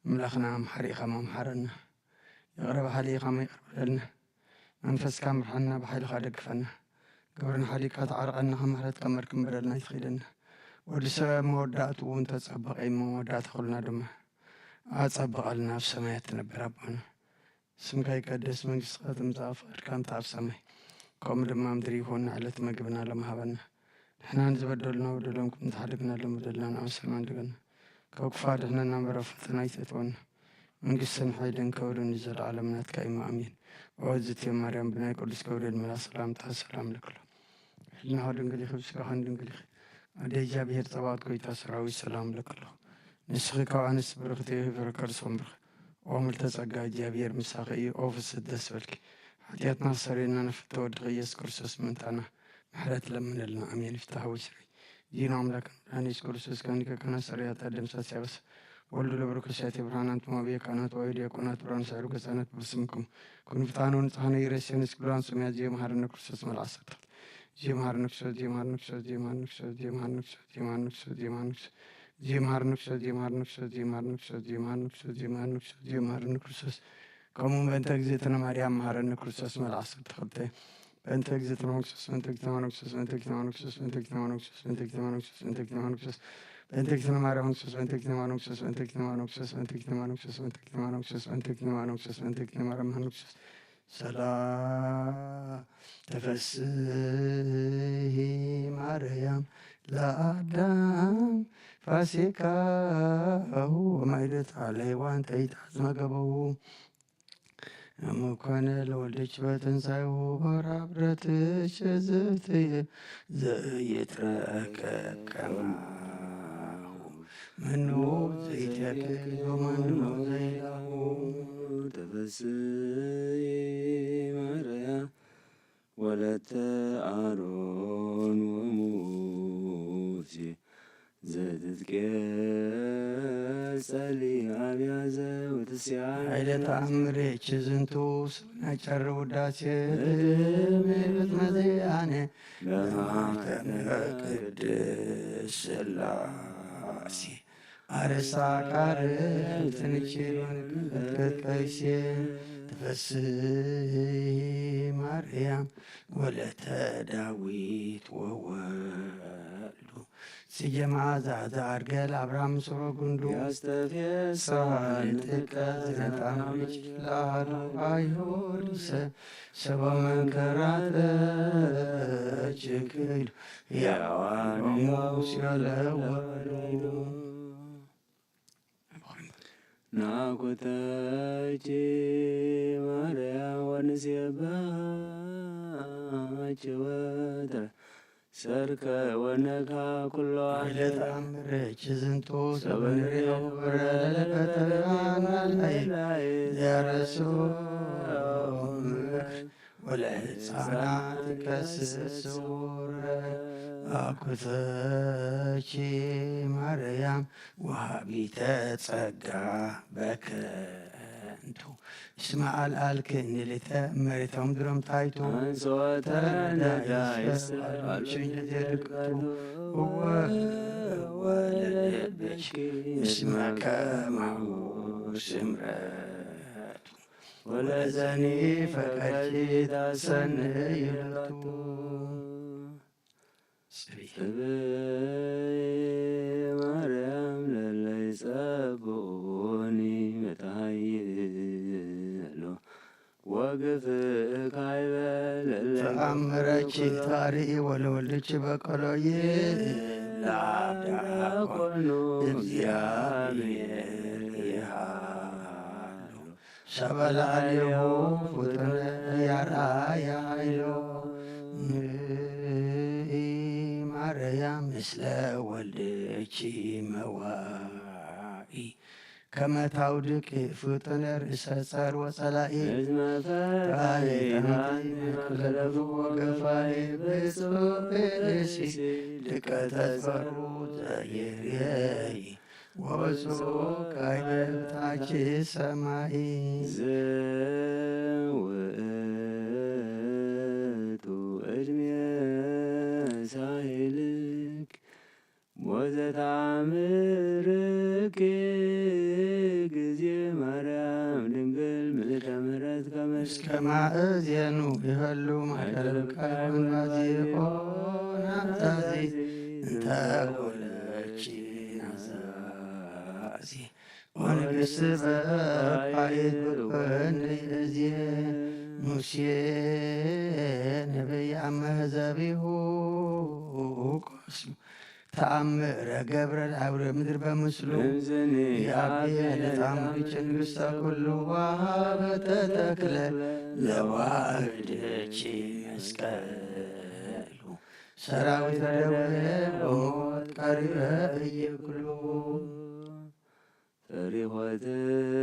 ኣምላኽና መሓሪ ኢኻ መምሓረና። ይቕረ በሃሊ ኢኻ ይቕረ በለልና። መንፈስካ ምርሓና፣ ብሓይልኻ ደግፈና። ግብርና ሓዲግካ ተዓርቐና፣ ካብ ምሕረትካ መርክብ በደልና ይትኺደና። ወዲ ሰብ መወዳእትኡ እንተጸበቐ እሞ መወዳእታ ኩልና ድማ ኣጸብቐልና፣ ኣብ ሰማያት ትነብር ኣቦና። ስምካ ይቀደስ፣ መንግስትኻ ትምጻእ፣ ፍቓድካ እንተ ኣብ ሰማይ ከምኡ ድማ ኣብ ምድሪ ይኹን። ንዕለት መግብና ሎሚ ሃበና። ንሕና ንዝበደሉና በደሎም ከም ትሓደግና፣ ሎም በደልና ንኣብ ሰማይ ንድገና። ካብ ክፋ ድሕነና እምበር ኣብ ፈተና ኣይተእትወና። መንግስትን ሓይልን ክብርን ንዘለዓለም ናትካ እዩ፣ ኣሜን። ኦ እግዝእትየ ማርያም፣ ብናይ ቅዱስ ገብርኤል መልኣኽ ሰላምታ ሰላም ልክሎ። ሕልናኻ ድንግል ኢኺ፣ ብስጋኻ ድንግል ኢኺ። ኣደ እግዚኣብሔር ጸባኦት ጎይታ ሰራዊት ሰላም ልክሎ። ንስኺ ካብ ኣንስቲ ብርኽቲ ኢኺ፣ ፍረ ከርስኺ ብሩኽ። ኦ ምልዕተ ጸጋ፣ እግዚኣብሔር ምሳኺ እዩ። ኦ ፍስሕቲ ደስ በልኪ። ሓጢኣትና ክሰርየልና ንፍቶ ወድኺ ኢየሱስ ክርስቶስ ምእንታና ምሕረት ለምነልና። ኣሜን። ፍትሐ ወስሪ ዲና ኣምላክ መድኃኒት ኢየሱስ ክርስቶስ ከኒከ ከናሰሪያታ ደምሳስ ያበስ ወልዱ ለብሩክ ሲያቴ ብርሃን አንትሞ አብየ ካህናት ወይ ዲያቆናት ብርሃን ሳይሩ ገጻነት በስምኩም ኩን ፍትሐነ ወንጽሐነ ይረሴን እስክብራን ስሚያ ዜ መሐረነ ክርስቶስ መልአሰ ዜ መሐረነ ክርስቶስ ዜ መሐረነ ክርስቶስ ዜ መሐረነ ክርስቶስ ዜ መሐረነ ክርስቶስ ዜ መሐረነ ክርስቶስ ዜ መሐረነ ክርስቶስ ዜ መሐረነ ክርስቶስ ዜ መሐረነ ክርስቶስ ዜ መሐረነ ክርስቶስ ዜ መሐረነ ክርስቶስ ዜ መሐረነ ክርስቶስ ዜ መሐረነ ክርስቶስ ከምኡ በእንተ እግዝእትነ ማርያም መሐረነ ክርስቶስ መልአሰ ተኸልተ በእንተ እግዝእትነ ማርያም ክርስቶስ በእንተ እግዝእትነ ማርያም ክርስቶስ በእንተ እግዝእትነ ማርያም ክርስቶስ በእንተ እግዝእትነ ማርያም ክርስቶስ በእንተ እግዝእትነ ማርያም ክርስቶስ በእንተ እግዝእትነ ማርያም ክርስቶስ በእንተ እግዝእትነ ማርያም ክርስቶስ በእንተ እግዝእትነ ማርያም ክርስቶስ በእንተ እግዝእትነ ማርያም ክርስቶስ በእንተ እግዝእትነ ማርያም ክርስቶስ በእንተ እግዝእትነ ማርያም ክርስቶስ ሰላም ተፈስሒ ማርያም ለአዳም ፋሲካሁ ወማይደት ለሔዋን ተይታ ዝመገበው እምኮነ ለወልድች በትንሳኤሁ በራብረትች ዘትየ ዘይትረከብ ከማሁ መኑ ዘይትረከብ ወመኑ ዘይላሁ ተፈስሒ ማርያም ወለተ አሮን ወሙሴ ዘትትቄጸሊ አብያዘ ወትስያ ኃይለ ተአምሬኪ ዝንቱ ስብሐ ጨር ውዳሴ እድሜ ቤት መዚያነ ለማተነ ቅድስ ሥላሴ አርሳ ካርብ ትንኪ መንቀጥቀይሴ ተፈስሒ ማርያም ወለተ ዳዊት ወወልዱ ጽጌ መዓዛ ዘአርገ ለአብርሃም ምስሮ ጉንዱ ያስተፌሳ ንጥቀ ዝነጣምች ለአሐዱ አይሁድ ሰበ መንከራተ ችክል ሕያዋን ሙሴ ለወልዱ ናኩተኪ ማርያም ወንሴብሐኪ ወትረ ሰርክ ወነግሃ ኩሎ ኃይለ ተአምርኪ ዝንቱ ሰበ ንርዮ ወረደ ለፈተና ላይ ዘረሱ ምክር ወለህፃናት ከስስ ስውረ አኩተኪ ማርያም ወሃቢተ ጸጋ በከንቱ እስመ አልአልክኒ ሊተ መሬቶም ድሮም ታይቱ አንሶተ ነዳይስ አልባልሽኝ ልትየድቅቱ እወ ወለልብኪ እስመ ከማሁ ስምረቱ ወለዘኒ ፈቀድኪ ታሰንይ ሎቱ። ጽብይ ማርያም ለለይ ጸብኡኒ መታይሎ ወግፍእ ካይበ ለለይ ተአምረኪ ታርኢ ወለወልድኪ በቀሎ ይብላ ዲያቆኑ እግዚአብሔር ይሃሉ። ሰበ ለአሌሁ ፍጡነ ያርአያ ኃይሎ ንኢ ማርያም ምስለ ወልድኪ መዋኢ ከመ ታውድቂ ፍጡነ ርእሰ ጸር ወጸላኢ እስመ ፈሪሃኒ መክለፉ ወገፋኢ ብፁዕ ብእሲ ሊቀ ተጸሩ ዘየርየኢ ወብፁዕ ካይበ ታች ሰማይ ዘውእቱ ዕድሜ ሳይልክ ወዘታምርክ ማእዜኑ ይህሉ ማእከል ካይኮን ባዚኮ ናዛዚ እንተ ወለቺ ናዛዚ ወንግስ በፋይት ብኮን እዚ ሙሴ ነቢይ ኣብ መህዘቢሁ ቆስሉ ተኣምረ ገብረ ለአውረ ምድር በምስሉ እምዝኒ የአብየ ለጻምሪች ንግሥተ ኩሉ ወሃበተ ተክለ ለዋህድች መስቀሉ ሰራዊት ደዌ ወሞት ቀሪበ እይክሉ።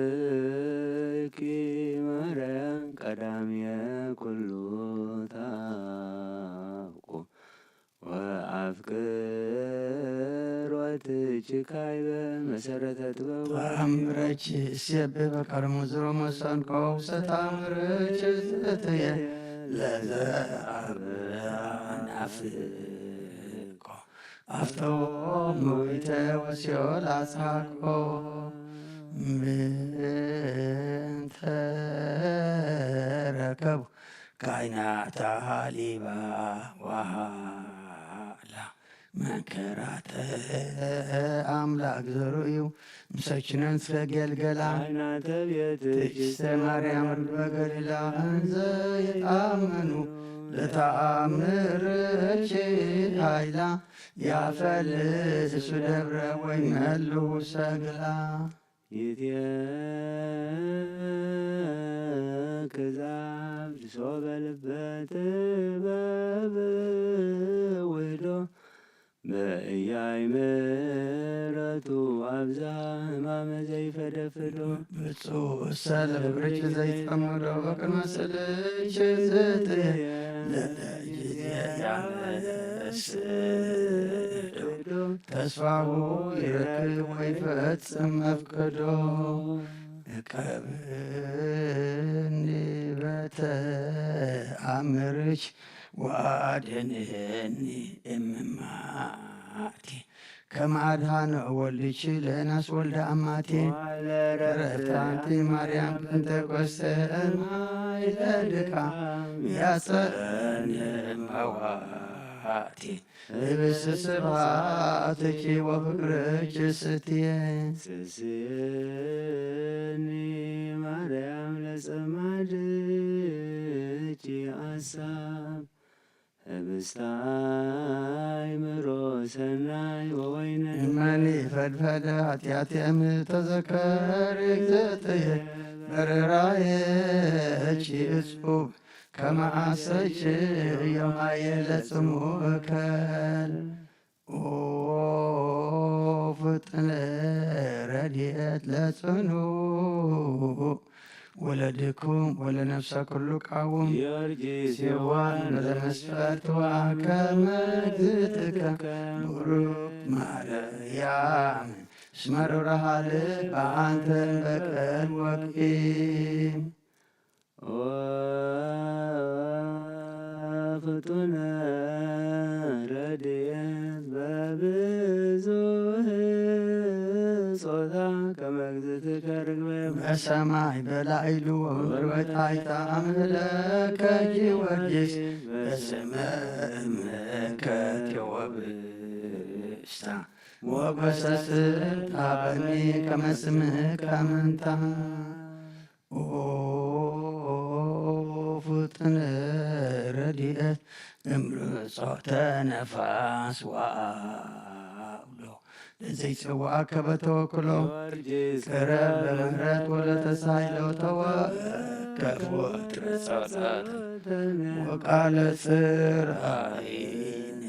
ፈሪሆትኪ ማርያም ቀዳምየ ኩሉ ታውቁ ወአፍቅሮትኪ ካይበ መሰረተ ጥበብ ተአምረች እሴብ በቀርሙ ዝሮ መሰንቆ ውሰታምረች ዘተየ ለዘአብ ናፍቆ አፍቶ ሞይተ ወሲኦል አስሐቆ ብንተ ረከቡ ካይናታ ሊባ ወሃላ መንከራተ አምላክ ዘርእዩ ምሰችነን ስለ ገልገላ ካይናተ ቤት ትዕግስተ ማርያም ርግበ ገሊላ እንዘ ይጣመኑ ለተአምርች ኃይላ ያፈልሱ ደብረ ወይ መሉ ሰግላ። ይትየክዛብ ሶበ ልበ ጥበብ ውህዶ በእያይ ምሕረቱ አብዛ ህማመ ዘይፈደፍዶ። ብፁዕ ሰለ ብርጭ ዘይጸምዶ በቅድመ ስልች ዝጥየ ለለጊዜ ያመስዶ ተስፋሁ ይረክብ ወይፈጽም መፍቀዶ። እቀብኒ በተአምርች ወአድንኒ እምማቴ ከመ አድኃነ ወልድኪ ለዮናስ ወልደ አማቴ። ወለረፍታንቲ ማርያም ጴንጠቆስተ እምኃይለ ድካም ያጸን መዋቴ። ህብስት ስብሐትኪ ወፍቅርኪ ስትየ። ስስየኒ ማርያም ለጸማድኪ አሳብ ህብስተ አእምሮ ሰናይ ወወይነ እመኒ ፈድፈደ ኃጢአትየ እምተዘከር እግዝእትየ በርራየኪ እጹብ ከመ አሰች እዮማየ ለጽሙእከል። ኦ ፍጥነ ረድኤት ለጽኑ ወለድኩም ወለነፍሰ ኩሉ ቃውም። ጊዮርጊስ የዋህ ለመስፈርትዋ ከመ እግዝእትከ ቡሩክ ማርያም እስመ ሩራሃ ልብ አንቲ እምበቀል ወቂም። ኦ ፍጡነ ረድኤት በብዙህ ጾታ ከመ እግዝእትከ ርግበ በሰማይ በላዕሉ ወምድር በታሕታ አምህለከ ጊዮርጊስ በስመ እምከ ቴዎብስታ ሞገሰ ስልጣበኒ ከመ ስምከ መንታ። ኦ ፍጥነ ረድኤት እምርጾተ ነፋስ ወአውሎ ለዘይጸዋዕከ በተወክሎ። ጊዮርጊስ ቅረብ በምህረት ወለተሳይሎ ተወከፍ ወትረ ጸሎተ ወቃለ ጽርአይነ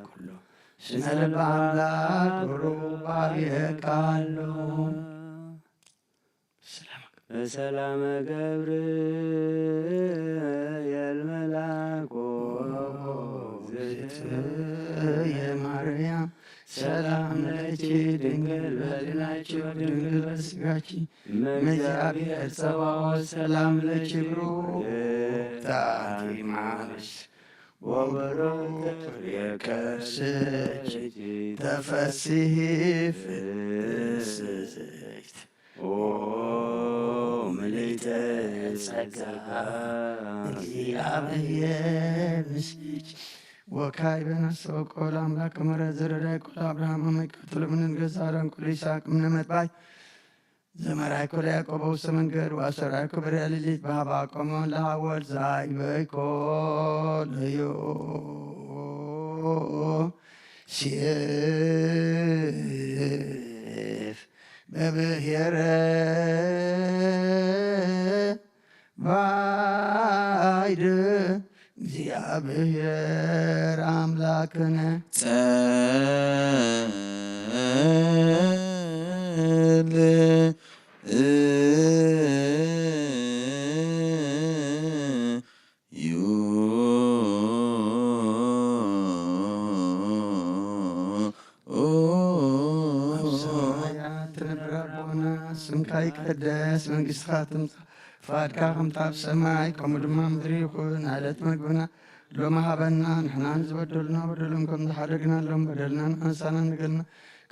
ኩሎ ስመ ልበ አምላክ ብሩክ አብየ ቃሎ። ሰላም በሰላመ ገብርኤል መልአኮ እግዝእትየ ማርያም ሰላም ለኪ ድንግል በድናኪ ወድንግል በስጋኪ እመ እግዚአብሔር ጸባኦት ሰላም ለኪ ብሩክ ታቲ ማርስ ወብሩክ ፍሬ ከርስኪ ተፈስሒ ፍስሕት ኦ ምልዕተ ተጸጋ። እግዚኣብሔር ምስኪ ወካይ በናሰው ቆል አምላክ ምሕረት ዘረዳይ ቆል አብርሃም አመይ ቀትሎ ምንን ገዛረን ቆል ይስሐቅ ምነ መጥባይ ዘመራይ ቆል ያዕቆብ ውስተ መንገድ ወአሰራይ ክብር ያልሊት በሃባ ቆመ ለሃወል ዛይ በይኮ ለዮ ሲፍ በብሔረ ባይድ እግዚኣብሔር አምላክነ። ጸል ዩ ኣብ ሰማያት ትነብር ኣቦና፣ ስምካ ይቀደስ፣ መንግስትኻ ትምጻእ፣ ፍቓድካ ከምታ ኣብ ሰማይ ከምኡ ድማ ምድሪ ይኹን። ዕለት መግብና ሎሚ ሃበና፣ ንሕና ንዝበደሉና በደሎም ከም ዝሓደግናሎም በደልና ንሓንሳና ንገልና፣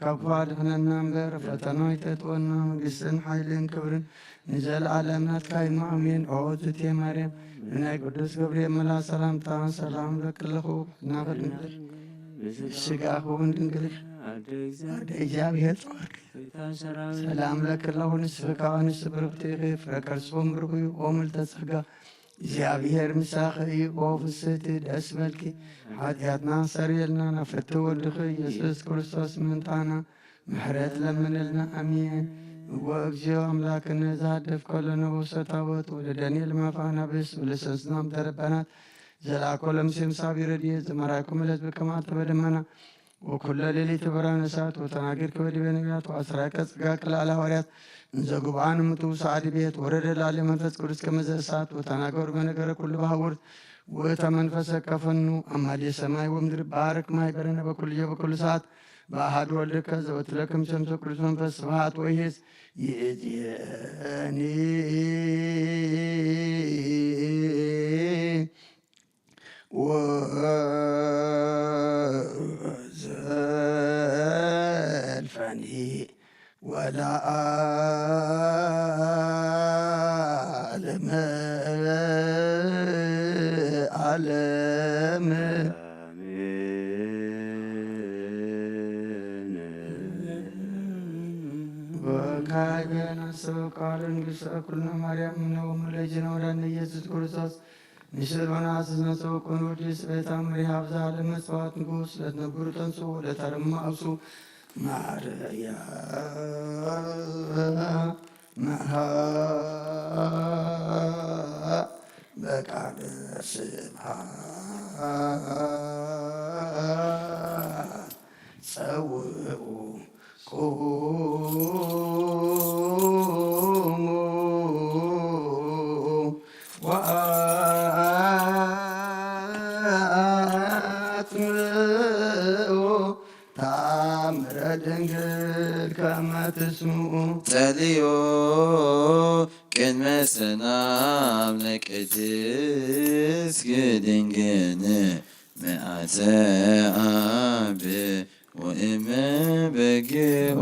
ካብ ክፉ ኣድሕነና እምበር፣ ፈተና ኣይተእትወና፣ መንግስትን ሓይልን ክብርን ንዘለኣለም ናትካ እዩ፣ ኣሜን። ኦ ዝቴ ማርያም፣ ብናይ ቅዱስ ገብርኤል መልኣክ ሰላምታ ሰላም እብለኪ ኣለኹ። ብሕትና ከድንግል ስጋኺ እውን ድንግል ኣደ እግዚኣብሔር ጸወርኪ ሰላም እብለኪ ኣለኹ። ንስኺ ካብ ኣንስቲ ብርኽቲ ኢኺ፣ ፍረ ከርስኺ እውን ብሩኽ እዩ። ኦ ምልዕተ ጸጋ እግዚኣብሔር ምሳኺ እዩ። ኦ ፍስሕቲ ደስ በልኪ፣ ሓጢኣትና ኣስተሰርየልና፣ ናብ ፍትው ወድኺ ኢየሱስ ክርስቶስ ምእንታና ምሕረት ለምንልና። ኣሜን። እወ እግዚኦ አምላክነ ዘሃደፍ ከሎ ነቦሰ ታቦት ወደ ዳንኤል ማፋ ናብስ ወለሰንስናም ተረባናት ዘላኮ ለምሴም ሳቢ ረድኤት ዘመራይኩም ዕለት ብከማተ በደመና ወኩሎ ሌሊት ብርሃነ እሳት ወተናገርኪ በዲበ ነቢያት ወአስራከ ጸጋከ ለዓለ ሐዋርያት እንዘ ጉብአን እምቱ ሰዓዲ ቤት ወረደ ላዕሌ መንፈስ ቅዱስ ከመዘ እሳት ወተናገሩ በነገረ ኩሉ በሐውርት ውእተ መንፈሰ ከፈኑ አማሌ ሰማይ ወምድር ባርክ ማይ በረነ በኩልዮ በኩሉ ሰዓት በአሐዱ ወልድከ ዘወትለክም ሸምሰ ቅዱስ መንፈስ ስብሐት ወይሄስ ይእዜኒ ወዘልፈኒ ወለዓለመ ዓለም። ወካዕበ ናሰው ቃል ንግሥተ ኩልነ ማርያም እምነ ወሙለ ጀነወዳነ ኢየሱስ ክርስቶስ ንስእሎና ስዝነሰው ኮን ወዲ ስበታ መሪሃብ ዛለ መጽዋት ንጉስ ለትነብሩ ተንሱ ለተረማሱ ማርያ መሃ በቃለ ስብሐት ጸውዑ ቁሙ ወአጽምዑ ታምረ ድንግል ከመ ትስምዑ። ጸልዮ ቅድመ ሰላም ለቅድስት ድንግል ምልዕተ አብ ወእመ በግኡ።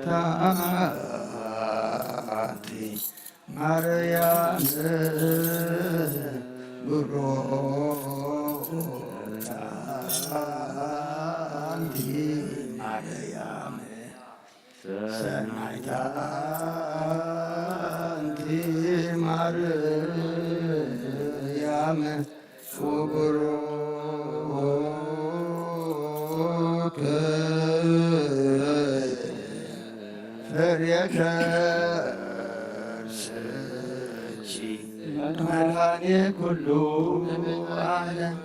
ታቲ ማርያም ብሩክታ አንቲ ማርያም ሰናይታ አንቲ ማርያም ወቡሩክ ፍሬ ከርስኪ መድኃኔ ኩሉ ዓለም።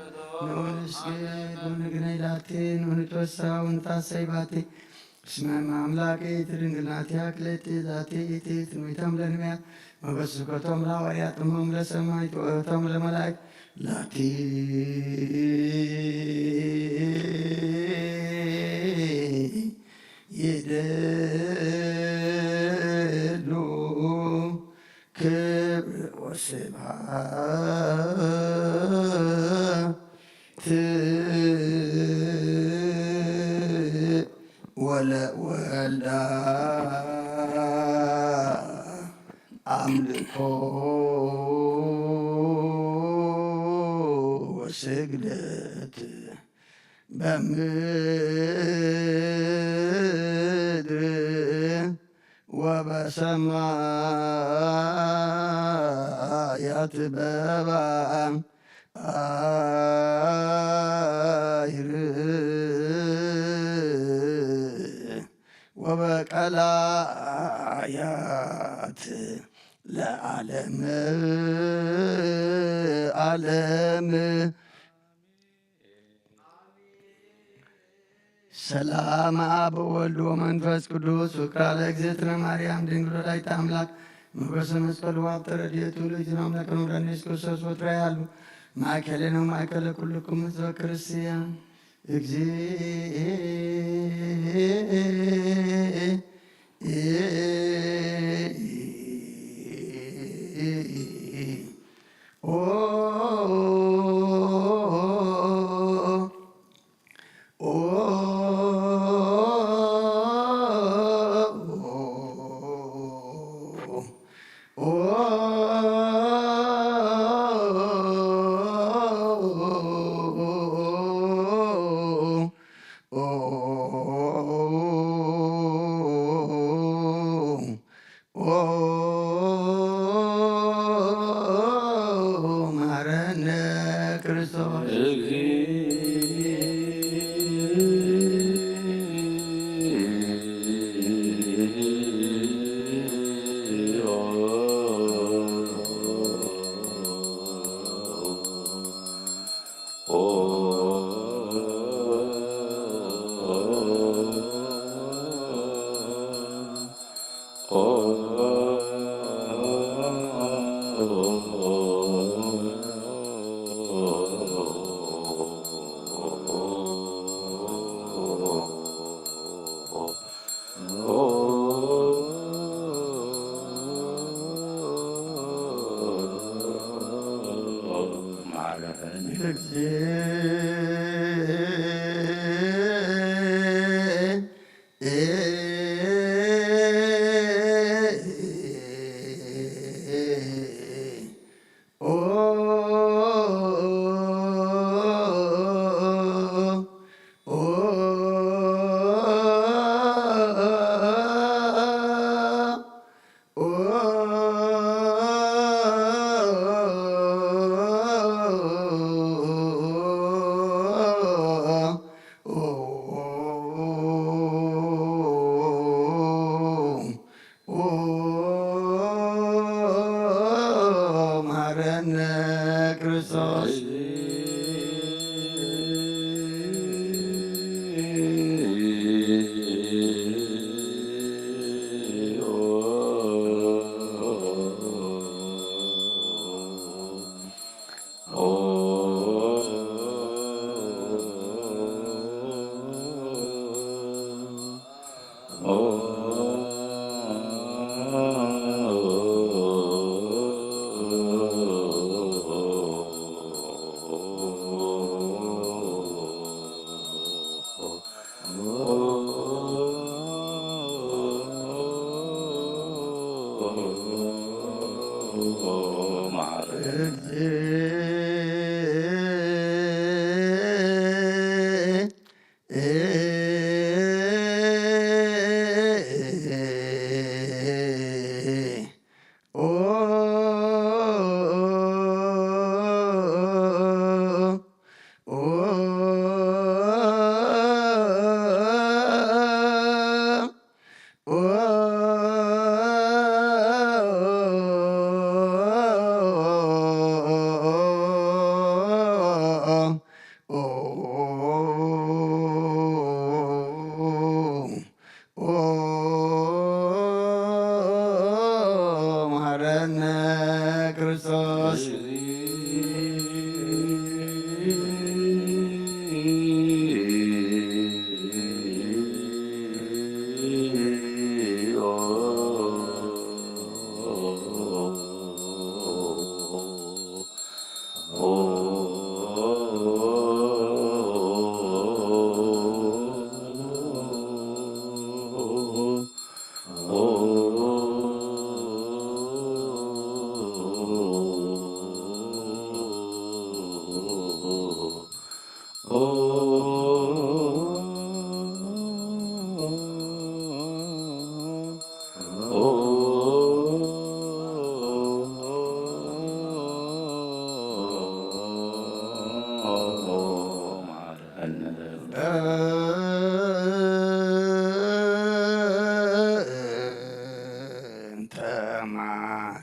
ንኡንስግድ ወንግነይ ላቲ ንኡንትወሳ ወንታሰይ ባቲ እስመ እመ አምላክ ይእቲ ድንግል ናቲሃ ክልኤቲ ዛቲ ይእቲ ትንቢቶም ለነቢያት ወበስብከቶም ለሐዋርያት እሞም ለሰማዕት ወእቶቶም ለመላእክት ላቲ ይደሉ ክብር ወስብሐት ወለወልዳ ወስግደት በምድር ወበሰማያት በባሕር ወበቀላያት ለዓለም ዓለም። ሰላም አብ ወወልድ ወመንፈስ ቅዱስ። ፍቅራ ለእግዝእትነ ማርያም ድንግል ወላዲተ አምላክ። ሞገሰ መስቀሉ ሀብተ ረድኤቱ ለእግዚእነ አምላክ ወመድኃኒነ ኢየሱስ ክርስቶስ ወትረ ያሉ ማእከሌነ ማእከለ ኩልኩም ህዝበ ክርስቲያን። እግዚእ ኦ መሐረነ ክርስቶስ። መሐረነ ክርስቶስ።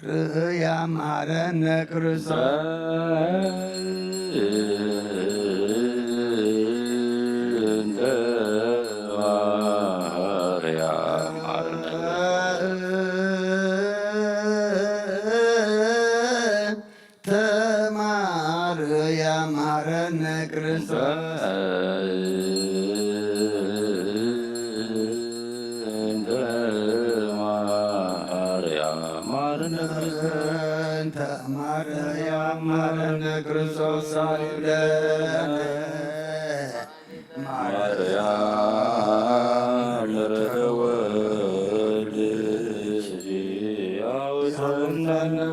ርእያ መሃረነ ክርስቶስ። እንተ ማርያም ማርነ ተማርያ ማረነ ክርስቶስ። እንተ ማርያም ማረነ ክርስቶስ። እንተ ማርያም ማረነ ክርስቶስ ሳልደ ማርያም ለተወልድ አውሳነ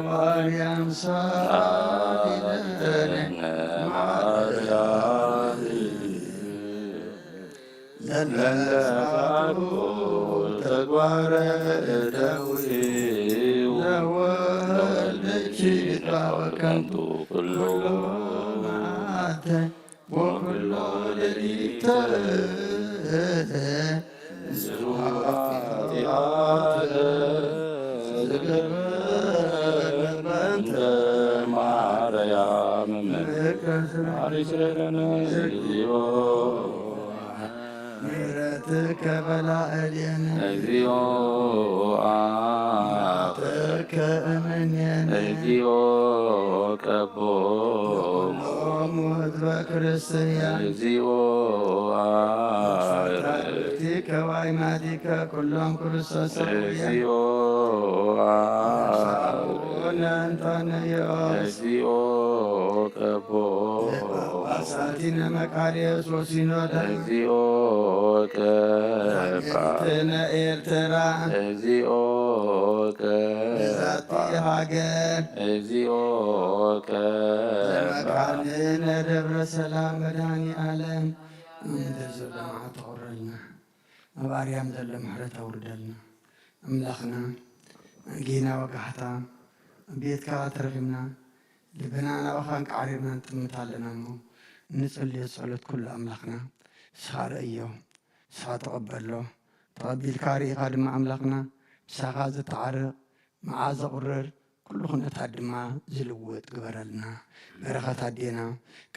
ማርያም ሳልደ ማርያም ለለሳቱ ተግባረ እደዊው ለወልድኪ ዳወከንቱ ኩሎ መዓልተ ወኩሎ ሌሊተ ዝኃጢአተ ዝገበረ በእንተ ማርያም እምነ ማሪስረነ እግዚኦ ምሕረትከ በላዕሌነ እግዚኦ አተከ እምኔነ እግዚኦ ቀቦ ሎሙ ህዝበ ክርስቲያን እግዚኦ አርቲከ ዋይማቲከ ኩሎም ክርስቶስ እግዚኦ አቡነ እንጦንዮስ እግዚኦ ቀቦ ጳጳሳቲነ መቃርዮስ ወሲኖዳ እግዚኦ ቀባ ዛግንትነ ኤርትራ እግዚኦ ቀባ ዛቲ ሃገር እግዚኦ ቀባ ለመካንነ ደብረ ሰላም መድኃኒ ዓለም። ምድር ዘሎ መዓት ተቑረልና፣ ኣብ ኣርያም ዘሎ ምሕረት ኣውርደልና። ኣምላኽና ጌና ወጋሕታ ኣብ ቤትካ ተረኺብና፣ ልብና ናባኻ እንቃዕሪርና ንጥምት ኣለና እሞ፣ እንጽልዮ ጸሎት ኩሉ ኣምላኽና ንስኻ ርእዮ፣ ንስኻ ተቐበሎ። ተቐቢልካ ርኢኻ ድማ ኣምላኽና ምሳኻ ዘተዓርቕ መዓት ዘቑርር ኩሉ ኩነታት ድማ ዝልውጥ ግበረልና። በረኸት ኣዴና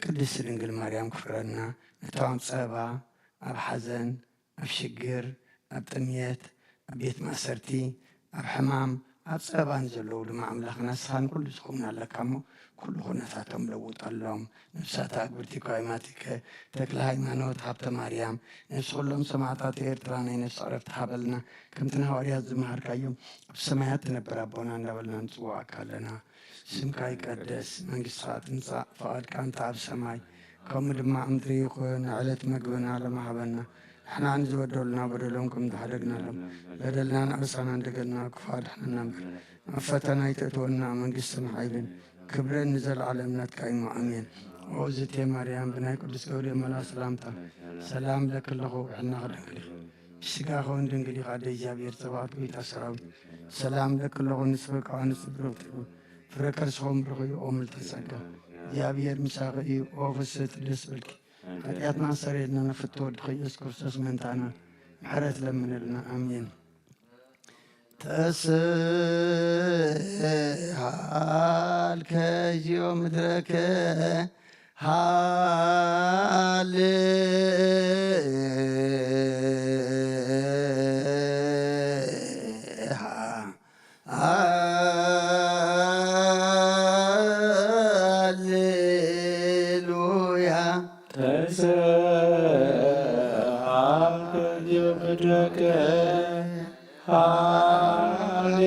ቅድስት ድንግል ማርያም ክፍረና። ነቶም ኣብ ጸበባ፣ ኣብ ሓዘን፣ ኣብ ሽግር፣ ኣብ ጥምየት፣ ኣብ ቤት ማእሰርቲ፣ ኣብ ሕማም፣ ኣብ ጸበባ ንዘለዉ ድማ ኣምላኽና ንስኻ ንኹሉ ዝኸውን ኣለካ እሞ ኩሉ ኩነታቶም ለውጠሎም። ነብሳት ኣግብርቲ ኳይማቲከ ተክለ ሃይማኖት ሃብተ ማርያም ነብሲ ኩሎም ሰማዕታት ኤርትራ ናይ ነብሲ ዕረፍቲ ሃበልና። ከምቲ ንሃዋርያት ዝመሃርካዮም ኣብ ሰማያት ትነብር ኣቦና እንዳበልና ንጽውዓካ ኣለና። ስምካ ይቀደስ፣ መንግስትኻ ትምጻእ፣ ፍቓድካ እንተ ኣብ ሰማይ ከምኡ ድማ ኣብ ምድሪ ይኹን። ንዕለት መግብና ሎሚ ሃበና። ንሕና ንዝበደሉና በደሎም ከም ዝሓደግናሎም በደልና ንኣሳና እንደገና ክፉ ኣድሕነና እምበር ናብ ፈተና ኣይተእትወና። መንግስትን ሓይልን ክብርን ንዘለዓለም ናትካ እዩ እሞ ኣሜን። ኦ ዝቴ ማርያም ብናይ ቅዱስ ገብርኤል መልኣክ ሰላምታ ሰላም እለኪ ኣለኹ፣ ብሕልናኺ ድንግል ኢኺ፣ ብስጋኺ እውን ድንግል ኢኺ፣ ኣደ እግዚኣብሔር ጸባኦት ጎይታ ሰራዊት ሰላም እለኪ ኣለኹ፣ ንስኺ ካብ ኣንስቲ ብሩኽቲ ኢኺ፣ ፍረ ከርስኺ እውን ብሩኽ እዩ። ኦ ምልዕተ ጸጋ እግዚኣብሔር ምሳኺ እዩ። ኦ ፍስሕቲ ደስ በልኪ፣ ሓጢኣትና ኣስተሰርየልና፣ ናብ ፍትው ወድኺ ኢየሱስ ክርስቶስ መምጻእና ምሕረት ለምነልና። ኣሜን። ተስሃልከ እግዚኦ ምድረከ ሃሌ ሃሌሉያ። ተስሃልከ እግዚኦ ምድረከ ሃሌ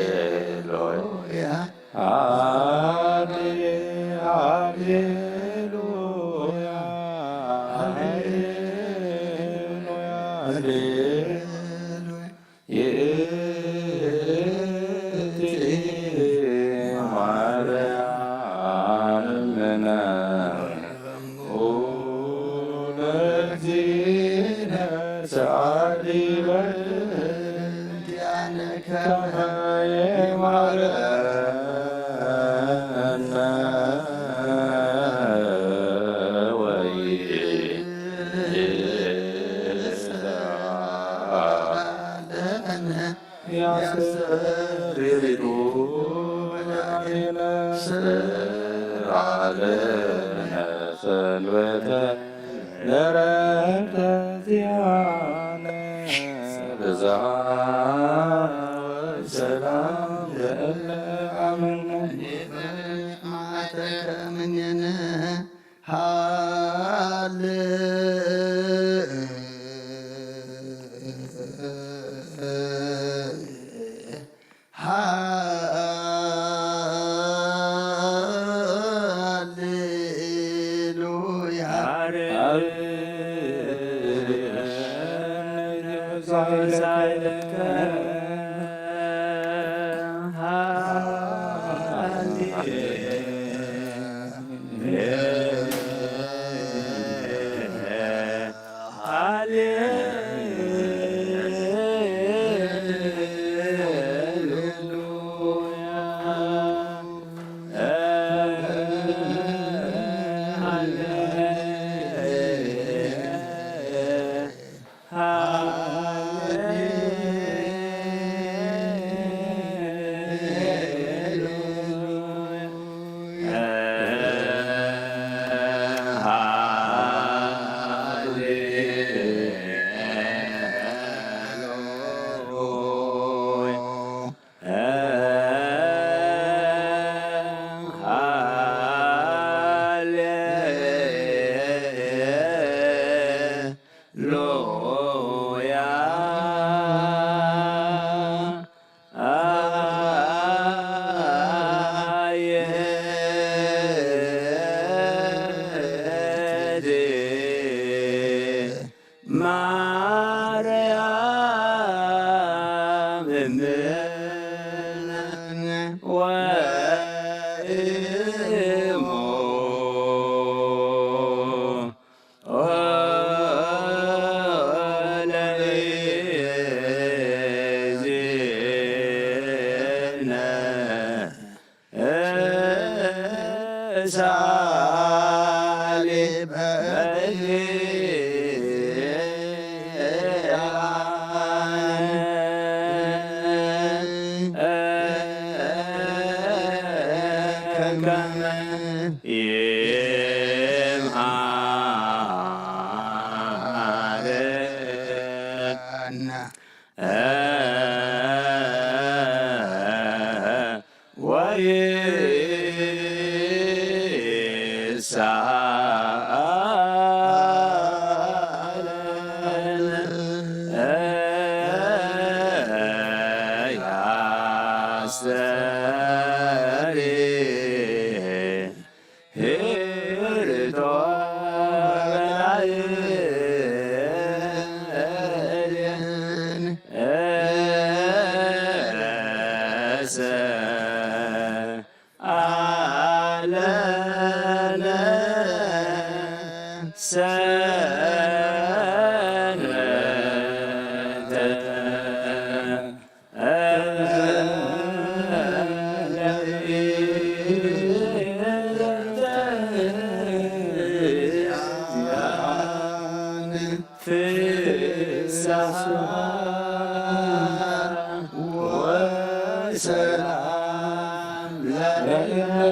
ሃሌሉያ። ሃሌ ሃሌሉያ። ሃሌሉያ። ሃሌሉያ። ይእቲ ማርያም እምነ ለእግዚእነ ሰአሊ በእንቲአነ ከመ ይማረነ ሰንበተ ለረፍተ ዚአነ ብዝሃ ወሰላም ለእለ አመነ። መዓተከ ምኔነ ሃሌ ሃሌሉያ። ማርያም እምነ ወእሞ ለእግዚእነ ሳሊ በዚአነ ከመ ይምሃረነ ወይሳለነ ያስተሪ ህርቶ በላይን ረሰ አለነ ሰንበተ ፍስሐ ወሰላም ለእለ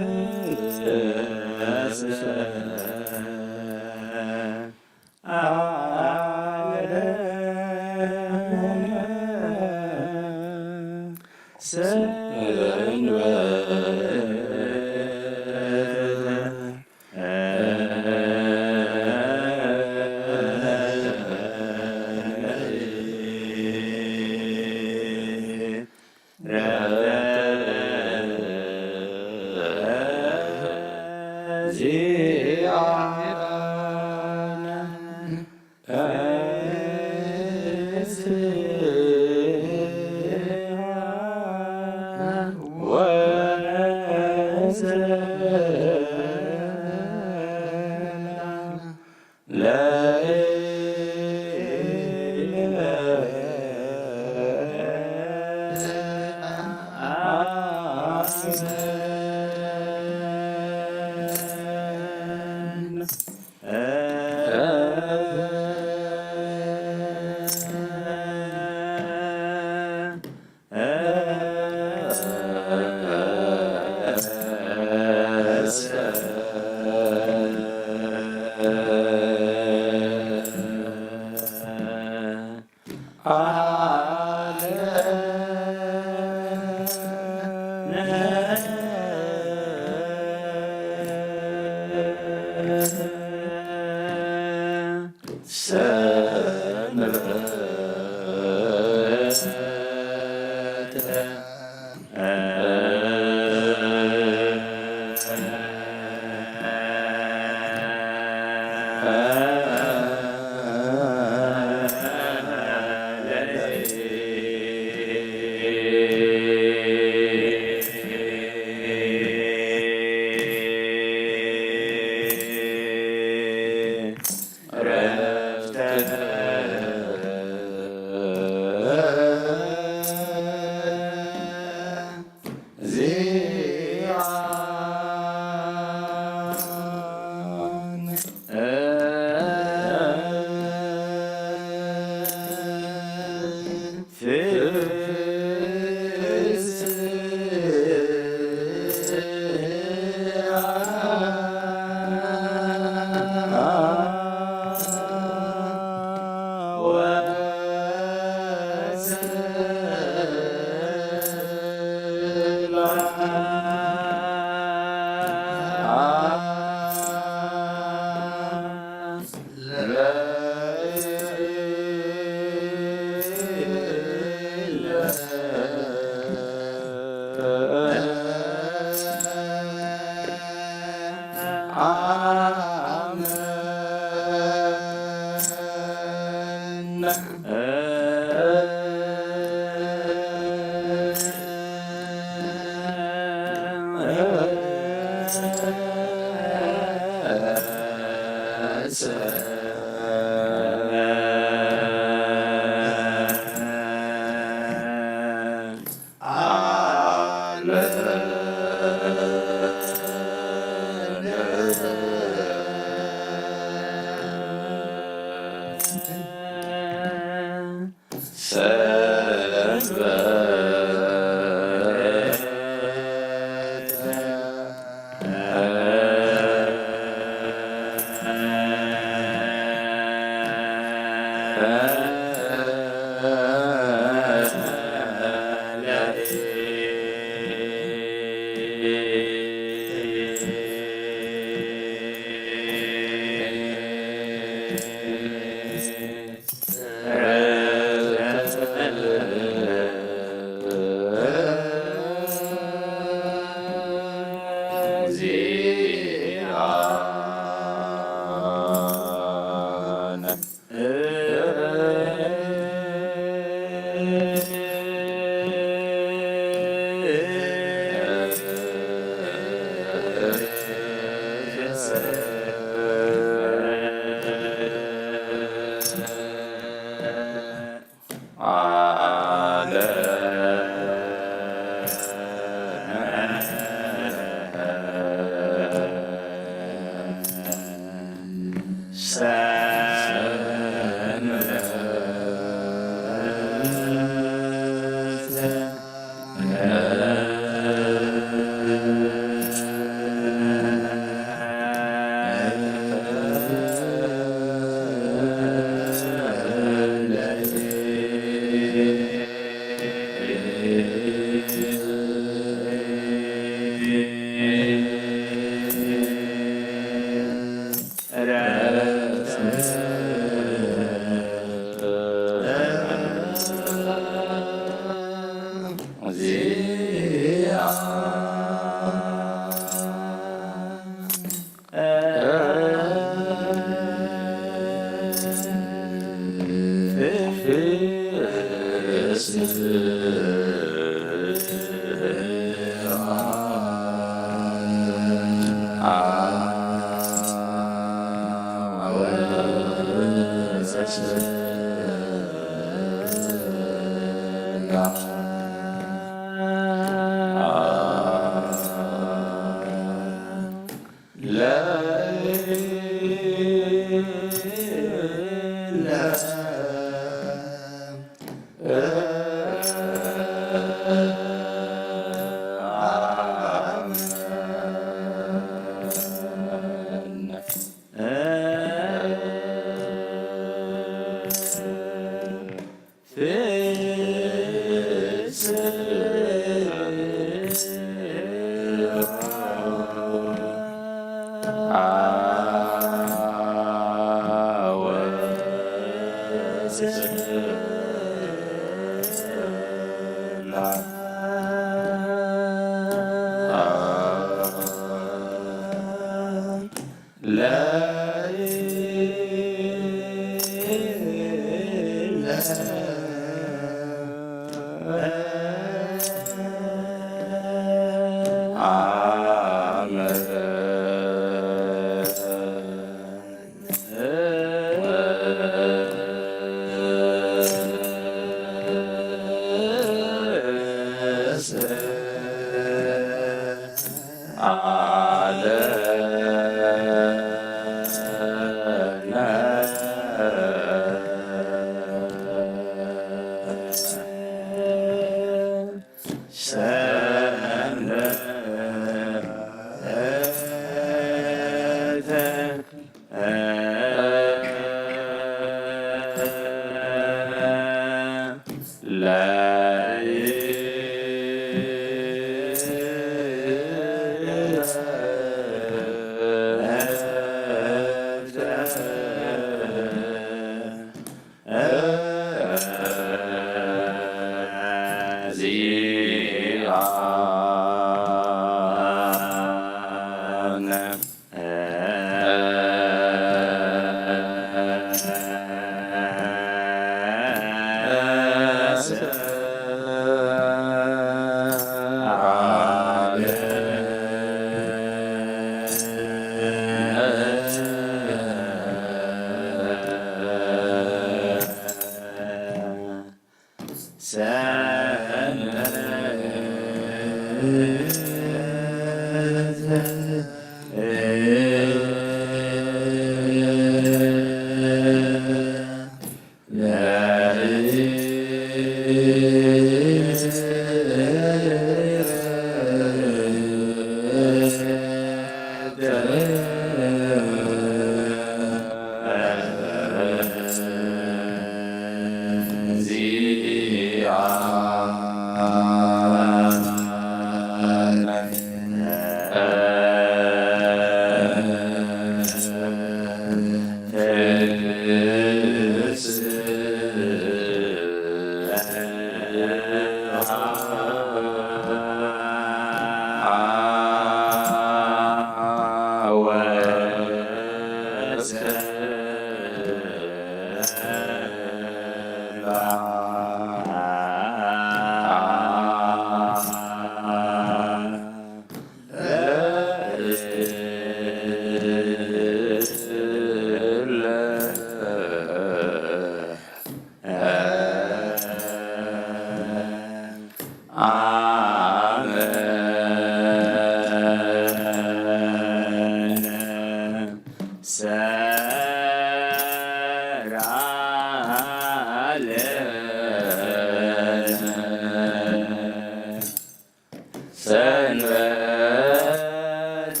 ሰንበተ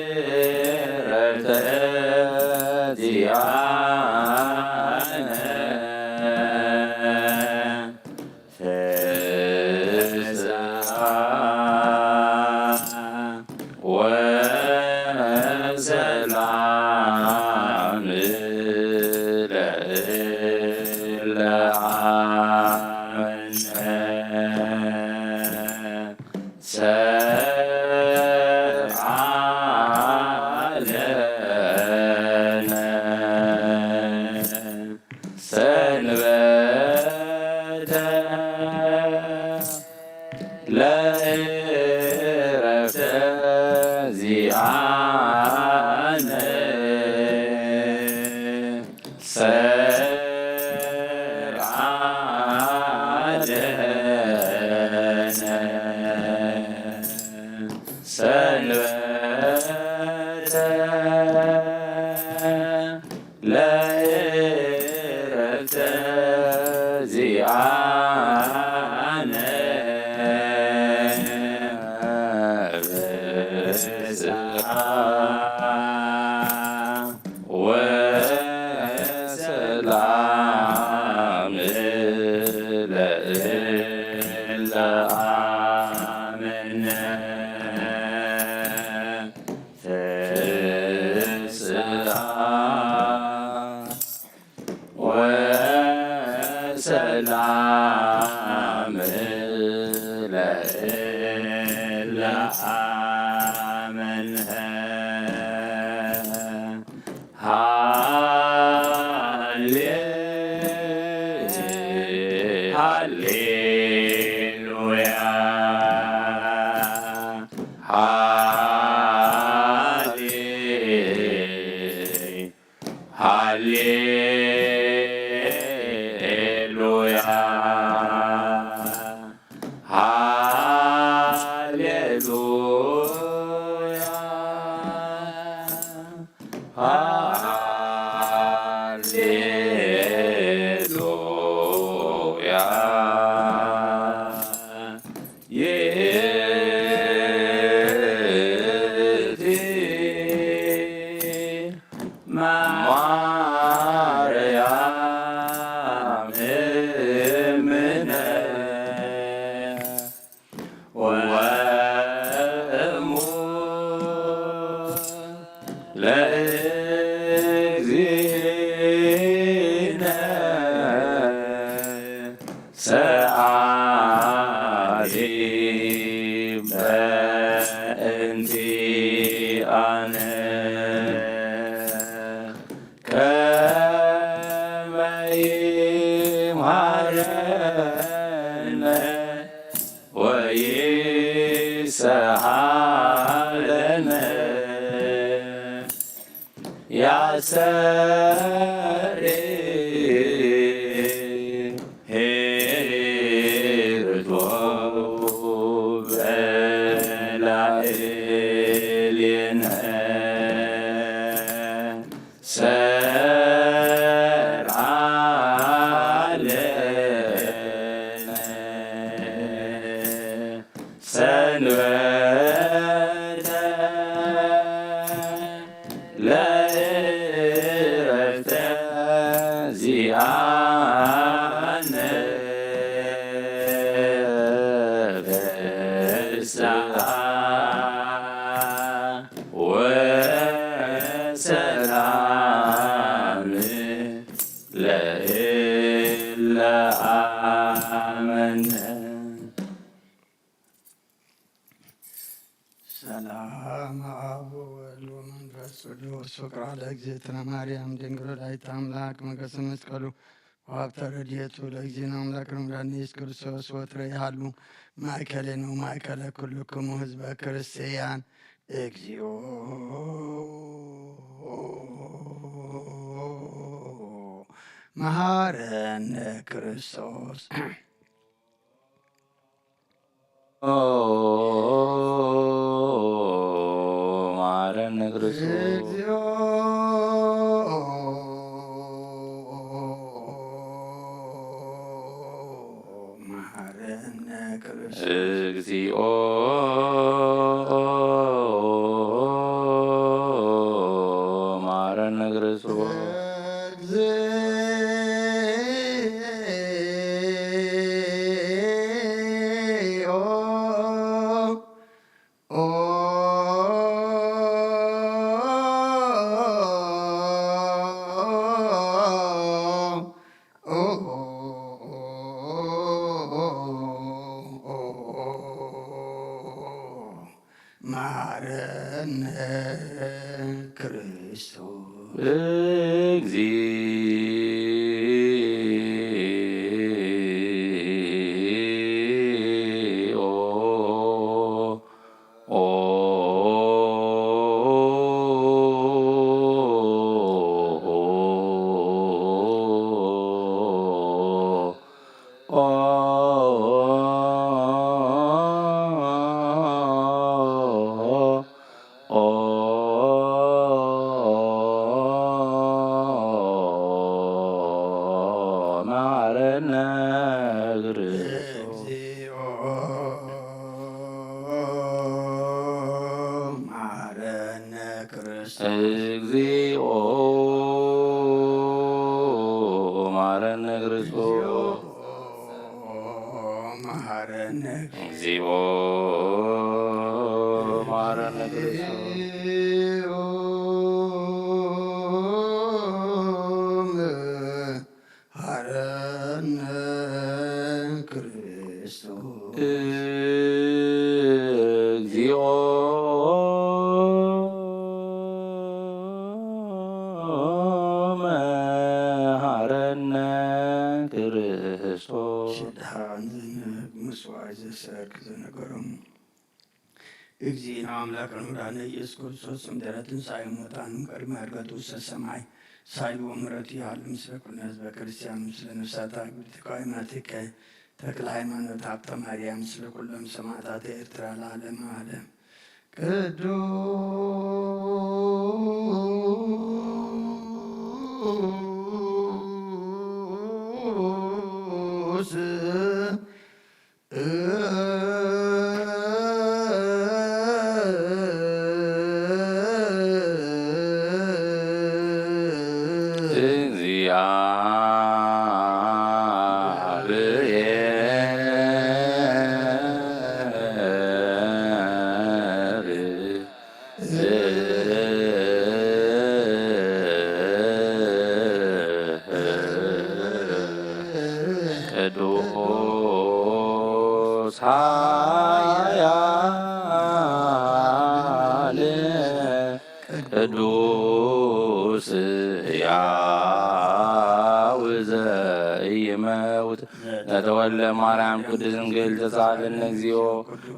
ለእረፍተ ዚኣነ ፍስሓ ወሰላም ለእለ ኣመነ። ሰብዓ ለነ ሰንበተ ለእረፍተ ዚኣነ ሰብዓ ለነ ሰንበተ ለእረፍተ ዚኣነ ብስዓ ወሰላም ለእለ ኣመነ። ፍስሓ ሰላም ለእለ አመንሐ ሃሌ ሃሌሉያ ሃሌ ሃሌሉያ ሃሌሉያ ሃሌሉያ ይእቲ ማርያም እምነ ወእሙ ለእግዚእነ ሰአሊ በእንቲአነ ከመ ይምሃረነ ወይሰሃለነ ያሰሪ ሄርቶ በላዕሌነ ሰርዓለነ ሰንበተ ለእረፍተ ዚአነ ፍስሐ ወሰላም ለእለ አመነ። ሰላም አብ ወወልድ ወመንፈስ ቅዱስ ፍቅራ ለእግዝእትነ ማርያም ድንግል ወላዲተ አምላክ መገሰ መስቀሉ ወሀብተ ረድኤቱ ለእግዚእነ አምላክ ረምዳን ኢየሱስ ክርስቶስ ወትረ ይሃሉ ማእከሌነ ወማእከለ ኩልክሙ ህዝበ ክርስቲያን። እግዚኦ መሐረነ ክርስቶስ። መሐረነ ክርስቶስ። እግዚኦ መሐረነ ክርስቶስ። እግዚኦ መሐረነ ክርስቶስ። እግዚኦ መሐረነ ክርስቶስ። እግዚኦ መሐረነ ክርስቶስ። እግዚኦ መሐረነ ክርስቶስ። እግዚኦ መሐረነ ክርስቶስ። መሐረነ። እግዚኦ መሐረነ ክርስቶስ። መሐረነ። መስዋዕት ዘሰርክ ዘነገሮም። እግዚእነ አምላክነ ወመድኃኒነ ኢየሱስ ክርስቶስ እምድኅረ ትንሣኤ እሙታን እምቅድመ ዕርገቱ ውስተ ሰማይ ሳይል ወምሕረቱ ይሃሉ ምስለ ኩልነ ህዝበ ክርስቲያን ምስለ ነፍሳት አግብርቲከ ወአይማቲከ ተክለ ሃይማኖት ሀብተ ማርያም ምስለ ኩሎም ሰማዕታት ኤርትራ ለዓለመ ዓለም። ቅዱስ ቅዱስ ኃያል ቅዱስ ሕያው ዘኢይመውት ዘተወልደ ማርያም ቅድስት ድንግል ተሳለነ እግዚኦ።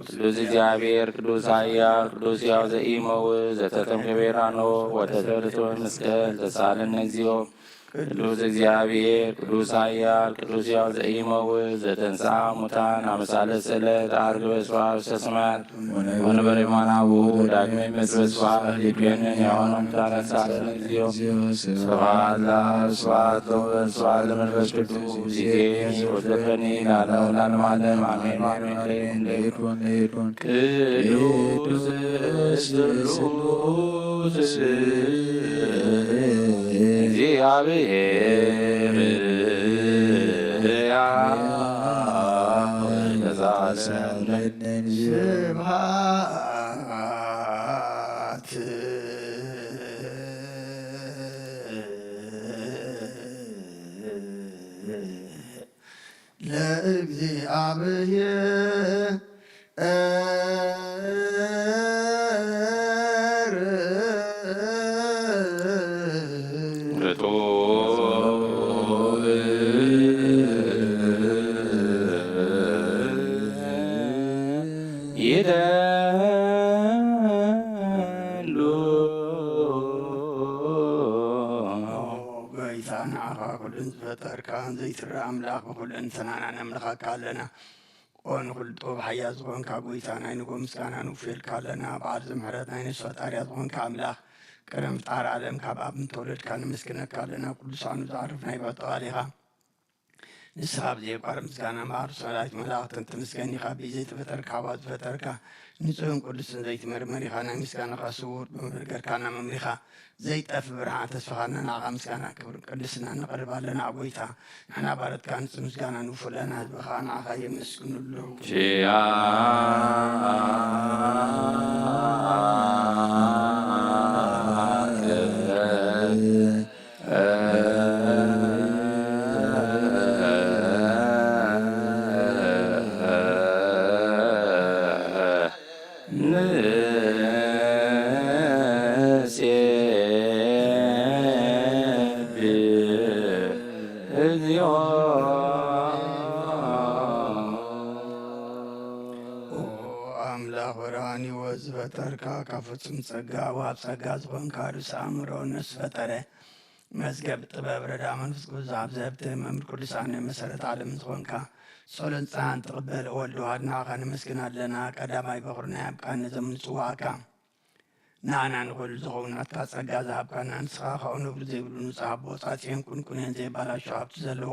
ቅዱስ እግዚአብሔር ቅዱስ ኃያል ቅዱስ ሕያው ዘኢይመውት ዘተጠምቀ በዲመ ኖህ ወተሰቅለ በመስቀል ተሳለነ እግዚኦ። ቅዱስ እግዚአብሔር ቅዱስ ኃያል ቅዱስ ሕያው ዘኢይመውት ዘተንሥአ እሙታን አመ ሣልስት ዕለት ዐርገ በስብሐት ውስተ ሰማያት ወነበረ የማነ አቡሁ ዳግመ ይመጽእ በስብሐት ሊኮንን ያሆነ ሙታነ ሳስን እግዚኦ። ስብሐት ለአብ ስብሐት ለወልድ ስብሐት ለመንፈስ ቅዱስ ይዜ ወትደፈኒ ለዓለመ ለዓለመ ዓለም አሜን አሜን። ቅዱስ ስሉስ እግዚአብሔር ስብሐት ለእግዚአብሔር ይደሉ። ጎይታ ንዓኻ ኩልን ዝፈጠርካ ዘይትረኣ ኣምላኽ ብኹለን ሰናና ነምልኸካ ኣለና። ኦ ንኹሉ ጥበብ ሓያል ዝኾንካ ጎይታ ናይ ንጎ ምስጋና ንውፌልካ ኣለና። በዓል ዘምሕረት ናይ ነፍሲ ፈጣሪያ ዝኾንካ ኣምላኽ ቅድሚ ፍጣር ዓለም ካብ ኣብ እንተወለድካ ነመስግነካ ኣለና። ቅዱሳኑ ዝዓርፍ ናይ ብሕቶ ቃል ኢኻ። ንስኻ ብዘየቋርጥ ምስጋና እምበኣር ሰራዊት መላእኽትን ትምስገን ኢኻ። ብዘይተፈጠርካ ካብ ዝፈጠርካ ንጹህን ቅዱስን ዘይትመርመር ኢኻ። ናይ ምስጋናኻ ስውር መርመሪ ገርካና መምሪኻ ዘይጠፍ ብርሃን ተስፋኻና ንዓኻ ምስጋና ክብርን ቅድስና ነቕርብ ኣለና። ኣቦይታ ንሕና ባረትካ ንጽህ ምስጋና ንውፉለና ህዝብኻ ንዓኻ የመስግኑሉ። ኪያ ንሴብሕ እግዚኦ። ኦ ኣምላኽ ብርሃን ሕይወት ዝፈጠርካ፣ ካብ ፍጹም ጸጋ ወሃብ ጸጋ ዝኾንካ፣ ርእሰ ኣእምሮ ነፍሲ ፈጠረ፣ መዝገብ ጥበብ ረዳ መንፈስ ቅዱስ ኣብ ዘህብተ መምህር ቅዱሳን መሰረት ዓለም ዝኾንካ፣ ጸሎት ንጽሃን ትቕበል ወልድ ዋህድ ንዓኻ ነመስግን ኣለና። ቀዳማይ በኹርና ኣብ ቃል ነዘም ንጽዋዕካ ንዓና ንኹሉ ዝኸውን ናትካ ጸጋ ዝሃብካና፣ ንስኻ ኻብ ነውሪ ዘይብሉ ንጹሕ ኣቦ፣ ጻጽየን ቁንቁኔን ዘይባላሾ ሃብቲ ዘለዎ፣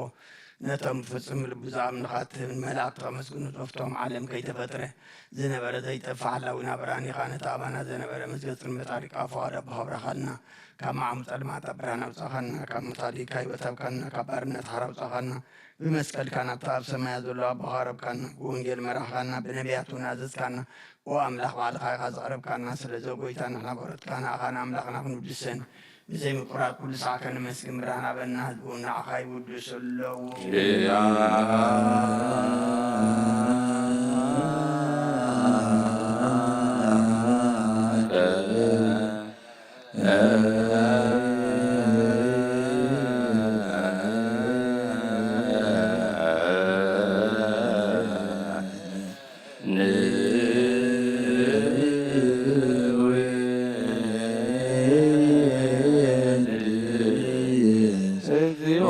ነቶም ብፍጹም ልቡ ዝኣምኑኻ እትህብን መላእኽቲ ከመስግኑ ጸፍቶም ዓለም ከይተፈጥረ ዝነበረ ዘይጠፍእ ሓላዊና ብርሃን ኢኻ። ነቲ ኣባና ዘነበረ መዝገብ ጽልመት ኣሪቃ፣ ፈዋድ ኣቦኻ ኣብራኻልና። ካብ መዓሙ ጸልማት ኣብ ብርሃን ኣውጻኻና። ካብ ሞት ኣዲካ ህይወት ሃብካና። ካብ ባርነት ሓራ ኣውጻኻና። ብመስቀልካ ናብታ ኣብ ሰማያ ዘሎ ኣቦኻ ኣቕረብካና። ብወንጌል መራሕካና። ብነቢያት እውን ኣዘዝካና። ኦ ኣምላኽ፣ ባዕልኻ ኢኻ ዘቕረብካና። ስለዚ ኦ ጎይታ፣ ንሕና በረትካ ንኣኻ ንኣምላኽና ክንውድሰን ብዘይ ምቁራጽ ኩሉ ሰዓት ከነመስግን ብርሃን ሃበና። ህዝቡ ንዓኻ ይውድሱ ኣለዉ።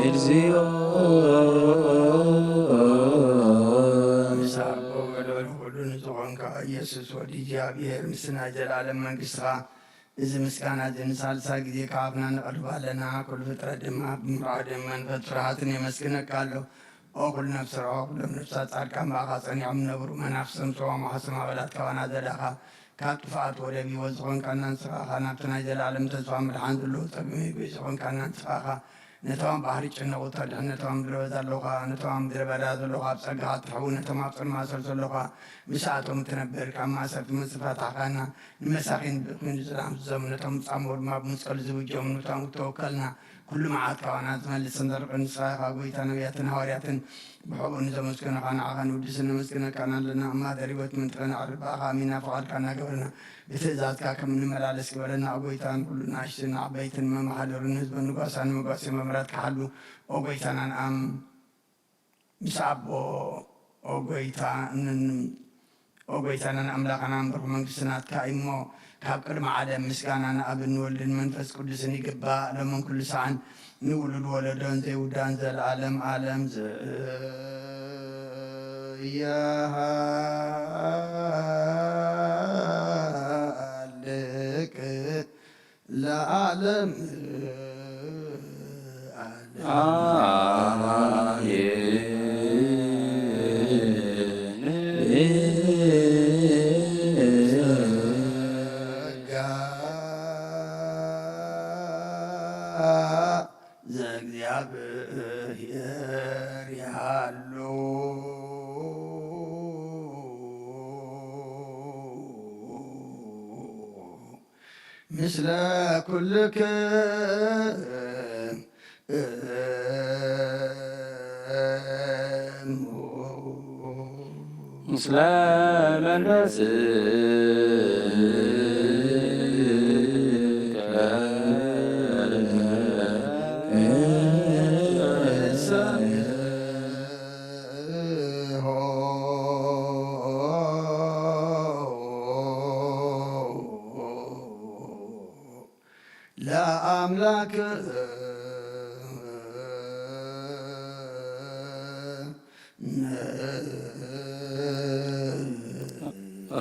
እግዚኦ። ምስ ኣቦ ልዑል ኩሉ ንዝኾንካ ኢየሱስ ወዲ እግዚኣብሔር፣ ምስ ናይ ዘለዓለም መንግስትኻ፣ እዚ ምስጋና እዚ ንሳልሳይ ግዜ ካብ ኣፍና ነቕርብ ኣለና። ኩሉ ፍጥረት ድማ ብምርዓድን መንፈስ ፍርሃትን የመስግነካ ኣሎ። ኦ ኩሉ ነፍሲ ርዖ፣ ኩሎም ነፍሳት ጻድቃን ብኣኻ ጸኒዖም ዝነብሩ፣ መናፍስቶም ጽዋም ሓሰማ ኣባላት ካባና ዘለኻ፣ ካብ ጥፍኣት ወደብ ህይወት ዝኾንካና ንስኻ ኢኻ። ናብቲ ናይ ዘለኣለም ተስፋ ምድሓን ዘለዎ ጸገም መግቢ ዝኾንካና ንስኻ ኢኻ። ነቶም ኣብ ባሕሪ ጭነቑ ተድሕን፣ ነቶም ኣብ ምድረ በዳ ዘለኹ፣ ነቶም ኣብ ምድረ በዳ ዘለኹ ኣብ ጸጋኻ ትሕው፣ ነቶም ኣብ ጽልማት ሰልሰለኻ ምስኣቶም ትነብር፣ ካብ ማእሰርቲ ምስ ፈታሕካና፣ ንመሳኺን ብእኩይ ንዝላምዞም፣ ነቶም ዝጻመዉ ድማ ብምስቀሉ ዝብጀሙ፣ ነቶም ተወከልና፣ ኩሉ መዓት ካባና ዝመልስን ዘርቅን ንስኻ ኢኻ። ጎይታ ነቢያትን ሃዋርያትን ብሕቡእ ንዘመስገኑኻ ንዓኻ ንውድስን ነመስግነካን ኣለና። እማደር ህይወት ምንጥቐ ነዕርፍ ብኣኻ ኣሚና ፍቓድካ እናገበርና ብትእዛዝካ ከም እንመላለስ ግበረና። ኣብ ጎይታ ንኹሉ ንኣሽቱን ንዓበይትን መመሓደሩ ንህዝብን ንጓሳ ንመጓሰ መምራት ክሓሉ ኦ ጎይታና ንኣም ምስ ኣቦ ኦ ጎይታ ንን ኦ ጎይታናን ኣምላኽናን ብሩኽ መንግስቲ ናትካ እዩ እሞ፣ ካብ ቅድሚ ዓለም ምስጋና ንኣብን ንወልድን መንፈስ ቅዱስን ይግባእ፣ ሎምን ኩሉ ሰዓን ንውሉድ ወለዶን ዘይውዳን ዘለዓለም ዓለም ዘያሃልቅ ለዓለም ዓለም። ኣሜን። ጸጋ ዘእግዚኣብሔር ይሃሉ። ምስለ ኩልክም ምስለ መንፈስከ ለአምላክ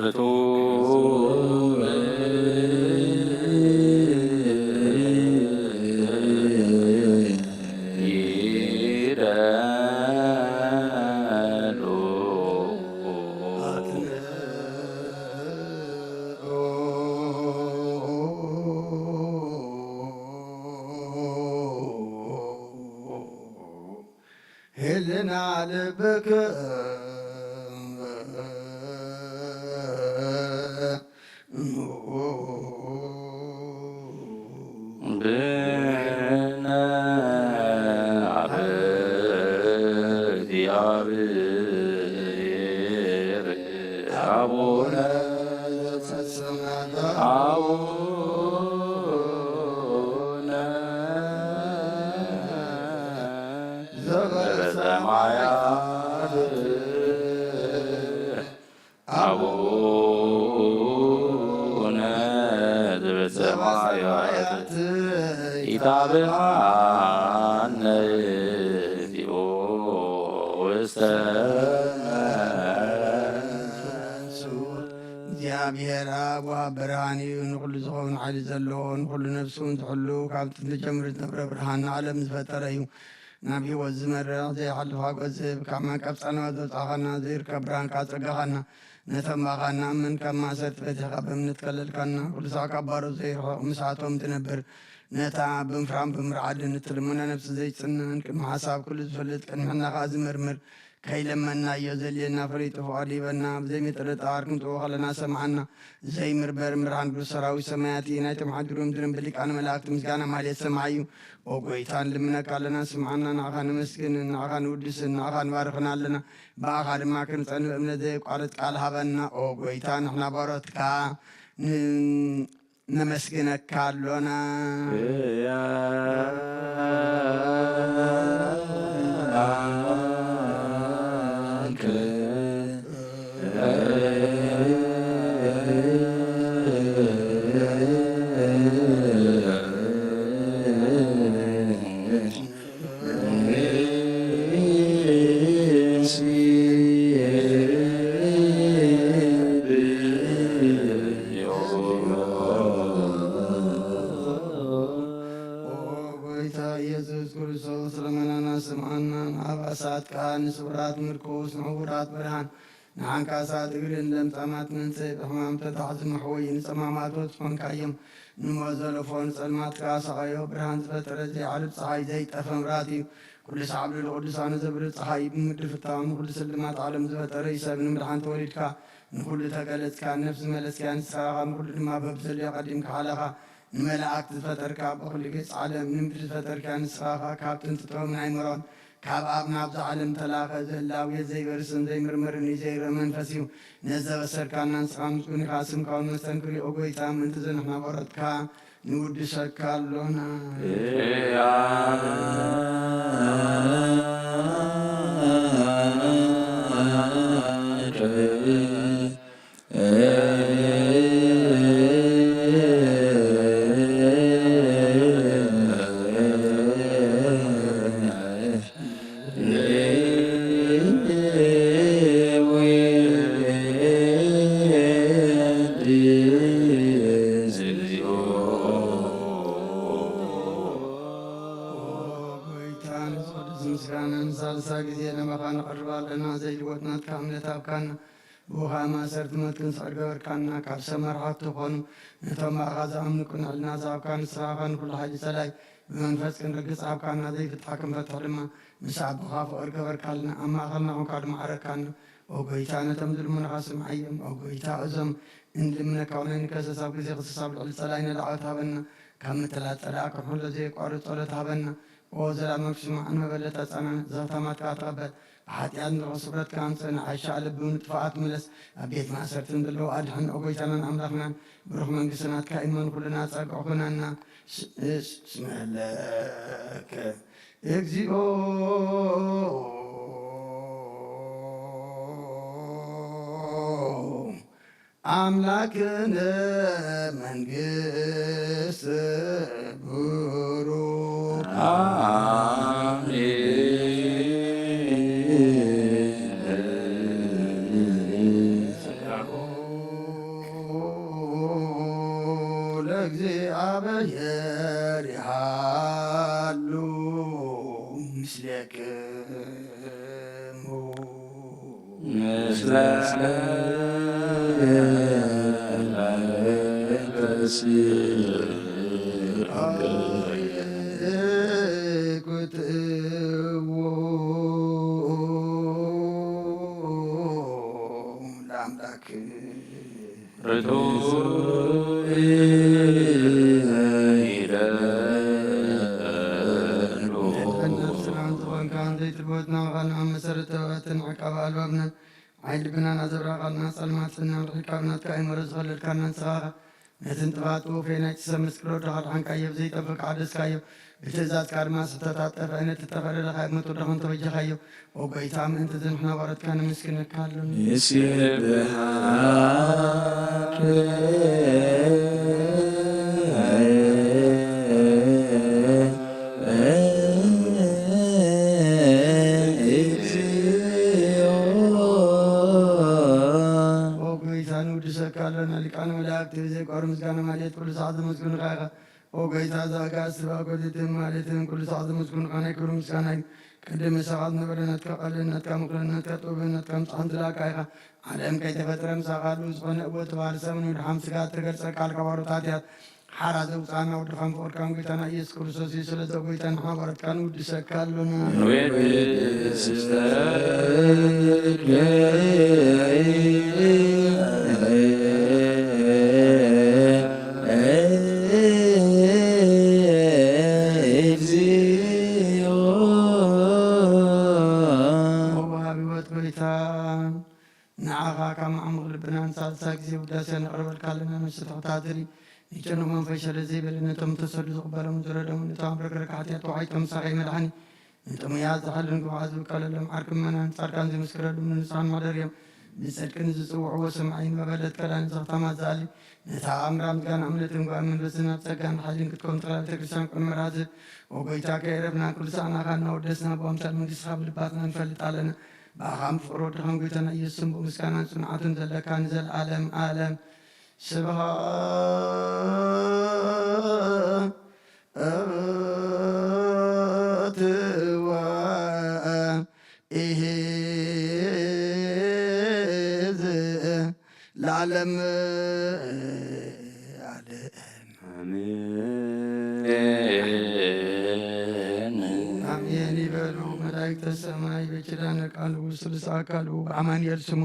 ርቱብ ይደሉ። ህልና ልብክ ብነ ኣብ እግዚኣብሔር ኣቡነ ዘበሰማያት አቡነ ዘበሰማያት አቡነ ዘበሰማያት ኢታብአነ እግዚኦ ውስተ መንሱት። እግዚኣብሔር ኣብ ወሃብ ብርሃን እዩ። ንኹሉ ዝኸውን ሓይሊ ዘለዎ፣ ንኹሉ ነፍሱ ዝሕሉ፣ ካብ ጥንቲ ጀምሩ ዝነበረ ብርሃን ንዓለም ዝፈጠረ እዩ። ናብ ህይወት ዝመርሕ ዘይሓልፍ ሓጎስ ዝህብ፣ ካብ መንቀብ ጸልማት ዘውጻእኻና፣ ዘይርከብ ብርሃን ካጸጋኻና፣ ነቶም ብኣኻ እንኣምን ካብ ማእሰርቲ ፈቲሕካ ብእምነት ከለልካና፣ ኩሉ ሳዕ ካብ ባሮት ዘይርሕቕ፣ ምስኣቶም ትነብር፣ ነታ ብምፍራም ብምርዓድን እትልሙና ነፍሲ ዘይጽንን፣ ቅድሚ ሓሳብ ኩሉ ዝፈልጥ፣ ቅድሚ ሕና ከኣ ዝምርምር፣ ከይለመንናዮ ዘድልየና ፈሊጡ ፍቓዱ ይበና። ብዘይ ምጥርጣር ክንጥዎ ከለና ሰምዓና። ዘይምርበር ብርሃን ቅዱስ ሰራዊት ሰማያት እዩ። ናይቶም ሓዲሩ ምድርን ብሊቃነ መላእክት ምስጋና ማህሌት ሰማይ እዩ። ኦ ጎይታ ንልምነካ ኣለና፣ ስምዓና። ንዓኻ ነመስግንን ንዓኻ ንውድስን ንዓኻ ንባርኽን ኣለና። ብኣኻ ድማ ክንጸንዕ እምነት ዘየቋርጽ ቃል ሃበና። ኦ ጎይታ ንሕና ባሮትካ ን- ነመስግነካ ኣሎና። ስምዓና፣ ንኣባሳት ከኣ ንስውራት ምርኩስ፣ ንዕውራት ብርሃን፣ ንዓንካሳት እግሪ፣ ንለምጻማት መንጽሂ፣ ብሕማም ተታሕዚ መሕወዪ፣ ንጸማማት ወጽ ኮንካዮም፣ ንሞት ዘለፎ ንጸልማት ከኣ ሰቓዮ። ብርሃን ዝፈጠረ ዘይዓርብ ጸሓይ፣ ዘይጠፈ መብራህቲ እዩ። ኩሉ ሳዕ ብልዑል ቅዱሳኑ ዘብርህ ጸሓይ እዩ። ብምድሪ ፍታውን ንኹሉ ስልማት ዓለም ዝፈጠረ እዩ። ሰብ ንምድሓን ተወሊድካ፣ ንኹሉ ተገለጽካ፣ ነፍሲ መለስካያ ንስኻ ኢኻ፣ ንኹሉ ድማ በብዘድልዮ ቀዲምካ ሓለኻ። ንመላእክት ዝፈጠርካ፣ በኹሉ ገጽ ዓለም ንምድሪ ዝፈጠርካ ንስኻ ኢኻ። ካብ ጥንቲ ጥበብ ናይ መሮን፣ ካብ ኣብ ናብዛ ዓለም ተላኸ፣ ዘህላዊ ዘይበርስን ዘይምርምርን እዩ፣ ዘይርእ መንፈስ እዩ። ነዚ ዘበሰርካና ንስኻ ምስጉን ኢኻ። ስምካ እውን መስተንክር እዩ፣ ኦ ጎይታ፣ ምእንቲ እዚ ንሕና ቆረጽካ ንውድሰካ ኣሎና። ጎይታ፣ ነዚ ቅዱስ ምስጋና ንሳልሳ ግዜ ናባኻ ንቐርብ ኣለና። ዘይልወጥ ናትካ እምነት ሃብካና። ብኡ ኸኣ ማእሰርቲ ሞት ክንስዕር ገበርካና። ካብ ሰብ መራሕቲ ዝኾኑ ነቶም ብኣኻ ዝኣምኑ ቅኑዕ ሕልና ዝሃብካ ንስኻ ኢኻ። ንኹሉ ሓይሊ ጸላኢ ብመንፈስ ክንርግጽ ሃብካና። ዘይፍታሕ ክንፈትሕ ድማ ምስ ኣቦኻ ፍቕሪ ገበርካልና። ኣብ ማእከልና ኾንካ ድማ ዓረካና። ኦ ጎይታ፣ ነቶም ዝልምኑኻ ስምዓዮም። ኦ ጎይታ፣ እዞም እንልምነካ እውን ኣይንከሰስ። ኣብ ግዜ ክሰስ ኣብ ልዕሊ ጸላኢና ላዕወት ሃበና። ካብ ምትላል ጸላኢ ክንሕሎ ዘየቋርጽ ጸሎት ሃበና። ኦ ዘላለማዊ ስምዓን መበለት ኣጻናን፣ ዘኽታማት ከኣ ተቐበል። ብሓጢኣት ንረኽስ ስፍረት ከኣ ኣምጽእ። ንዓሻ ልቢ ንጥፋኣት ምለስ። ኣብ ቤት ማእሰርቲ ንዘለዉ ኣድሕን። ኦ ጎይታናን ኣምላኽናን፣ ብሩኽ መንግስቲ ናትካ እዩ። እሞ ንኹልና ጸግዒ ኩነና። ስ-፣ ስ-፣ ስምዕለከ እግዚኦ። ኣምላክነ መንግስት ብሩክ። ለእግዚኣብሔር ይሃሉ ምስሌክሙ። ምስለ መንፈስ ክትእዎ ለኣምላክ ርቱዕ ዘይደሉ። ነፍስና ዝኾንካን ዘይትልወጥና ምዃንና መሰረት ተባእትን ዕቃብ ኣልባብናን ዓይኒ ልብናን ኣዘብራቓልና ጸልማት ጽና ርሒቃ ብናትካ ኣእምሮ ዝኸለልካና ንስኻ ኢኻ። ነቲ እንጥፋት ወፈይ ናይቲ ሰብ ምስክር ወድኻ ኣድሓንካዮ፣ ብዘይጠፍእ ከኣ ደስካዮ። ብትእዛዝካ ድማ ስሕተታት ጠፍአ፣ ነቲ እተፈረደ ካብ ሞት ወድኻ ተበጀኻዮ። ኦ ጎይታ፣ ምእንቲ እዚ ንሕና ባሮትካ ነመስግነካ ኣሎና። ንስብሐት እግዚኦ። ኦ ጎይታ፣ ንውድሰካ ኣሎና። ሊቃነ መላእክት ብዘይቋርጽ ምስጋና ማሌት ኩሉ ሰዓት ዘመስግኑኻ ኢኻ። ኦ ጎይታ፣ እዛ ኣጋእዝቲ ብኣጎሊትን ማሌትን ኩሉ ሰዓት ዘመስግኑኻ ናይ ክብሪ ምስጋና እዩ። ቅድሚ ሰዓት ነበረ ናትካ ቃልን ናትካ ምኽርን ናትካ ጥበብን ናትካ ምጽሓን ዝለኣካ ኢኻ። ዓለም ከይተፈጥረ ምሳኻ ኣሉ ዝኾነ እወ ተባህሪ ሰብን ወድሓም ስጋ እተገልጸ ቃልካ ባሮታት እያ። ሓራ ዘውፅኣና ወድኻን ፍቕርካን ጎይታና ኢየሱስ ክርስቶስ እዩ። ስለዚ ጎይታ ንሓዋርያትካ ንውድሰካ ኣሎና። ንውድስ እግዚኦ። ወሃቢ ህይወት ጎይታ፣ ንዓኻ ካብ መዓሙቕ ልብና ንሳልሳይ ግዜ ውዳሴ ነቕርበልካ ኣለና። ነፍሲ ተኸታተሊ፣ ንጨነቖም ፈሸለ ዘይበለ፣ ነቶም ተሰዱ ዝቕበሎም ዝረደሙ፣ ነቶም ኣብ ረግረግ ሓጢኣት ተዋሒጦም ሳቐይ መድሓኒ፣ ንጥሙያት ዝሓልን ግቡኣት ዝብቀለሎም፣ ዓርኪ ምእመናን ጻድቃን ዝምስክረሎም፣ ንንጹሃን መሕደርዮም፣ ንጽድቂ ንዝጽውዕዎ ሰማዒ፣ ንመበለት ከዳኒ ዘኽታማት ዝኣሊ፣ ነታ ኣእምራ ምስጋና እምነትን ጉባኤ መንፈስን ኣብ ጸጋን ሓይልን ክትከውን ተኽላ ቤተ ክርስቲያን ቅድሚ ራዚ፣ ኦ ጎይታ ከየረፍና ቅዱሳን ኣኻልና ወደስና ብኣምሳል መንግስትኻ ብልባትና ንፈልጥ ኣለና። ብኣኻን ብፍቕሪ ወድኻን ጎይታና ኢየሱስን ብምስጋናን ጽንዓትን ዘለካ ንዘለዓለም ዓለም ስብሃት። ዓለም ዓለም። ኣሜን። ኣሜን ይበሉ መላእክተ ሰማይ፣ በኪዳነ ቃሉ ስሉስ ኣካሉ ብኣማኑኤል ስሙ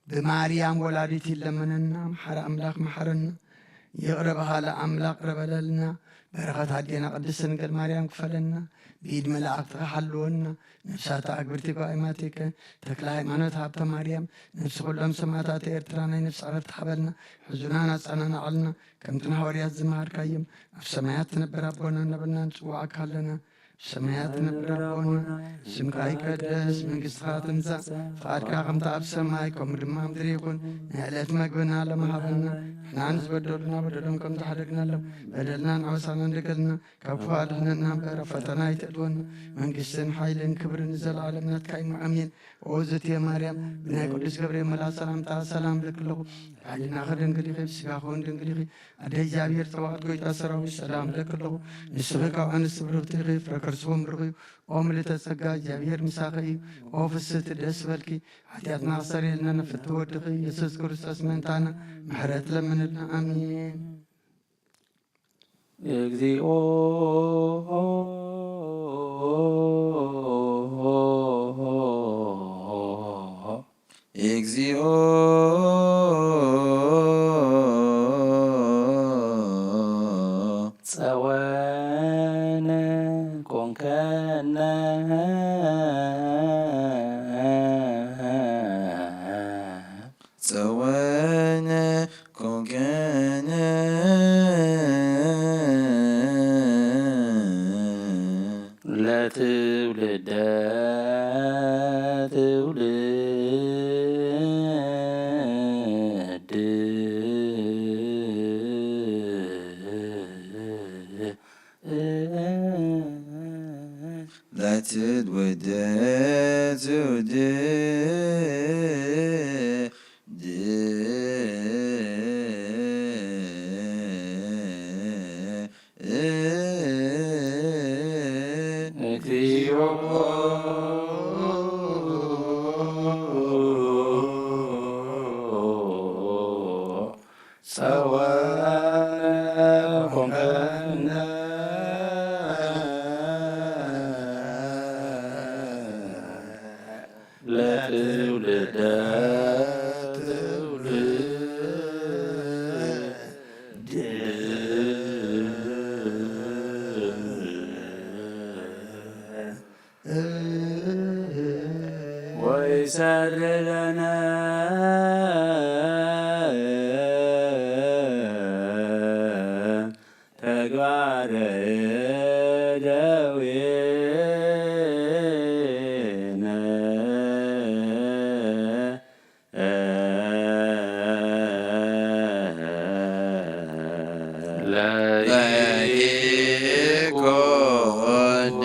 ብማርያም ወላዲት ይለመነና። መሓሪ ኣምላኽ መሓረና፣ ይቕረ በሃሊ ኣምላኽ ይቕረ በለልና። በረኸት ኣዴና ቅድስት ድንግል ማርያም ክፈለና፣ ብኢድ መላእኽትኻ ሓልወና። ነፍሳት ኣግብርቲ ጓይማቲከ ተክለ ሃይማኖት ሃብተ ማርያም፣ ነፍሲ ኩሎም ሰማዕታት ኤርትራ፣ ናይ ነፍሲ ዕረፍቲ ሃበልና። ሕዙናን ኣጸናናዕልና፣ ከምቲ ንሃዋርያት ዝመሃርካዮም። ኣብ ሰማያት ትነብር ኣቦና እናበልና ንጽውዓካ ኣለና። ኣብ ሰማያት ትነብር ኣቦና፣ ስምካ ይቀደስ፣ መንግስትኻ ትምጻእ፣ ፍቓድካ ከምቲ ኣብ ሰማይ ከምኡ ድማ ኣብ ምድሪ ይኹን። ናይ ዕለት መግብና ሎሚ ሃበና፣ ንሕና ንዝበደሉና በደሎም ከም ዝሓደግናሎም፣ በደልናን ዓወሳናን ደገልና፣ ካብ ክፉእ ኣድሕነና እምበር፣ ኣብ ፈተና ኣይተእትወና። መንግስትን ሓይልን ክብርን ንዘለዓለም ናትካ እዩ። ኣሜን። ኦ ዝእቲ ማርያም፣ ብናይ ቅዱስ ገብርኤል መልኣኽ ሰላምታ ሰላም እብለኪ ኣለኹ። ብሕሊናኺ ድንግል ኢኺ፣ ብስጋኺ እውን ድንግል ኢኺ። ኣደ እግዚኣብሔር፣ ጸባኦት፣ ጎይታ ሰራዊት፣ ሰላም እብለኪ ኣለኹ። ንስኺ ካብ ኣንስቲ ብርኽቲ ኢኺ፣ ፍረ ከርስኺ እውን ብሩኽ እዩ። ኦ ምልዕተ ጸጋ፣ እግዚኣብሔር ምሳኺ እዩ። ኦ ፍስህቲ፣ ደስ ይበልኪ። ሓጢኣትና ክሰርየልና ንፍትው ወድኺ ኢየሱስ ክርስቶስ ምእንታና ምሕረት ለምንልና። ኣሜን። እግዚኦ፣ እግዚኦ፣ ጸወነ ኮንከነ። ጸወነ ኮንከነ። ለትውልደ ትውልድ። ለትውልደ ትውልድ። እግዚኦ። ጸወነ ኮንከነ። ለትውልደ ትውልድ። ወይሰሪ ለነ ተግባረ ደዌነ። ለይኩን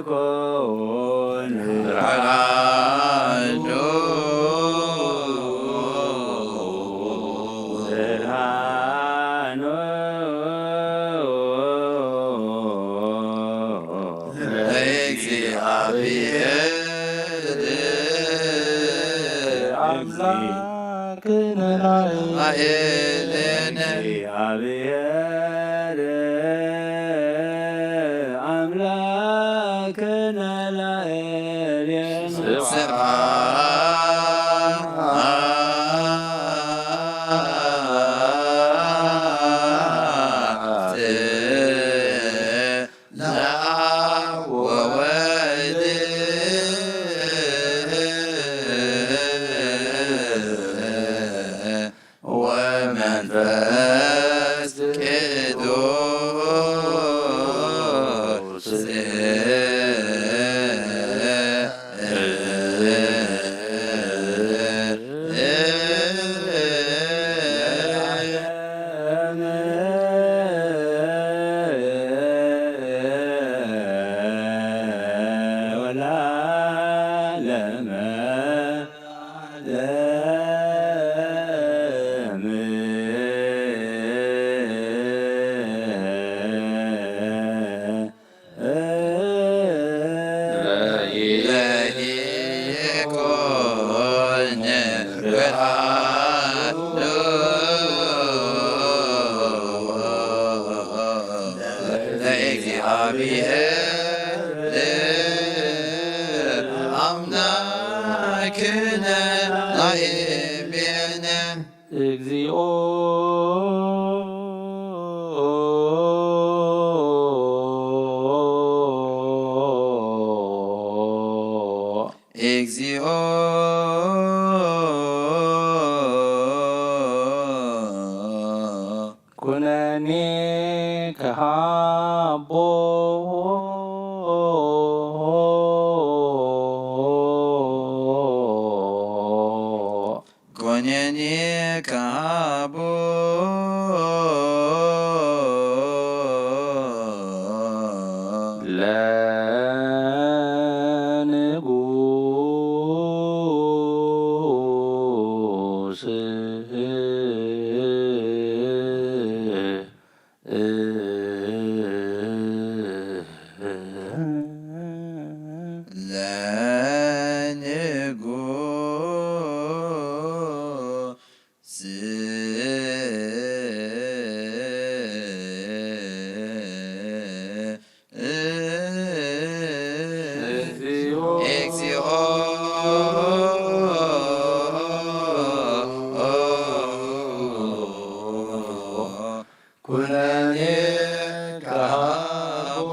ለይኩን ብርሃኑ ብርሃኑ ለእግዚኣብሔር አምላክነ ላዕሌነ። እግዚኣብሔር አምላክነ ላዕሌነ። ስብሐት ለአብ ወወልድ ወመንፈስ ቅዱስ። ለእግዚኣብሔር ኣምላክነ ናይ ቤነ። እግዚኦ። እግዚኦ። ኩነኔ ከሃቦ። ኩነኔ ከሃቦ። ለንጉስ። ለንጉስ። እግዚኦ። ኩነኔ ከሃቦ።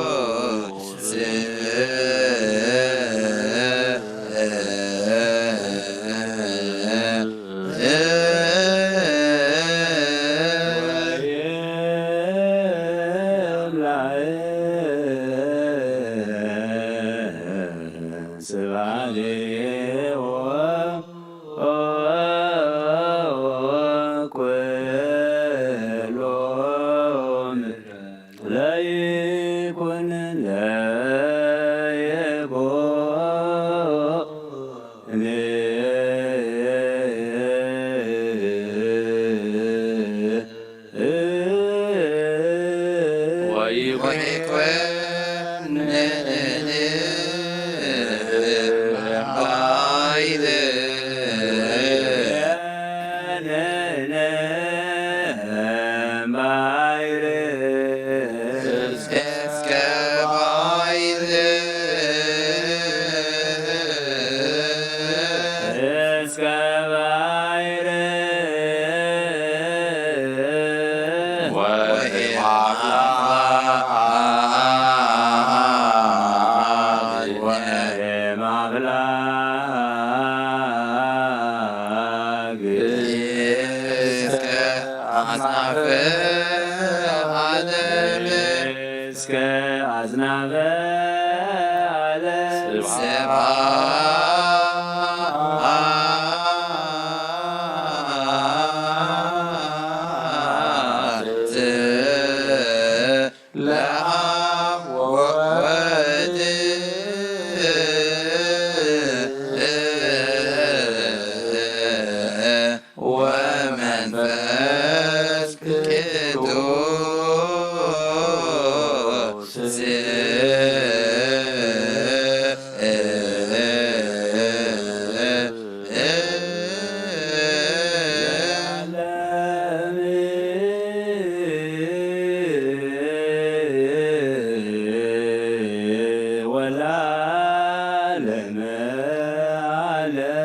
ለንጉስ። ስብሐት ለይኩን ለይኩን። ወይኮነኒ ባይድ። ባይድ። እስከ ባይድ። እስከ ባይድ። ወኢማፍላ እስከ አጽናፈ ዓለም። እስከ አጽናፈ ዓለም። ስብሐት ለአብ ወወልድ ወመንፈስ ቅዱስ። ወለዓለመ ዓለም።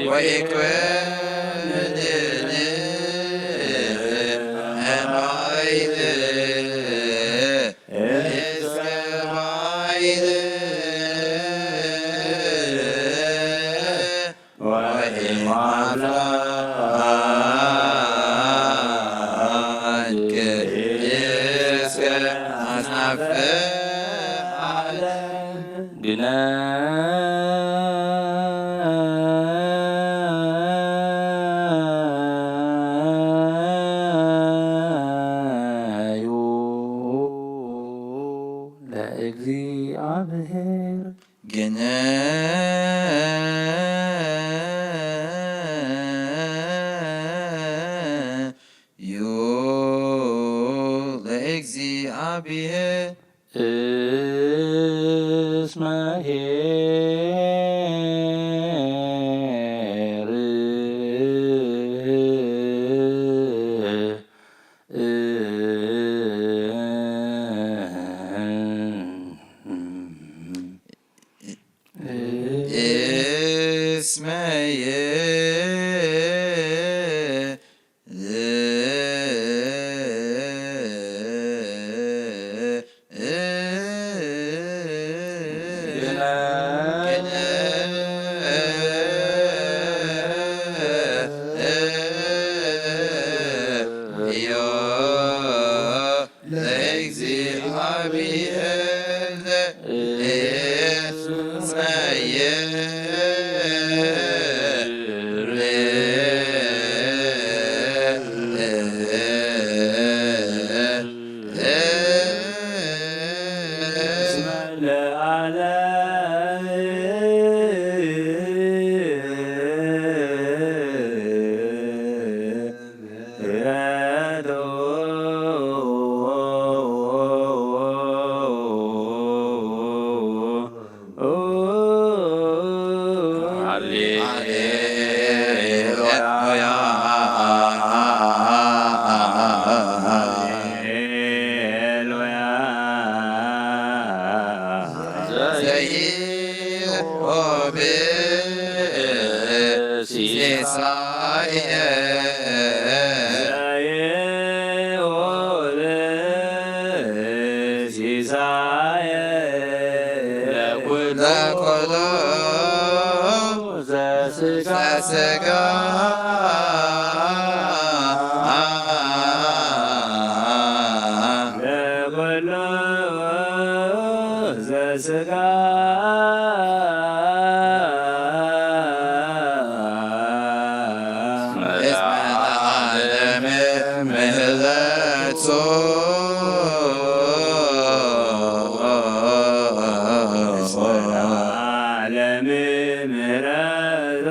ወይኮነኒ ባይድ። እስከ ባይድ። ወኢማፍላ ብሔር እስመ ኄር እስመ ኄር ለእግዚአብሔር ለእስመ ኄር ሲሳየ ለኩሉ ለኩሉ ዘስጋ ዘስጋ ለኩሉ ዘስጋ እስመ ለዓለም ምህረቱ ዓለም ምህረቱ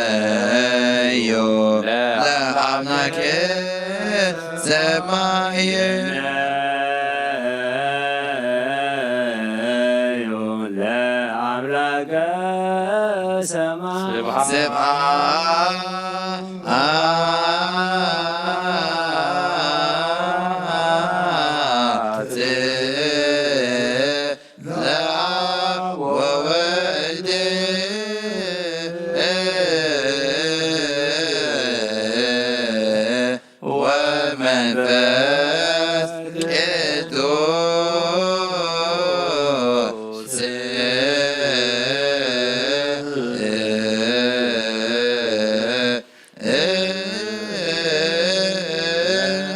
ገነዮ ለአምላክ ሰማይ ለአምላክ ሰማይ ስብሐት ለአብ ወወልድ ወመንፈስ ቅዱስ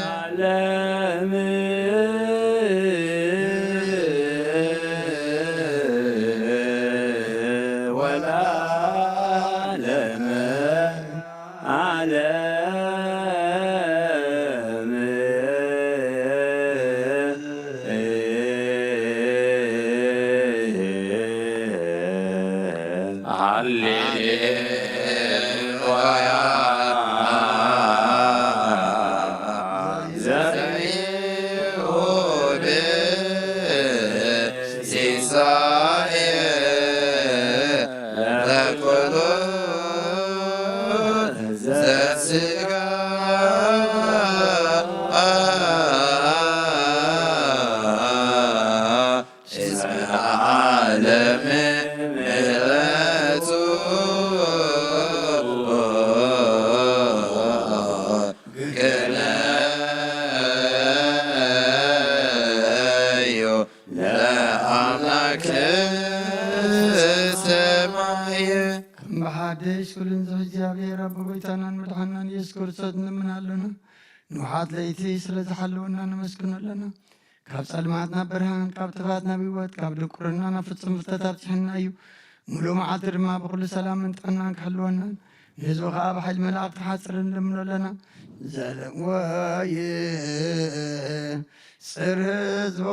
ለዓለም ወለዓለመ ዓለም። ሃሌሉያ። ዘይሁድ ሲሳይ ለኩሉ ዘስጋ እስመ ለዓለም ምህረቱ ገነዮ ለአምላክ ሰማይ። እም ብሓድሽ ኩሉን ዝሕዚ እግዚኣብሔር ኣቦ ጎይታናን መድሓናን ኢየሱስ ክርስቶስ ንልምን ኣሎና። ንውሓት ለይቲ ስለ ዝሓለወና ነመስግኖ ኣለና። ካብ ጸልማት ናብ ብርሃን፣ ካብ ጥፋት ናብ ህይወት፣ ካብ ድንቁርና ናብ ፍጹም ፍልጠት ኣብጽሐና እዩ። ሙሉእ መዓልቲ ድማ ብኹሉ ሰላምን ጥዕናን ክሕልወናን ንህዝቡ ኸኣ ብሓይሊ መላእኽቲ ሓጽርን ንልምኖ ኣለና። ዘለዎ ይጽር ህዝቦ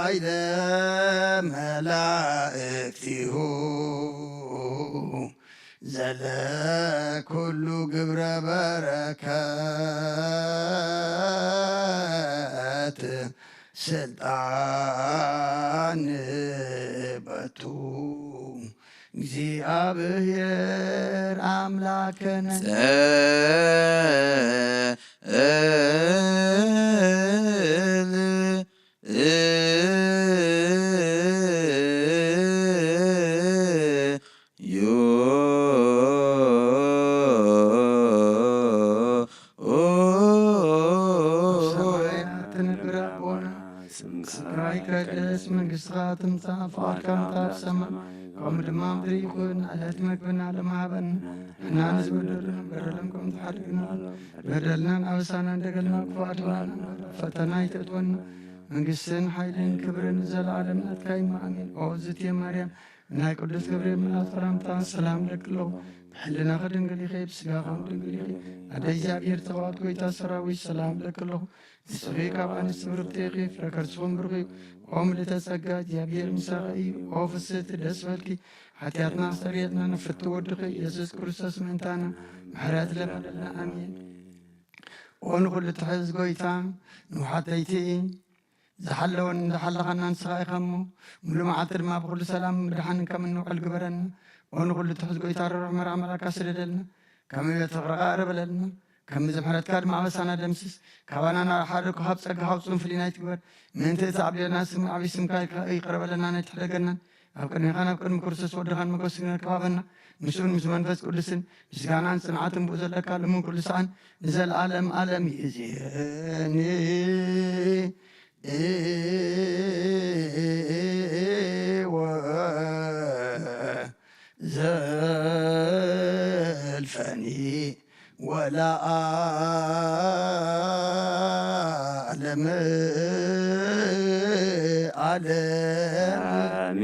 ኃይለ መላእክቲሁ ዘለኩሉ ግብረ በረከት ስልጣን በቱ እግዚኣብሔር ኣምላከነ። ጸል ዩ ኣብ ሰማያት ትነብር ኣቦና፣ ስምካ ይቀደስ፣ መንግስትኻ ትምጻእ፣ ፍቓድካ ኣብ ሰማይ ከምኡ ድማ ምድሪ ይኹን። ዕለት መግብና ሎሚ ሃበና፣ ንሕና ንዝበደሉና በደሎም ከም ትሓድግና፣ በደልናን ኣበሳናን ደገልና ክፉእ ኣድሕነና፣ ፈተና ኣይተእትወና፣ መንግስትን ሓይልን ክብርን ንዘለዓለም ናትካ እዩ። ኣሜን። ኦ ዝትየ ማርያም፣ ናይ ቅዱስ ገብርኤል መልኣክ ሰላምታ ሰላም እለኪ ኣለኹ። ብሕልናኺ ድንግል ኢኺ፣ ብስጋኺ እውን ድንግል ኢኺ። ኣደ እግዚኣብሔር ጸባኦት ጎይታ ሰራዊት ሰላም እለኪ ኣለኹ። ንስኺ ካብ ኣንስቲ ብርኽቲ ኢኺ፣ ፍረ ከርስኺ እውን ብሩኽ እዩ። ኦ ምልእተ ጸጋ፣ እግዚኣብሔር ምሳኺ እዩ። ኦ ፍስሕቲ ደስ በልኪ፣ ሓጢኣትና ኣስተርእየልና፣ ንፍቲ ወድኺ ኢየሱስ ክርስቶስ ምእንታና ምሕረት ለምንልና። ኣሜን። ኦ ንኹሉ ትሕዝ ጎይታ፣ ንውሓተይቲ ዝሓለወን ዝሓለኻና ንስኻ ኢኻ እሞ፣ ሙሉ መዓልቲ ድማ ብኹሉ ሰላም ብድሓን ከም እንውዕል ግበረና። ኦ ንኹሉ ትሕዝ ጎይታ፣ ርሩሕ መርዓ መልኣካ ስደደልና፣ ከም ቤት ፍቕርኻ ቅርብ በለልና፣ ከም ምሕረትካ ድማ ኣበሳና ደምስስ፣ ካባና ናብ ሓደ ካብ ጸጋ ካብ ጽም ፍልይና ይትግበር። ምእንቲ እቲ ኣብ ልዕሌና ስም ዓብዪ ስምካ ይቅረ በለና፣ ናይ ትሕደገናን ኣብ ቅድሜኻን ኣብ ቅድሚ ክርስቶስ ወድኻን መጎስና ከባበና፣ ምስኡን ምስ መንፈስ ቅዱስን ምስጋናን ጽንዓትን ብኡ ዘለካ ልሙን ኩሉ ሰዓን ንዘለዓለም ዓለም ይእዜኒ። ወዘልፈኒ ወለዓለመ ዓለም።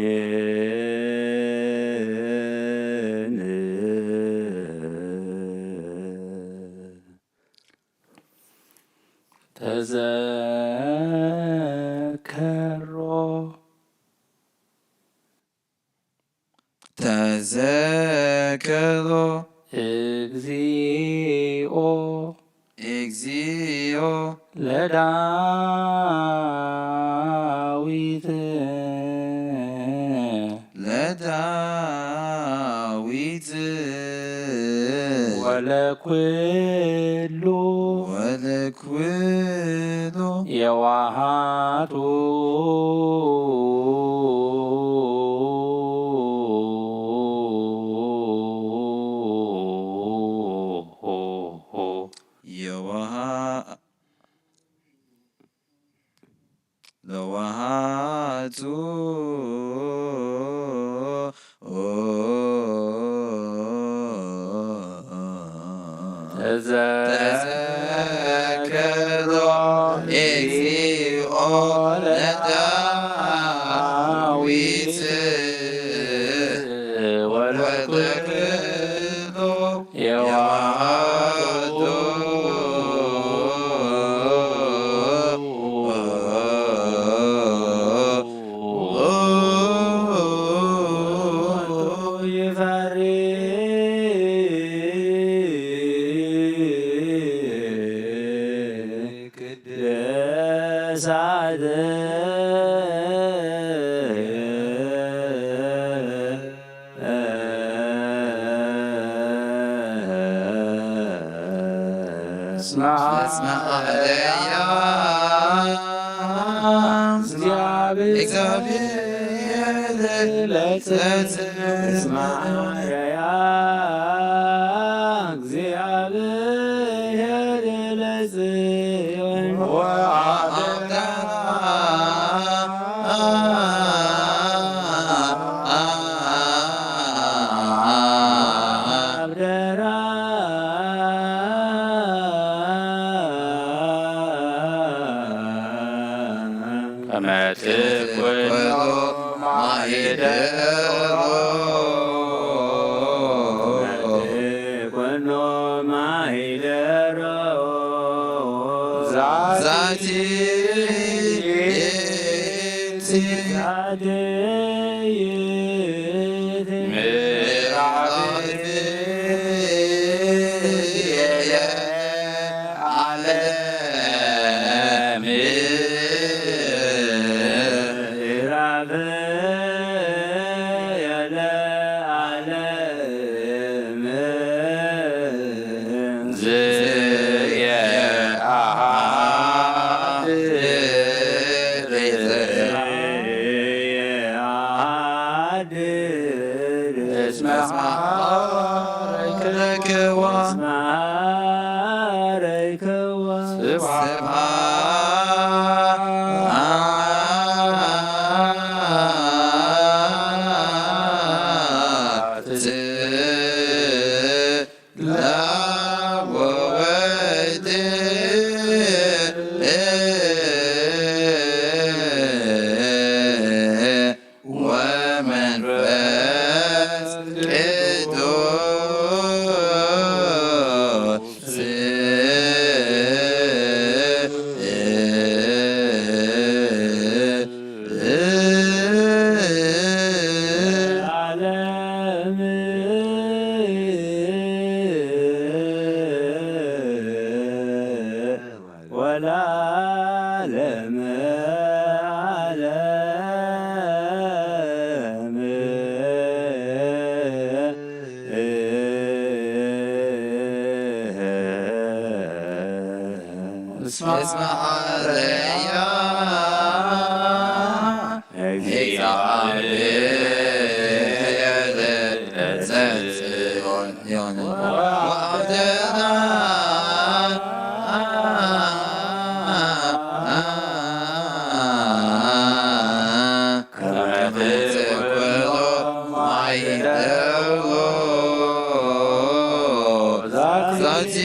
ኣሜን። ተዘከሮ ተዘከሮ እግዚኦ እግዚኦ ለዳዊት ለዳዊት ወለኩሉ ወለኩሉ የዋሃቱ። የዋሃ ለዋሃቱ ተዘከሮ እግዚኦ ለዳዊት ወለኩሉ የዋሃቱ። ይፈሪ ቅድሳት እስማ ለያ እግዚአብሔር ለጸት እስማ ለያ እግዚአብሔር ለጽዮን ወአበራ አብደራ ከመ ትኩኖ ማሂደሮ ከመ ትኩኖ ማሂደሮ ዛቲ ዛደይት ምዕራፍ ዓለም ምዕራፍ የለ ዓለም ወመንፈስ ቅዱስ ዓለም ወለዓለመ ዓለም። እስመ ሐረያ እግዚአብሔር ለጽዮን ወአውደና ከመ ትኩሎ ማይ ደሎ ዛቲ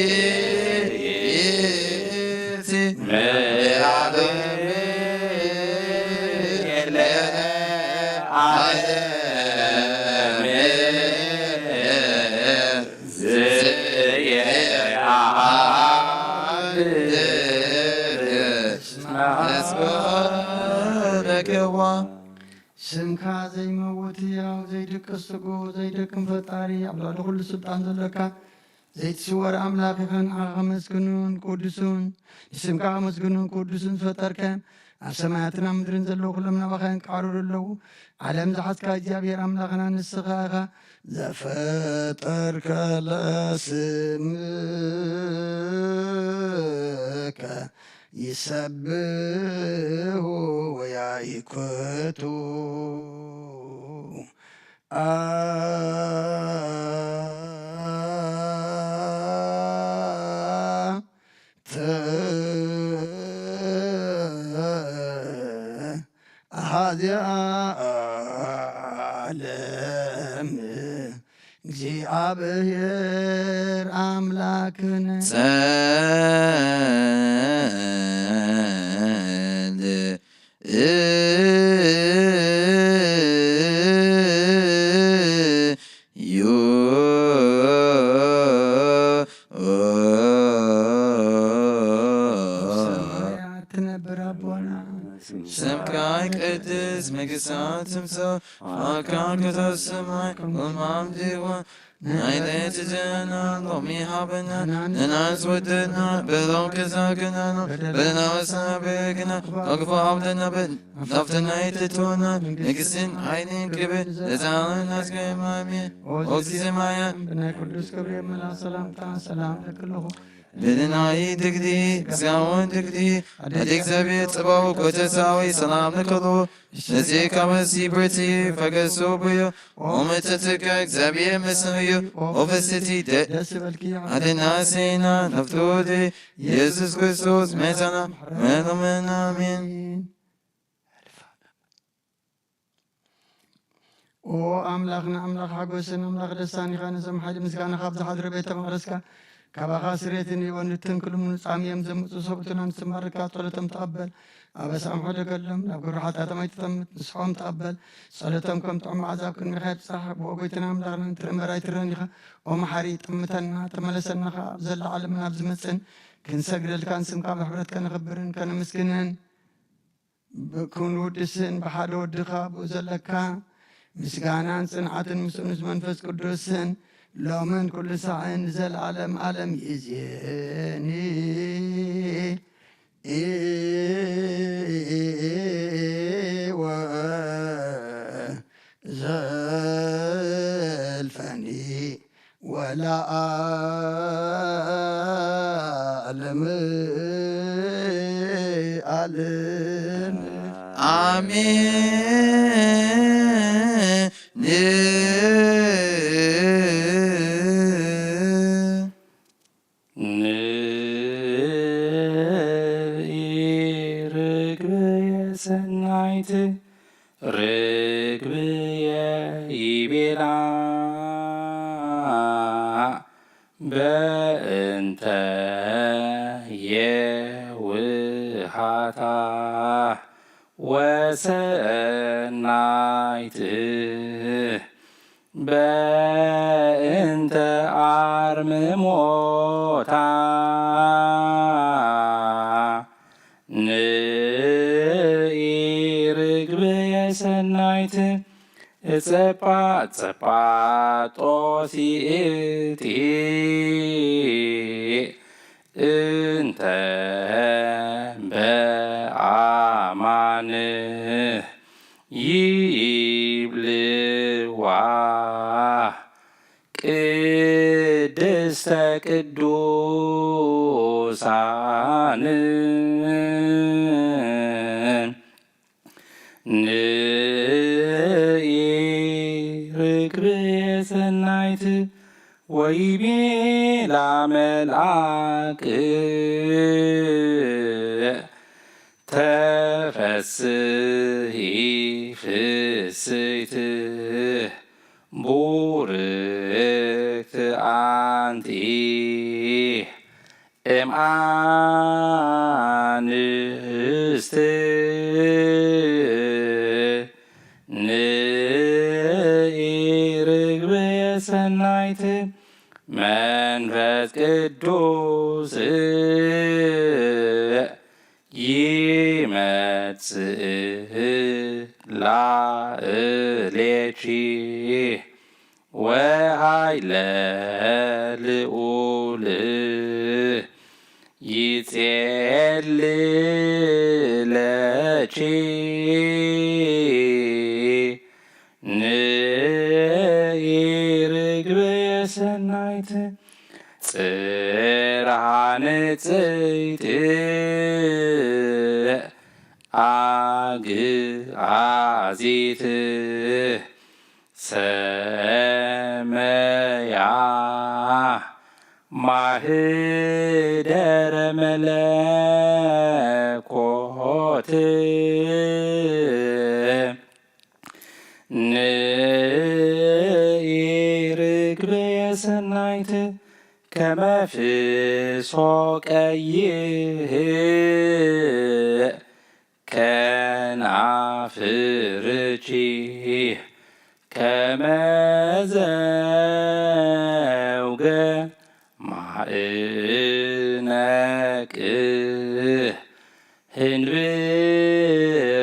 ይእቲ ምዕራፍ የለ ዓለም ስምካ ዘይመውት ህያው ዘይድቅስ ስጉ ዘይደክም ፈጣሪ ኣብ ልዕሊ ኩሉ ስልጣን ዘለካ ዘይትስወር ኣምላኽ ኢኻ። ንዓኻ ከመስግኑን ቅዱሱን ንስምካ ከመስግኑን ቅዱሱን ዝፈጠርከ ኣብ ሰማያትን ኣብ ምድርን ዘለዉ ኩሎም ናባኻ የንቃዕርሩ ኣለዉ። ዓለም ዝሓዝካ እግዚኣብሔር ኣምላኽና ንስኻ ኢኻ። ዘፈጠርከ ለስምከ ይሰብሑ ወያይክቱ። አ ተ አሃዚ ዓለም እግዚኣብሔር ኣምላክነ ጸል እዩ። ሰማያት ትነብር ኣቦና፣ ስምካ ይቀደስ፣ መንግስትካ ትምጻእ፣ ፈቃድካ ከም ኣብ ሰማይ ከምኡ ኣብ ምድሪ ይኹን። ናይ ዕለትና ሎሚ ሃበና፣ ንሕና ዝወደና በደልና ከሳግናና፣ በደልና ወሳበግና፣ ካብ ክፉ ኣውደና በል ናብተና ይትትወና። መንግስትን ሓይልን ክብርን ለዘለዓለም ናትካ እዩ። ኣሜን። ኦ እግዚእ ሰማያ፣ ብናይ ቅዱስ ገብርኤል መልኣክ ሰላምታ ሰላም እለኪ ኣለኹ። ብልናይ ድግዲ፣ እግዚኣውን ድግዲ፣ ኣደ እግዚኣብሔር ጽባው ኮተሳዊ ሰላም ለከሎ። ንሴ ካበሲ ብርቲ ፈገሶ ብዮ፣ ኦመተትከ እግዚኣብሔር መስምዮ፣ ኦፈስቲ ደ-፣ ደስ በልኪ፣ ኣደና ሴና ነፍቶዴ፣ ኢየሱስ ክርስቶስ መታና፣ መኖመን ኣሜን። ኦ ኣምላኽና፣ ኣምላኽ ሓጎስን ኣምላኽ ደስታን ኢኻ። ነዞም ሓይሊ ምስጋና ካብ ዝሓድረ ቤተ መቕደስካ፣ ካባኻ ስሬትን ይወንትን ክልምኑ ጻምዮም ዘምጹ ሰብኡትና ንስማርካ ጸሎቶም ተቐበል። ኣበሳኦም ሕደገሎም፣ ናብ ግብሪ ሓጢኣቶም ኣይትጠምት፣ ንስሖም ተቐበል። ጸሎቶም ከም ጥዑም መዓዛ ኣብ ቅድሚኻ ይብጻሕ። ብኦ ጎይታና ኣምላኽና፣ ንትርኢ እምበር ኣይትረን ኢኻ። ኦ መሓሪ፣ ጠምተና፣ ተመለሰና ኸኣ፣ ኣብ ዘላ ዓለምን ኣብ ዝመጽእን ክንሰግደልካን ስምካ ብሕፍረት ከነኽብርን ከነመስግንን። ብክን ውድስን ብሓደ ወድኻ ብኡ ዘለካ ምስጋናን ጽንዓትን ምስ እኑስ መንፈስ ቅዱስን ሎምን ኩሉ ሳዕን ንዘለዓለም ዓለም ይእዜኒ። ወዘልፈኒ ወለዓለም ዓለም። ኣሜን። ንኢ ርግብየ ሰናይት ርግብየ ይቤላ በእንተ የውሃታ ወሰናይት በእንተ ኣርምሞታ ንኢ ርግብየ ሰናይት እጸባ እጸባ ጦሲእቲ እንተ በአማን ይብልዋ ቅድስተ ቅዱሳን ንኢ ርግብየ ሰናይት ወይቤላ መልአክ ተፈስሂ ፍስይት ቡርክት ኣንቲ እም ኣንስት ንኢ ርግብየ ሰናይት መንፈስ ቅዱስ ይመጽእ ላእሌኪ ወሃይለ ልኡል ይጼልለኪ ንኢ ርግብየ ሰናይት ጽርሃ ንጽይት ኣግኣዚት ሰመያ ማህደረ መለኮት ንኢ ርግብየ ሰናይት ከመ ፍስሖ ቀይሕ ከናፍርኪ ከመ ዘውገ ማእነቅ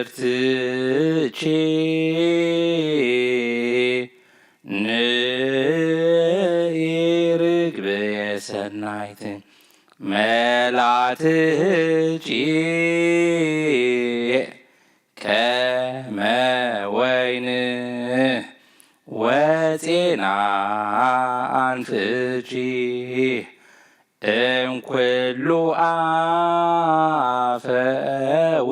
ህንብርትኪ ንኢ ርግብየ ሰናይት መላትኪ ከመ ወይን ወጼና ኣንፍኪ እም ኩሉ ኣፈው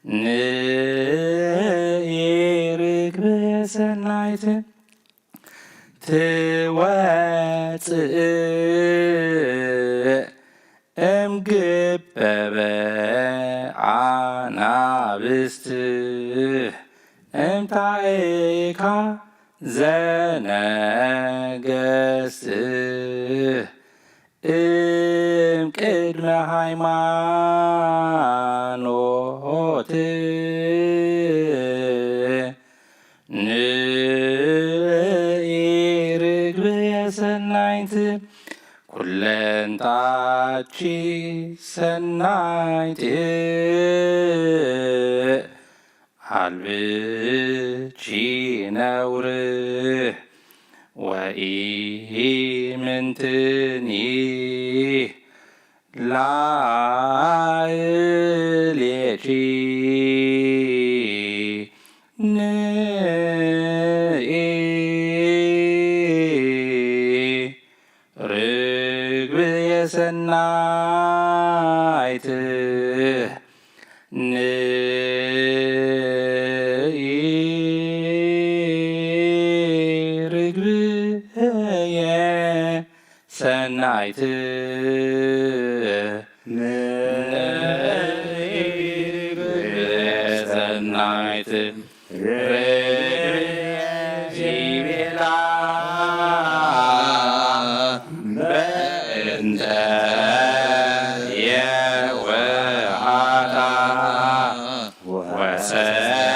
ንኢ ርግብየ ሰናይት ትወጽእ እም ግበበ ኣናብስት እም ታእካ ዘነገስት እም ቅድመ ሃይማኖት ንኢ ርግብየ ሰናይት ኩለንታኪ ሰናይ ሰናይት፣ ኣልብኪ ነውር ወኢምንትኒ ላዕሌኪ ንኢ ርግብየ ሰናይት ንኢ ርግብየ ሰናይት ንኢ ርግብየ ሰናይት ርግብየ ዚቤላ በእንተ የውሃታ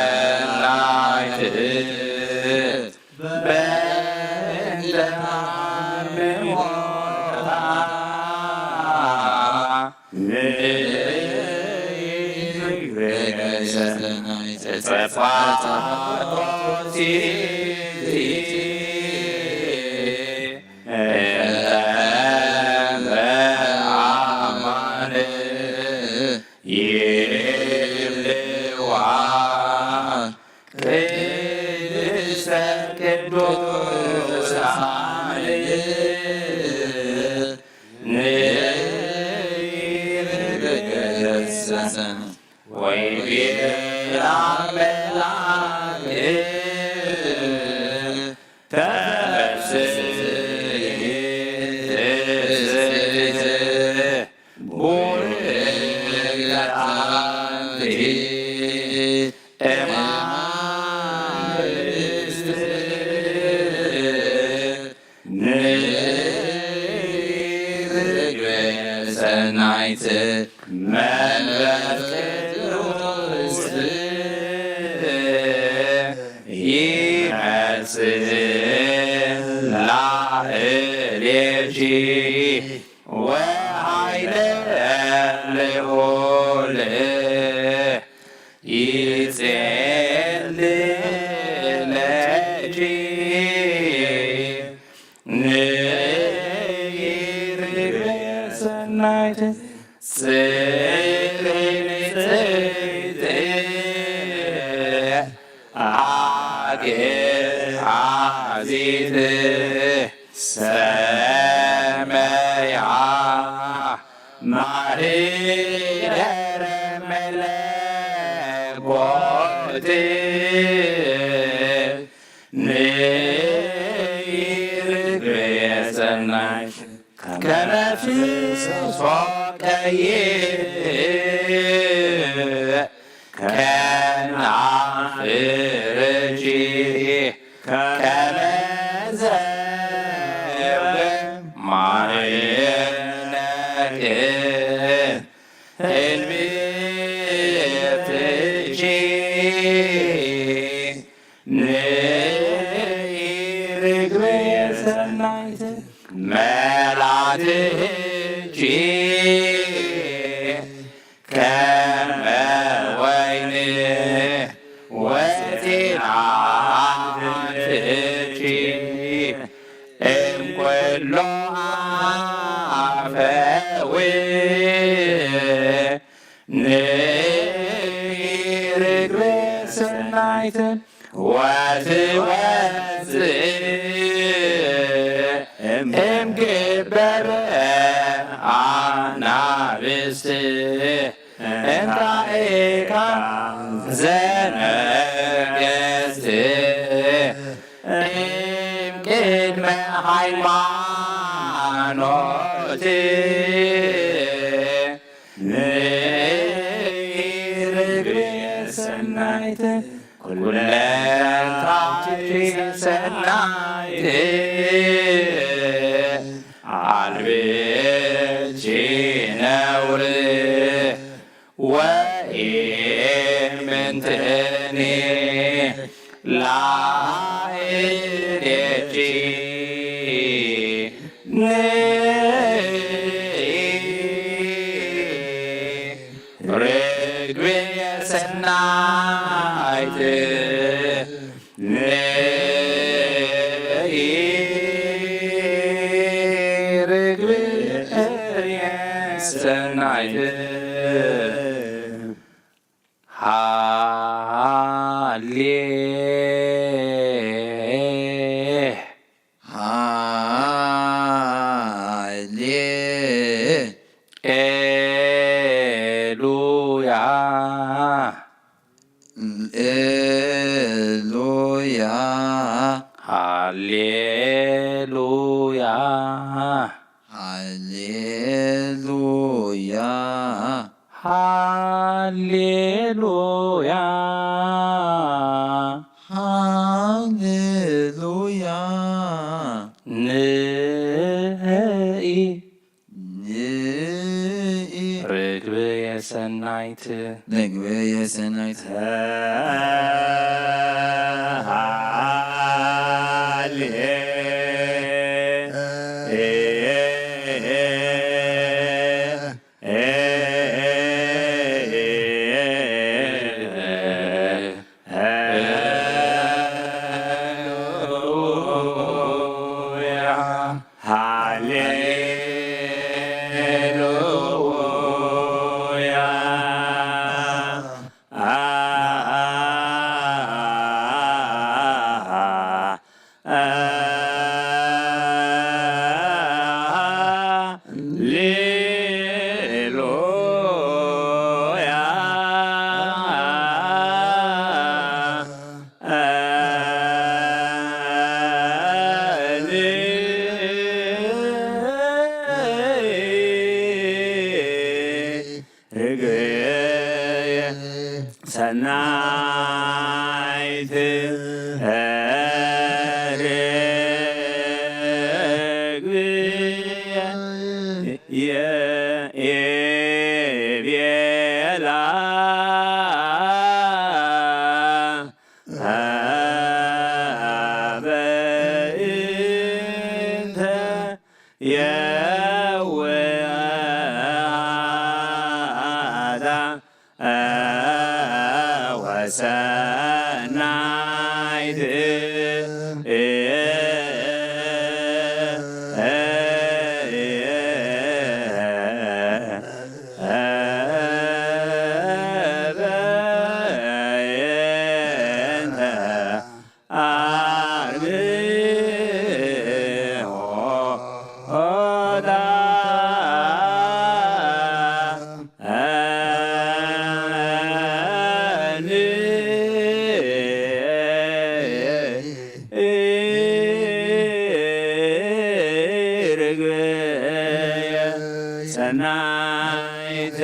ወሰናይት በእንተ ታምሞታ ንግብረ ሰናይት ጸፋት ጸፋት ይብልዋ ቅድስተ ቅዱሳን ንይርገሰ ወይቤላ መልአክ ተፈስሒ ትስብእቲ ቡርክት አንቲ እማንስት ንርግቤ ሰናይት መንፈስ ቅዱስ ይመጽእ ላዕሌኪ ወኃይለ ልዑል ይጼልለኪ ንይርግቤ ሰናይት ጽልል ጽይት አግአዚት ሰመያ ማህደረ መለኮት ንይርግቤ ሰናይት ከመ ፍስሖ ቀይሕ ከናፍርኪ ከመ ዘውእ ማርነኪ ትንቢትኪ ንርግቤ ሰናይት መላትኪ ከመ ወይን ወቲናትኪ እምኩሎ አፈዊ ንርግቤ ሰናይት ወትወፅእ እምግበረ አናብስት እንታይካ ዘነገስት እምቅድመ ሃይማኖት ንርግቤ ሰናይት ኩለንታኪ ሰናይት አልብኪ ነውር ወኢምንትኒ ላዕሌኪ ንኢ ርግብየ ሰናይት ንኢ ርግብየ ሰናይት ሃሌ ሃሌ ኤሉያ ኤሉያ ሃሌሉያ ሃሌሉያ ሃሌሉያ ሃሌሉያ ንኢ ንኢ ርግብየ ሰናይት ርግብየ ሰናይት ሃሌ ርግብየ ሰናይት ርግብየ የቤላ በእንተ የውሃታ ወሰናይት ሰናይት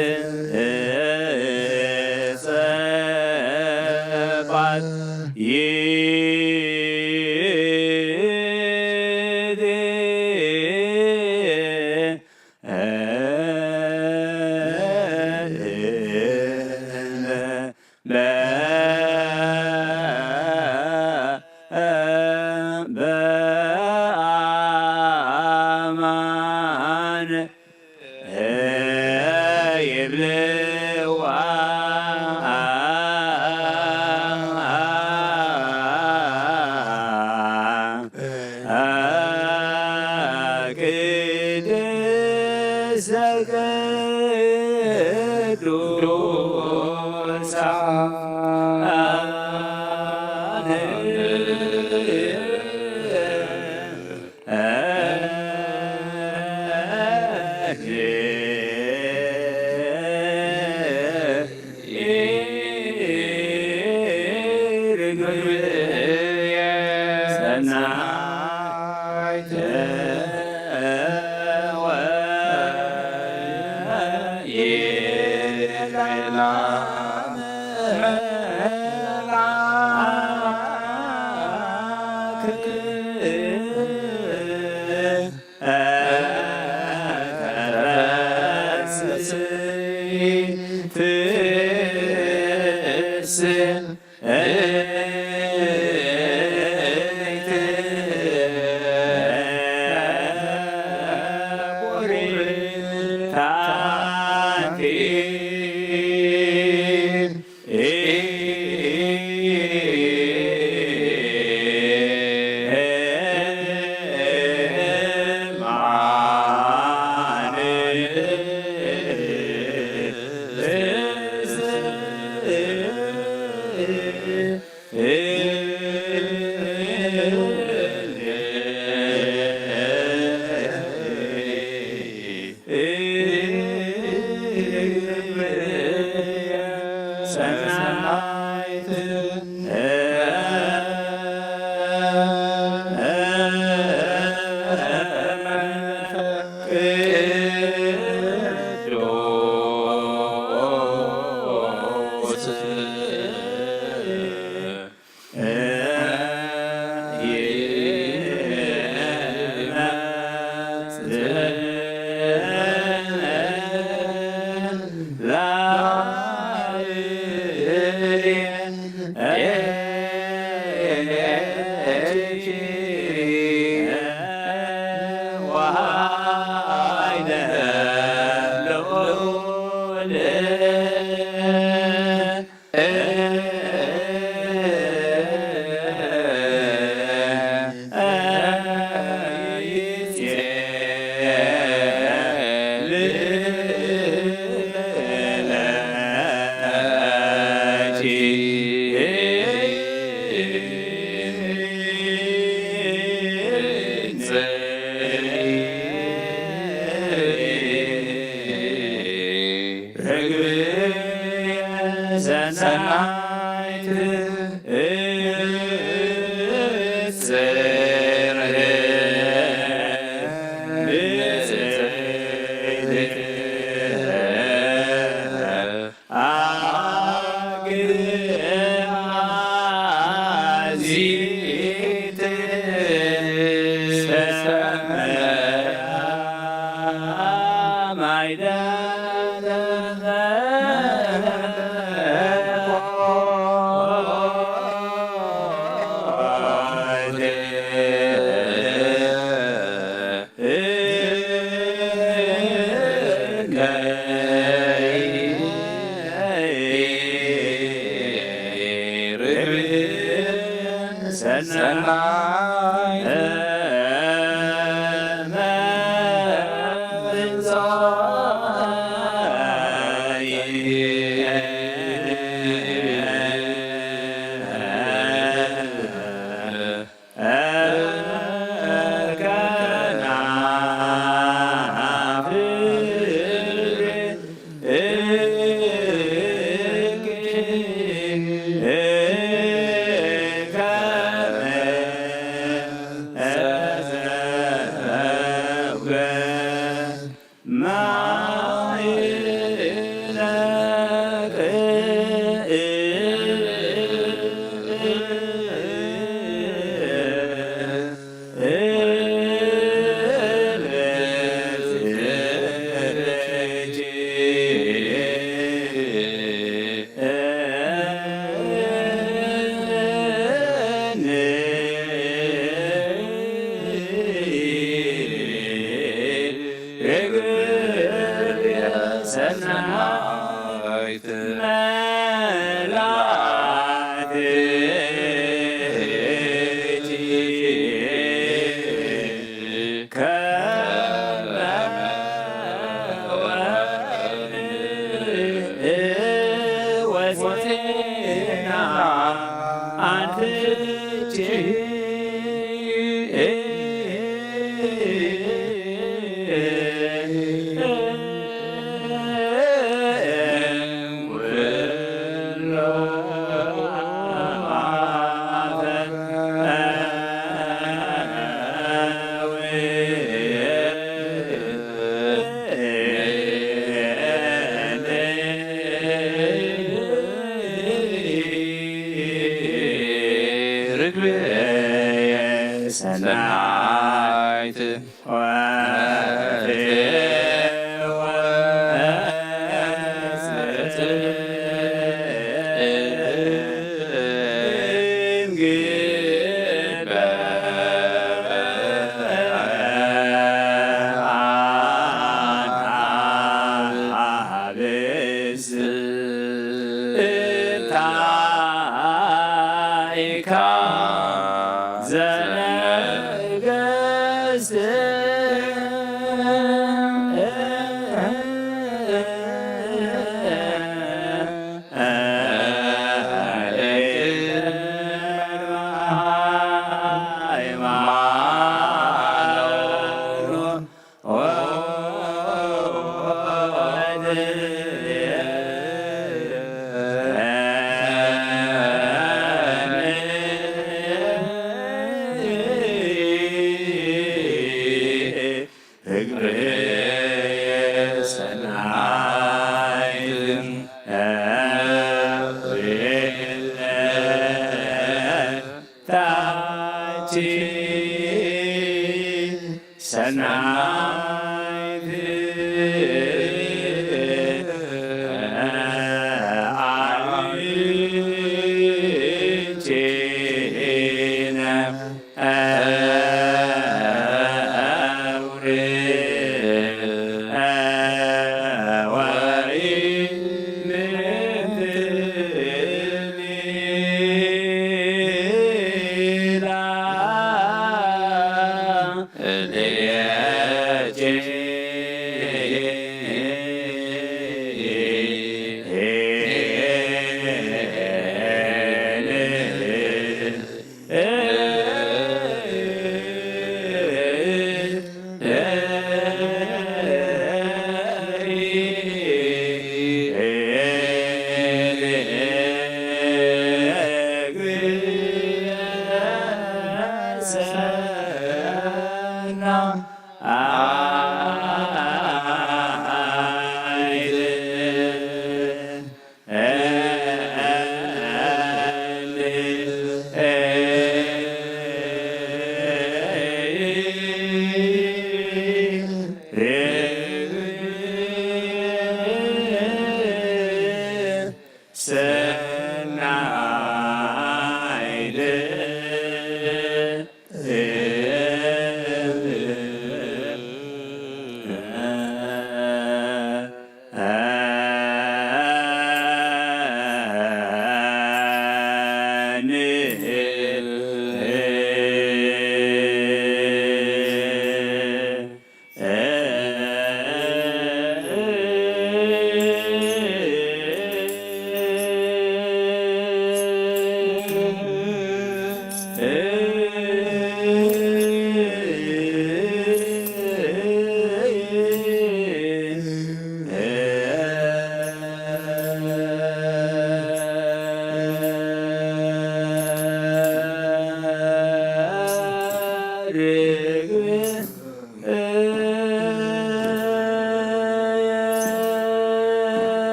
ጸባል ይእቲ በአማን ይብልዋ ቅድስተ ቅዱሳን ሰናይት ርግብ ሰናይት ጽርህ ብጽድቅ ኣግኣዚት ሰመያ ማይዳ ሰናይ ሰናይት መላእክት ከመ ወዜና ኣንትቺ ርግብየ ሰናይት ሰናይ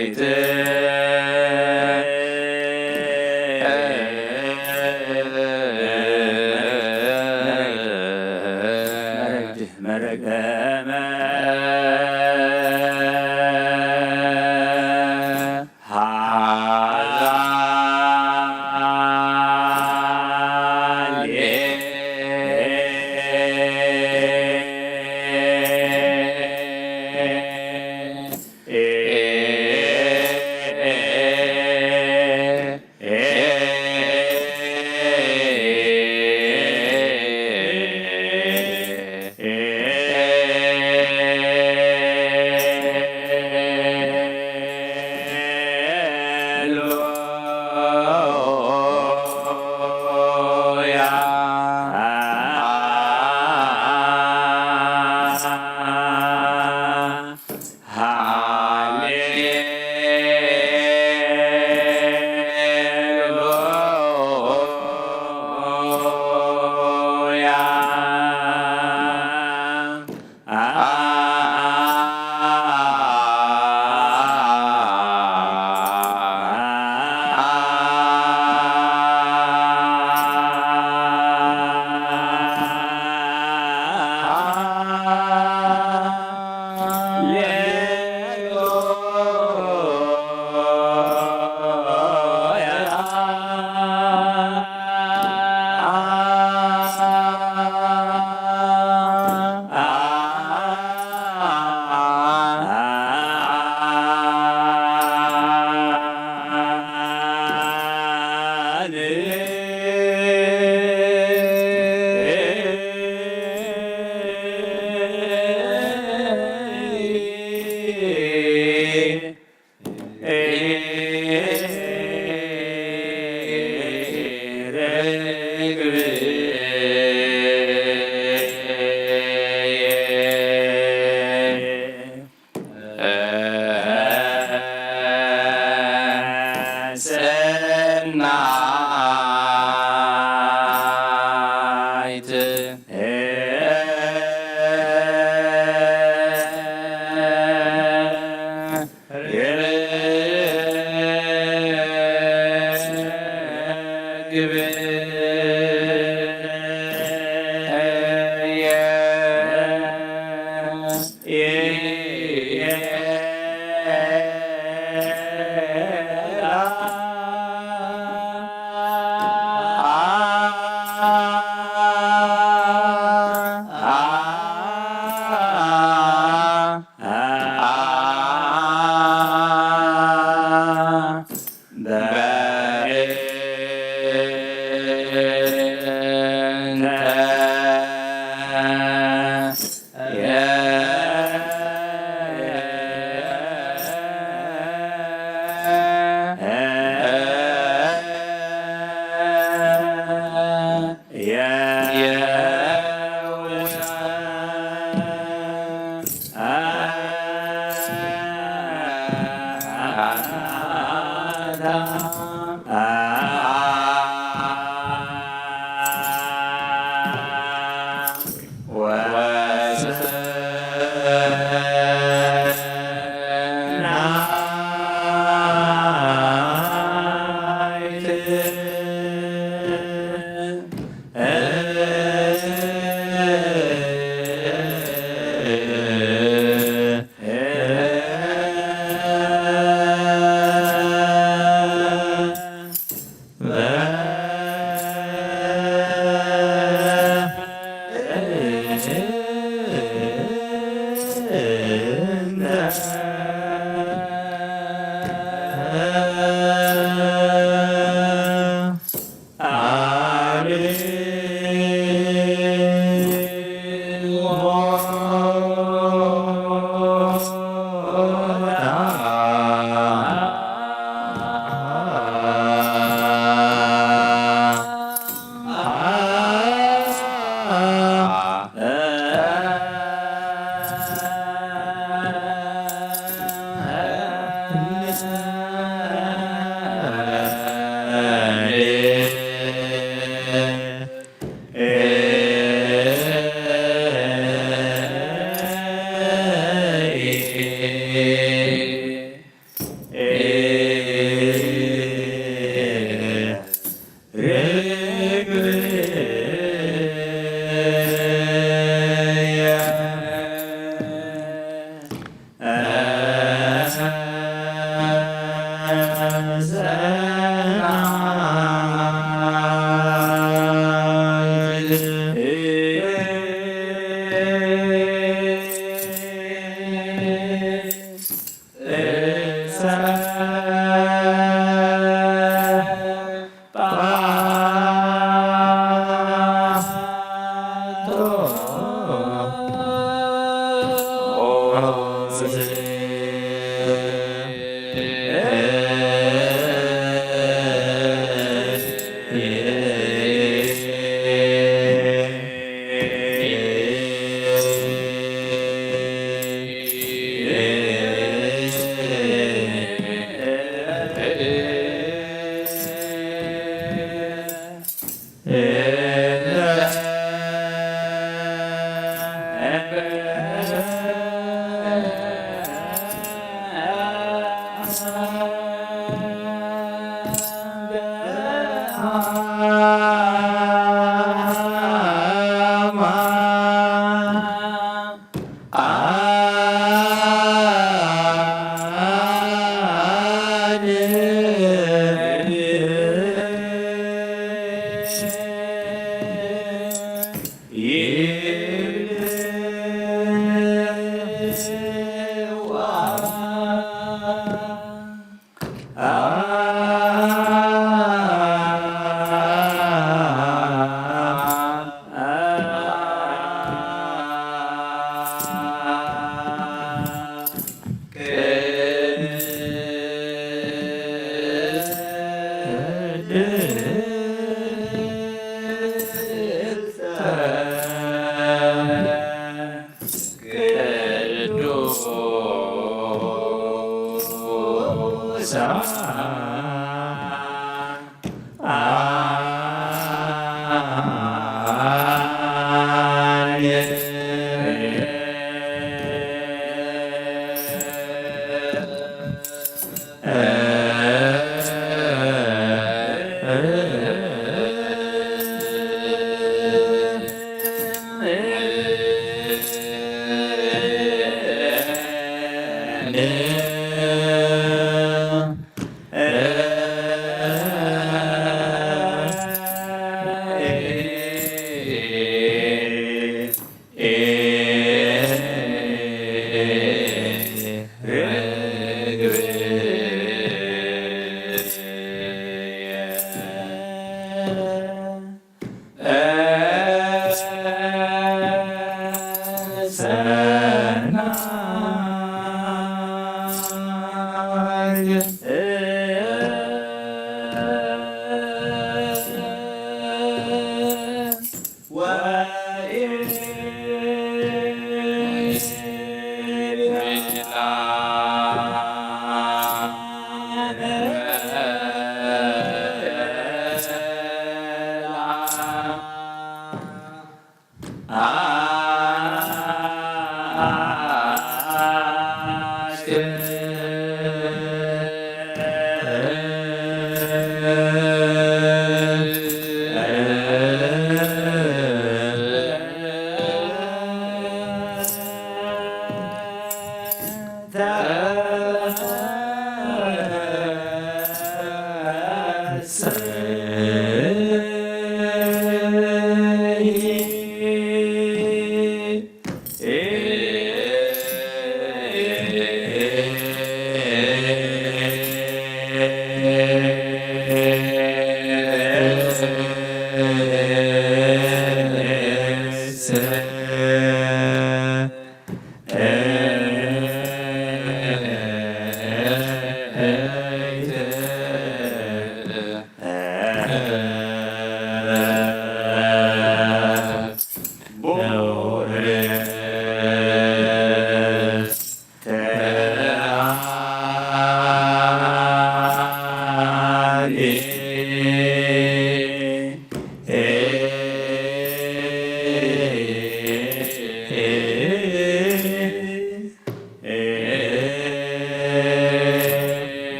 ኣይት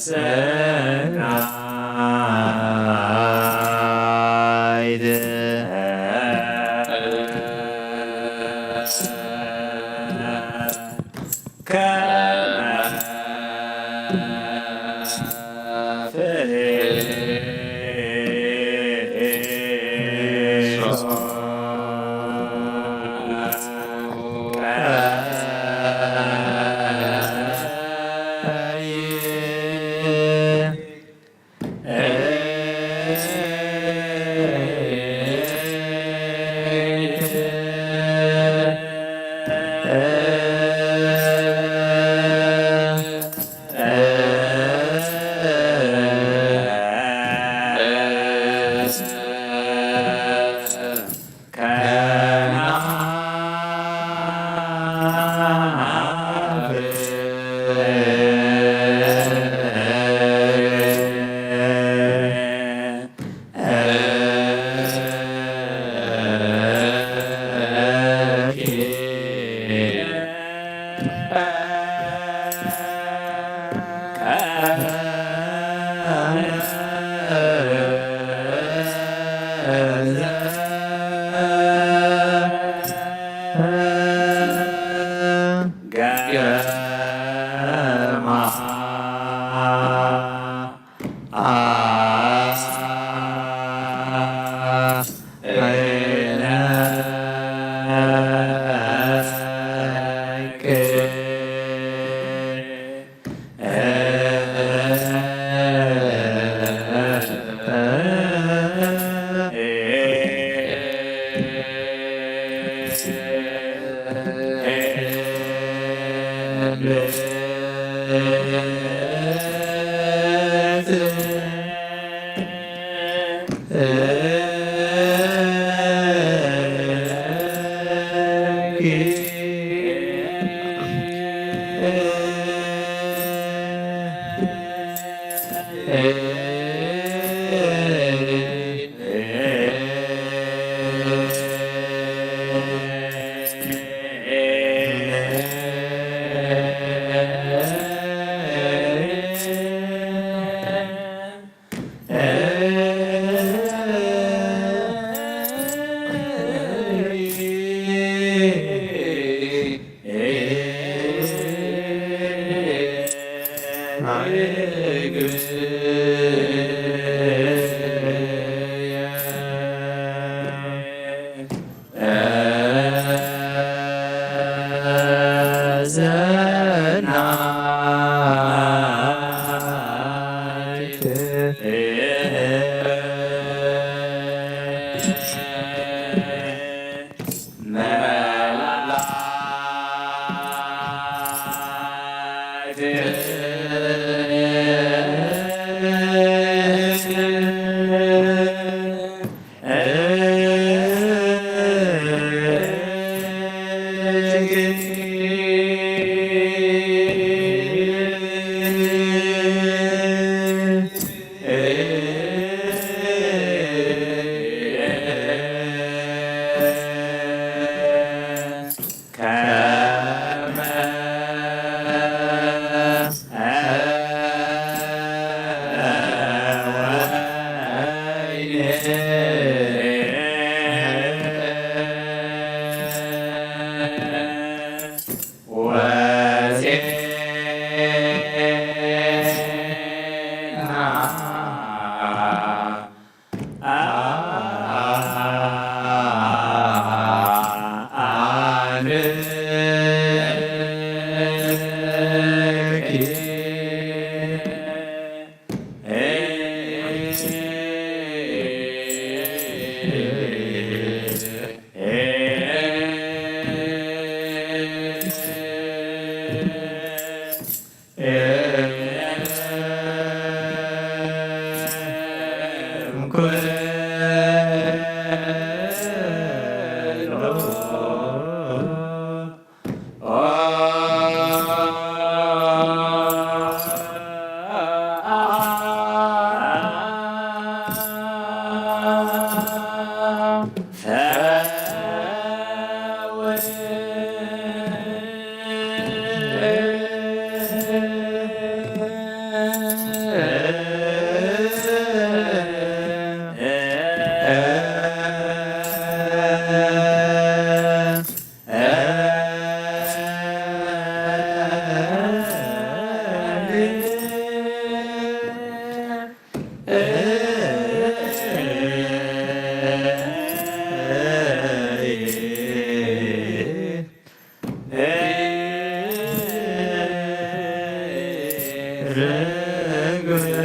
ሰናይት ከመ ፍሬ ርግብየ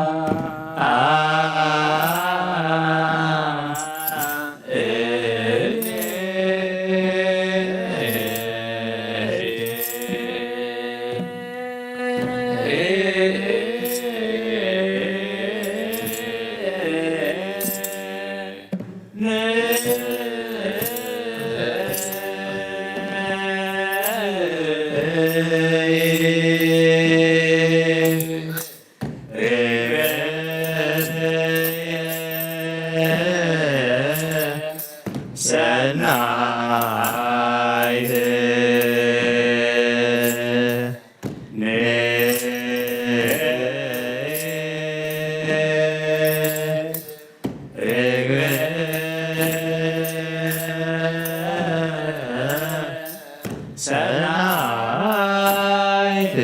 ሰናይት ርግበ ሰናይት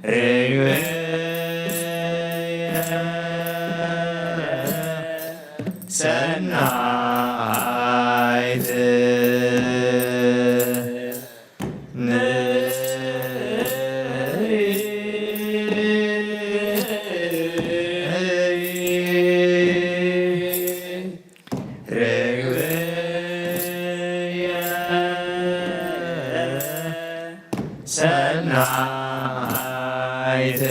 ርግበ ሰናይት ርግበየ ሰናይት ርግብየ ሰናይት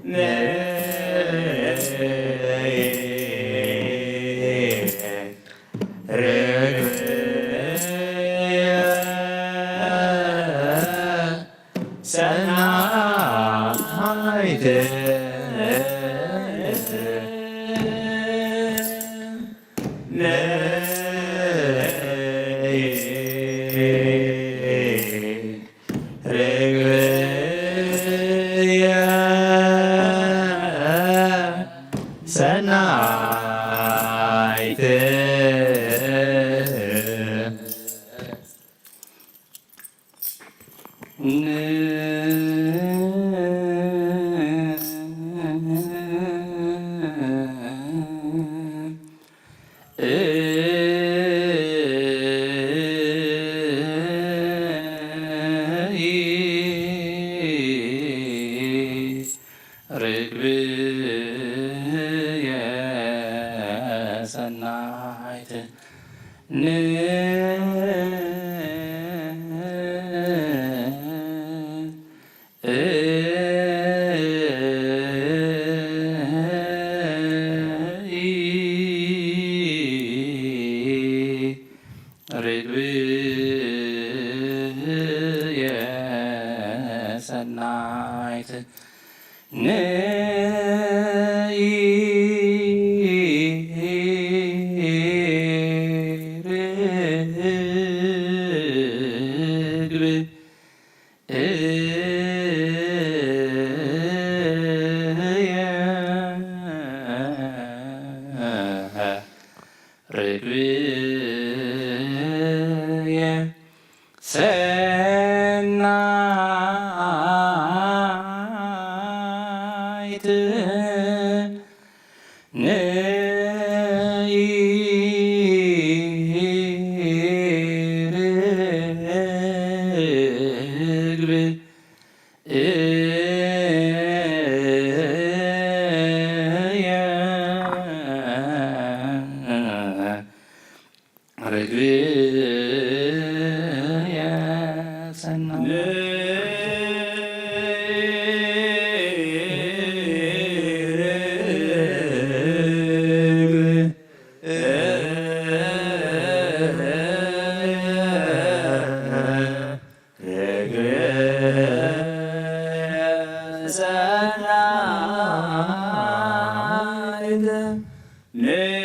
ነይ ርግብየ ሰናይት ርግብየ ሰናይት ን ርግብየ ሰናይት ነይ ርግብየ ርግብየ ሰናይት ነይ ርግብየ ርግብየ ሰናይት ርግብየ ሰናይት ነይ ርግብየ ርግብየ ሰናይት ነይ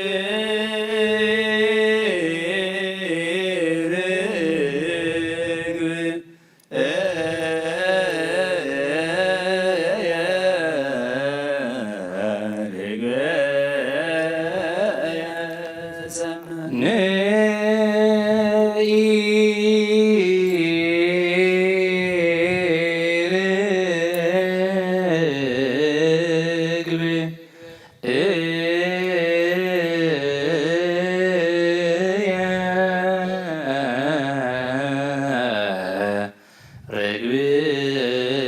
ርግብየ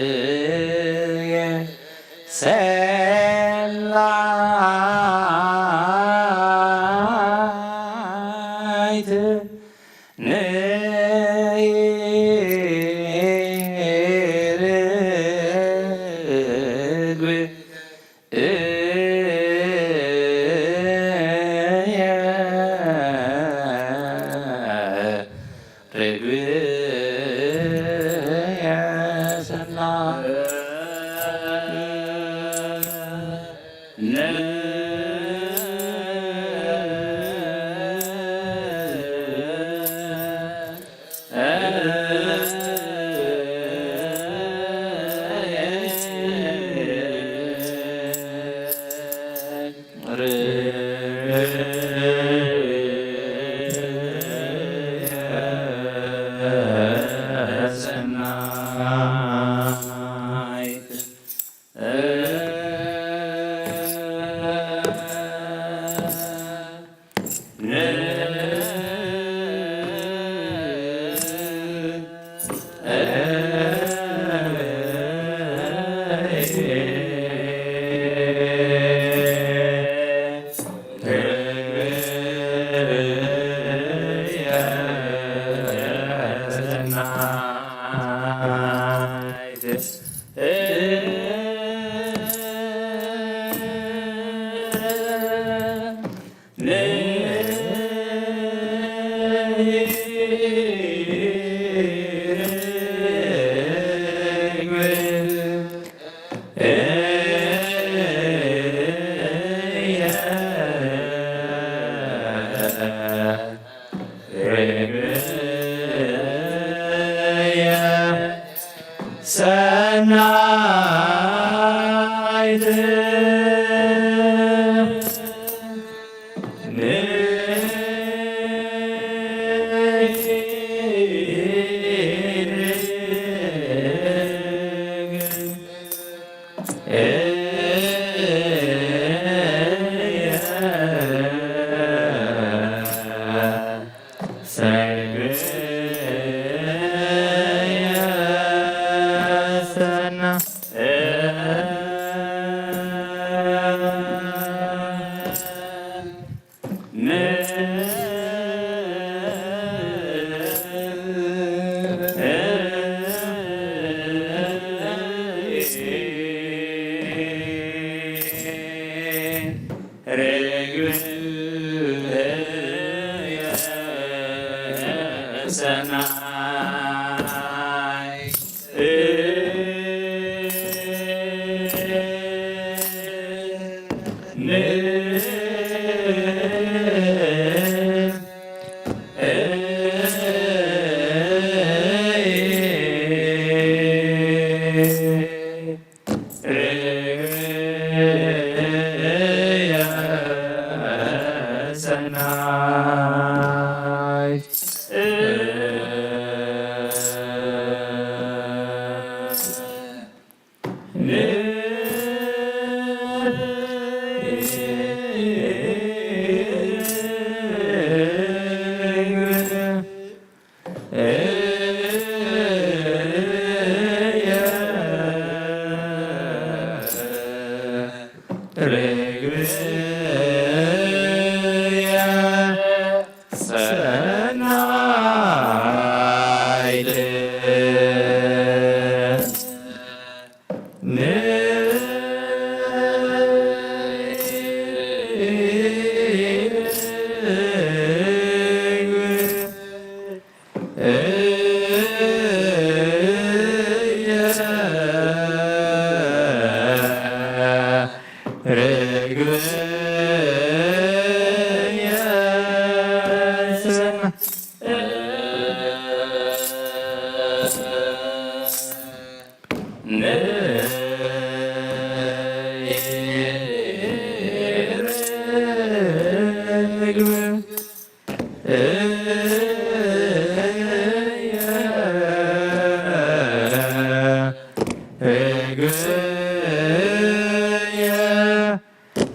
ርግብየ ሰናይት ነይ ርግብየ ርግብየ ሰናይት ሰናይት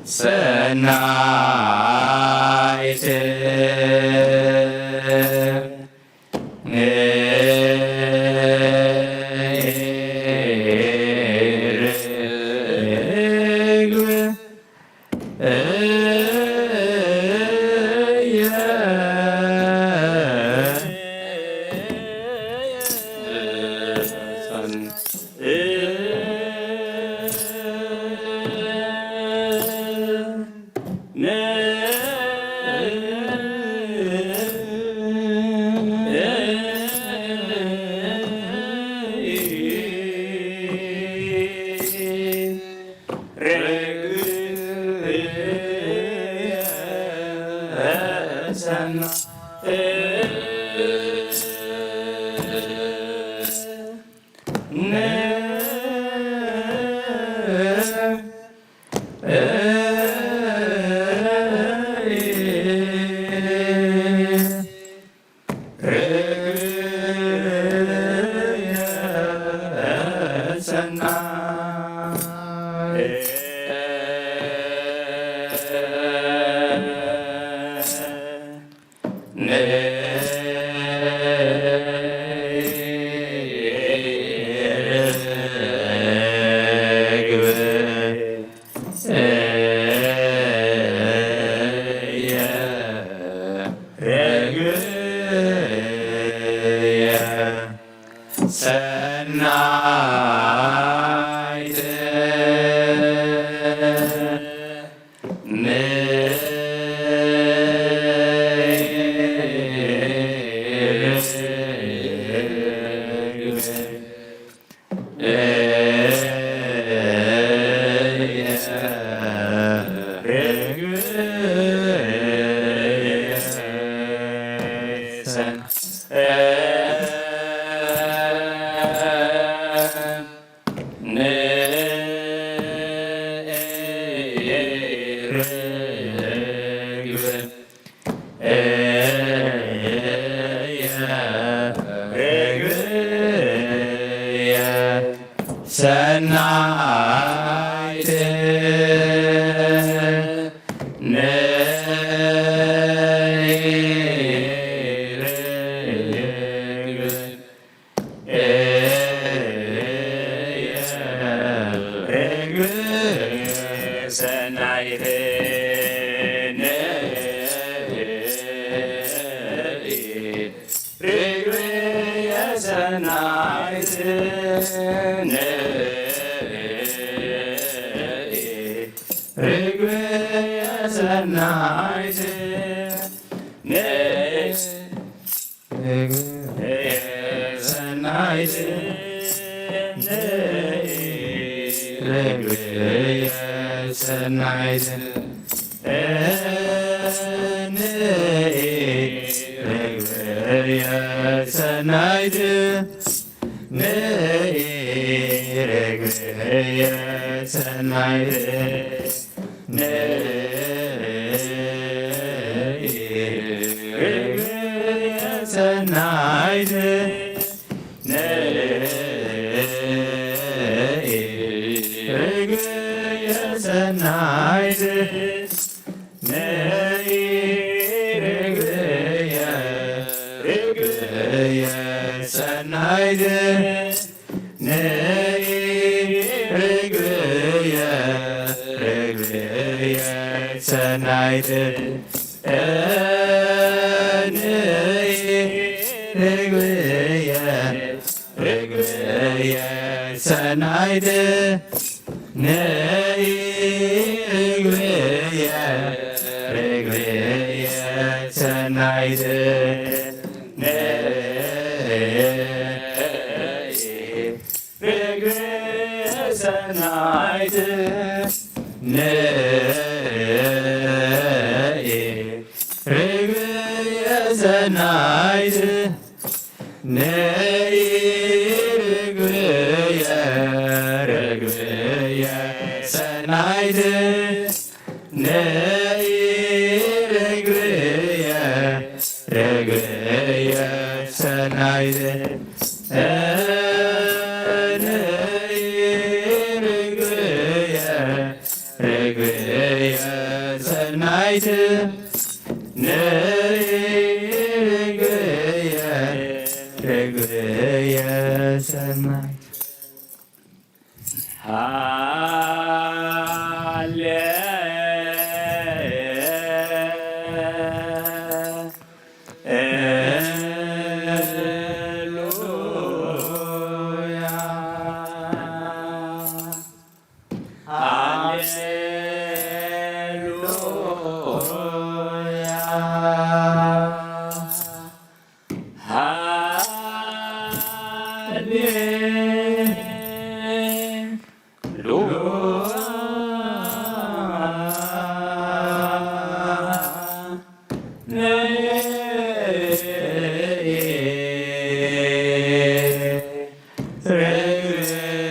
ሰናይት ሰናይት ሰናይት ርግብየ ሰናይት ርግብየ ሰናይት ርግብየ ሰናይት ርግብየ ሰናይት ርግብየ ሰናይት ርግብየ ሰናይት ርግብየ ሰናይት ርግብየ ሰናይት ርግብየ ሰናይት ርግብየ ርግብየ ሰናይት ርግብየ ርግብየ ሰናይት ርግብየ ርግብየ ሰናይት ነይ ርግብየ ርግብየ ሰናይት ነይ ርግብየ ሰናይት ነይ ርግብየ ሰናይት ነይ ርግብየ ርግብየ ሰናይት ነይ ርግብየ ርግብየ ሰናይት ነይ ርግብየ ርግብየ ሰናይት ነይ ርግብየ ርግብየ ሰናይት ሃሌ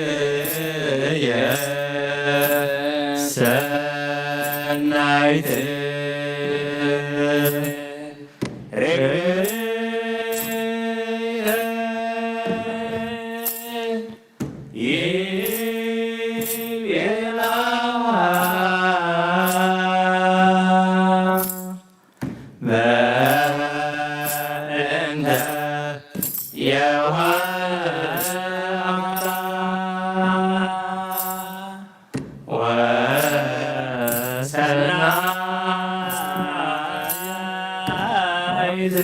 ርግብየ ሰናይት ርግብየ ይቤላ ወሰናይት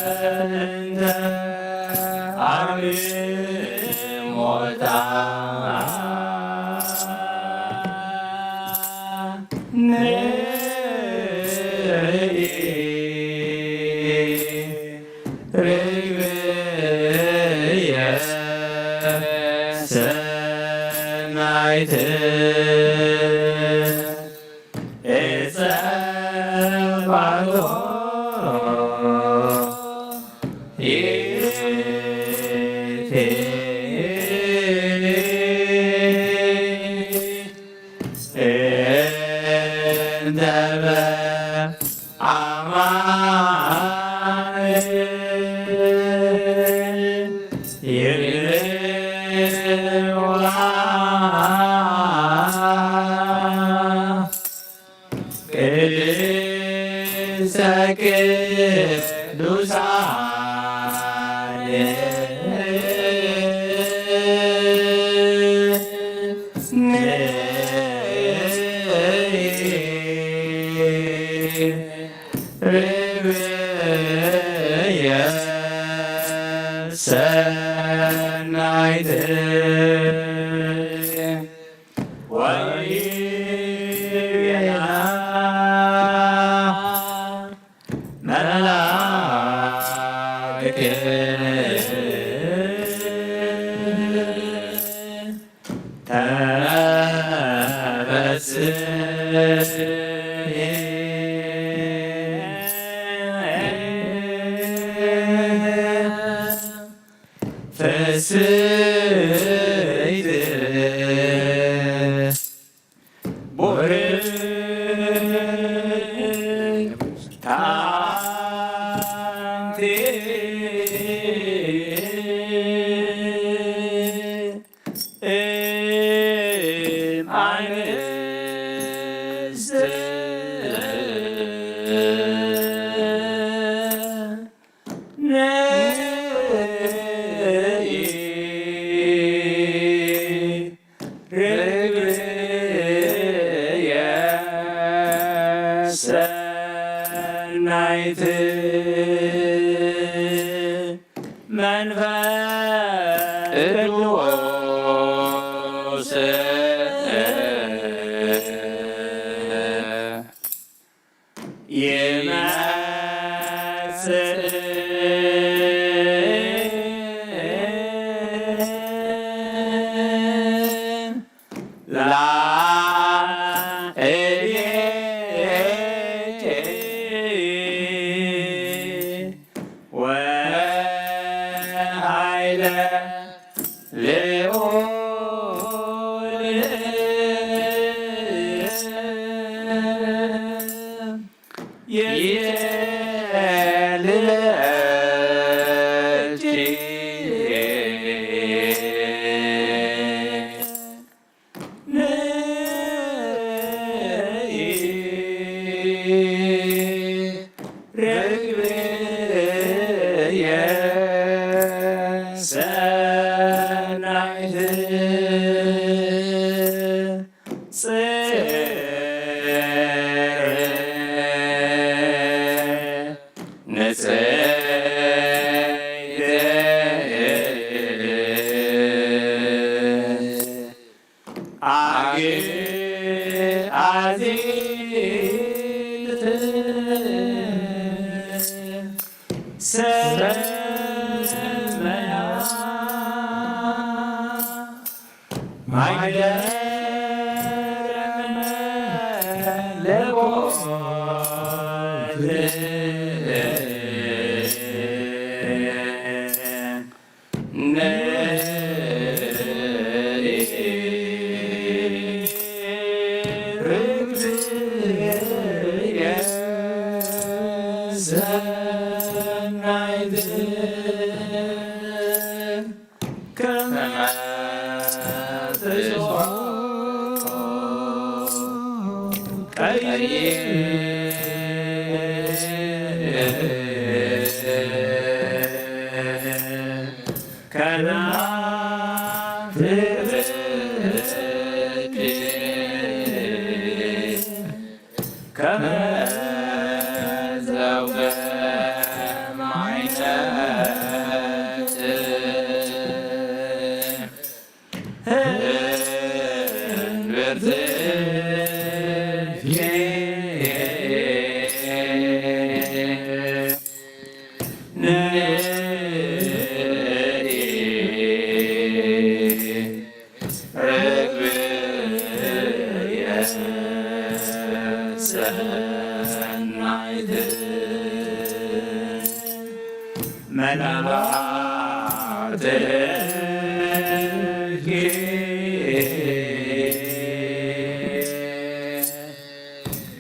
በእንተ አርሞታ ንርኢ ርግብየ ሰናይት። ኤጸባቶ ይእቲ እንተ በአማን ይብልዋ። ቅድስተ ቅዱሳን ርግብየ ሰናይት ወይቤላ መልአክ ተበስሒ ፍስሕት ቡርክት አንቲ እም አንስት ንርኢ ርግብየ ሰናይት መንፈስ ቅዱስ ይመጽእ ላዕሌኪ ወኃይለ ልዑል ይጼልለኪ ንርኢ ርግብየ ሰናይት ጽርሕ ንጽሕት ኣግኣዚት ሰመያ ማይደረ መለኮት ንርኢ ርግዝየ ሰናይት ከመ ትስብሖ ቀይሕ ከና ክብርትኪ ንርኢ ርግብየ ሰናይት መላእክትኪ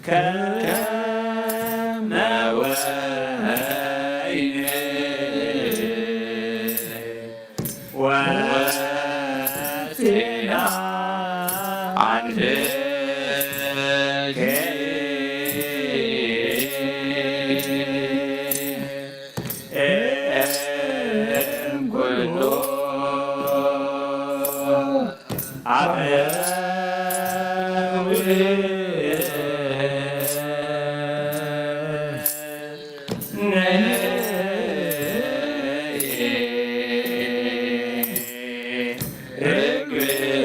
ከመ ወይን ወቲና ኣንድኪ እም ኩሉ ኣበዊ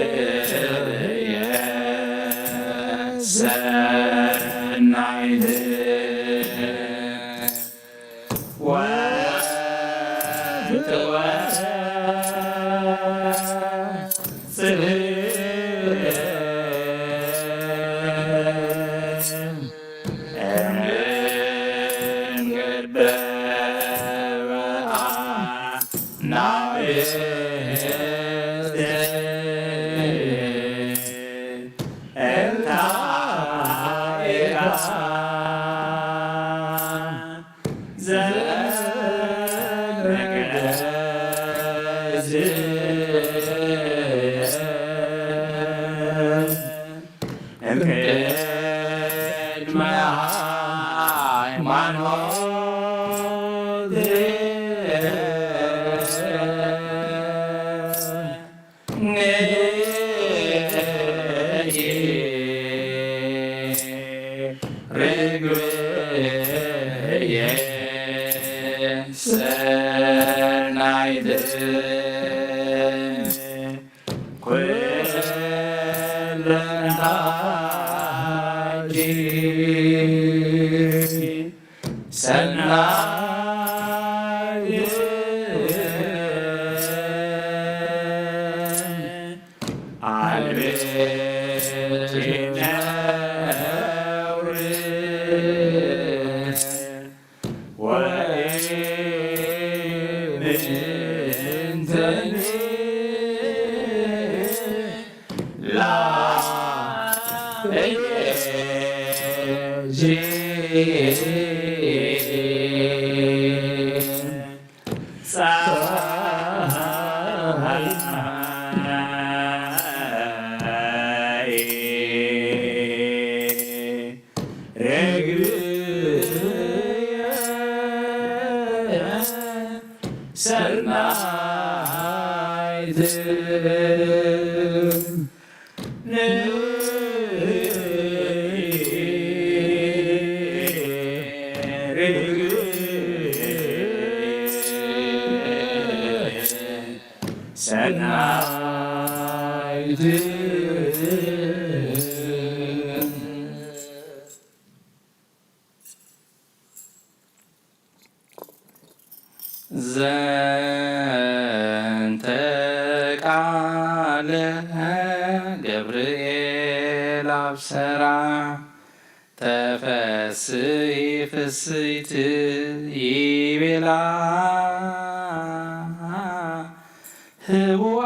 ርግብየ ሰናይት ወትወፅእ እምንግበ ናብስት እንታ እምቅድመ ሃይማኖት ንእይ ርግብየ ሰናይት ኩለንታኪ ሰናይት ኣልብኪ ነውሪ ወእምንተኒ ላእጅ ጸሃይ ርግብየ ሰናይት ንርግብየ ሰናይት ዘንተ ቃለ ገብርኤል አብሰራ ተፈስሒ ፍስሕቲ ይቤላ ህቡኣ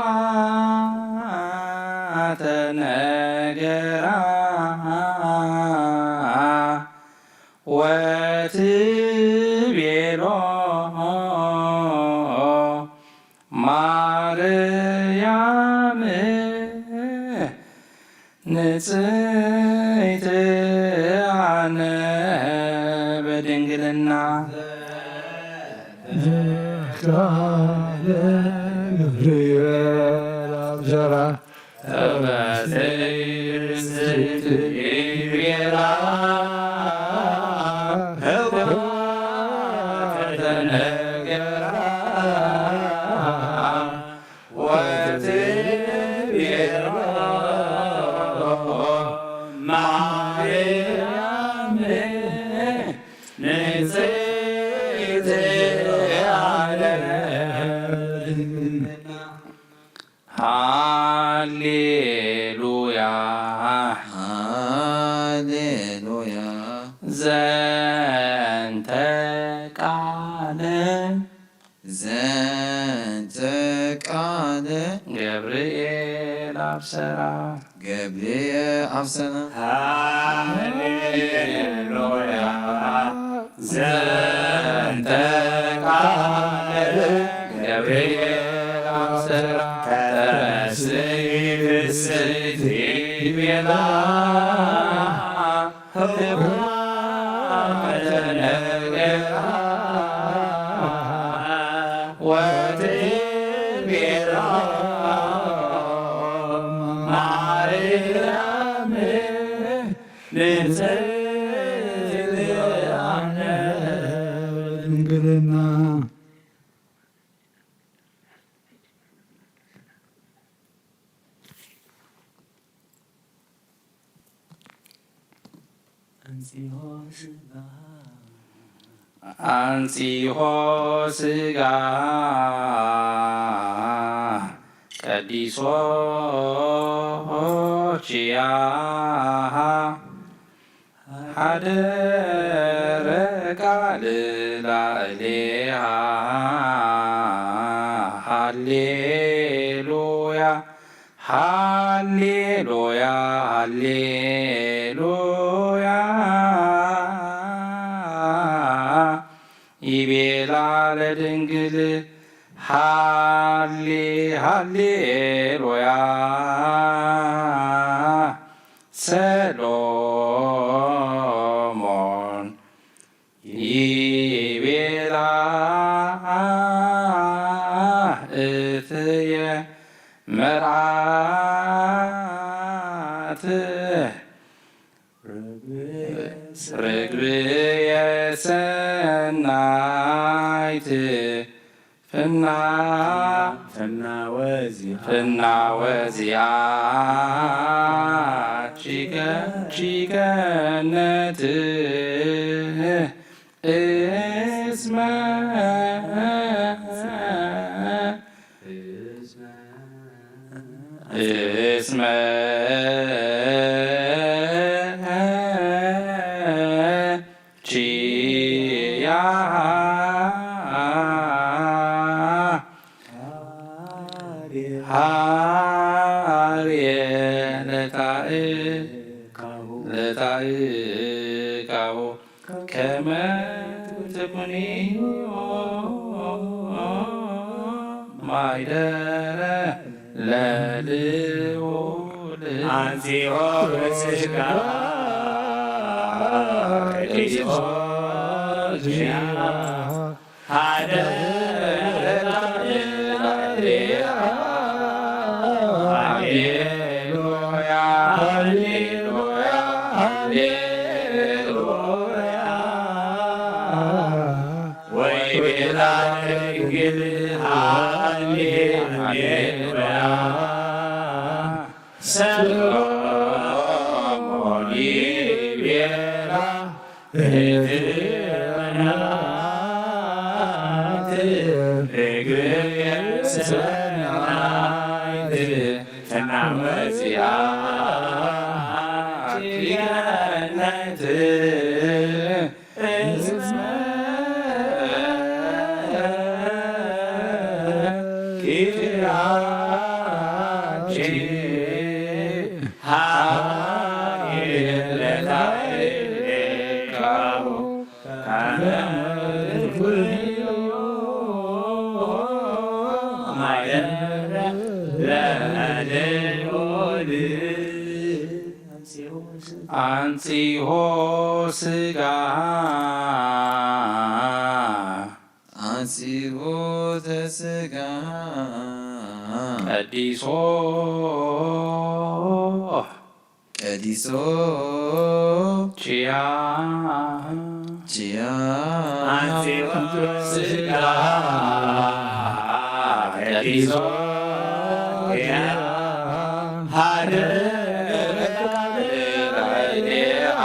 ተነገራ ወትቤሎ ማርያም ንጽሕቲ ኣነ በድንግልና ቃለ ገብርኤል አብሰራ ተፈስሕቲ ፍስሕቲ ይቤላ ህቡኣ ተነገራ ወትቤሎ ሃሌሉያ። ሃሌሉያ። ዘንተ ቃለ ዘንተ ቃለ ገብርኤል አብሰራ። ገብርኤል አብሰራ። ሃሌሉያ። ዘንተ ቃለ ገብርኤል አብሰራ። ተፈስሒ ፍስሕቲ ቤላ ድንግልና። አንጺሆ ስጋ ቀዲሶ ኪያሃ ሓደረ ቃል ላዕሌሃ። ሃሌሉያ። ሃሌሉያ፣ ሃሌሉያ፣ ይቤላ ለድንግል። ሃሌ፣ ሃሌሉያ፣ ሰሎሞን ይቤላ እትየ መርዓት ርግብየ ሰናይት ፍና ፍና ወዚያ ፍና ወዚያ ቺገ ቺገነት እስመ እስመ ቺያ ሃርየ ለታእካሁ ለታእካሁ ከመ ትኩኒ ማይደረ ለልዑል። አንጺኦ ስጋ ቅዱስ ሃሌሉያ፣ ሃሌሉያ፣ ሃሌሉያ። ወይቤላ ድንግል ሃሌ፣ ሃሌሉያ። ሰሎሞን ይቤላ እትመናት እግርየ ሰናይት ፍና ወዚያ ገነት እስመ ኪራኪ ሃሌ ለታእካሁ ከመ ትኩኒ ማይደረ ለልዑል። አንጺሆ ስጋ አንጺሆ ተስጋ ቀዲሶ ቀዲሶ ቺያ ቺያ አንጺሆ ስጋ ቀዲሶ ቺያ ሃሌሉያ፣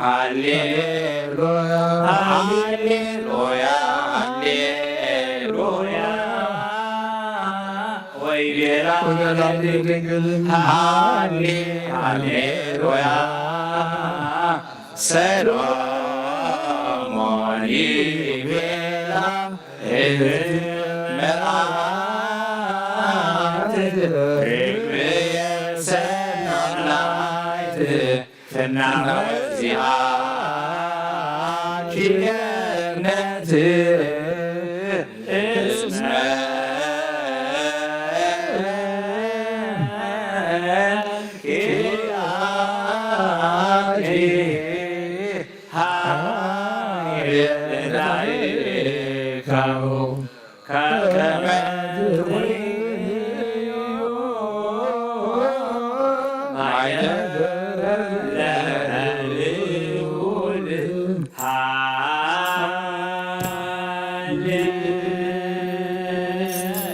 ሃሌሉያ፣ ሃሌሉያ፣ ሃሌሉያ። ይቤላ ድንግል ሃሌ ሃሌሉያ። ሰሎሞን ይቤላ እህት መርዓት ርግብ ሰናይት ፍናወ ዚኣኪ ገነት እስመ ኪያኪ ሃይለ ዳይካው ከመ ትርእዩ ማየ ለልዑል።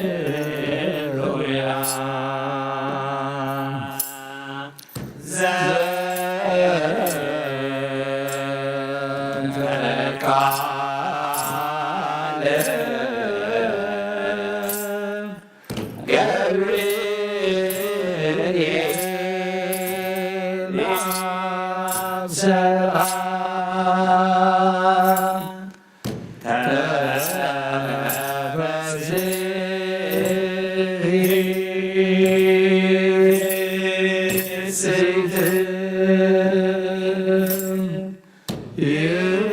ሃሌሉያ። ዘንተ ቃል ገብርኤል አብሰራ። ተፈስሒ ንጽሕት ይቤላ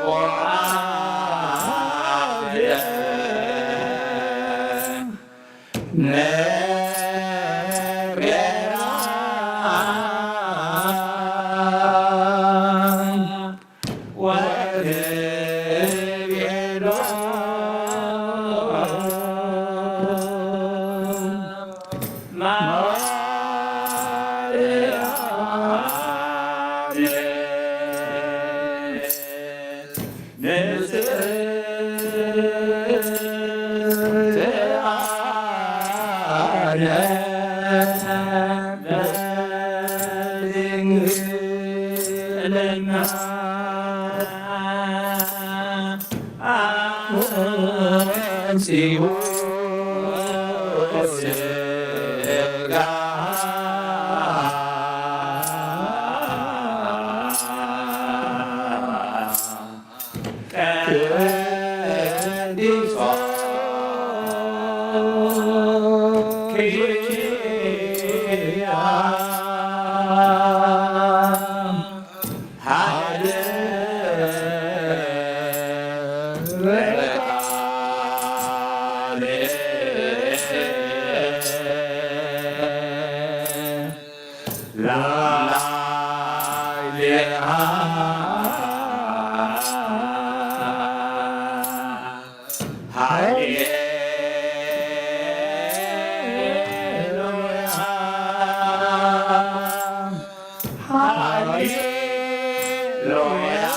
ርቡዓት ነግራ ወትቤሎ ማርያም ንጽሕት ኣነ በድንግልና ኣምጽኡ ስጋ ቀዲሶ ኪያ ሃደረ ቃል ላዕሌሃ ሃሌሉያ። ሃሌሉያ።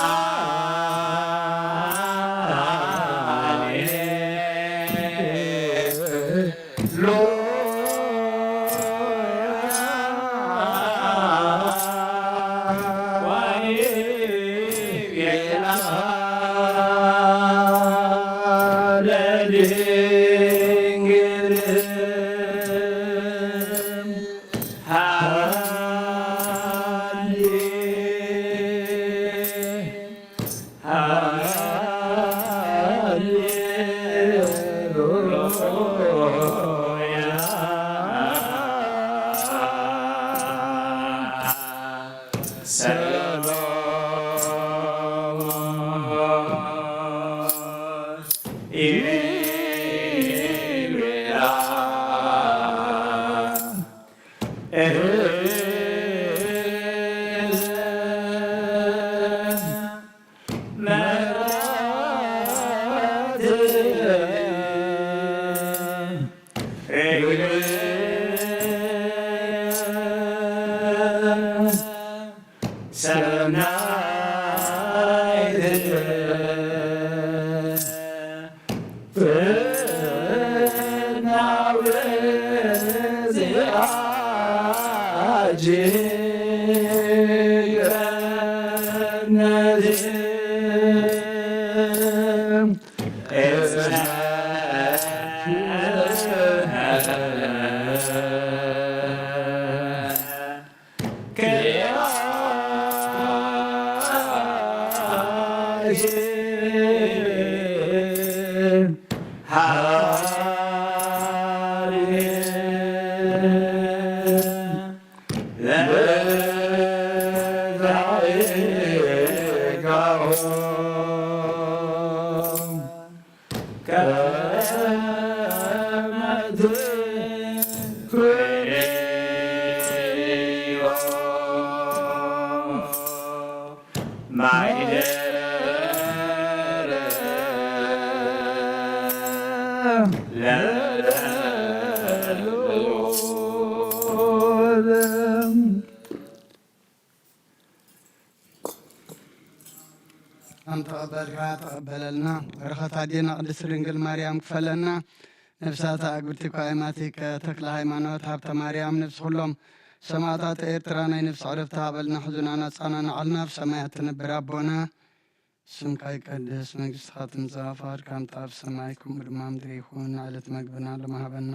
ሃሌሉያ። ኣም ተቐበልካ ተቐበለልና። በረኸት ኣዴና ቅድስት ድንግል ማርያም ክፈለና። ነፍሳት ኣግብርቲ ኳይማቲከ ተክለ ሃይማኖት ሃብተ ማርያም፣ ነፍሲ ኩሎም ሰማዕታት ኤርትራ ናይ ነፍሲ ዕረፍቲ ሃበልና። ሕዙናና ጻናናዓልና። ኣብ ሰማያት ትነብር ኣቦና፣ ስምካ ይቀደስ፣ መንግስትኻ ትምጻእ፣ ፍቓድካ ትምጻእ፣ ኣብ ሰማይ ከምኡ ድማ ምድሪ ይኹን። ንዕለት መግብና ሎሚ ሃበና።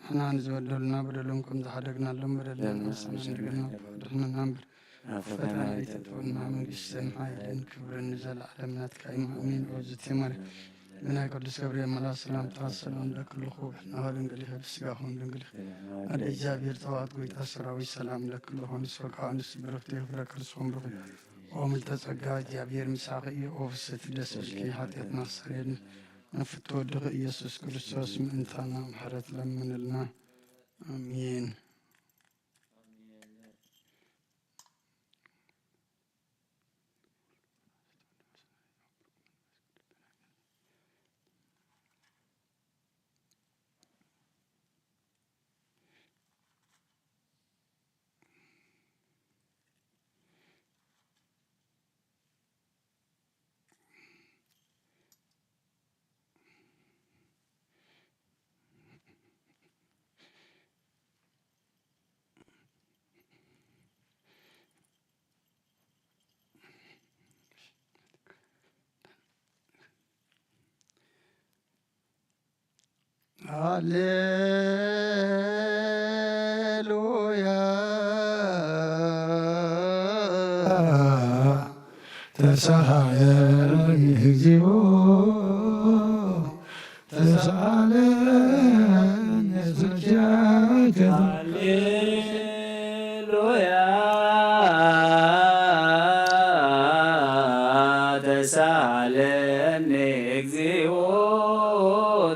ንሕና ንዝበደሉና በደሎም ከም ዝሓደግናሎም በደልና ንሕና ንግና ድሕንና እምበር፣ ናብ ፈተና ኣይተእትወና። መንግስትን ሓይልን ክብርን ንዘለዓለም ናትካ እዩ። ኣሜን። ኦዝቲ ማርያም ብናይ ቅዱስ ገብርኤል መልኣክ ሰላምታ ሰላም ለክልኹ፣ ብሕናኸ ድንግል ይኸ ብስጋኹም ድንግል ይኸ። ኣደ እግዚኣብሔር ጸባኦት ጎይታ ሰራዊት ሰላም ለክልኹ፣ ንስኻ ንስ ብርኽቲ ይኽፍለ ክርስኹም ብርኽ። ኦ ምልተ ጸጋ፣ እግዚኣብሔር ምሳኺ እዩ። ኦ ፍስሕቲ ደስ ብልኪ፣ ሓጢኣትና ኣስተሰርየልና። ናብ ፍትወ ወድኺ ኢየሱስ ክርስቶስ ምእንታና ምሕረት ለምንልና። ኣሜን። ሃሌሉያ። ተሳሃለኒ እግዚኦ፣ ተሳሃለኒ ስልኪያከ። ሃሌሉያ። ተሳሃለኒ እግዚኦ፣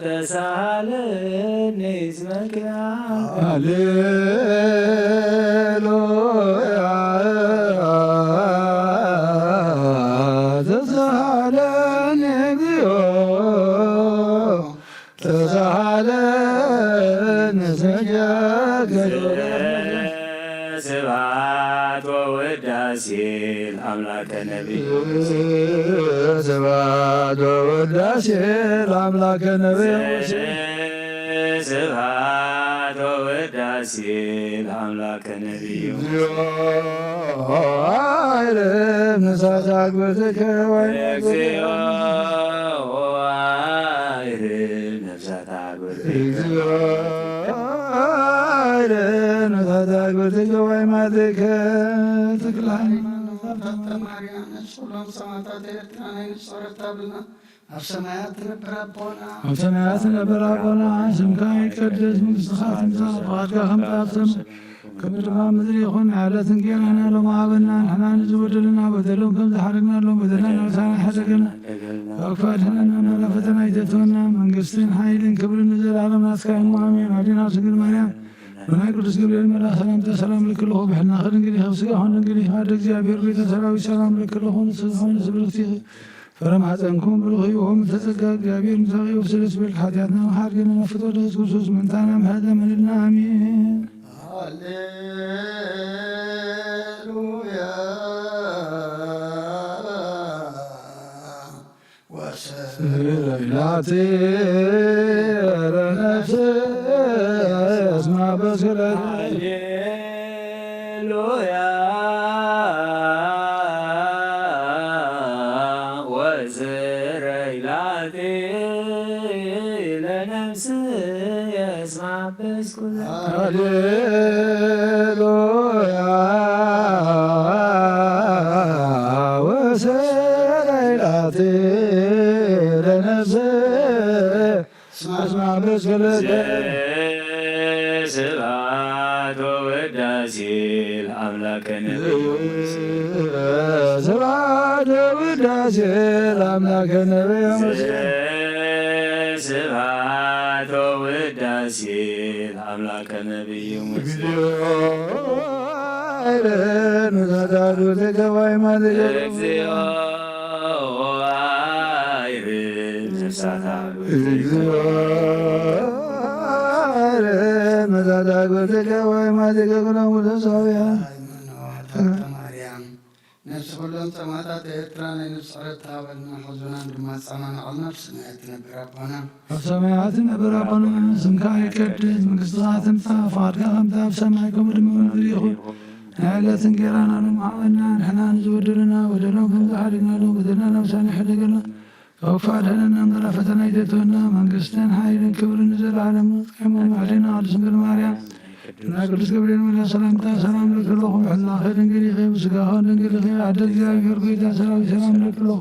ተሳሃለኒ ስመኪያ። ሃሌሉያ። ተሳሃለኒ እግዚኦ፣ ተሳሃለኒ ስመኪያ። ስብሐት ወውዳሴ ለአምላከ ነቢዩ። ስብሐት ወውዳሴ ለአምላከ ነቢዩ። ስብሐት ወውዳሴ ለአምላከ ነቢዩ። እግዚኦ አይርም ነፍሳት አግብርትከ ወይ እግዚኦ አይርም ነፍሳት አግብርትከ። እግዚኦ አይርም ነፍሳት አግብርትከ ወይ ማትከ። ተክለ ሃይማኖት ሃብተ ማርያም፣ ነፍሲ ኩሎም ሰማዕታት ኤርትራ ናይ ንጹህ ጸሎት ሃብልና። ኣብ ሰማያት ትነብር ኣቦና፣ ኣብ ሰማያት ትነብር ኣቦና፣ ስምካ ይቀደስ፣ መንግስትኻ ትምጻእ፣ ፍቓድካ ከም ትኣብ ሰማይ፣ ከምኡ ድማ ምድሪ ይኹን። ዕለት እንጌራና ሎሚ ሃበና፣ ንሕና ንዝበደሉና በደሎም ከም ዝሓደግናሎም በደልና ንሳና ሓደገና፣ ካብ ክፉእ ኣድሕነና እምበር፣ ናብ ፈተና ኣይተእትወና። መንግስትን ሓይልን ክብርን ንዘለኣለም ናትካ እዩ፣ ኣሜን። ኣዴና ድንግል ማርያም፣ ብናይ ቅዱስ ገብርኤል መልኣኽ ሰላምታ ሰላም እልክልኹ፣ ብሕልናኺ ድንግል ኢኺ፣ ብስጋኺ ድንግል ኢኺ። ኣደ እግዚኣብሔር ቤተ ሰራዊት ሰላም እልክልኹ፣ ንስኺ ስብርኽቲ ኢኺ። ፍረ ማሕፀንኩም ብሩኽ እዩ። ኦም ተጸጋ እግዚኣብሔር ምሳኺ እዩ። ስለ ስበልክ ሓጢኣትና መሓር ገና ፍቶ ደስ ክርስቶስ ምእንታና ምሕረት ለምንልና። ኣሜን። ሃሌሉያ። ወስብሐት ለነፍስ እስማ በስለት። ሃሌሉያ። ወስረይ ላቲ ለነፍስ የስማበስኩ። ሃሌሉያ። ወሰረይ ላቲ ስብሐት ወውዳሴ ለአምላከ ነቢዩ። ስብሐት ወውዳሴ ለአምላከ ነቢዩ። ስብሐት ወውዳሴ ለአምላከ ነቢዩ ሙሴ። እግዚኦ። ነፍሲ ኩሎም ጸማታት ኤርትራ ናይ ነፍሲ ዕረት ተሃበልና፣ ሕዙናን ድማ ጻማና ኣብ ነፍስና እትነብር ኣቦና። ኣብ ሰማያት እትነብር ኣቦና፣ ስምካ ይቀደስ፣ መንግስትኻ ትምጻእ፣ ፍቓድካ ከምቲ ኣብ ሰማይ ከምኡ ድማ ኣብ ምድሪ ይኹን። ናይ ዕለት እንጌራና ሎሚ ሃበና፣ ንሕና ንዝበደሉና በደሎም ከም ዝሓደግናሎም በደልና ናብ ሳኒ ሕደገልና፣ ካብ ክፉእ ኣድሕነና እምበር ኣብ ፈተና ኣይተእትወና፣ መንግስትን ሓይልን ክብርን ንዘለዓለሙ። ጸይሞ ማዕሌና ቅድስት ድንግል ማርያም፣ ናይ ቅዱስ ገብርኤል መልኣክ ሰላምታ ሰላም እልኪ ኣለኹ፣ ብሕልናኺ ድንግል ኢኺ፣ ብስጋኺ ድንግል ኢኺ፣ ኣደ እግዚኣብሔር ጎይታ ሰራዊት ሰላም እልኪ ኣለኹ።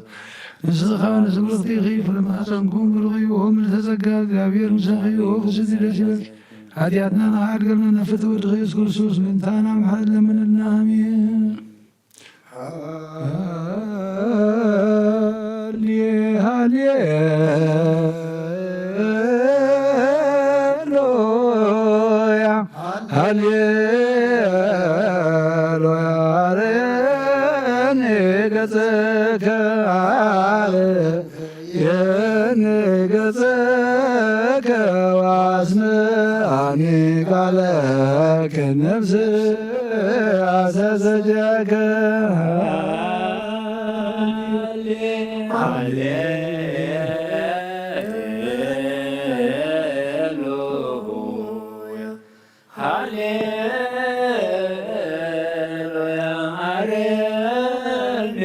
ንስኺ ከኣ ንስብርኽቲ ኢኺ፣ ፍረ ማህፀንኩም ብሩኽ እዩ። ኦ ምልዕተ ጸጋ፣ እግዚኣብሔር ምሳኺ፣ ኦ ፍስቲ ደስ ይበልኪ። ሓጢኣትና ንዓድገልና ነፍት ወድኺ ኢየሱስ ክርስቶስ ምእንታና ምሕረት ለምንልና። ኣሜን። ሃሌ ሃሌሉያ ሃሌሉያ። አርየኒ ገጽከ አርየኒ ገጽከ ወአስምዓኒ ቃለከ ነፍስ አሰሰጃከ። ሃሌሉያ። ሃሌሉያ። አርየኒ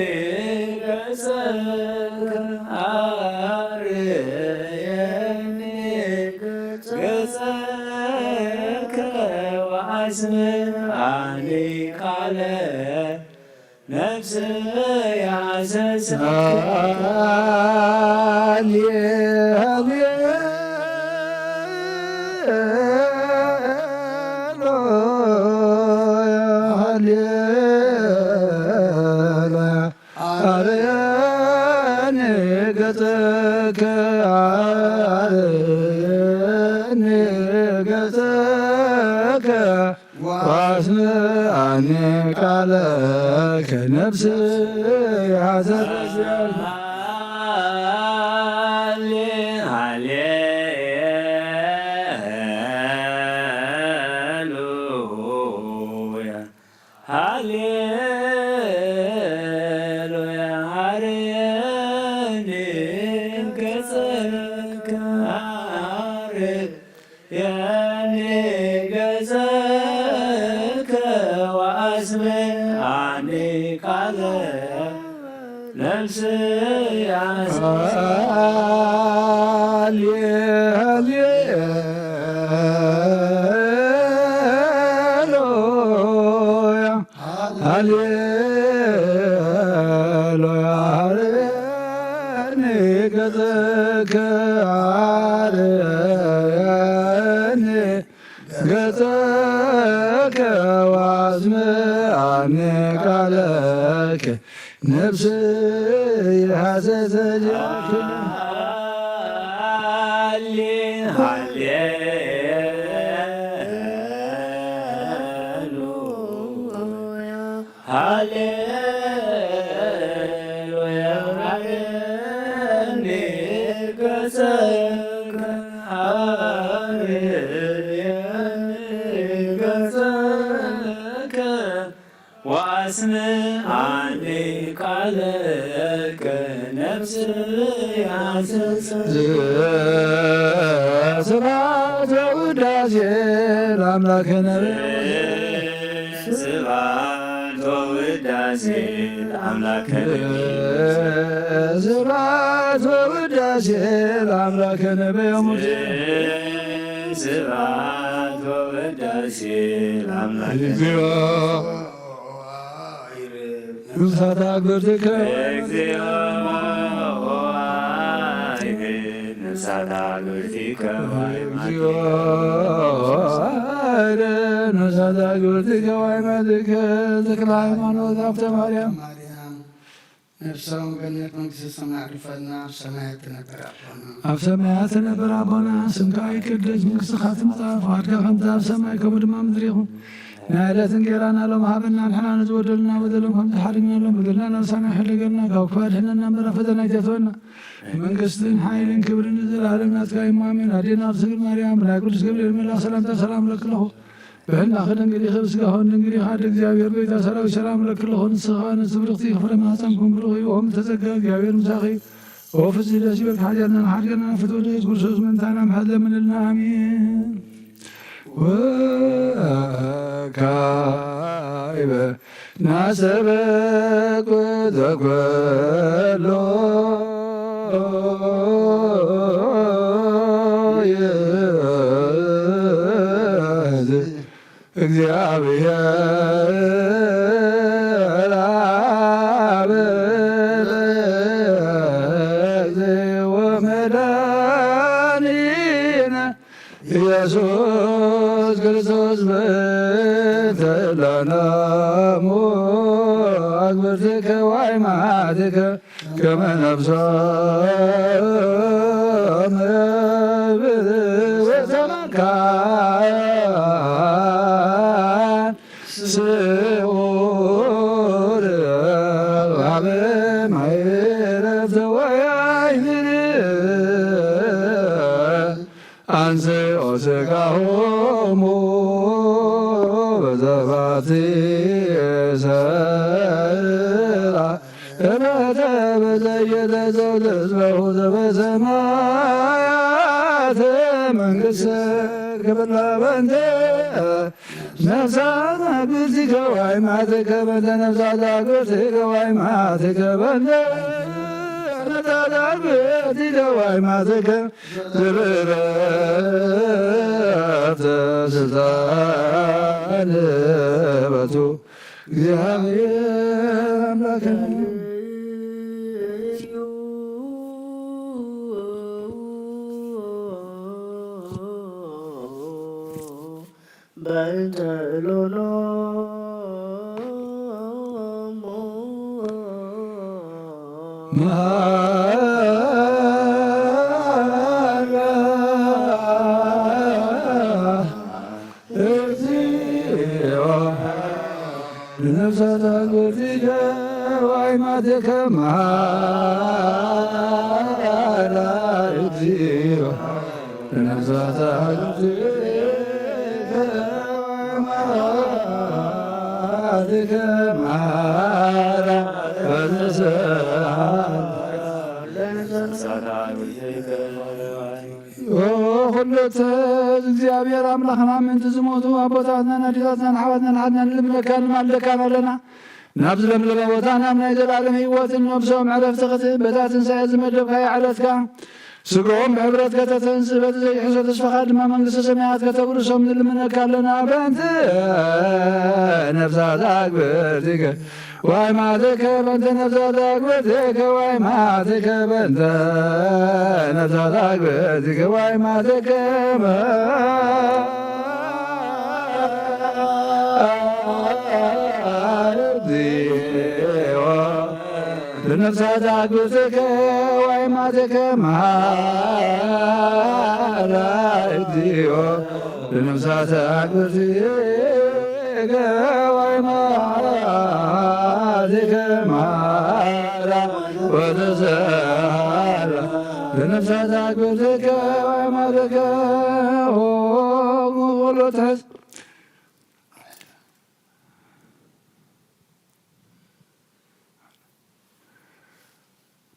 ገጸከ፣ አርየኒ ገጸከ ወአስምዓኒ ቃለ ነፍስየ ሐሰሰ። ሃሌ ሃሌሉያ ሃሌሉያ። አርየኒ ገጽከ አርየኒ ገጽከ ወአስምዓኒ ቃለከ ነፍስየ ሐሰሰ። ሃሌ ሃሌሉያ ሃሌሉያ። አርየኒ ገጸከ አርየኒ ገጸከ ወአስምዓኒ ቃለ ነፍስየ ሐሰሰ። ሃሌ ሃሌሉያ ሃሌሉያ። አርየኒ ገጸከ አርየኒ ገጸከ ወአስምዓኒ ቃለከ ነፍስየ ሐሰሰጃከ። ሃሌ ሃሌሉያ ሃሌሉያ። አርየኒ ገጸከ አርየኒ ገጸከ ወአስምዓኒ ቃለከ ነፍስየ ሐሰሰ። ስብሐት ወውዳሴ ለአምላክነ። ስብሐት ወውዳሴ ለአምላክነ። ስብሐት ወውዳሴ ለአምላክነ በዮሙሴ። ስብሐት ወውዳሴ ለአምላክነ። እግዚኦ ንጉሳት አግብርትከ። እግዚኦ ሳታ ግብርቲከ ዋይማቲከ ነሳታ ግብርቲከ ዋይማቲከ ተክለ ሃይማኖት ሃብተ ማርያም ነፍሶም ገነት መንግስተ ሰማይ ኣዕርፈልና። ኣብ ሰማያት ትነብር ኣቦና፣ ኣብ ሰማያት ትነብር ኣቦና፣ ስምካ ይቀደስ፣ መንግስትኻ ትምጻእ፣ ፍቓድካ ከምቲ ኣብ ሰማይ ከምኡ ድማ ኣብ ምድሪ ይኹን። ናይ ዕለት እንጌራና ሎም ሃበና፣ ንሕና ንዝበደሉና በደሎም ከም ዝሓደግናሎም በደልና ናብ ሰማይ ሕደገልና፣ ካብ ክፉእ ኣድሕነና እምበር ኣብ ፈተና ኣይተእትወና። መንግስትን ሓይልን ክብርን ንዘለኣለም ናትካ እዩ፣ ኣሜን። ኣዴና ቅድስት ድንግል ማርያም፣ ብናይ ቅዱስ ገብርኤል መልኣኽ ሰላምታ ሰላም እለኪ ኣለኹ። ብሕልናኺ ድንግል ኢኺ፣ ብስጋኺ እውን ድንግል ኢኺ። ኣደ እግዚኣብሔር፣ ጎይታ ሰራዊት፣ ሰላም እለኪ ኣለኹ። ንስኺ ከኣ ንፍስሕቲ ፍሬ ማህፀንኪ ብሩኽ እዩ። ኦም ተጸጋ፣ እግዚኣብሔር ምሳኺ። ኦ ፍስሒ ደስ ይበልኪ፣ ሓጢኣትና ሓድገና፣ ፍትወ ኢየሱስ ክርስቶስ ምእንታና ምሕረት ለምንልና። ኣሜን። ወካይበ ናሰበኩ ዘኩሎ ይእዝ እግዚአብሔር አብ ወመድኃኒነ ኢየሱስ ክርስቶስ በእንተ ላናሙ አግብርቲከ ዋይማቲከ ከመ ነፍሶም ወሰማካን ስዑር አብ ማይረፍ ዘወያይን አንስኦ ስጋሆሙ በዘባቲ ሰራ እበተ በዘየተ ዘውደዝበሁ ዘበሰማያት መንግስት ክብላ በንተ ነፍሳት አግብርቲከ ዋይማቲከ በንተ ነፍሳት አግብርቲከ ዋይማቲከ በንተ ነፍሳት አግብርቲከ ዋይማቲከ ዝብረተ ስልጣን በቱ እግዚኣብሔር አምላክን በእንተ እሎኖሙ መሃራ እግዚኦ ለነፍሳት አግብርቲከ ዋይማቲከ መሃራ እግዚኦ ለነፍሳት አግብርቲከ ዋይማቲከ መሃራ ወተሰሃላ ለነፍሳት አግብርቲከ ኦ ኩሉ እተዝ እግዚኣብሔር ኣምላኽና ምእንቲ ዝሞቱ ኣቦታትናን ኣዴታትናን ኣሕዋትናን ሓትናን ንልምነካን ንማልደካን ኣለና። ናብ ዝለምለመ ቦታ ናብ ናይ ዘለኣለም ህይወትን ነብሶም ዕረፍቲ ክትህብ በታ ትንሳኤ ዝመደብካዮ ዕለትካ ስግኦም ብሕብረት ከተተንስ በቲ ዘይሕሶ ተስፋኻ ድማ መንግስተ ሰማያት ከተውርሶም ንልምነካ ኣለና። በእንቲ ነፍሳት ኣግብርቲከ ዋይማቲከ በእንተ ነፍሳት አግብርቲከ ዋይማቲከ በእንተ ነፍሳት አግብርቲከ ዋይማቲከ እግዚኦ ለነፍሳት አግብርቲከ ዋይማቲከ መሃራ እግዚኦ ለነፍሳት አግብርቲከ ዋይማቲከ መሃራ ወተሰሃላ ለነፍሳት አግብርቲከ ዋይማቲከ ኦ ኩሉ ትሕዝ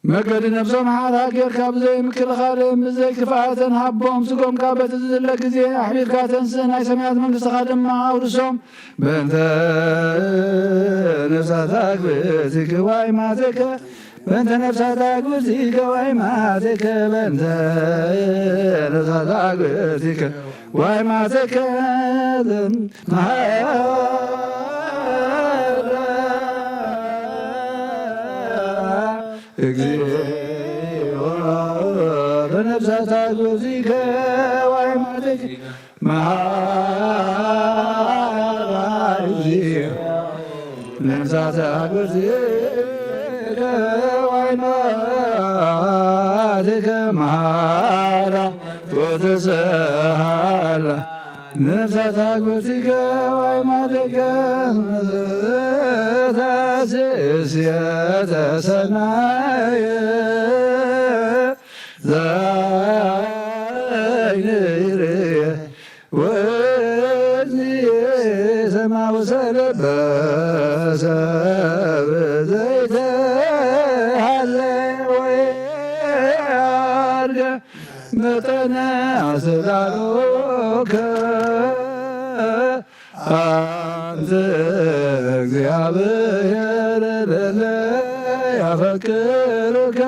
መገዲ ነብሶም ሓራ ጌርካ ብዘይ ምክልኻል ብዘይ ክፍኣተን ሃቦም ስጎምካ በቲ ዝድለ ግዜ ኣሕቢርካ ተንስእ ናይ ሰማያት መንግስትኻ ድማ ኣውርሶም። በእንተ ነፍሳት ኣግብእቲከ ዋይማቲከ በእንተ ነፍሳት ኣግብእቲከ ዋይማቲከ በእንተ ነፍሳት ኣግብእቲከ ዋይማቲከ መሃራ እግዚኦ ነፍሳት ኣግብርቲከ ዋይ ማትከ መሃራ እግዚኦ። ነፍሳት ኣግብርቲከ ዋይ ማትከ መሃራ ወተሰሃላ። ነፍሳት ኣግብርቲከ ዋይ ማትከ ታስስ የተሰናየ ዘይንርየ ወዝየ ሰማው ሰለበሰብ ዘይተሃለ ወይ ኣርገ መጠነ ኣሰላሎከ ኣንተ እግዚኣብሔር ለለ ያፈቅርከ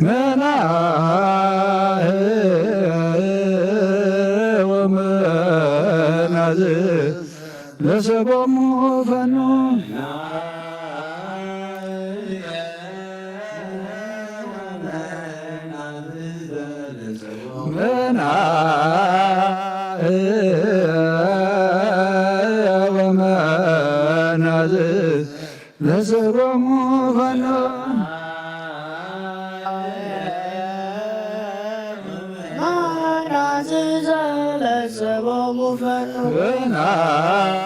መናህ ወመናዝ ለሰቦሙ ፈኑ። መናህ ወመናዝ ለሰቦሙ ፈኑ። መናዝ ለሰቦሙ ፈኑ። መናህ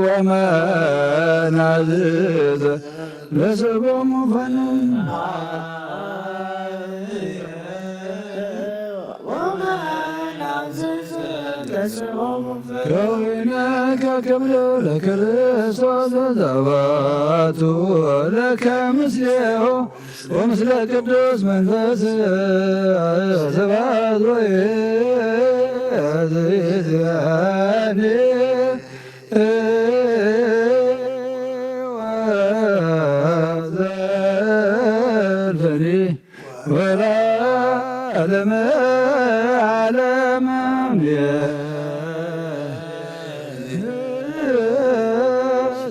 ወመናዝ ለሰቦሙ ፈኑ። ከዊነ ከክብር ለክርስቶስ ዘባቱ ለከ ምስሌሁ ወምስለ ቅዱስ መንፈስ ስብሐት ወይእዜኒ ወዘልፈኒ ወለዓለመ ዓለም አሜን።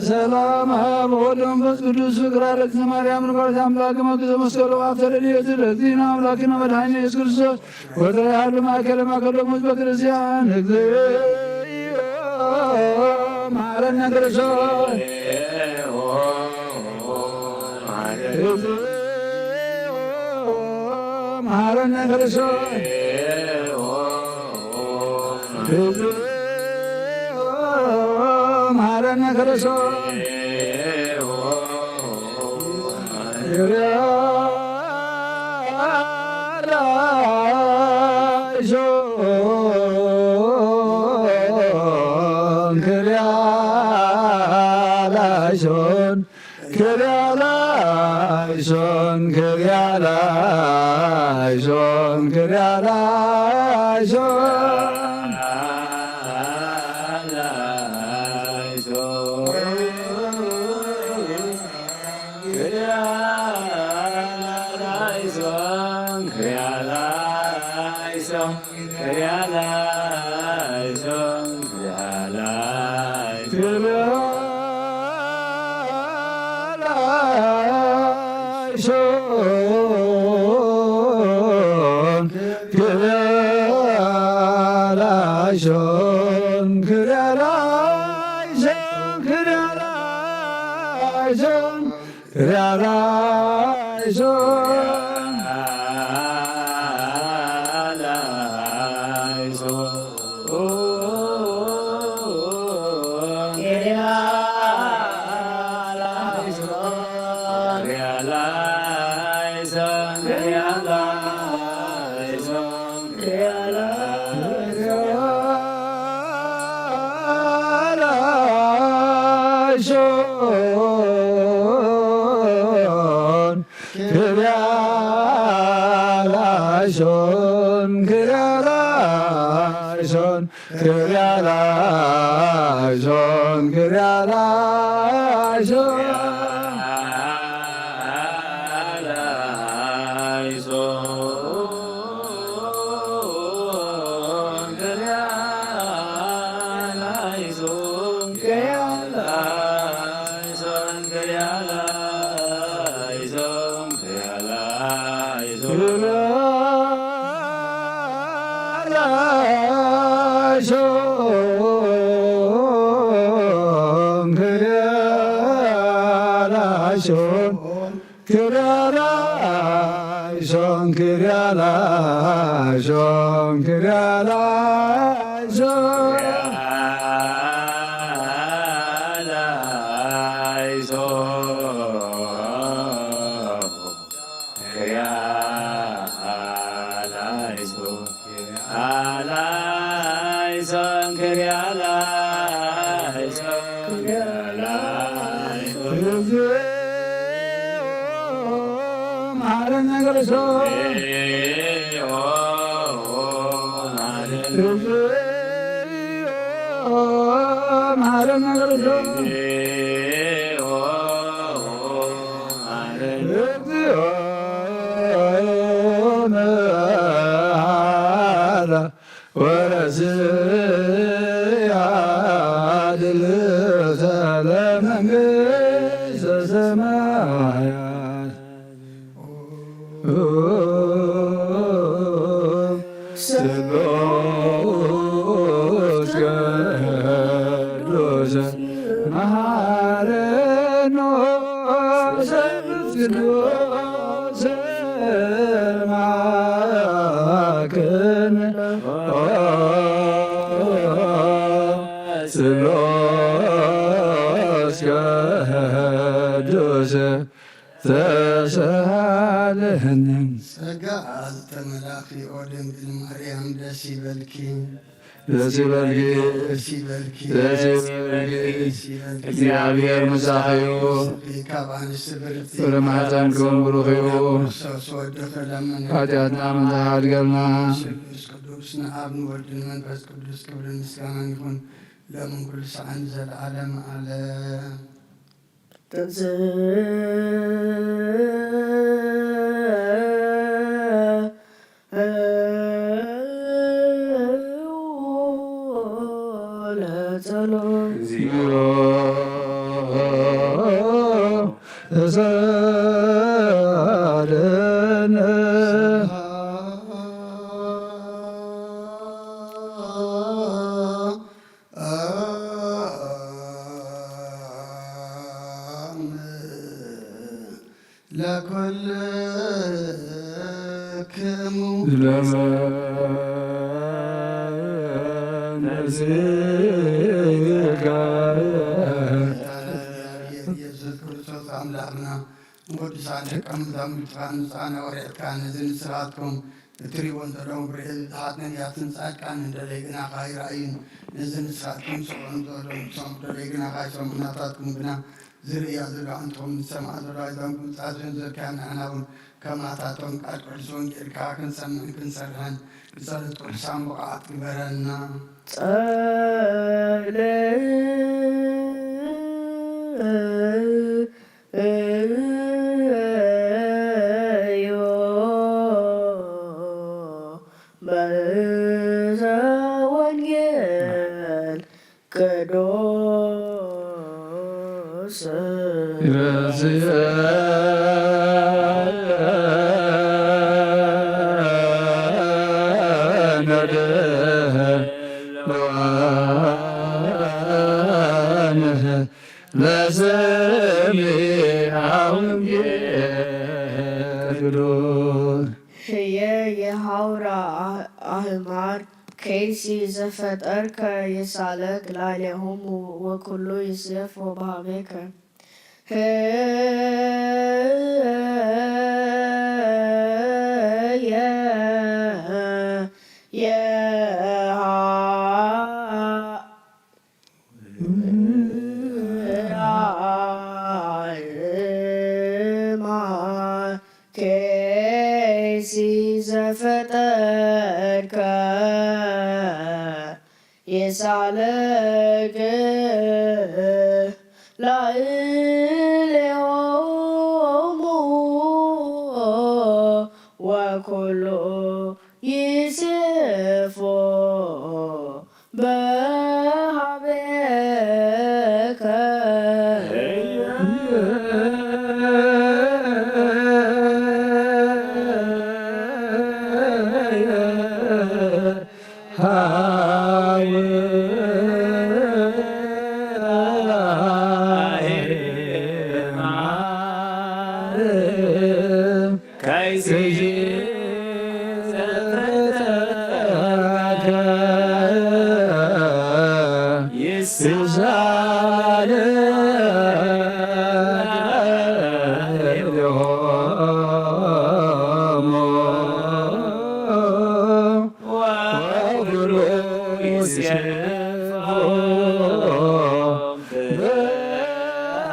ሰላም አብ ወወልድ ወመንፈስ ቅዱስ ፍቅር አረግት ማርያም ንባርት አምላክ መግዘ መስቀሉ አፍተለልየት ለእግዚእነ አምላክነ መድኃኒነ ኢየሱስ ክርስቶስ ወትረ ያህሉ ማእከለ ማእከሎሙ ህዝበ ክርስቲያን። እግዚኦ መሐረነ ክርስቶስ። እግዚኦ መሐረነ ክርስቶስ። እግዚኦ መሐረነ ክርስቶስ። ላይሶን ክርያ ላይሶን ክርያ ላይሶን ክርያ ላይሶን መሐረነ ክርስቶስ። መሐረነ ክርስቶስ። እግዚኦ መሐረ ወረስያ ድልተ ለመንግስተ ሰማያት። ስሉስ ቅዱስ መሐረኖ ስሉስ ቅዱስ መሐረነ ስሉስ ቅዱስ ተሳለነ። ጸጋ ዝተመላኺ ኦ ድንግል ማርያም ደስ ይበልኪ። ደስ ይበልኪ። ደስ ይበልኪ። ደስ ይበልኪ። ደስ ይበልኪ። እግዚኣብሔር ምሳኺ እዩ። ንስኺ ካብ ኣንስቲ ብርኽቲ ፍረ ማሕፀንኩም ብሩኽ እዩ። ክርስቶስ ወድኺ ለምንልና። ሓጢኣትና ምሕረት ሓድገልና። ስሉስ ቅዱስ ንኣብ ንወልድ ንመንፈስ ቅዱስ ክብርን ምስጋናን ይኹን ሎምን ኩሉ ሰዓን ንዘለዓለም ዓለም። ለኩልክሙ ስለመ ነዚከ ኢየሱስ ክርስቶስ ኣምላኽና ንቅዱሳን ደቀ መዛሙርትኻ ንስኻ ነወሪዕካ ነዚ ንስኻትኩም እትሪእዎን ዘለኹም ብርዒ ዝሓት ነቢያትን ጻድቃንን ደለይ ግናኻ ኣይረኣዩን። ነዚ ንስኻትኩም ዝሰምዑን ዘለዉ ንሶም ደለይ ግናኻ ኣይሰምዑን። ናታትኩም ግና ዝርእያ ዘለዋ እንተኹም ዝሰምዓ ዘለዋ እዞም ግብጻት ዘንዘርካዮም ንዓና እውን ከማታቶም ቃል ቅዱስ ወንጌልካ ክንሰምዕን ክንሰርሕን ንጸሎት ቅዱሳን ብቕዓት ግበረና። ጸለዩ በዘ ወንጌል ቅዱስ ረስየነ ለዋንህ ለሰሚዐ ወንጌል ቅዱስ። ህየ የሐውራ አህማር ከይሲ ዘፈጠርከ ይሳለቅ ላዕሌሆሙ ወኩሉ ይስየፍ ወበሃቤከ። ህየ የሃ ራእማ ከይሲ ዘፈጠርከ የሳለቅ ላዕሌሆሙ ወኩሉ ይሴፎ በሃቤከ።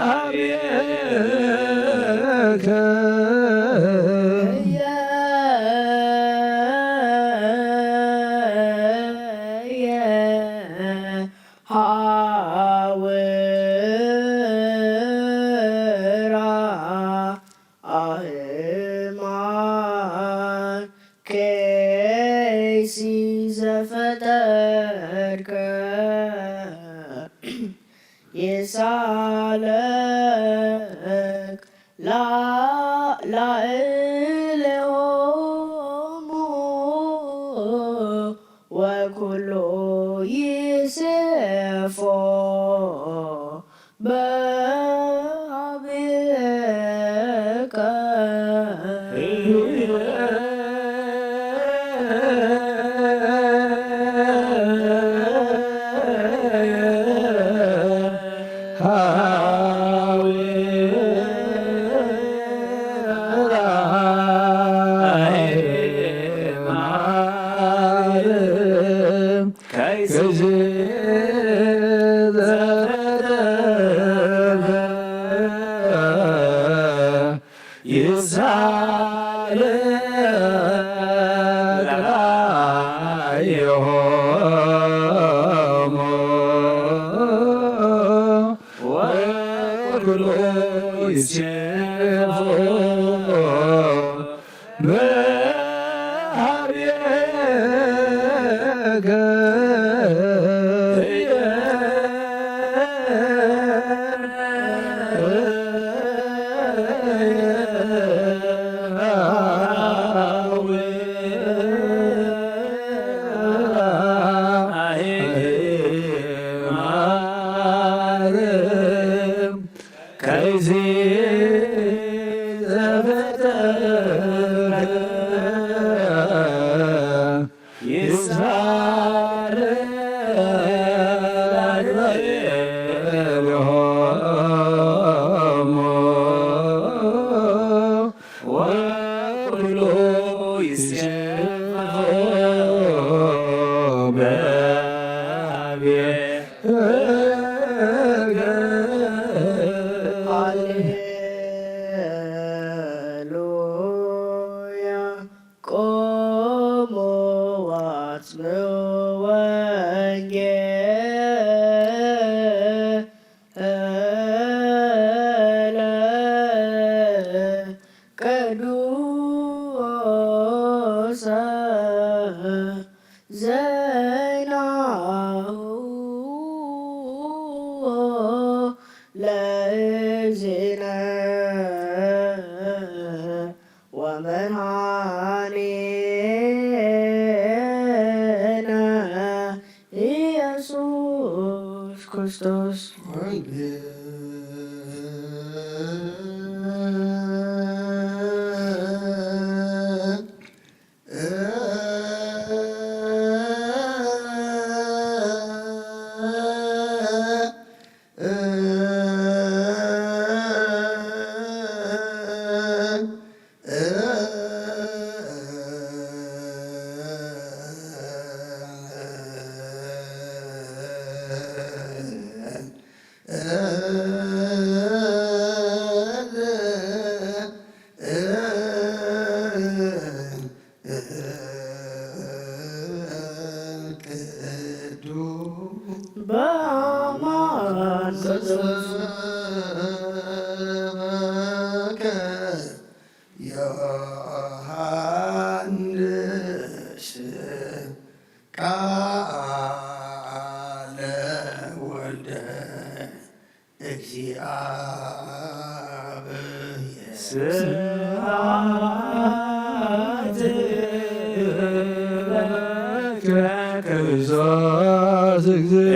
አብየከ ሃውራ ኣህማን ከይሲ ዘፈጠርከ ይሳለክ ላ- ላዕሌሆሙ ወኩሎ ይሴፎ በሃቤከ። ይሳለቅ ላዕሌሆሙ ወኩሎ ይሴፎ በሃቤከ። ከይሲ ዘፈጠርከ ይሳለቅ ላዕሌሆሙ ወኩሎ ይሴፎ በሃቤከ። ሃሌሉያ። ቆሙ ወአጽምዑ ወንጌለ ቅዱሰ ዜናሁ ለእግዚእነ ወመድኃኒነ ኢየሱስ ክርስቶስ። በአማን ዮሐንስ ቃለ ወልደ እግዚአብሔር። ስብሐት ለከ ክርስቶስ እግዚእ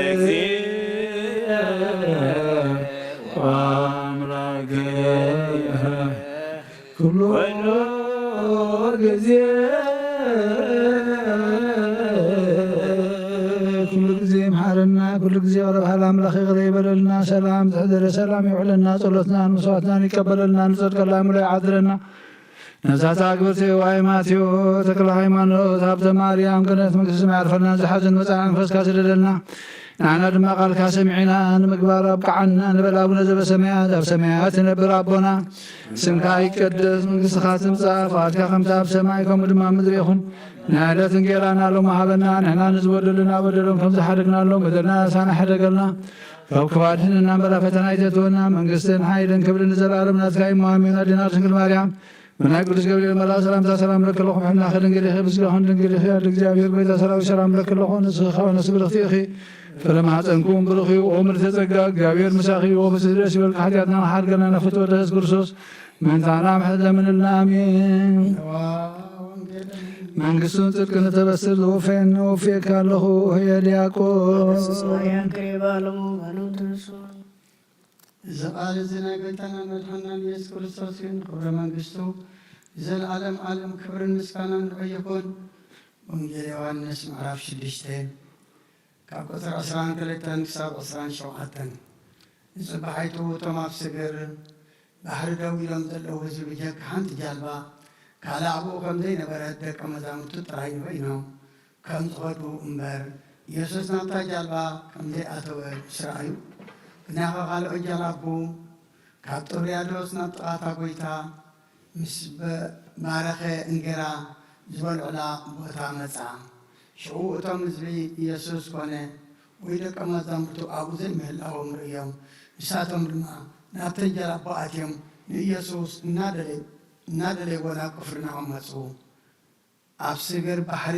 ወአምላክ ኩሉ ጊዜ ኩሉ ጊዜ ይምሓረና፣ ኩሉ ጊዜ ይቕረ በሃል ኣምላኽ ይቕረ ይበለልና። ሰላም ዝሕደረ ሰላም የውዕለና፣ ጸሎትናን መስዋዕትናን ይቀበለልና፣ ንጸድቀላ ምሎ ይዓድረና። ነብሳታ ግብርቲ ዋይ ማቴዎ ተክለ ሃይማኖት ሃብተ ማርያም ገነት መንግስቲ ሰማይ ያርፈልና። ዝሓዘን መጻኢ መንፈስካ ስደደልና። ንዓና ድማ ቃልካ ሰሚዕና ንምግባር ኣብቅዓና። ንበል ኣቡነ ዘበሰማያት፣ ኣብ ሰማያት ትነብር ኣቦና፣ ስምካ ይቀደስ፣ መንግስትኻ ትምጻእ፣ ፍቓድካ ከምቲ ኣብ ሰማይ ከምኡ ድማ ኣብ ምድሪ ይኹን። ናይ ዕለት እንጌራና ሎሚ ሃበና፣ ንሕና ንዝበደሉና በደሎም ከም ዝሓደግናሎም በደልና ንስኻና ሕደገልና። ካብ ክፉእ ኣድሕነና እምበር ኣብ ፈተና ኣይተእትወና፣ መንግስትን ሓይልን ክብርን ንዘለኣለም ናትካ እዩ። እሞ ኣሜን። ኣዴና ድንግል ማርያም፣ ብናይ ቅዱስ ገብርኤል መልኣክ ሰላምታ ሰላም እብለኪ ኣለኹ፣ ብሕልናኺ ድንግል ኢኺ፣ ብስጋኺ እውን ድንግል ኢኺ። ኣደ እግዚኣብሔር ጎይታ ሰራዊት ሰላም እብለኪ ኣለኹ፣ ንስኺ ካብ ኣንስቲ ብርኽቲ ኢኺ። ፍረ ማህፀንኪ እውን ብሩኽ እዩ። ኦ ምልዕተ ጸጋ፣ እግዚኣብሔር ምሳኺ እዩ። ኦ ፍስህ ደስ ይበልኪ፣ ሓጢኣትና መሓር ገና ንፍትወ ደስ ክርስቶስ ምእንታና ምሕረት ለምንልና። ኣሜን። መንግስቱን ጽድቅን እተበስር ዝወፈየኒ ወፍየካ ኣለኹ፣ ኦየ ዲያቆን። ኦየ ክሪባ ለሙ ባሉን ትንሱ። እዚ ቃል እዚ ናይ ጎይታናን መድሓንናን ኢየሱስ ክርስቶስ እዩ። ንክብሪ መንግስቱ ንዘለኣለም ዓለም ክብርን ምስጋናን ንዑ ይኹን። ወንጌል ዮሃንስ ምዕራፍ ሽዱሽተ ካብ ቁጽሪ ዕስራን ክልተን ክሳብ ዕስራን ሸውዓተን። ንጽባሒቱ እቶም ኣብ ስግር ባሕሪ ደው ኢሎም ዘለዉ ህዝቢ ብጀካ ሓንቲ ጃልባ ካልእ ኣብኡ ከም ዘይነበረት ደቀ መዛሙርቱ ጥራይ ርኢኖም ከም ዝኸዱ እምበር፣ ኢየሱስ ናብታ ጃልባ ከም ዘይኣተወ ምስ ረኣዩ፣ ብናይ ካልኦት ጃላቡ ካብ ጥብርያዶስ ናብ ጥቓ እታ ጎይታ ምስ በ-፣ ባረኸ እንጌራ ዝበልዑላ ቦታ መጻ። ሽዑ እቶም ህዝቢ ኢየሱስ ኮነ ወይ ደቀ መዛሙርቱ ኣብኡ ዘይምህላዎም ርእዮም፣ ንሳቶም ድማ ናብተን ጃላቡ ኣትዮም ንኢየሱስ እናደለይ-፣ እናደለይዎ ናብ ቅፍርናሆም መጹ። ኣብ ስግር ባሕሪ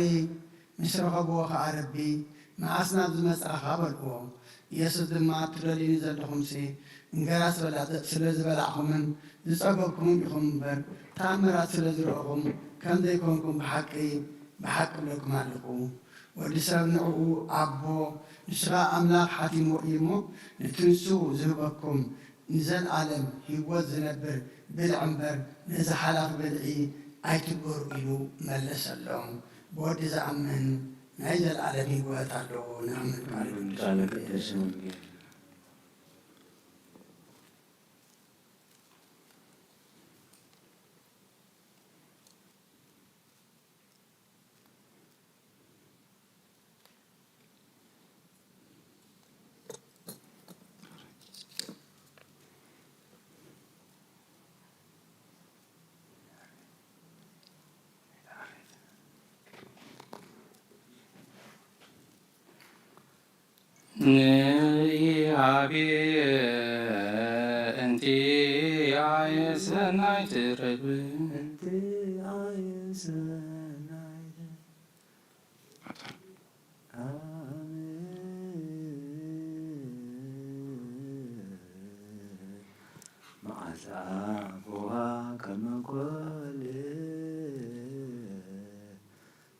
ምስ ረኸብዎ ኸኣ ረቢ፣ "መዓስ ናብዚ መጻእኻ?" በልዎ። ኢየሱስ ድማ፣ "ትደልዩኒ ዘለኹምሲ እንገራ ስለ-፣ ስለ ዝበላዕኹምን ዝጸገብኩምን ኢኹም እምበር፣ ተኣምራት ስለ ዝረኣኹም ከም ዘይኮንኩም ብሓቂ፣ ብሓቂ እብለኩም ኣለኹ። ወዲ ሰብ ንዕኡ ኣቦ፣ ንሱ ኸኣ ኣምላኽ ሓቲምዎ እዩ እሞ፣ ነቲ ንሱ ዝህበኩም ንዘለኣለም ህይወት ዝነብር ብልዒ እምበር፣ ነዚ ሓላፊ ብልዒ ኣይትግበሩ" ኢሉ መለሰሎም። ብወዲ ዝኣምን ናይ ዘለኣለም ህይወት ኣለዎ። ንኣምን ቃል ቅዱስ ወንጌል። ንኢሃቤ እንቲኣየ ሰናይት ርግብ። እንቲኣየ ሰናይት። ኣሜን። መዓዛ ኣቦዋ ከመ ኮል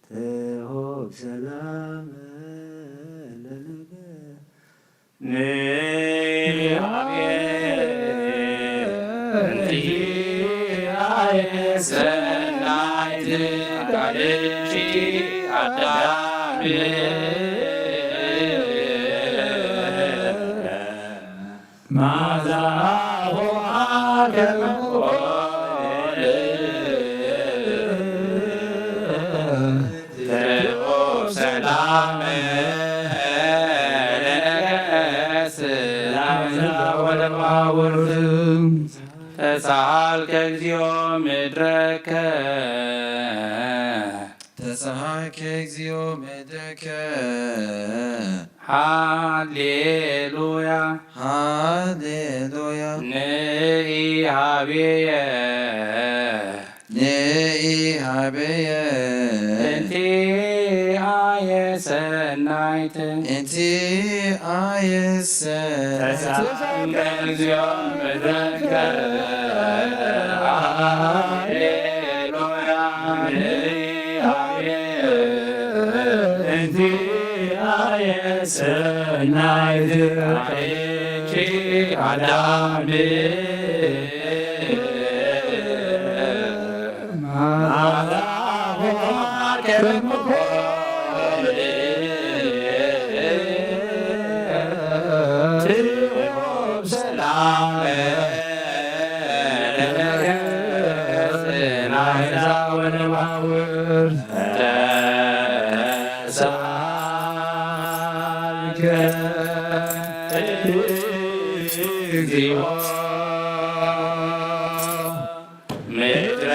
ትሁብ ሰላም ለልብ ንሃቤ እንቲኣየ ሰናይት ካልእቲ ኣዳም ማዛኹ ኣከምኩ ሰላም ለነገስ ወለባውርት ተሳሃልከ እግዚኦ ምድረከ ተሳሃልከ እግዚኦ ምድረከ ሃሌሉያ ሃሌሉያ ንኢሃቤየ ንኢሃቤየ እንቲኣየ ሰናይት እንቲኣየ ሰናይት ተሳሃልከ እግዚኦ ምድረከ ሃሌሉያ ንኢሃቤየ እንቲኣየ ሰናይት ኣዳም ምድረ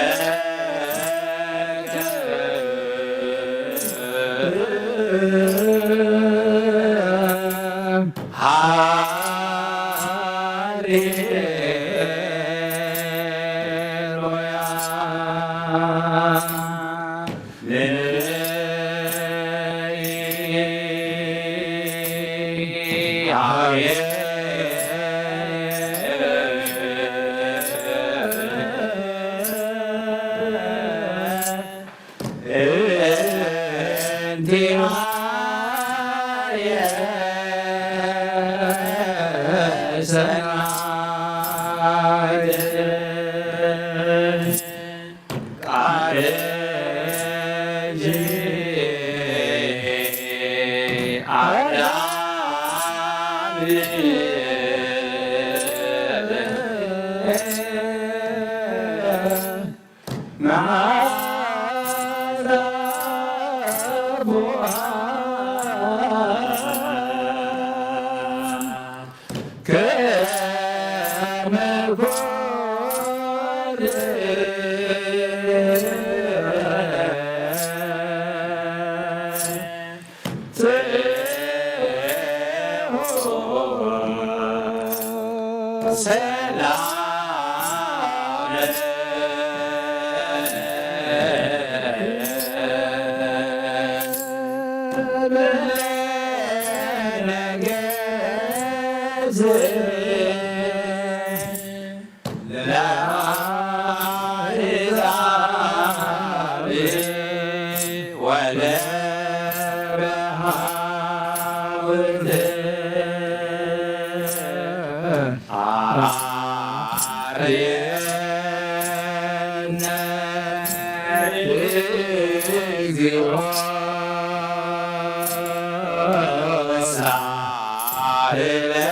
ሃሌሉያ።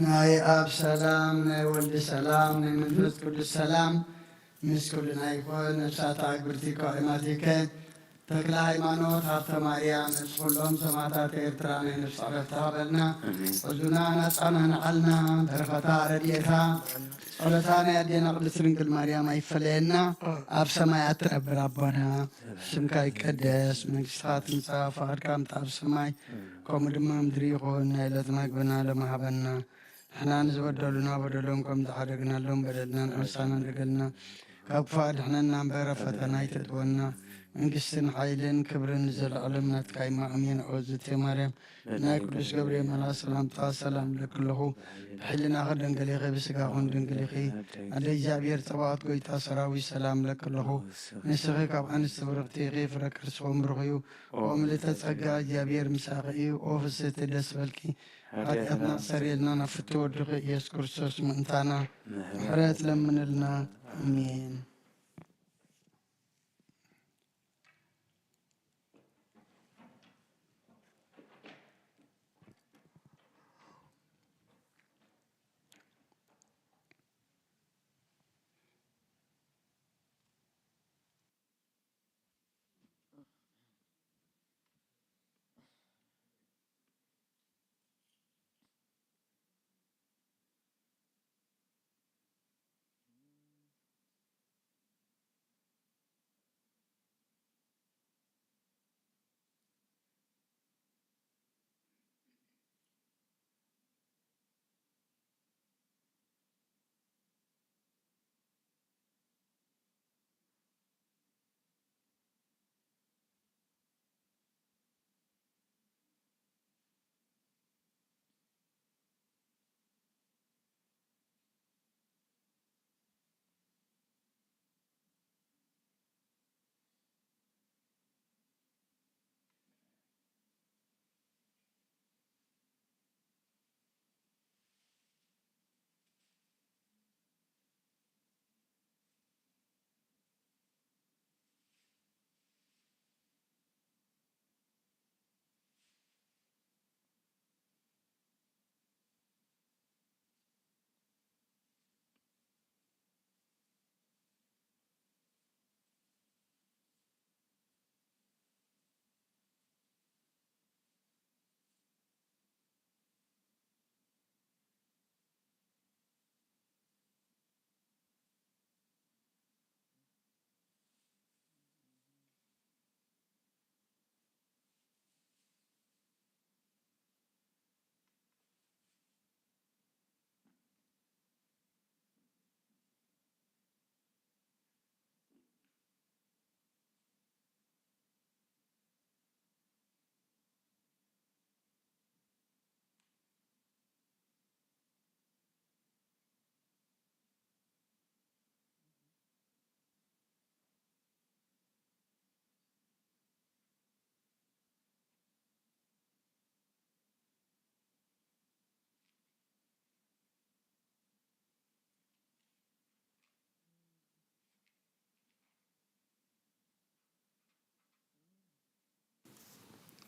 ናይ ኣብ ሰላም፣ ናይ ወልድ ሰላም፣ ናይ መንፈስ ቅዱስ ሰላም ምስ ኩልና ይኹን። ነብሳት ኣግብርቲ እኮ ኣይማቲከ ተክለ ሃይማኖት ሃብተ ማርያም፣ ነብሲ ኩሎም ሰማእታት ኤርትራ ናይ ነብሲ ዕረፍቲ ሃበልና። ሕዙና ናጻና ንዓልና፣ በረኸታ ረድኤታ ጸሎታ ናይ ኣዴና ቅድስቲ ድንግል ማርያም ኣይፈለየና። ኣብ ሰማያት ትነብር ኣቦና፣ ስምካ ይቀደስ፣ መንግስትኻ ትምጻእ፣ ፍቓድካ ምጻእ ኣብ ሰማይ ከምኡ ድማ ምድሪ ይኹን። ናይ ዕለት መግብና ሎሚ ሃበና። ንሕና ንዝበደሉና በደሎም ከም ዝሓደግናሎም በደልና ንሕሳና ንገልና፣ ካብ ክፉእ ኣድሕነና እምበር ኣብ ፈተና ኣይተእትወና። መንግስትን ሓይልን ክብርን ንዘለኣለም ናትካ እዩ። ኣሜን። ኦ ዝቴ ማርያም፣ ናይ ቅዱስ ገብርኤል መልኣክ ሰላምታ ሰላም እብለኪ ኣለኹ። ብሕልናኺ ድንግል ኢኺ፣ ብስጋኹን ድንግል ኢኺ። ኣደ እግዚኣብሔር ጸባኦት፣ ጎይታ ሰራዊት፣ ሰላም እብለኪ ኣለኹ። ንስኺ ካብ ኣንስቲ ብርኽቲ ኢኺ፣ ፍረ ከርስኺ እውን ብሩኽ እዩ። ኦ ምልዕተ ጸጋ፣ እግዚኣብሔር ምሳኺ እዩ። ኦ ፍስህቲ፣ ደስ በልኪ፣ ሓጢኣትና ክሰርየልና ናብ ፍትው ወድኺ ኢየሱስ ክርስቶስ ምእንታና ምሕረት ለምንልና። ኣሜን።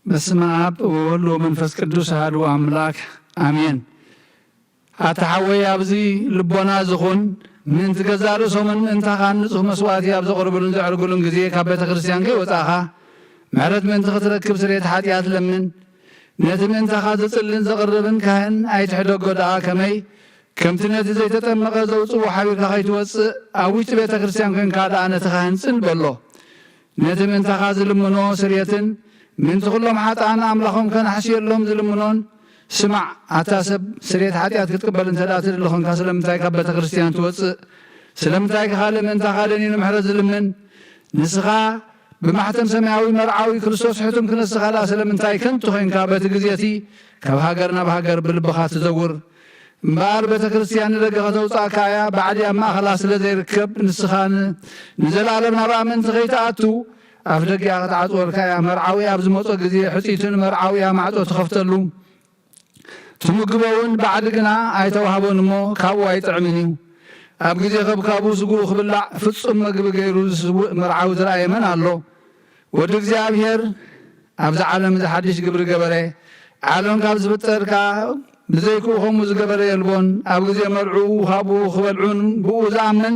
በስመ አብ ወወልድ ወመንፈስ ቅዱስ አሐዱ አምላክ አሜን። ኣታ ሓወይ ኣብዚ ልቦና ዝኹን ምእንቲ ገዛእ ርእሶምን ምእንታኻን ንጹህ መስዋእቲ ኣብ ዘቕርብሉን ዘዕርግሉን ግዜ ካብ ቤተ ክርስቲያን ከይወጻእኻ ምሕረት ምእንቲ ክትረክብ ስርየት ሓጢኣት ለምን። ነቲ ምእንታኻ ዝጽልን ዘቕርብን ካህን ኣይትሕደጎ ደኣ ከመይ ከምቲ ነቲ ዘይተጠመቐ ዘውጽዎ ሓቢርካ ከይትወጽእ ኣብ ውሽጢ ቤተ ክርስቲያን ኮንካ ደኣ ነቲ ካህን ጽን በሎ። ነቲ ምእንታኻ ዝልምኖ ስርየትን ምእንቲ ኩሎም ሓጥኣን ኣምላኾም ከነሕስየሎም ዝልምኖን ስማዕ። ኣታ ሰብ ስርየት ሓጢኣት ክትቅበል እንተ ደኣ ትደሊ ኾንካ ስለምንታይ ካብ ቤተ ክርስቲያን ትወጽእ? ስለምንታይ ከ ካልእ ምእንታኻ ደኒኑ ምሕረት ዝልምን? ንስኻ ብማሕተም ሰማያዊ መርዓዊ ክርስቶስ ሕቱም ክነስኻ ደኣ ስለምንታይ ከንቱ ኾይንካ በቲ ግዜ እቲ ካብ ሃገር ናብ ሃገር ብልብኻ ትዘውር? እምበኣር ቤተ ክርስቲያን ንደገ ከተውጽኣካ እያ፣ ባዕዲ ኣብ ማእኸላ ስለ ዘይርከብ ንስኻ ን-፣ ንዘለኣለም ናብኣ ምእንቲ ከይትኣቱ ኣፍ ደጊኣ ክትዓጽወልካ እያ። መርዓዊ ኣብ ዝመጾ ግዜ ሕጽይቱ ንመርዓውያ ማዕጾ ትኸፍተሉ። ትምግቦ እውን ባዕዲ ግና ኣይተዋህቦን እሞ ካብኡ ኣይጥዕምን እዩ። ኣብ ግዜ ከብካቡ ስግኡ ክብላዕ ፍጹም መግቢ ገይሩ ዝስውእ መርዓዊ ዝረኣየ መን ኣሎ? ወዲ እግዚኣብሔር ኣብዚ ዓለም እዚ ሓድሽ ግብሪ ገበረ። ዓለም ካብ ዝፍጠር ከኣ ብዘይክኡ ከምኡ ዝገበረ የልቦን። ኣብ ግዜ መርዕኡ ካብኡ ክበልዑን ብኡ ዝኣምን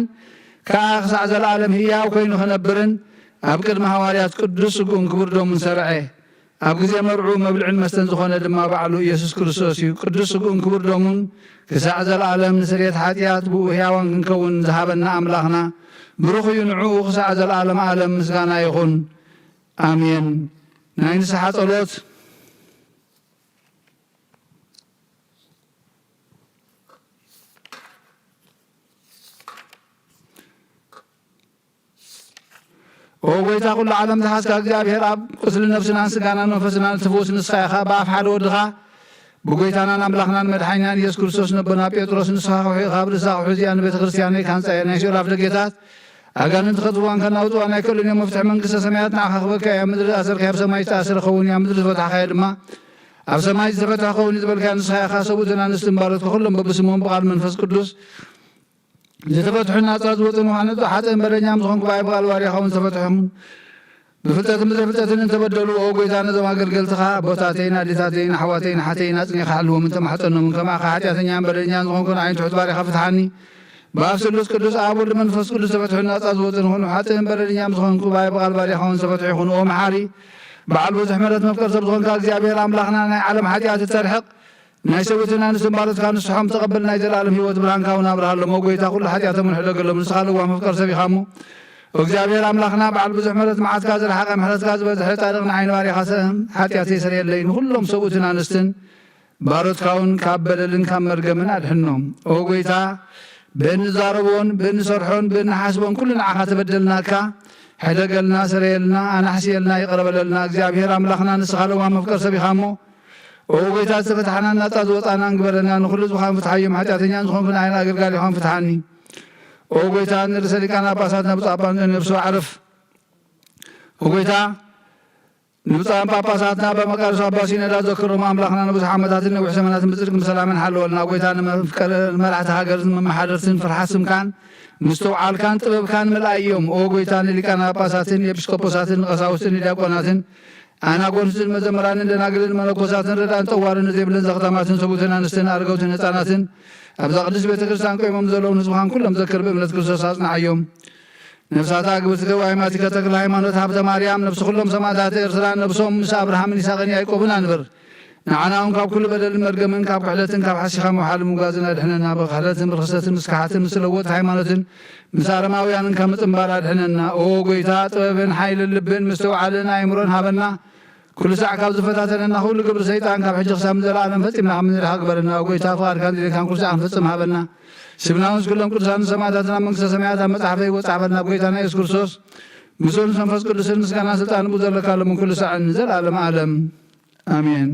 ከኣ ክሳዕ ዘለኣለም ህያው ኮይኑ ክነብርን ኣብ ቅድሚ ሃዋርያት ቅዱስ ስግኡን ክቡር ደሙን ሰርዐ። ኣብ ግዜ መርዑ መብልዕን መስተን ዝኾነ ድማ ባዕሉ ኢየሱስ ክርስቶስ እዩ። ቅዱስ ስግኡን ክቡር ደሙን ክሳዕ ዘለኣለም ንስርየት ሓጢኣት ብኡ ህያዋን ክንከውን ዝሃበና ኣምላኽና ብሩኽ እዩ። ንዕኡ ክሳዕ ዘለኣለም ዓለም ምስጋና ይኹን። ኣሜን። ናይ ንስሓ ጸሎት። ኦ ጎይታ ኩሉ ዓለም ዝሓዝካ እግዚኣብሔር ኣብ ቁስሊ ነፍስናን ስጋናን መንፈስናን እትፍውስ ንስኻ ኢኻ። ብኣፍ ሓደ ወድኻ ብጎይታናን ኣምላኽናን መድሓኒናን ኢየሱስ ክርስቶስ ነቦና ጴጥሮስ ንስኻ ከውሒ ኢኻ፣ ኣብ ርእሳ ከውሒ እዚኣ ንቤተ ክርስቲያነይ ካንጻ እየ፣ ናይ ሲኦል ኣፍ ደጌታት ኣጋንንቲ ከእትውዋን ከናውጽዋን ኣይክእሉን እዮም። መፍትሒ መንግስተ ሰማያት ንዓኻ ክበካ እያ። ምድሪ ዝኣሰርካያ ኣብ ሰማይ ዝተኣሰረ ክኸውን እያ፣ ምድሪ ዝፈታሕካዮ ድማ ኣብ ሰማይ ዝተፈትሐ ክኸውን እዩ ዝበልካዮ ንስኻ ኢኻ። ሰብኡትን ኣንስትን ባሮትካ ኩሎም በብስሞም ብቓል መንፈስ ቅዱስ ዝተፈትሑን ናጻ ዝወጹን ምዃኑ፣ ሓጥእን በደኛም ዝኾንኩ ብኣይ ብቓል ባርያኻ እውን ዝተፈትሑ ይኹን። ብፍልጠትን ብዘይፍልጠትን እንተበደሉ፣ ኦ ጎይታ፣ ነዞም ኣገልገልትኻ ኣቦታተይን ኣዴታተይን ኣሕዋተይን ኣሓተይን ኣጽኒኻ ሓልዎም እንተማሕጸኖምን፣ ከማኻ ሓጢኣተኛን በደለኛን ዝኾንኩ ንዓይን ትሑት ባርያኻ ፍትሓኒ። ብኣብ ስሉስ ቅዱስ ኣብ ወልድ መንፈስ ቅዱስ ዝተፈትሑን ናጻ ዝወጹን ይኹኑ። ሓጥእን በደለኛም ዝኾንኩ ብኣይ ብቓል ባርያኻ እውን ዝተፈትሑ ይኹኑ። ኦ መሓሪ፣ በዓል ብዙሕ ምሕረት መፍቀር ሰብ ዝኾንካ እግዚኣብሔር ኣምላኽና፣ ናይ ዓለም ሓጢኣት እተርሕቕ ናይ ሰብኡትን ኣንስትን ባሮትካ ንስሖም ተቐበል፣ ናይ ዘለኣለም ህይወት ብርሃንካ እውን ኣብርሃሎም። ኦ ጎይታ፣ ኩሉ ሓጢኣቶም ንሕደገሎም፣ ንስኻ ለዋህ መፍቀር ሰብ ኢኻ እሞ። እግዚኣብሔር ኣምላኽና፣ በዓል ብዙሕ ምሕረት፣ መዓትካ ዝረሓቐ፣ ምሕረትካ ዝበዝሐ፣ ጻድቕ ንዓይኒ ባርያኻ ሰ-፣ ሓጢኣተይ ስረየለይ፣ ንኹሎም ሰብኡትን ኣንስትን ባሮትካ እውን ካብ በደልን ካብ መርገምን ኣድሕኖም። ኦ ጎይታ፣ ብእንዛረቦን ብእንሰርሖን ብእንሓስቦን ኩሉ ንዓኻ ተበደልናካ። ሕደገልና፣ ሰረየልና፣ ኣናሕስየልና፣ ይቕረ በለልና። እግዚኣብሔር ኣምላኽና፣ ንስኻ ለዋህ መፍቀር ሰብ ኢኻ እሞ፣ ኦ ጎይታ፣ ዝተፈታሕናን ናጻ ዝወጻናን ግበረና። ንኹሉ ህዝብኻን ፍትሓዮም፣ ሓጢኣተኛን ዝኾንኩ ንዓይን ኣገልጋሊኻን ፍትሓኒ። ኦ ጎይታ፣ ንርእሰ ሊቃነ ጳጳሳትና ብፁዕ ኣባ እንጦንዮስ ነብሱ ኣዕርፍ። ኦ ጎይታ፣ ንብፁዓን ጳጳሳትና ኣባ መቃርዮስ ኣባ ሲኖዳ ዘክሮም ኣምላኽና ንብዙሕ ዓመታትን ነዊሕ ዘመናትን ብጽድቅን ብሰላምን ሓለወልና። ጎይታ፣ ንመፍቀር-፣ ንመራሕቲ ሃገርን መመሓደርትን ፍርሓት ስምካን ምስትውዓልካን ጥበብካን ምልኣዮም። ኦ ጎይታ፣ ንሊቃነ ጳጳሳትን ኤጲስቆጶሳትን ንቀሳውስትን ንዲያቆናትን ኣናጎንስትን መዘምራንን ደናግልን መነኮሳትን ረዳእን ጠዋርን ዘይብልን ዘኽታማትን ሰቡትን ኣንስትን ኣረገውትን ህፃናትን ኣብዛ ቅድስት ቤተ ክርስቲያን ቆይሞም ዘለውን ህዝብኻን ኩሎም ዘክር ብእምነት ክርስቶስ ኣጽንዓዮም። ነፍሳት ኣግብርቲ ገባይ ማቲከ ተክለ ሃይማኖት ሃብተ ማርያም፣ ነፍሲ ኩሎም ሰማዕታት ኤርትራ፣ ነፍሶም ምስ ኣብርሃምን ይስሐቅን ያዕቆብን ኣንብር። ንዓና እውን ካብ ኩሉ በደልን መርገምን ካብ ክሕደትን ካብ ሓሲኻ ምውሓልን ምጉዛዝን ኣድሕነና። ብክሕደትን ብርኽሰትን ምስ ከሓትን ምስ ለወጥቲ ሃይማኖትን ምስ ኣረማውያንን ካብ ምጽንባር ኣድሕነና። ኦ ጎይታ፣ ጥበብን ሓይልን ልብን ምስትውዓልን ኣእምሮን ሃበና። ኩሉ ሳዕ ካብ ዝፈታተነና ኩሉ ግብሪ ሰይጣን ካብ ሕጂ ክሳብ ንዘለኣለም ፈጺምና ከም ንድሓ ግበረና። ኦ ጎይታ፣ ፍቓድካን ድሌትካን ኩሉ ሳዕ ክንፍጽም ሃበና። ስምና ምስ ኩሎም ቅዱሳን ሰማዕታትና መንግስተ ሰማያት ኣብ መጽሓፈ ህይወት ጻሕፈልና። ብጎይታና የሱስ ክርስቶስ ምስኡን ምስ መንፈስ ቅዱስን ምስጋናን ስልጣን ብኡ ዘለካ ሎምን ኩሉ ሳዕን ንዘለኣለም ዓለም ኣሜን።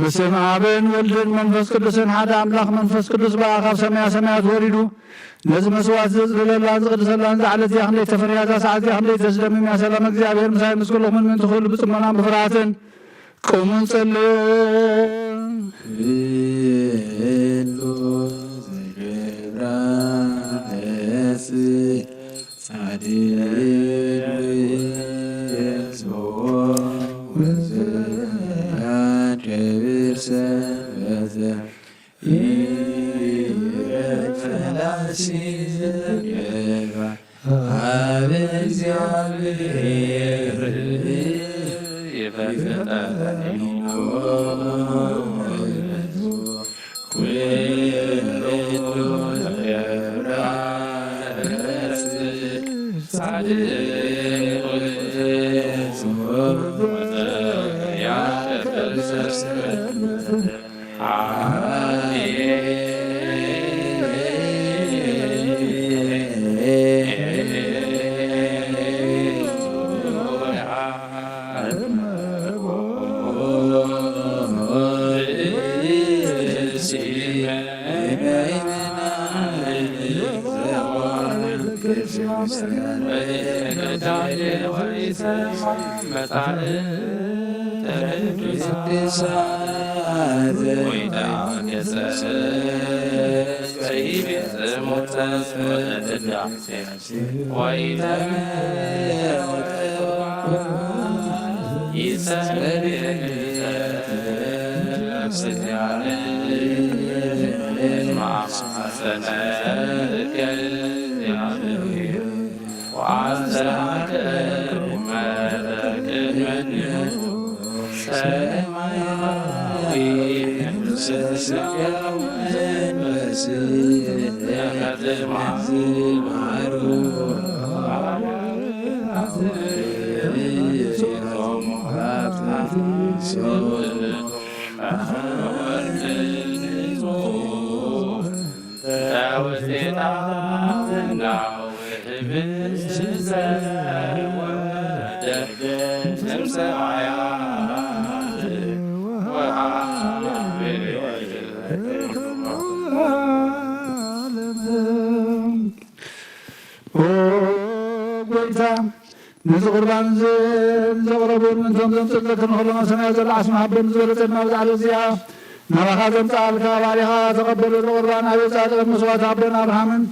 ብስም ኣብን ወልድን መንፈስ ቅዱስን ሓደ ኣምላኽ። መንፈስ ቅዱስ በኣ ካብ ሰማያ ሰማያት ወሪዱ ነዚ መስዋዕት ዘጽልለላን ዝቕድሰላን እዛ ዕለት እዚኣ ክንደይ ተፈርያ፣ እዛ ሰዓት እዚኣ ክንደይ ተስደምም እያ። ሰላም እግዚኣብሔር ምሳይ ምስ ኩልኹምን ምእንቲ ኩሉ ብጽሞናን ብፍርሃትን ቁሙ ንጸልይ። ኩሉ ዝገብራ ደስ ጻድቅ ወዘያት ገብር ሰበተ ይረድ ፈላሲ ዘገባ ኣብ እግዚኣብሔር ይፈጠር ኩሉ ጻድቅ ኦ ጎይታ፣ ነዚ ቁርባን እዚ ዘቕረቡን ምእንቶም ዘምጽእ ዘክር ንኹሎም ኣብ ሰማያት ዘሎ ዓስሚ ሃቦም ዝበለ ጸድማ ብዛዕባ እዚኣ ናባኻ ዘምጽኣልካ ባሪኻ ተቐበሎ። እዚ ቁርባን ኣብ ጻድቕን መስዋዕቲ ኣቦን ኣብርሃምን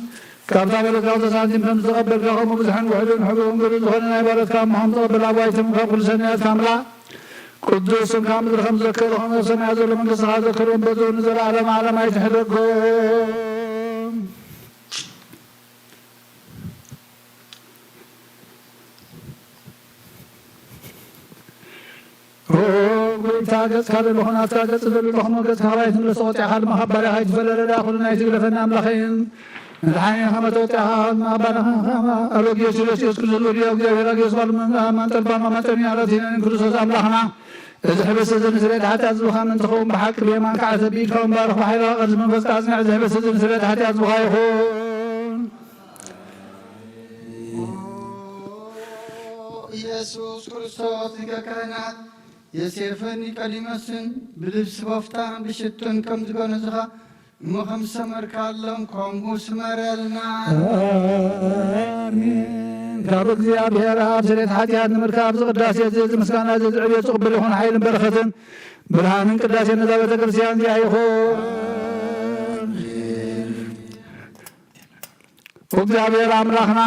ካብታ በረትካ ክልተ ሳንቲም ከም ዝተቐበልካ፣ ከምኡ ብዙሕን ውሑድን ሕቡእን ግሉጽ ዝኾነ ናይ በረትካ እምሆም ተቐበል። ኣባይቶም ካብ ኩሉ ሰናያት ካምላ ቅዱስ ስምካ ምድሪ ከም ዝዘከረ፣ ከምኡ ኣብ ሰማያት ዘሎ መንግስትኻ ዘክርዎም በዝሁ ንዘለዓለመ ዓለም ኣይትሕደጎም። ኦ ጎይታ፣ ገጽካ ዘለኹ ናትካ ገጽ ዘለኹ እሞ፣ ገጽካ ካባይ ትምለስ፣ ተቖጢዕካ ድማ ካብ ባርያኻ ኣይትፈለ። ረዳ ኩሉ ናይ ትግደፈና ኣምላኸይን መድሓኒ ከመ ተወጢዕካ ካብ ባርያኻ ኣሮጌ ሽረሽ ኢየሱስ ክርስቶስ ወዲ እግዚኣብሔር ኣግዮስ ባሉ መምላ ማንጠልባ ማማጠኒ ኣረቲነን ክርስቶስ ኣምላኽና እዚ ሕብስ እዚ ንስርየት ሓጢኣት ዝብኻ ምእንቲ ኸውን ብሓቂ ብየማንካ ዓሰብ ብኢድካ ወንባርኽ ብሓይልኻ ቅዱስ መንፈስካ ኣጽንዕ። እዚ ሕብስ እዚ ንስርየት ሓጢኣት ዝብኻ ይኹን። ኢየሱስ ክርስቶስ ሊቀ ካህናት ዮሴፍን ኒቆዲሞስን ብልብሲ ቦፍታን ብሽቱን ከም ዝገነዝኻ እሞ ከም ዝሰመርካሎም ከምኡ ስመረልና። ኣሜን። ካብ እግዚኣብሔር ኣብ ስርየት ሓጢኣት ንምርካብ ዝቅዳሴ እዚ ምስጋና እዚ ዝዕብየት ዝቕብል ይኹን ሓይልን በረኸትን ብርሃንን ቅዳሴ ነዛ ቤተ ክርስቲያን እዚኣ ይኹን። እግዚኣብሔር ኣምላኽና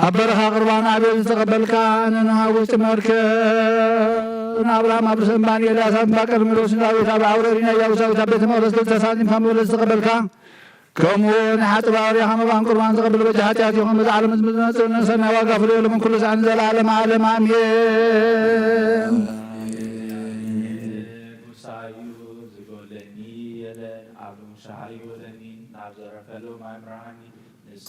ኣብ በረኻ ቅርባን ኣቤል ዝተቐበልካ፣ ንኖህ ኣብ ውሽጢ መርከብ፣ ንኣብርሃም ኣብ ርእሲ እምባ፣ ንኤልያስ ኣብ እምባ ቀርሜሎስ፣ ንዳዊት ኣብ ኣውረሪና ኢያቡሳዊት ኣብ ቤተ መቕደስ ክልተ ሳንቲም ካብ መበለት ዝተቐበልካ፣ ከምኡ ንሓጥብ ኣውርያኻ መባን ቁርባን ዝቐብል በጃ ሓጢኣት ይኹን። በዚ ዓለም ዝመጽእ ንሰናይ ዋጋ ፍልዮሎምን ኩሉ ሳዕ ንዘለዓለም ዓለም ኣሜን። ጉሳዩ ዝጎለኒ የለን፣ ኣብ ልሙሻ ይወለኒ፣ ናብ ዘረፈሉ ማይ ምራሃኒ። ንሱ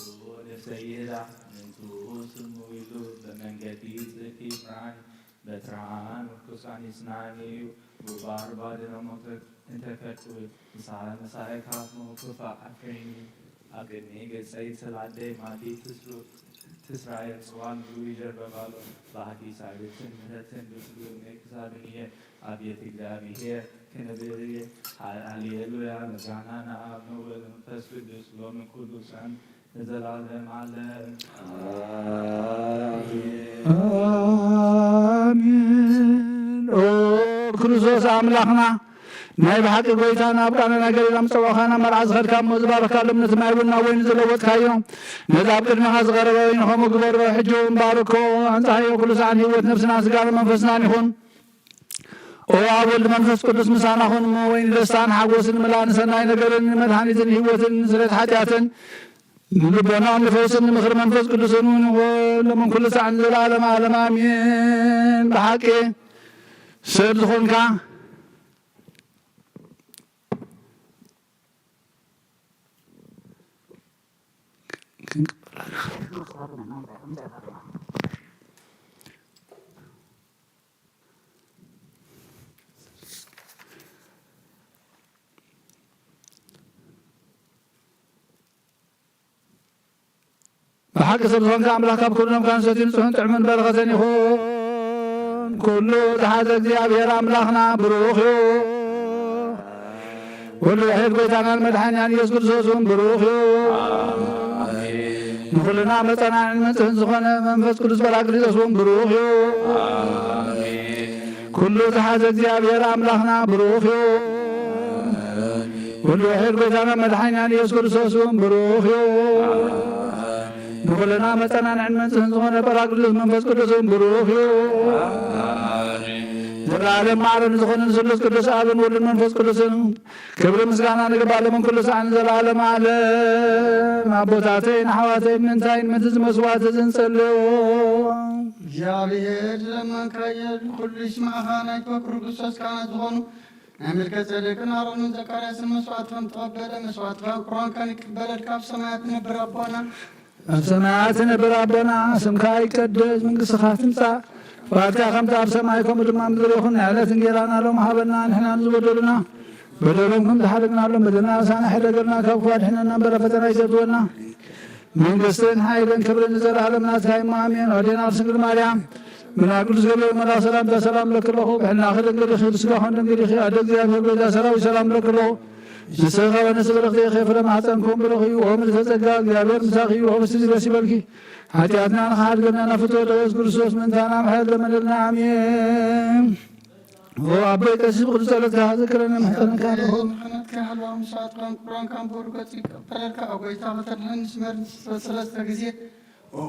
ነፍሰይ ይህዛ፣ ምእንትኡ ስሙ ኢሉ፣ ብመንገዲ ጽድቂ ይምርሓኒ፣ በትራን ምርኩሳን ይጽንዓኒ እዩ። ብባህር ባድመ ሞት እንተ ከጥውል፣ ንስኻ ምሳይ ካብ ሞት ክፋእ ኣድሕነኒ። ኣብ ቅድሚ ገጸይ ስለ ኣደይ ማዲ ትስሉል፣ ትስራኤል ጽዋን ብሉይ ጀርበባሎ ባህጊ ሳይቤትን ምህረትን ብስሉብ ናይ ክሳብን እየ። ኣብየት እግዚኣብሔር ክንብል እየ። ሃሌሉያ ምስጋና ንኣብ ንወልድ መንፈስ ቅዱስ ሎምን ኩሉ ሰዓትን ንዘላለም ዓለም። ኣሜን። ኦ ክርስቶስ ኣምላኽና ናይ ብሓቂ ጎይታ ናብ ቃና ናይ ገሊላ ምጸዋእኻና መርዓ ዝኸድካ እሞ ዝባረኽካ ሎም ነቲ ማይ ቡን ናብ ወይኒ ዝለወጥካዮ ነዚ ኣብ ቅድሚኻ ዝቐረበ ወይኒ ከምኡ ግበሮ። ሕጂ እውን ባርኮ ኣንጻሃዮ ኩሉ ሰዓን ህይወት ነፍስና ስጋን መንፈስናን ይኹን። ኦ ኣብ ወልድ መንፈስ ቅዱስ ምሳና ኹን እሞ ወይኒ ደስታን ሓጎስን ምላእን ሰናይ ነገርን ንመድሓኒትን ህይወትን ንስሬት ሓጢኣትን ንልቦና ንፈውስን ንምኽሪ መንፈስ ቅዱስን እውን ይኹን ሎምን ኩሉ ሰዓን ዘለዓለም ዓለም ኣሜን። ብሓቂ ሰብ ዝኾንካ ብሓቂ ሰብ ዝኾንካ ኣምላኽ ካብ ኩሎም ካንሰት ንጹሕን ጥዑምን በረኸትን ይኹን። ኩሉ ዝሓዘ እግዚኣብሔር ኣምላኽና ብሩኽ እዩ። ወልድ ውሒድ ጎይታናን መድሓኒናን ኢየሱስ ክርስቶስ እውን ብሩኽ እዩ። ንኹልና መጸናዕን መንጽህን ዝኾነ መንፈስ ቅዱስ ጳራቅሊጦስ እውን ብሩኽ እዩ። ኩሉ ዝሓዘ እግዚኣብሔር ኣምላኽና ብሩኽ እዩ። ወልድ ውሒድ ጎይታና መድሓኒናን ኢየሱስ ክርስቶስ እውን ብሩኽ እዩ። ንኹልና መጸናንዕን መንጽህን ዝኾነ ጳራቅሊጦስ መንፈስ ቅዱስ እውን ብሩኽ እዩ። ዘለዓለም ማዕረ ንዝኾነ ንስሉስ ቅዱስ ኣብን ወልድን መንፈስ ቅዱስን ክብሪ ምስጋና ንግባእ ሎምን ኩሉ ሰዓን ዘለዓለም ዓለም። ኣቦታተይን ኣሕዋተይን ምንታይን ምእንቲ እዚ መስዋዕቲ እዚ ንጸልዮ። እግዚኣብሔር ዝለመንካዮ ኩሉ ይስማዕኻ። ናይ ክብሪ ክርስቶስ ካህናት ዝኾኑ ናይ መልከ ጼዴቅን ኣሮንን ዘካርያስን መስዋዕቲ ከም ተቐበለ መስዋዕትኻን ቁርባንካን ይቀበለልካ። ኣብ ሰማያት ትነብር ኣቦና፣ ኣብ ሰማያት ትነብር ኣቦና፣ ስምካ ይቀደስ፣ መንግስትኻ ትምጻእ፣ ፍቓድካ ከምቲ ኣብ ሰማይ ከምኡ ድማ ኣብ ምድሪ ይኹን። ናይ ዕለት እንጌራና ሎም ሃበና፣ ንሕና ንዝበደሉና በደሎም ከም ዝሓደግናሎም በደልና ኣሳና ሕደገልና፣ ካብ ክፉእ ኣድሕነና እምበር ኣብ ፈተና ኣይተእትወና። መንግስትን ሓይልን ክብርን ንዘለኣለም ናትካ እዩ፣ ኣሜን። ኣዴና ቅድስት ድንግል ማርያም፣ መልኣክ ቅዱስ ገብርኤል መልኣክ ሰላምታ ሰላም ለኪ ኣለኹ፣ ብሕልናኺ ድንግል ኢኺ፣ ብስጋኺ እውን ድንግል ኢኺ። ኣደ እግዚኣብሔር ጎይታ ሰራዊት ሰላም ለኪ ኣለኹ። ንስኺ ከበ ንስብርኽቲ ኢኺ፣ ፍረ ማሕፀንኪ እውን ብሩኽ እዩ። ኦ ምልዕተ ጸጋ፣ እግዚኣብሔር ምሳኺ እዩ። ኦ ብስቲ ደስ ይበልኪ፣ ሓጢኣትና ንኽሓድገና ናብ ፍትወት ኢየሱስ ክርስቶስ ምእንታና ምሕረት ለመነልና፣ ኣሜን። ኦ ኣቦይ ቀሲስ ብቅዱስ ጸሎትካ ዝክረነ ምሕፀነካ ኣለኹ። ምሕረትካ ይሃልዋ፣ መስዋዕትካን ቁርባንካን ብሩህ ገጽ ይቀበለልካ። ኦ ጎይታ ከተድሕነኒ ስመር ሰለስተ ግዜ። ኦ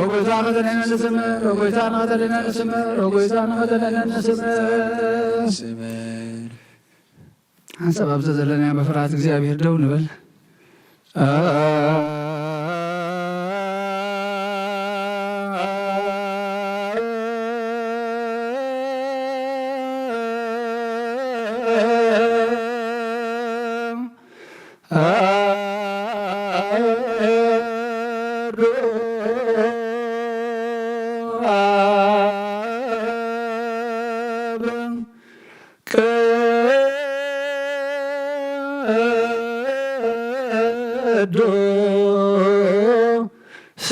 ጎይታ ከተድሕነኒ ስመር፣ ኦ ጎይታ ንኸተድሕነኒ ስመር፣ ኦ ጎይታ ንኸተድሕነኒ ስመር። ሓንሳብ ኣብዛ ዘለናያ ብፍርሃት እግዚኣብሔር ደው ንበል። ቅዱስ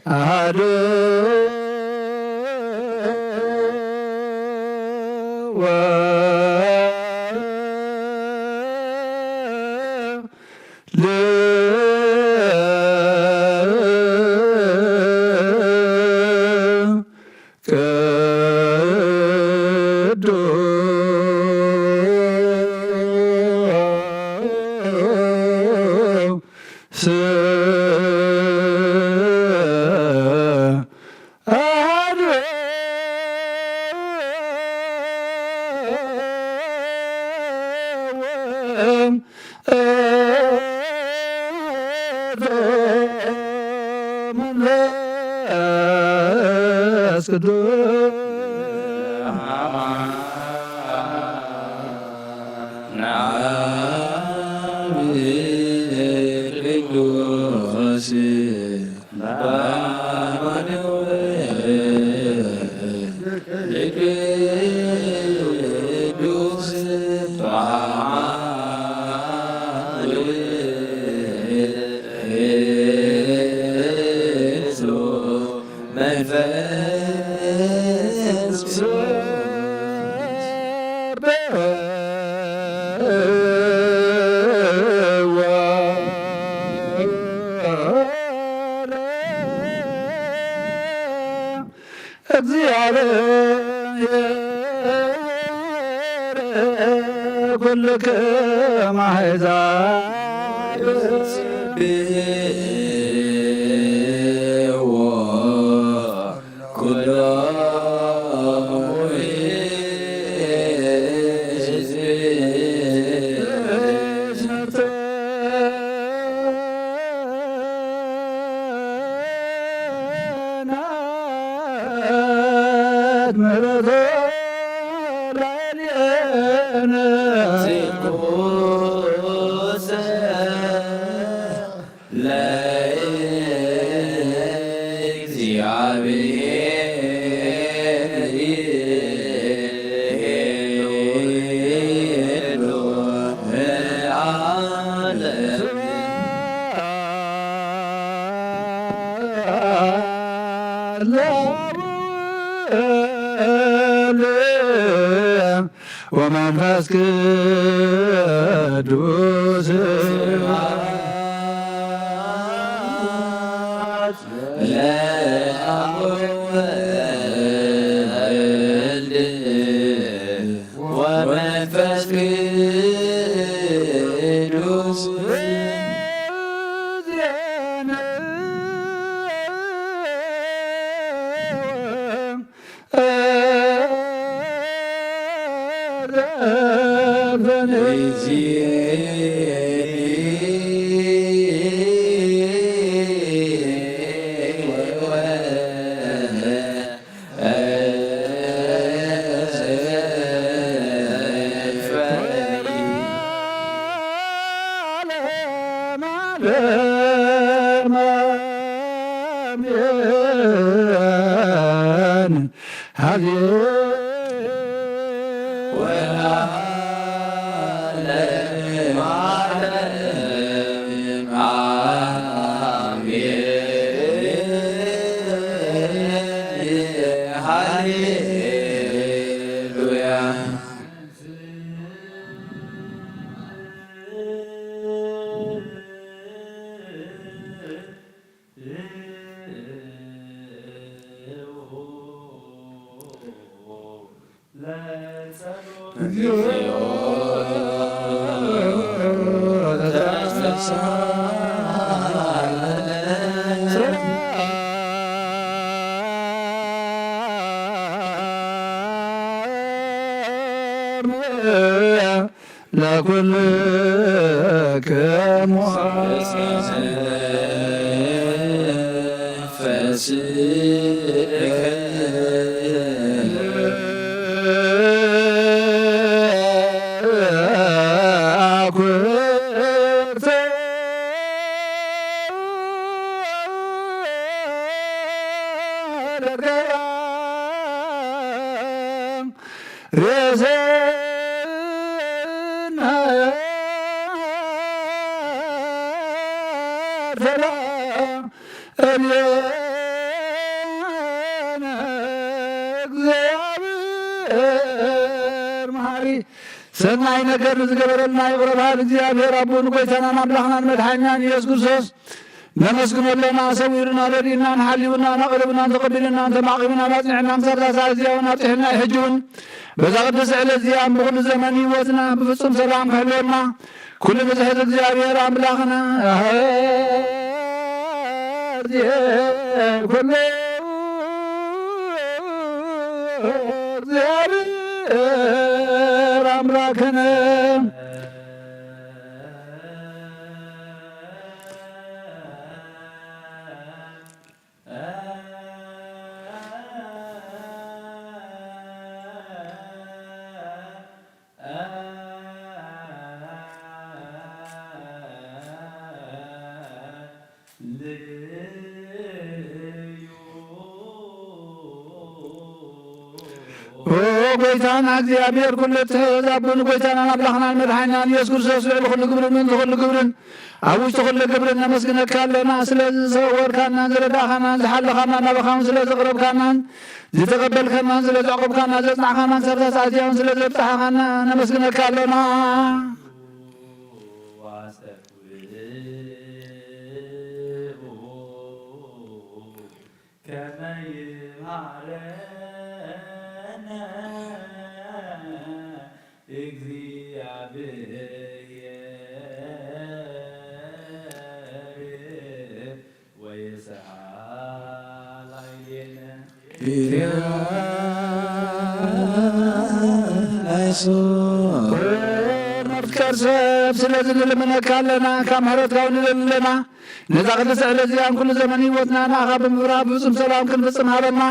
አሐዱ ወወልድ ቅዱስ አሐዱ ወመንፈስ ቅዱስ። ኩልክም ኣሕዛብ ኩሎም ምሕረቱ ላዕሌነ። ወመንፈስ ቅዱስ ወመንፈስ ቅዱስ ለኩልክሙ ሰናይ ነገር ንዝገበረልና ይቕረ በሃል እግዚኣብሔር ኣቦን ጎይታናን ኣምላኽናን መድሓኒናን ኢየሱስ ክርስቶስ ነመስግኖ ኣለና። ሰዊሩና፣ ረዲእናን፣ ሓሊውናን፣ ኣቕሪቡናን፣ ተቐቢሉናን፣ ተማቒቡናን፣ ኣጽኒዕናን፣ ክሳብ እዛ ሰዓት እዚኣ እውን ኣብጺሑና እዩ። ሕጂ እውን በዛ ቅድስቲ ዕለት እዚኣ ብኹሉ ዘመን ህይወትና ብፍጹም ሰላም ከሕልወና ኩሉ ብዝሕት እግዚኣብሔር ኣምላኽና ኩሉ እግዚኣብሔር ኣምላኽነ። ኦ ጎይታና እግዚኣብሔር ኩሉ እትሕዝ ኣቦን ጎይታናን ኣምላኽናን መድሓኒናን ኢየሱስ ክርስቶስ ልዕሊ ኩሉ ግብርን ምእንቲ ኩሉ ግብርን ኣብ ውሽጢ ኩሉ ግብርን ነመስግነካ ኣለና። ስለ ዝሰወርካናን ዝረዳእካናን ዝሓለኻናን ናባኻውን ስለ ዘቕረብካናን ዝተቐበልካናን ስለ ዘዕቆብካና ዘጽናዕካናን ክሳብ እዛ ሰዓት እዚኣ እውን ስለ ዘብጽሓኻና ነመስግነካ ኣለና። ከመ ይምሃረነ እግዚኣብሔር ወይስዓል ላዕሌነ። ናይሱ መፍቀር ሰብ፣ ስለዚ ንልምነካ ኣለና፣ ካብ ምሕረትካ እውን ንደሊ ኣለና። ነዛ ቅድስቲ ዕለት እዚኣን ኩሉ ዘመን ህይወትና ንኣኻ ብምብራህ ብፍጹም ሰላም ክንፍጽም ሃበና።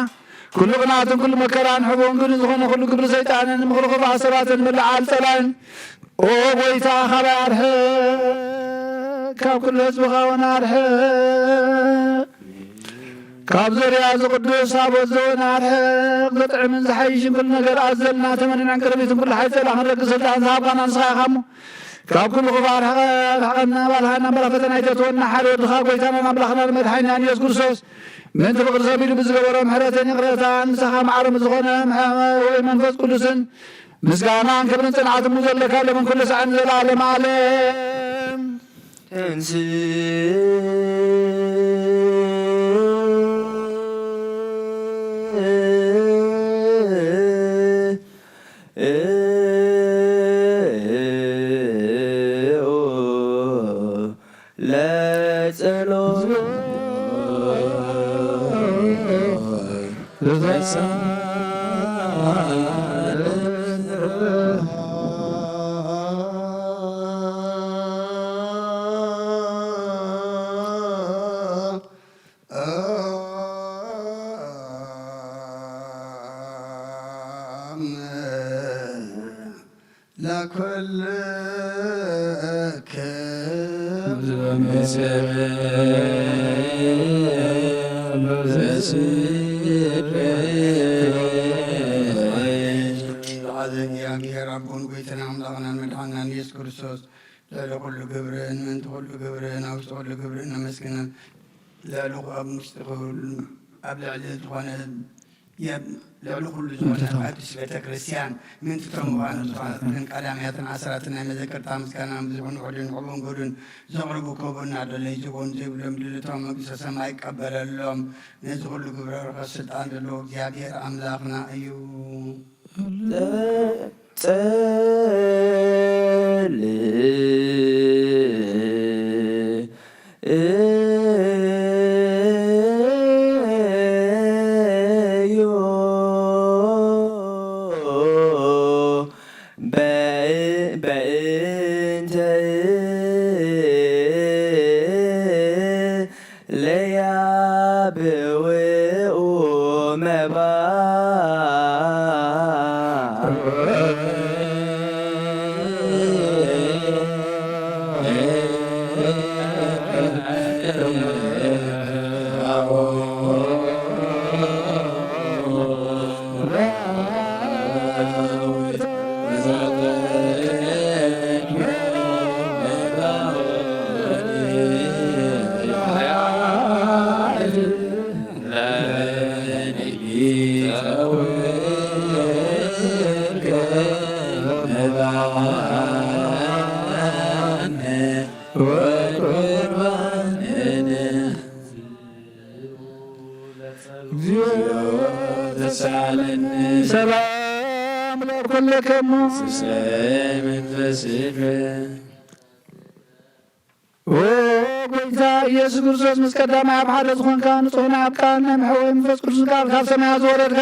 ኩሉ ቅንኣትን ኩሉ መከራን ሕቡን ግን ዝኾነ ኩሉ ግብሪ ሰይጣንን ምኽሪ ክፉኣት ሰባትን ምልዓል ጸላእን፣ ኦ ጎይታ፣ ካባይ ኣርሕቕ፣ ካብ ኩሉ ህዝብኻ እውን ኣርሕቕ። ካብ ዙርያ እዚ ቅዱስ ታቦት ዘወን ኣርሕቕ፣ ዘጥዕምን ዝሓይሽን ኩሉ ነገር ኣዘልና ተመኒናን ቅርቢትን ኩሉ ሓይሊ ጸላእ ክንረግእ ስልጣን ዝሃብካና ንስኻ ኢኻ እሞ፣ ካብ ኩሉ ክፉእ ኣርሕቐ፣ ርሕቐና፣ ባልሃና፣ ባላ ፈተና ኣይተእትወና፣ ሓደ ወድኻ ጎይታናን ኣምላኽናን መድሓኒናን ኢየሱስ ክርስቶስ ምእንቲ ፍቕሪ ሰብ ኢሉ ብዝገበሮ ምሕረትን ይቕረታን ምሳኻ መዓረ ዝኾነ ወይ መንፈስ ቅዱስን ምስጋናን ክብርን ጽንዓትን ዘለካ ሎምን ኩሉ ሰዓን ንዘለዓለመ ዓለም። ተንሥእ ለጸሎት ለኩልክም ዘምስል ዘስብሕ። የእግዚአብሔር ኣቦን ጎይታና ኣምላኽናን መድሓንናን ኢየሱስ ክርስቶስ ልዕሊ ኩሉ ግብርን ምእንቲ ኩሉ ግብርን ኣብ ውሽጢ ኩሉ ግብርን ነመስግነን። ልዕሊ ኣብ ውሽጢ ኩሉ ኣብ ልዕሊ ዝኾነ የብ ልዕሊ ኩሉ ዝኾነ ቅድስት ቤተ ክርስቲያን ምእንቲ ተምዃኑ ዝኾነት ግን ቀዳምያትን ዓስራትን ናይ መዘክርታ ምስጋና ብዙሕን ውሑድን ሕቡን ጉዱን ዘቕርቡ ክቡና ደለይ ዝቡን ዘይብሎም ድልቶም መንግስተ ሰማይ ይቀበለሎም። ነዚ ኩሉ ግብረ ርኸት ስልጣን ዘለዎ እግዚኣብሔር ኣምላኽና እዩ። ጸልዩ በእንተ ለያብውኡ መባ ሰላም ለኩልክሙ። ኦ ጎይታ ኢየሱስ ክርስቶስ፣ ምስ ቀዳማይ ኣብ ሓደ ዝኾንካ፣ ንጹሕና ኣብ ቃል ናይ መሕወይ መንፈስ ቅዱስ ቃል ካብ ሰማያት ዝወረድካ፣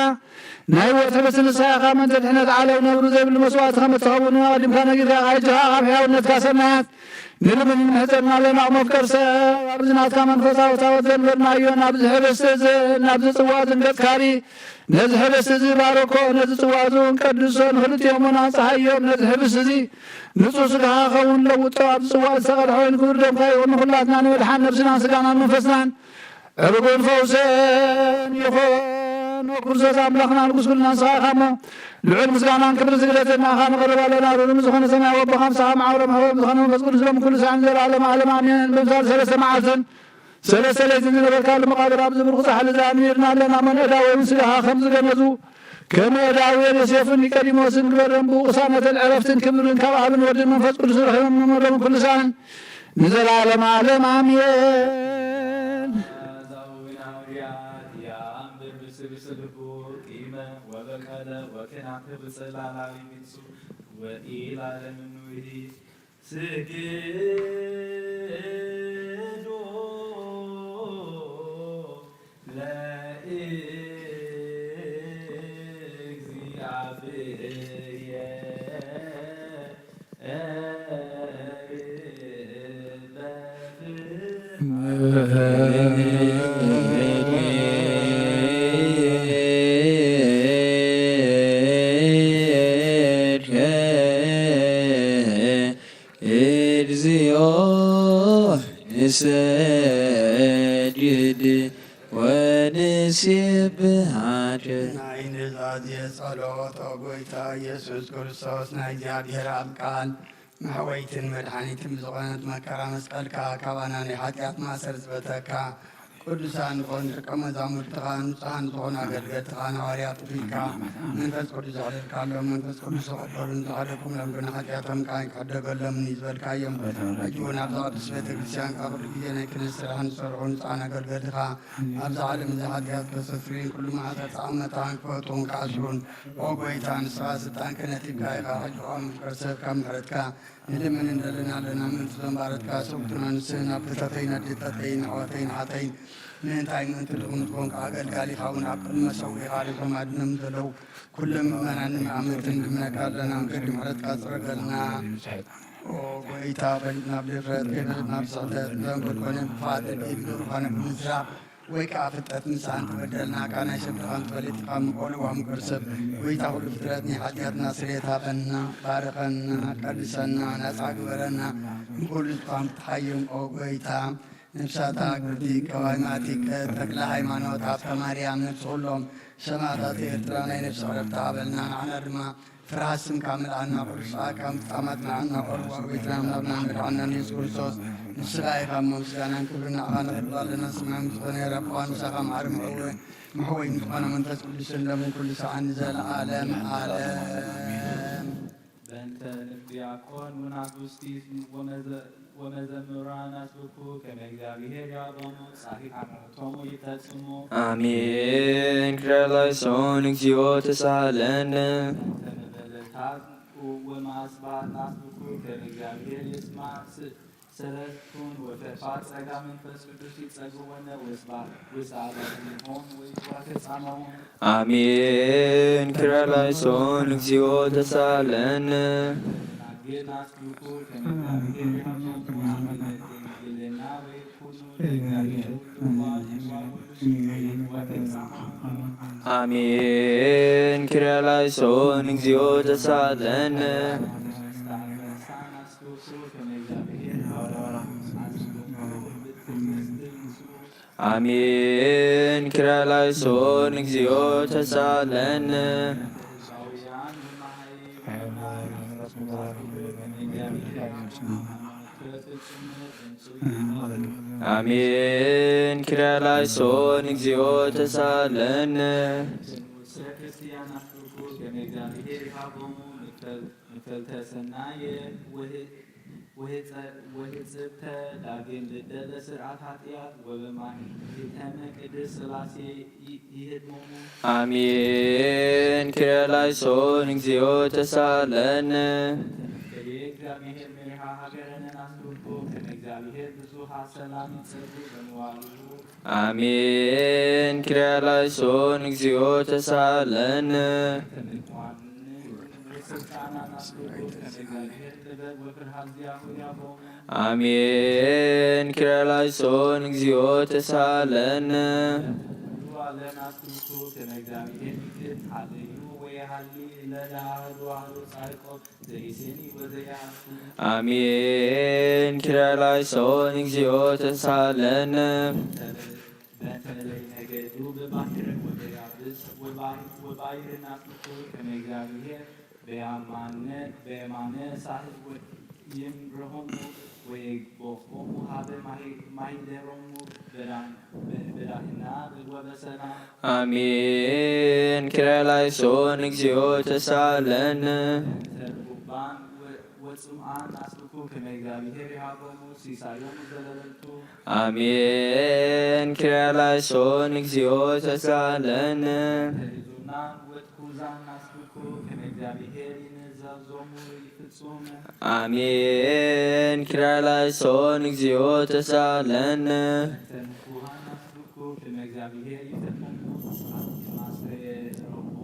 ናይ ህይወት ሕብስቲ ንስኻ ኢኻ። ምእንቲ ድሕነት ዓለም ነውሪ ዘይብሉ መስዋእቲ ከም እትኸውን ኣቐዲምካ ነጊርካ፣ ሕጂ ኸኣ ካብ ሕያውነትካ ሰማያት ንልምን ንሕጸና ኣለና። መፍቀር ሰብ፣ ኣብዚ ናትካ መንፈሳዊ ታቦት ዘንበርናዮ፣ ናብዚ ሕብስቲ እዚ፣ ናብዚ ጽዋ እዚ ንገጽካሪ፣ ነዚ ሕብስቲ እዚ ባርኮ፣ ነዚ ጽዋ እዚ እውን ቀድሶ፣ ንኽልቲኦም እውን ኣንጽሃዮም። ነዚ ሕብስቲ እዚ ንጹህ ስጋኻ ኸውን ለውጦ፣ ኣብዚ ጽዋ ዝተቐድሐ ወይን ክቡር ደምካ ይኹን። ንኹላትና ንመድሓን ነብስናን ስጋናን መንፈስናን ዕርጉን ፈውስን ይኹን። ኦ ክርስቶስ ኣምላኽና ንጉስ ኩልና ንስኻ ኢኻ እሞ፣ ልዑል ምስጋናን ክብሪ ዝግለጸልናኻ ንቐርብ ኣለና። ርሩም ዝኾነ ሰማያዊ ኣቦኻ ምሳኻ መዓረ መሕወይ ዝኾነ መንፈስ ቅዱስ ሎም ኩሉ ሳዕን ዘላለም ዓለም ኣሜን። ብምሳል ሰለስተ መዓልትን ሰለስተ ለይትን ዝነበርካሉ መቓብር ኣብዚ ብርኩ ጻሕሊ እዚ ኣንቢርና ኣለና። መን ዕዳ ወይን ስጋኻ ከም ዝገነዙ፣ ከም ዕዳ ኣውየል ዮሴፍን ኒቆዲሞስን ግበረን። ብኡ ቅሳነትን ዕረፍትን ክብርን ካብ ኣብን ወድን መንፈስ ቅዱስ ረኺቦም ንመሎም ኩሉ ሳዕን ንዘላለም ዓለም ኣሜን። ዛውና ውርያት ያም ብብስብስ ልቡ ቂመ ወበቀለ ወክናተ ብጽላላዊ ግንሱ ወኢላ ለምንውሂ ስግዱ ለእግዚአብሔር። እግዚኦ ንሰግድ ወንሴብሐከ። ናይ ኑዛዜ ጸሎት። ኦ ጎይታ ኢየሱስ ክርስቶስ፣ ናይ እግዚኣብሔር ኣብ ቃል መሕወይትን መድሓኒትን ብዝኾነት መከራ መስቀልካ ካባና ናይ ሓጢኣት ማእሰር ዝበተካ፣ ቅዱሳን ዝኾኑ ደቀ መዛሙርትኻ፣ ንጹሃን ዝኾኑ ኣገልገልትኻ፣ ንሃዋርያት ትውፊትካ፣ መንፈስ ቅዱስ ዘዕለልካሎም፣ መንፈስ ቅዱስ ዝቐበሉን ዝሓደኩምሎም ግን ሓጢኣቶም ቃል ክሕደገሎም እዩ ዝበልካዮም። ሕጂ እውን ኣብዛ ቅድስት ቤተ ክርስቲያን ካብ ኩሉ ግዜ ናይ ክህነት ስራሕን ዝሰርሑ ንጹሃን ኣገልገልትኻ፣ ኣብዛ ዓለም እዚ ሓጢኣት ከሰስሩን ኩሉ መዓልታት ጻዕመታን ክፈትዉን ክኣስሩን፣ ኦ ጎይታ፣ ንስኻ ስልጣን ክህነት ሂብካ ኢኻ። ሕጂ ኦም ፍቅር ሰብ ካብ ምሕረትካ ንልምን እንደልን ኣለና። ምእንቲ ዘንባረትካ ሰውትና ንስህን ኣብ ክተተይን ኣዴታተይን ኣሕዋተይን ሓተይን ምእንታይ ምእንቲ ድኹም ዝኾንካ ኣገልጋሊኻ እውን ኣብ ቅድሚ መሰዊኻ ሪኾም ኣድኖም ዘለዉ ኩሎም ምእመናን ንመኣመንትን ንልምነካ ኣለና። መንገዲ ምሕረትካ ጽረገልና። ኦ ጎይታ፣ ፈሊጥና ብድፍረት፣ ከይፈለጥና ብስሕተት፣ ብተንኮል ኮነ ብፍቓድ ርድኢት ብድሩኻነ ብምዝራብ ወይ ከኣ ፍልጠት ምሳን ተበደልና፣ ካብ ናይ ሰብ ድኻም ትፈልጥ ኢኻ፣ ምቆልዋ ምቅር ሰብ። ጎይታ፣ ኩሉ ፍጥረት ናይ ሓጢኣትና ስርየት ሃበና፣ ባርኸና፣ ቀድሰና፣ ናጻ ግበረና፣ ንኹሉ ድኻም ክትሓዮም። ኦ ጎይታ፣ ነፍሳታ ቅድስቲ ቀዋሚት ተክለ ሃይማኖት፣ ሃብተ ማርያም፣ ነፍሲ ኩሎም ሰማዕታት ኤርትራ ናይ ነፍሲ ዕረፍቲ ሃበልና። ንዓና ድማ ፍርሃት ስምካ ምልኣና፣ ቅዱስ ቃልካ ምጥጣም ኣጽንዓና። ቁሩብ ኣጎይትና ኣምላኽና መድሓንና ኢየሱስ ክርስቶስ፣ ንስኻ ኢኻ እሞ ምስጋናን ክብርን ንዓኻ ነቕርብ ኣለና። ሰማያዊ ዝኾነ የረብ፣ ምሳኻ ማዕረ መዕወ-፣ መሕወይ ዝኾነ መንፈስ ቅዱስን ሎምን ኩሉ ሰዓን ንዘለዓለም ዓለም። በእንተ ንፍዲያቆን ወናጉስጢስ ወመዘ-፣ ወመዘምራን አስብኩ ከመ እግዚአብሔር ያዕቆሙ ጻድቃን ሞቶሙ ይፈጽሙ። አሜን። ክርያላይሶን እግዚኦ ተሳሃለነ። በእንተ መበለታት ወማስባት አስብኩ ከመ እግዚአብሔር ይስማዕ ስ-፣ ሰለስቱን ወፈድፋድ ጸጋ መንፈስ ቅዱስ ይጸግወነ ወስብሐት ወሰአለ እምሆን ወይዋ ተጻመሙ። አሜን። ክርያላይሶን እግዚኦ ተሳሃለነ። አሜን። ክርያላይሶን እግዚኦ ተሳሃለነ። አሜን። ክርያላይሶን እግዚኦ ተሳሃለነ። አሜን። ክርያላይሶን እግዚኦ ተሳሃለነ። መክፈልተ ሰናየ ወህጽብተ ዳግም ልደት ለስርዓት ኃጢአት ወበማይ ህተመ ቅድስት ሥላሴ ይህድሞሙ። አሜን። ክርያላይሶን እግዚኦ ተሳሃለነ። እግዚአብሔር መሪሃ ሀገረነ ናስኩ ከመ እግዚአብሔር ብዙኃ ሰላም ይጸጉ በመዋሉ። አሜን። ክርያላይሶን እግዚኦ ተሳሃለነ። አሜን። ክርያላይሶን እግዚኦ ተሳሃለነ። አሜን። ክርያላይሶን እግዚኦ ተሳሃለነ። በተለይ ነገዱ በባሕር ወበያብስ ወባይ-፣ ወባይርና ፍጡር ከመ እግዚአብሔር በያማነ፣ በየማነ ሳህል ወ-፣ ይምርሆሙ ወየግቦሆሙ ሀበ ማሂ-፣ ማሂደሮሙ በዳ-፣ በ-፣ በዳህና ወበሰላም። አሜን። ክርያላይሶን እግዚኦ ተሳሃለነ። ተርቡባን ወ-፣ ወጽምአን አስልኩ ከመ እግዚአብሔር ይሃቦሙ ሲሳዮሙ ዘለለቱ። አሜን። ክርያላይሶን እግዚኦ ተሳሃለነ። ተይዙናን ወትኩዛን አስልኩ ከመ እግዚአብሔር ይንዝ-፣ ትእዛዞሙ ይፍጽሙ። ኣሜን። ኪርያላይሶን እግዚኦ ተሳለነ። እንተ ምኩሃን ኣስብኩ ክመ እግዚኣብሔር ይፈተኑ። ኣስቴ ረቦሙ።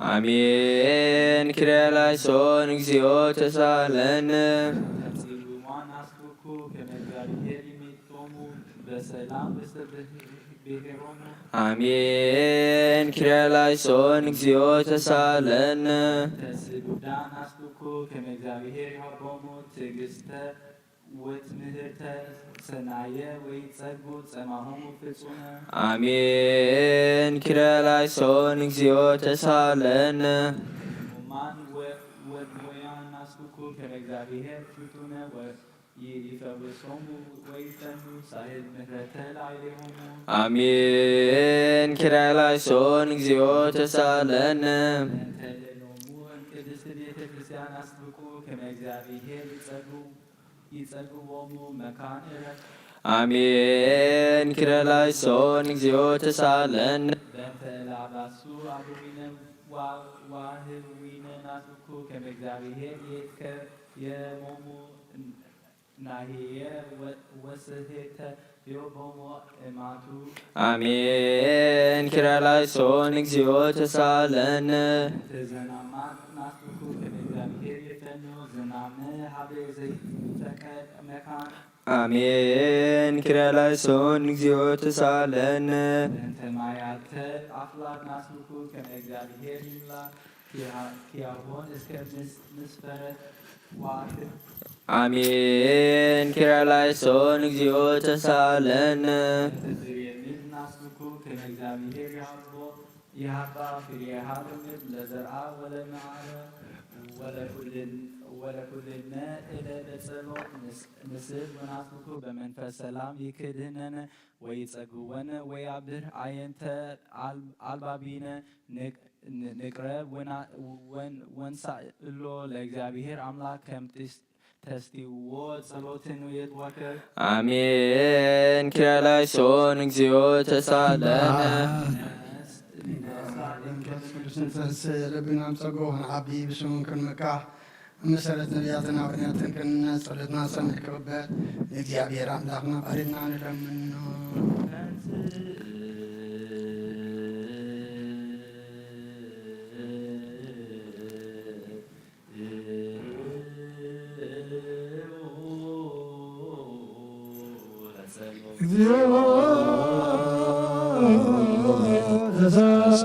ኣሜን። ኪርያላይሶን እግዚኦ ተሳለነ። እንተ ጽጉማን ኣስብኩ ክመ እግዚኣብሔር ይሚጦሙ። በሰላም በስተብሔሮሙ። ኣሜን። ኪርያላይሶን እግዚኦ ተሳለነ። ተስብዳን ኣስብኩ ከመ እግዚኣብሔር ይሃቦሙ ትዕግስተ ወትምህርተ ሰናየ ወይጸጉ ጸማሆሙ ፍጹመ። ኣሜን። ኪርያላይሶን እግዚኦ ተሳለነ። ሕሙማን ወ-፣ ወድወያን ኣስብኩ ከመ እግዚኣብሔር ፍጡነ ወ-፣ ይፈውሶሙ ወይፈኑ ሳህል ምህረተ ላዕሌሆሙ። ኣሜን። ኪርያላይሶን እግዚኦ ተሳለነ። እንተ ለሎሙ እምቅድስት ቤተ ክርስቲያን ኣስብቁ ከመ እግዚኣብሔር ይጸጉ-፣ ይጸግቦሙ መካን ዕረፍት። ኣሜን። ኪርያላይሶን እግዚኦ ተሳለነ። በእንተ ለአባሱ አበዊነ ዋ-፣ ዋህዊነ ናስብኩ ከመ እግዚኣብሔር የትከ-፣ የሞሙ ናህየ ወ-፣ ወስሔተ ዮቦሞ እማቱ። አሜን። ኪርያላይሶን እግዚኦ ተሳለነ። ትዘናማት ናስብኩ ከመ እግዚኣብሔር ይፈኑ ዝናም ሀበ ዘይፈቀድ መካን። አሜን። ኪርያላይሶን እግዚኦ ተሳለነ። እንተ ማያተ አፍላግ ናስብኩ ከመ እግዚኣብሔር ይምላ ኪያ-፣ ኪያሆን እስከ ምስ-፣ ምስፈረት ዋክብ። አሜን። ኪርያላይሶን እግዚኦ ተሳለነ። እንተ ዝርየ ምድር ናስብኩ ከመ እግዚኣብሔር ይሃቦ፣ ይሃባ ፍሬሃ ለምድር ለዘርአ ወለመዓረ ወለኩልን-፣ ወለኩልነ እለ በጸሎት ንስ-፣ ንስብ ወናስብኩ በመንፈስ ሰላም ይክድነነ ወይጸግወነ ወያብር አየንተ አል-፣ አልባቢነ ንቅ-፣ ን-፣ ንቅረብ ወና-፣ ወን-፣ ወንሳ እሎ ለእግዚአብሔር አምላክ ከም ትስ-፣ ተስቲዎ ጸሎትን ወየትዋከብ። አሜን። ኪርያላይሶን እግዚኦ ተሳለነ። ቅዱስን ተንስ ልብናም ጸጎ ንዓቢ ብስሙን ክንምካ መሰረት ነቢያትን ሐዋርያትን ክንነ ጸሎትና ሰምዕ ክቕበል ንእግዚኣብሔር ኣምላኽና ቀሪብና ንለምኖ። እግዚኦ ተሳለ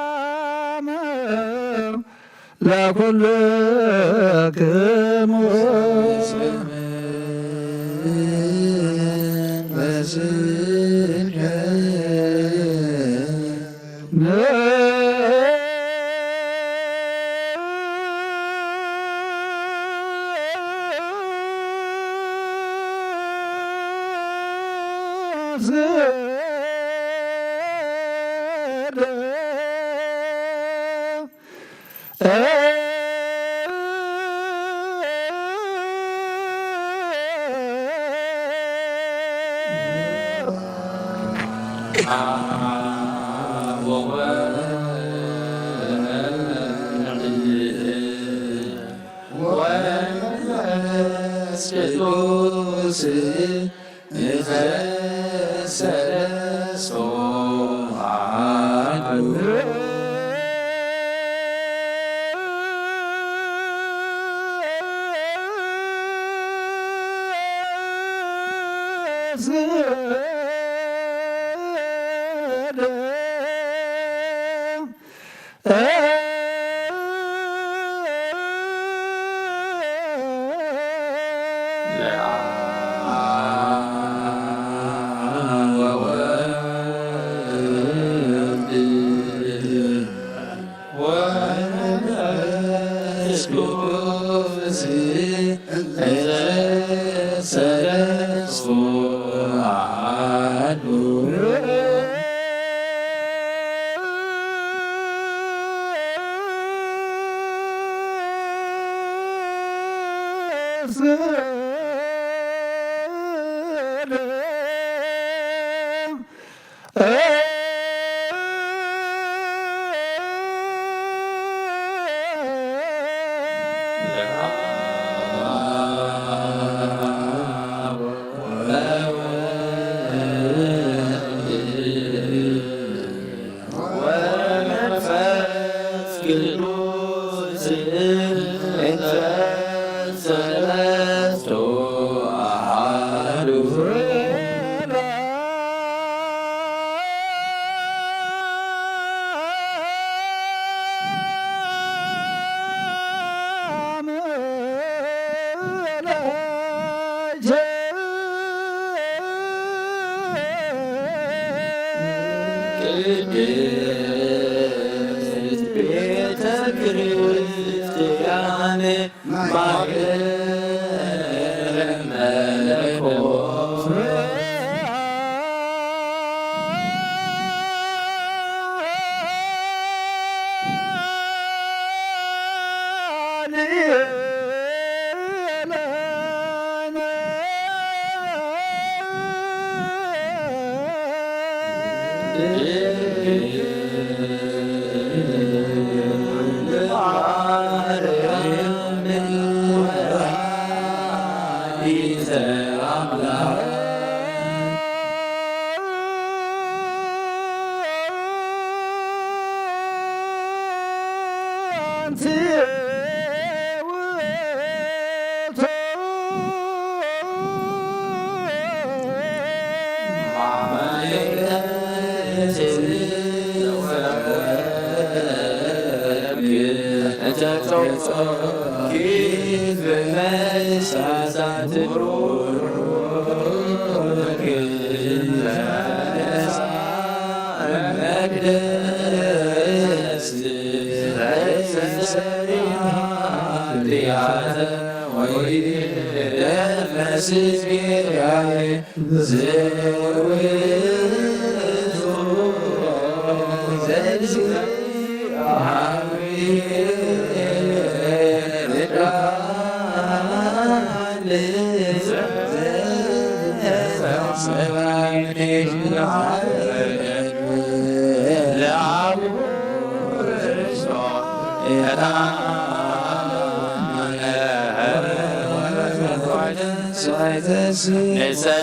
ሰላም ለኩልክሙ በስልከ ወመንፈስ ቅዱስ ሰለስቱ አሐዱ። ወመንፈስ ቅዱስ እንተ ሰለስቱ ኣሃዱ። ቅድስት ቤተ ክርስቲያን ማርያም መለኮት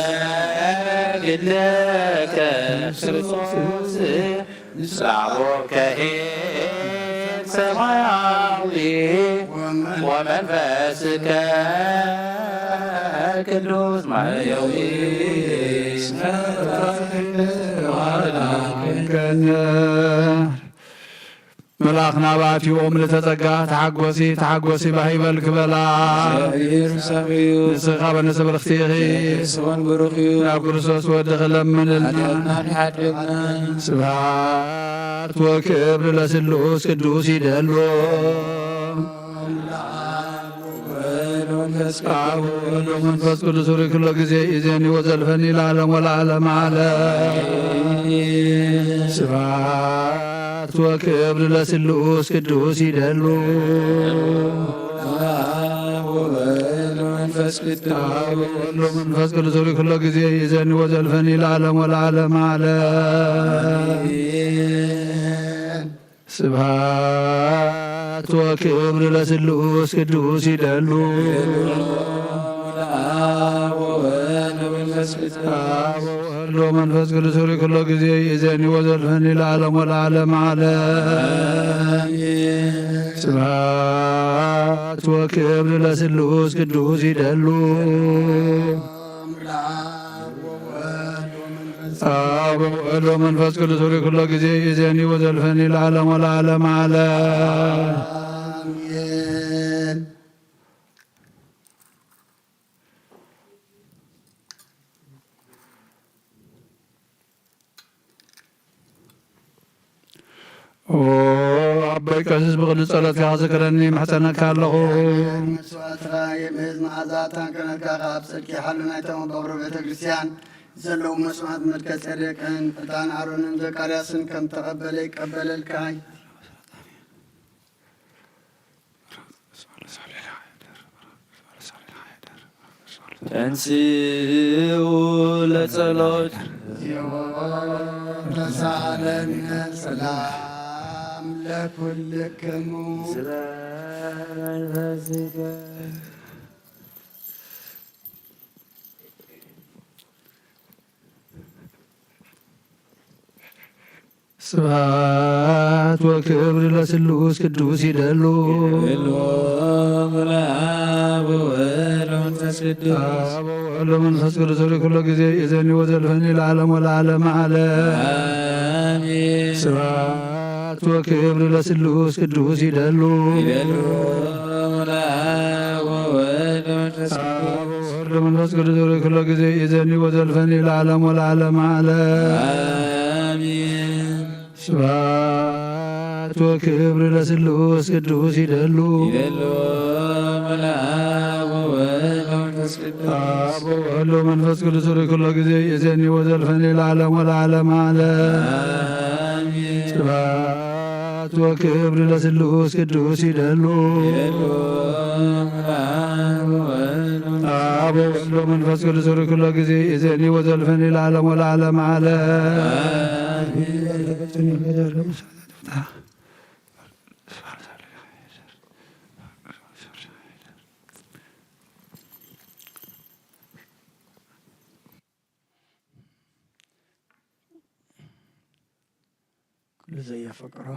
ንሰግድ ለከ ክርስቶስ ላቦከ ሰማያዊ ወመንፈስከ ቅዱስ ማያዊ። መልኣኽ ናባቲኦም ልተጸጋ ተሓጎሲ ተሓጎሲ ባህ ይበልክ በላ። ንስኻ በነሰ ብርኽቲ ኢኺ። ስወን ብሩኽ እዩ። ናብ ክርስቶስ ወድኺ ለምንልና። ሓጢኣትና ሓድግና። ስብሐት ወክብር ለስሉስ ቅዱስ ይደሉ። አብ ወወልድ ወመንፈስ ቅዱስ ሩይ ኩሎ ጊዜ ይዜኒ ወዘልፈኒ ለዓለም ወለዓለም ዓለም። ስብሐት ወክብር ለስሉስ ቅዱስ ይደሉ። አብ ወወልድ ወመንፈስ ቅዱስ። አብ ወወልድ ወመንፈስ ቅዱስ ሩይ ኩሎ ጊዜ ይዜኒ ወዘልፈኒ ለዓለም ወለዓለም ዓለም። ስብሐት ወክብር ለስሉስ ቅዱስ ይደሉ። አብ ወወልድ ወመንፈስ ቅዱስ። አብ ወወልድ ወመንፈስ ቅዱስ ሩይ ኩሎ ጊዜ ይእዜኒ ወዘልፈኒ ለዓለም ወለዓለም ዓለም። ስብሐት ወክብር ለስሉስ ቅዱስ ይደሉ። አብ ወወልድ ወመንፈስ ቅዱስ ሩይ ኩሎ ጊዜ ይእዜኒ ወዘልፈኒ ለዓለም ወለዓለም ዓለም። አሜን። ኦ ኣቦይ ቀሲስ ብቕዱስ ጸሎትካ ክዝክረኒ ምሕጸነካ ኣለኹ። መስዋዕትኻ የምህዝ መዓዛ ዕጣን ክህነካ ካብ ጽድቂ ሓሉ ናይቶም ኣቦ ቤተ ክርስቲያን ዘለዉ መስዋዕት መልከ ጼዴቅን ዕጣን ኣሮንን ዘካርያስን ከም ተቐበለ ይቀበለልካ። ተንሥኡ ለጸሎት። ተሳለነ ሰላም ለኩልክሙ። ስብሐት ወክብር ለስሉስ ቅዱስ ይደሉ። ይደሉ ለአብ ወወልድ ወመንፈስ ቅዱስ። አብ ወወልድ ወመንፈስ ቅዱስ ርኩሎ ጊዜ ይእዜኒ ወዘልፈኒ ለዓለም ወለዓለም ዓለም። አሜን። ስብሐት ወክብር ለስሉስ ቅዱስ ይደሉ። ይደሉ ለአብ ወወልድ ወመንፈስ ቅዱስ። አብ ወወልድ ወመንፈስ ቅዱስ ርኩሎ ጊዜ ይእዜኒ ወዘልፈኒ ለዓለም ወለዓለም ዓለም። አሜን። ስብሐት ወክብር ለስሉስ ቅዱስ ይደሉ። ይደሉ ለአብ ወወልድ ወመንፈስ ቅዱስ። አብ ወወልድ ወመንፈስ ቅዱስ ርኩሎ ጊዜ ይእዜኒ ወዘልፈኒ ለዓለም ወለዓለም ዓለም። አሜን። ስብሐት ወክብር ለስሉስ ቅዱስ ይደሉ። ይደሉ ለአብ ወወልድ ወመንፈስ አብ ወወልድ ወመንፈስ ቅዱስ ርኩሎ ጊዜ ይእዜኒ ወዘልፈኒ ለዓለም ወለዓለም ዓለም። ኩሉ ዘየፈቅሮ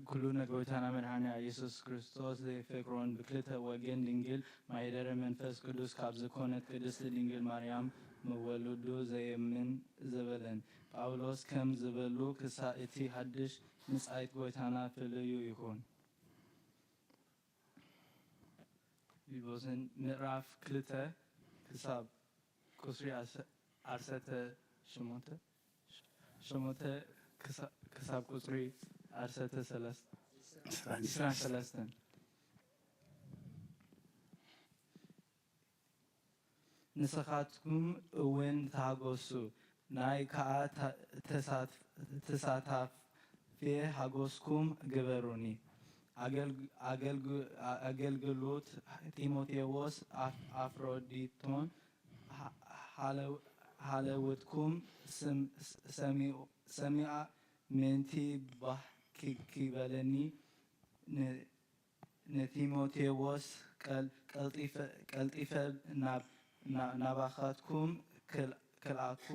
ኩሉ ንጎይታና መድሓኒና ኢየሱስ ክርስቶስ ዘየፍቅሮን ብክልተ ወገን ድንግል ማይደረ መንፈስ ቅዱስ ካብ ዝኾነት ቅድስቲ ድንግል ማርያም ምወልዱ ዘየምን ዘበለን ጳውሎስ ከም ዝበሉ ክሳ እቲ ሓድሽ ምጻኢት ጎይታና ፍልዩ ይኹን። ፊልጶስን ምዕራፍ ክልተ ክሳብ ቁጽሪ ዓሰርተ ሸሞንተ ሸሞንተ ክሳብ ቁጽሪ ዓሰርተ ሰለስተ። ንስኻትኩም እውን ተሃገሱ፣ ናይ ከኣ ተሳታፌ ሃጎስኩም ግበሩኒ። ኣገልግሎት ጢሞቴዎስ ኣፍሮዲቶን ሃለውትኩም ሰሚኣ ምእንቲ ባህ ኪበለኒ ንቲሞቴዎስ ቀልጢፈ ናባኻትኩም ክልኣኩ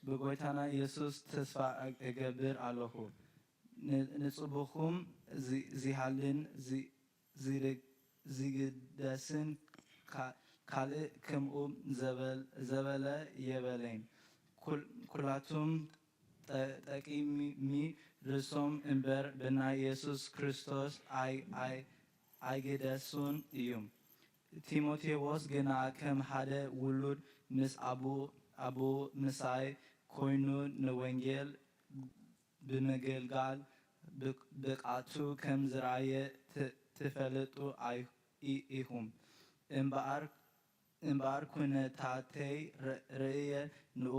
ብጎይታና ኢየሱስ ተስፋ እገብር ኣለኹ። ንጽቡኹም ዚሃልን ዚግደስን ካልእ ከምኡ ዘበለ የበለይን። ኩላቱም ጠቂሚ ርእሶም እምበር ብናይ የሱስ ክርስቶስ ኣይግደሱን እዮም። ቲሞቴዎስ ግና ከም ሓደ ውሉድ ምስ ኣቦኡ ምሳይ ኮይኑ ንወንጌል ብምግልጋል ብቕዓቱ ከም ዝረኣየ ትፈልጡ ኢኹም። እምበኣር ኩነታተይ ርእየ ንኡ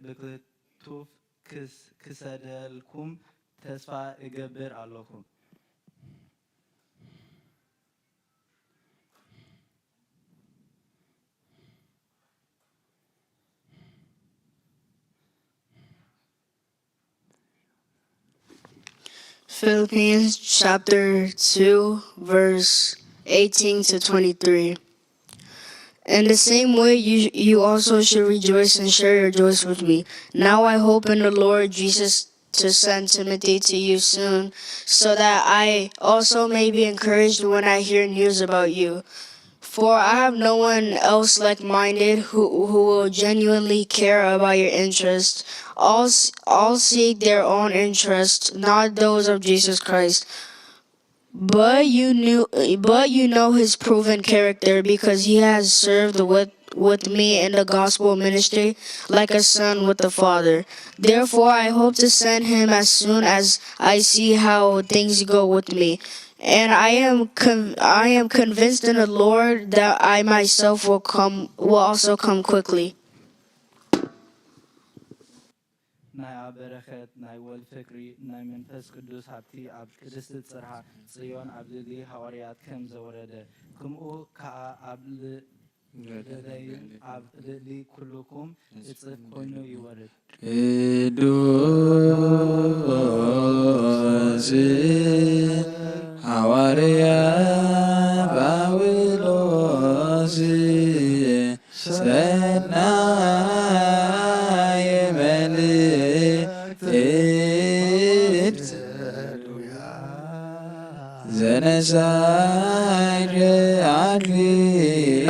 ብክልቱፍ ክሰደልኩም ተስፋ እገብር ኣለኹ። Philippians chapter two, verse eighteen to twenty-three. In the same way, you, you also should rejoice and share your joy with me. Now I hope in the Lord Jesus to send Timothy to you soon, so that I also may be encouraged when I hear news about you. For I have no one else like minded who, who will genuinely care about your interests. All, all seek their own interests, not those of Jesus Christ. But you knew, but you know his proven character, because he has served with with me in the gospel ministry like a son with the father. Therefore, I hope to send him as soon as I see how things go with me. And I am con- I am convinced in the Lord that I myself will come will also come quickly. ናይ ኣብ በረኸት ናይ ወልድ ፍቅሪ ናይ መንፈስ ቅዱስ ሃብቲ ኣብ ቅድስቲ ጽርሃ ጽዮን ኣብ ልዕሊ ሃዋርያት ከም ዘወረደ፣ ከምኡ ከኣ ኣብ ል- ልዕለይን ኣብ ልዕሊ ኩልኩም እጽፍ ኮይኑ ይወርድ። ቅዱስ ሃዋርያ ጳውሎስ ሰናይ መልእክት ዘነሳይክ ኣክሊል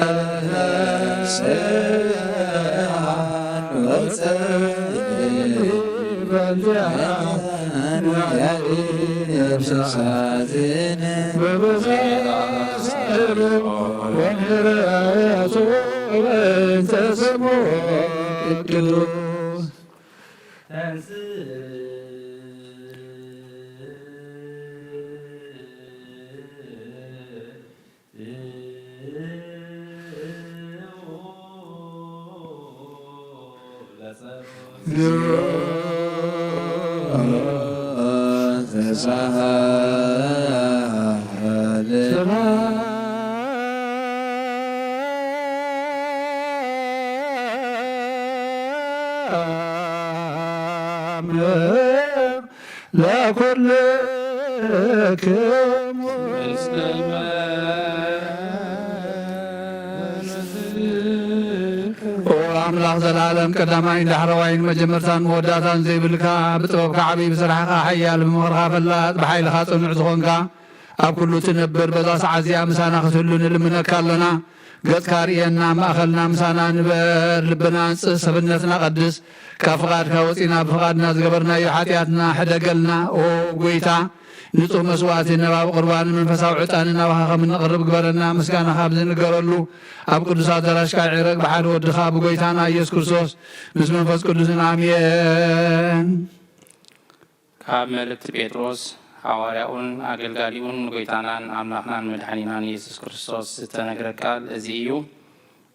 ለኩልክሙ ኦ ኣምላኽ ዘላለም ቀዳማይን ዳሕረዋይን መጀመርታን መወዳእታን ዘይብልካ ብጥበብካ ዓብዪ ብስራሕኻ ሓያል ብምኽርኻ ፈላጥ ብሓይልኻ ጽኑዕ ዝኾንካ ኣብ ኩሉ ትነብር በዛ ሰዓት እዚኣ ምሳና ክትህሉ ንልምነካ ኣሎና። ገጽካ ርእየና፣ ኣብ ማእኸልና ምሳና ንበር፣ ልብና ኣንጽህ፣ ሰብነትና ቀድስ። ካብ ፍቓድካ ወጺና ብፍቓድና ዝገበርናዮ ሓጢኣትና ሕደገልና። ኦ ጎይታ፣ ንጹህ መስዋእቲ ነባብ ቁርባን መንፈሳዊ ዕጣን ናባኻ ከም እንቕርብ ግበረና። ምስጋናኻ ኣብ ዝንገረሉ ኣብ ቅዱስ ኣዳራሽካ ይዕረግ ብሓደ ወድኻ ብጎይታና ኢየሱስ ክርስቶስ ምስ መንፈስ ቅዱስን ኣሜን። ካብ መልእክቲ ጴጥሮስ ሓዋርያኡን ኣገልጋሊኡን ንጎይታናን ኣምላኽናን መድሓኒናን ኢየሱስ ክርስቶስ ዝተነግረ ቃል እዚ እዩ።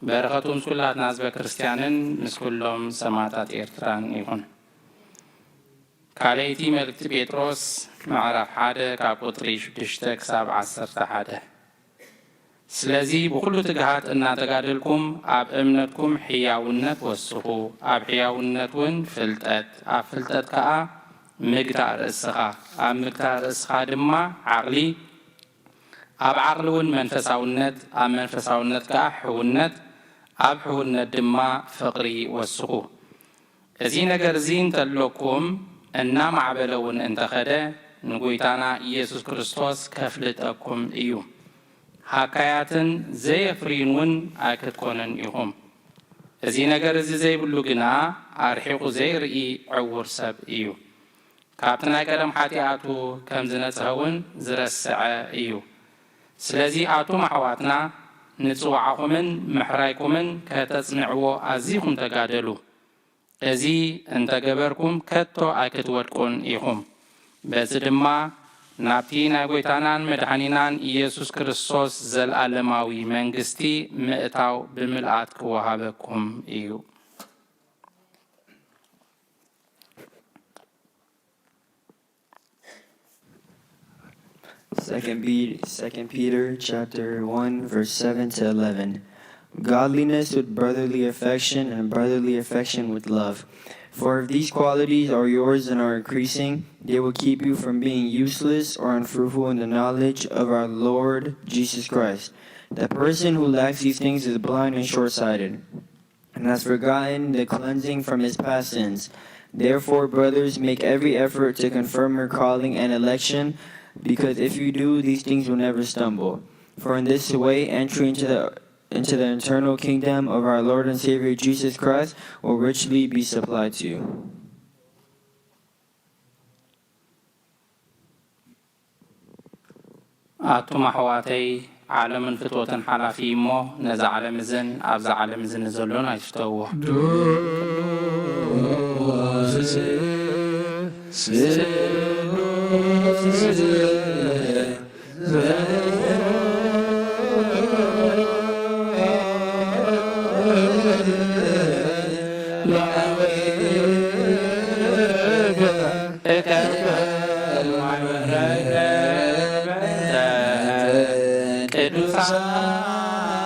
በረኸቱ ምስ ኩላትና ህዝበ ክርስትያንን ምስ ኩሎም ሰማእታት ኤርትራን ይኹን። ካልኣይቲ መልእክቲ ጴጥሮስ ምዕራፍ ሓደ ካብ ቁጽሪ ሽዱሽተ ክሳብ ዓሰርተ ሓደ። ስለዚ ብኹሉ ትግሃት እናተጋደልኩም ኣብ እምነትኩም ሕያውነት ወስኹ፣ ኣብ ሕያውነት እውን ፍልጠት፣ ኣብ ፍልጠት ከኣ ምግታእ ርእስኻ፣ ኣብ ምግታእ ርእስኻ ድማ ዓቕሊ፣ ኣብ ዓቕሊ እውን መንፈሳውነት፣ ኣብ መንፈሳውነት ከኣ ሕውነት፣ ኣብ ሕውነት ድማ ፍቕሪ ወስኹ። እዚ ነገር እዚ እንተሎኩም እናማዕበለ እውን እንተኸደ ንጎይታና ኢየሱስ ክርስቶስ ከፍልጠኩም እዩ። ሃካያትን ዘየፍርዩን እውን ኣይክትኮኑን ኢኹም። እዚ ነገር እዚ ዘይብሉ ግና ኣርሒቑ ዘይርኢ ዕውር ሰብ እዩ። ካብቲ ናይ ቀደም ሓጢኣቱ ከም ዝነጽሀ እውን ዝረስዐ እዩ። ስለዚ ኣቱም ኣሕዋትና ንጽውዓኹምን ምሕራይኩምን ከተጽንዕዎ ኣዚኹም ተጋደሉ። እዚ እንተ ገበርኩም ከቶ ኣይክትወድቁን ኢኹም። በዚ ድማ ናብቲ ናይ ጐይታናን መድሓኒናን ኢየሱስ ክርስቶስ ዘለኣለማዊ መንግስቲ ምእታው ብምልኣት ክወሃበኩም እዩ። Second Peter, Second Peter chapter one, verse seven to eleven. Godliness with brotherly affection, and brotherly affection with love. For if these qualities are yours and are increasing, they will keep you from being useless or unfruitful in the knowledge of our Lord Jesus Christ. The person who lacks these things is blind and short-sighted, and has forgotten the cleansing from his past sins. Therefore, brothers, make every effort to confirm your calling and election, because if you do, these things will never stumble. For in this way, entry into the into the eternal kingdom of our Lord and Savior Jesus Christ will richly be supplied to you. ኣቱም ኣሕዋተይ፣ ዓለምን ፍትወትን ሓላፊ እሞ፣ ነዛ ዓለም እዝን ኣብዛ ዓለም እዝን ዘሎን ኣይትፍተውዎ።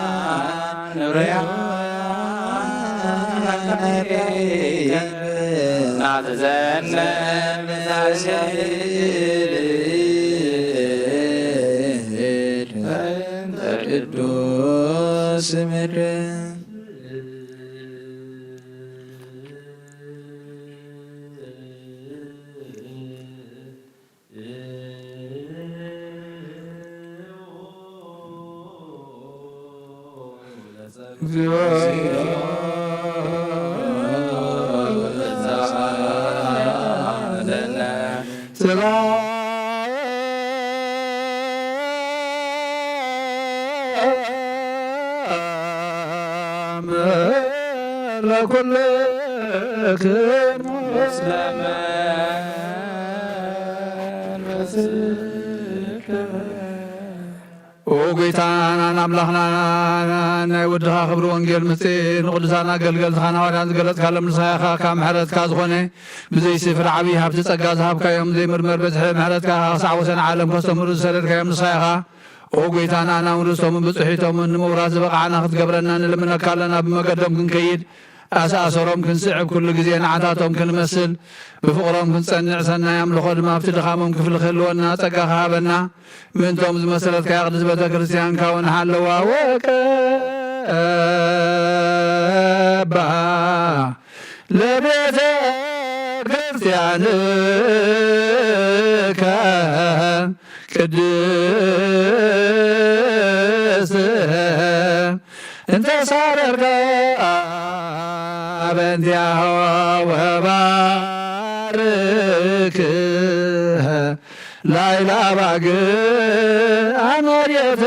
ቅዱሳን ርያ ናተዘነ ቅዱስ ምድር ለኩልክሙ። ኦ ጎይታናን ኣምላኽናን፣ ናይ ወድኻ ክብሪ ወንጌል ምስጢር ንቅዱሳን ኣገልገልትኻን ሃዋርያን ዝገለጽካሎም ንስኻ ኢኻ። ካብ ምሕረትካ ዝኾነ ብዘይስፍር ዓብዪ ሃብቲ ጸጋ ዝሃብካዮም፣ ዘይምርመር በዝሒ ምሕረትካ ክሳዕ ወሰን ዓለም ከስተምህሩ ዝሰደድካዮም ንስኻ ኢኻ። ኦ ጎይታና፣ ናውን ርስቶምን ብጽሒቶምን ንምውራስ ዝበቕዓና ክትገብረና ንልምነካ ኣለና። ብመገዶም ክንከይድ፣ ኣሰኣሰሮም ክንስዕብ፣ ኩሉ ግዜ ንዓታቶም ክንመስል፣ ብፍቕሮም ክንጸንዕ፣ ሰናይ ኣምልኾ ድማ ኣብቲ ድኻሞም ክፍሊ ክህልወና ጸጋ ክሃበና፣ ምእንቶም ዝመሰለትካ ቅድስት ቤተ ክርስቲያንካ እውን ሓለዋ ወቀባ ለቤተ ክርስቲያንከ ቅድስት እንተ ሳረርካ በእንቲኣሃ ወባርክ ላይላ ባግ ኣኖርየትከ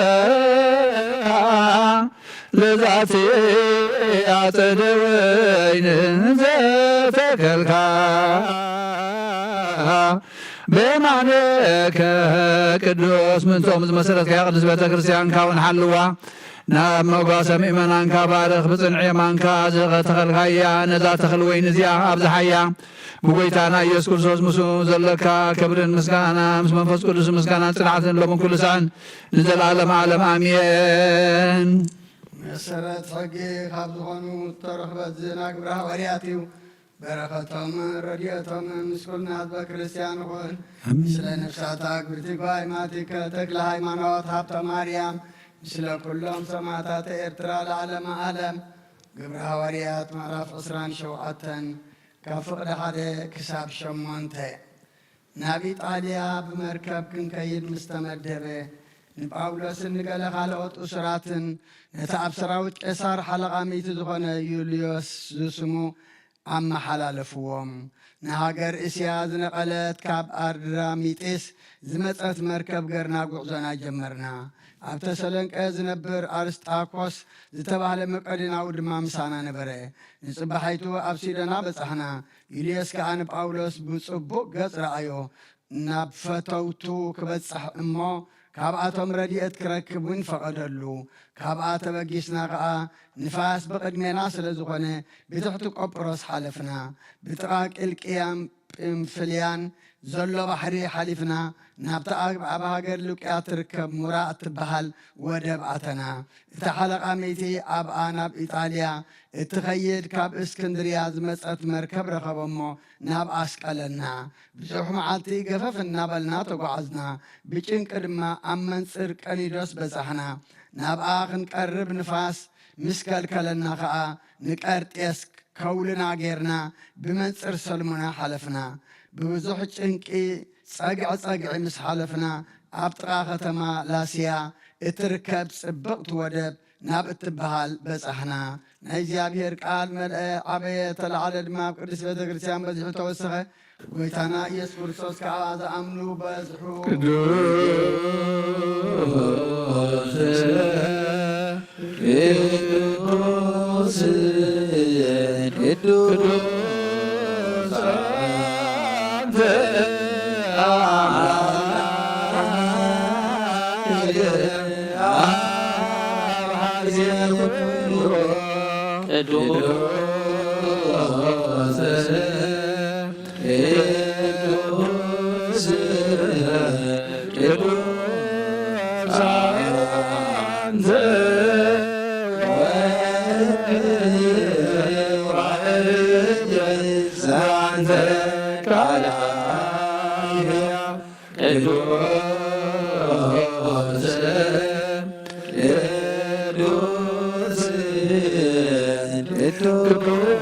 ወኣብዝሃ ለዛቲ ኣጸደ ወይን ዘተከልካ በየማንከ ቅዱስ ምእንቶም ዝመሰረትካያ ቅዱስ ቤተ ክርስቲያንካ እውን ሓልዋ። ናብ መጓሰ ምእመናንካ ባርኽ፣ ብጽንዕ የማንካ ዘተኸልካያ ነዛ ተኽል ወይን እዚኣ ኣብዝሓያ። ብጎይታና ኢየሱስ ክርስቶስ ምስኡ ዘለካ ክብርን ምስጋና ምስ መንፈስ ቅዱስ ምስጋናን ጽንዓትን ሎምን ኩሉ ሰዓን ንዘለዓለም ዓለም ኣሜን። መሰረት ሕጊ ካብ ዝኾኑ እተረኽበ ዝና ግብረ ሃዋርያት እዩ። በረኸቶም ረድኤቶም ምስ ኩልና ህዝበ ክርስቲያን ይኹን። ኣሜን። ስለ ነፍሳታ ግብርቲ ጓይ ማቲከ ተክለ ሃይማኖት ሃብተ ማርያም፣ ምስለ ኩሎም ሰማዕታት ኤርትራ ለዓለመ ዓለም። ግብረ ሃዋርያት ምዕራፍ ዕስራን ሸውዓተን ካብ ፍቕዲ ሓደ ክሳብ ሸሞንተ። ናብ ኢጣልያ ብመርከብ ክንከይድ ምስ ተመደበ፣ ንጳውሎስን ንገለ ካልኦት እሱራትን ነቲ ኣብ ሰራዊት ቄሳር ሓለቓ ሚእቲ ዝኾነ ዩልዮስ ዝስሙ ኣመሓላለፍዎም። ንሃገር እስያ ዝነቐለት ካብ ኣድራሚጢስ ዝመጸት መርከብ ገርና ጉዕዞና ጀመርና። ኣብ ተሰሎንቄ ዝነብር ኣርስጣኮስ ዝተባህለ መቄዶናዊ ድማ ምሳና ነበረ። ንጽባሒቱ ኣብ ሲዶና በጻሕና። ዩልዮስ ከኣ ንጳውሎስ ብጽቡቕ ገጽ ረኣዮ። ናብ ፈተውቱ ክበጽሕ እሞ ካብኣቶም ረድኤት ክረክብ እውን ፈቐደሉ። ካብኣ ተበጊስና ከኣ ንፋስ ብቕድሜና ስለ ዝኾነ ብትሕቲ ቆጵሮስ ሓለፍና። ብጥቓ ቂልቅያን ጵንፍልያን ዘሎ ባሕሪ ሓሊፍና ናብቲ ኣብ፣ ኣብ ሃገር ሉቅያ ትርከብ ሙራ እትበሃል ወደብ ኣተና። እቲ ሓለቓ ሚእቲ ኣብኣ ናብ ኢጣልያ እትኸይድ ካብ እስክንድርያ ዝመጸት መርከብ ረኸበ እሞ ናብ ኣስቀለና። ብዙሕ መዓልቲ ገፈፍ እናበልና ተጓዓዝና። ብጭንቂ ድማ ኣብ መንጽር ቀኒዶስ በጻሕና። ናብኣ ክንቀርብ ንፋስ ምስ ከልከለና ኸኣ ንቀርጤስ ከውልና ጌርና ብመንጽር ሰልሙና ሓለፍና። ብብዙሕ ጭንቂ ጸግዒ ጸግዒ ምስ ሓለፍና ኣብ ጥቓ ከተማ ላስያ እትርከብ ጽብቕቲ ወደብ ናብ እትበሃል በጻሕና። ናይ እግዚኣብሔር ቃል መልአ፣ ዓበየ፣ ተላዕለ ድማ ኣብ ቅድስት ቤተ ክርስቲያን በዚሑ ተወሰኸ። ጎይታና ኢየሱስ ክርስቶስ ከኣ ዝኣምኑ በዝሑ። ቅዱስ፣ ቅዱስ፣ ቅዱስ ኣንተ ኣምላክ አብ ሐዜ ኩሉ ቅዱስ ቅዱስ ቅዱስ አንተ ወወልድ ዘአንተ ቃል ቅዱስ ቅዱስ ቅዱስ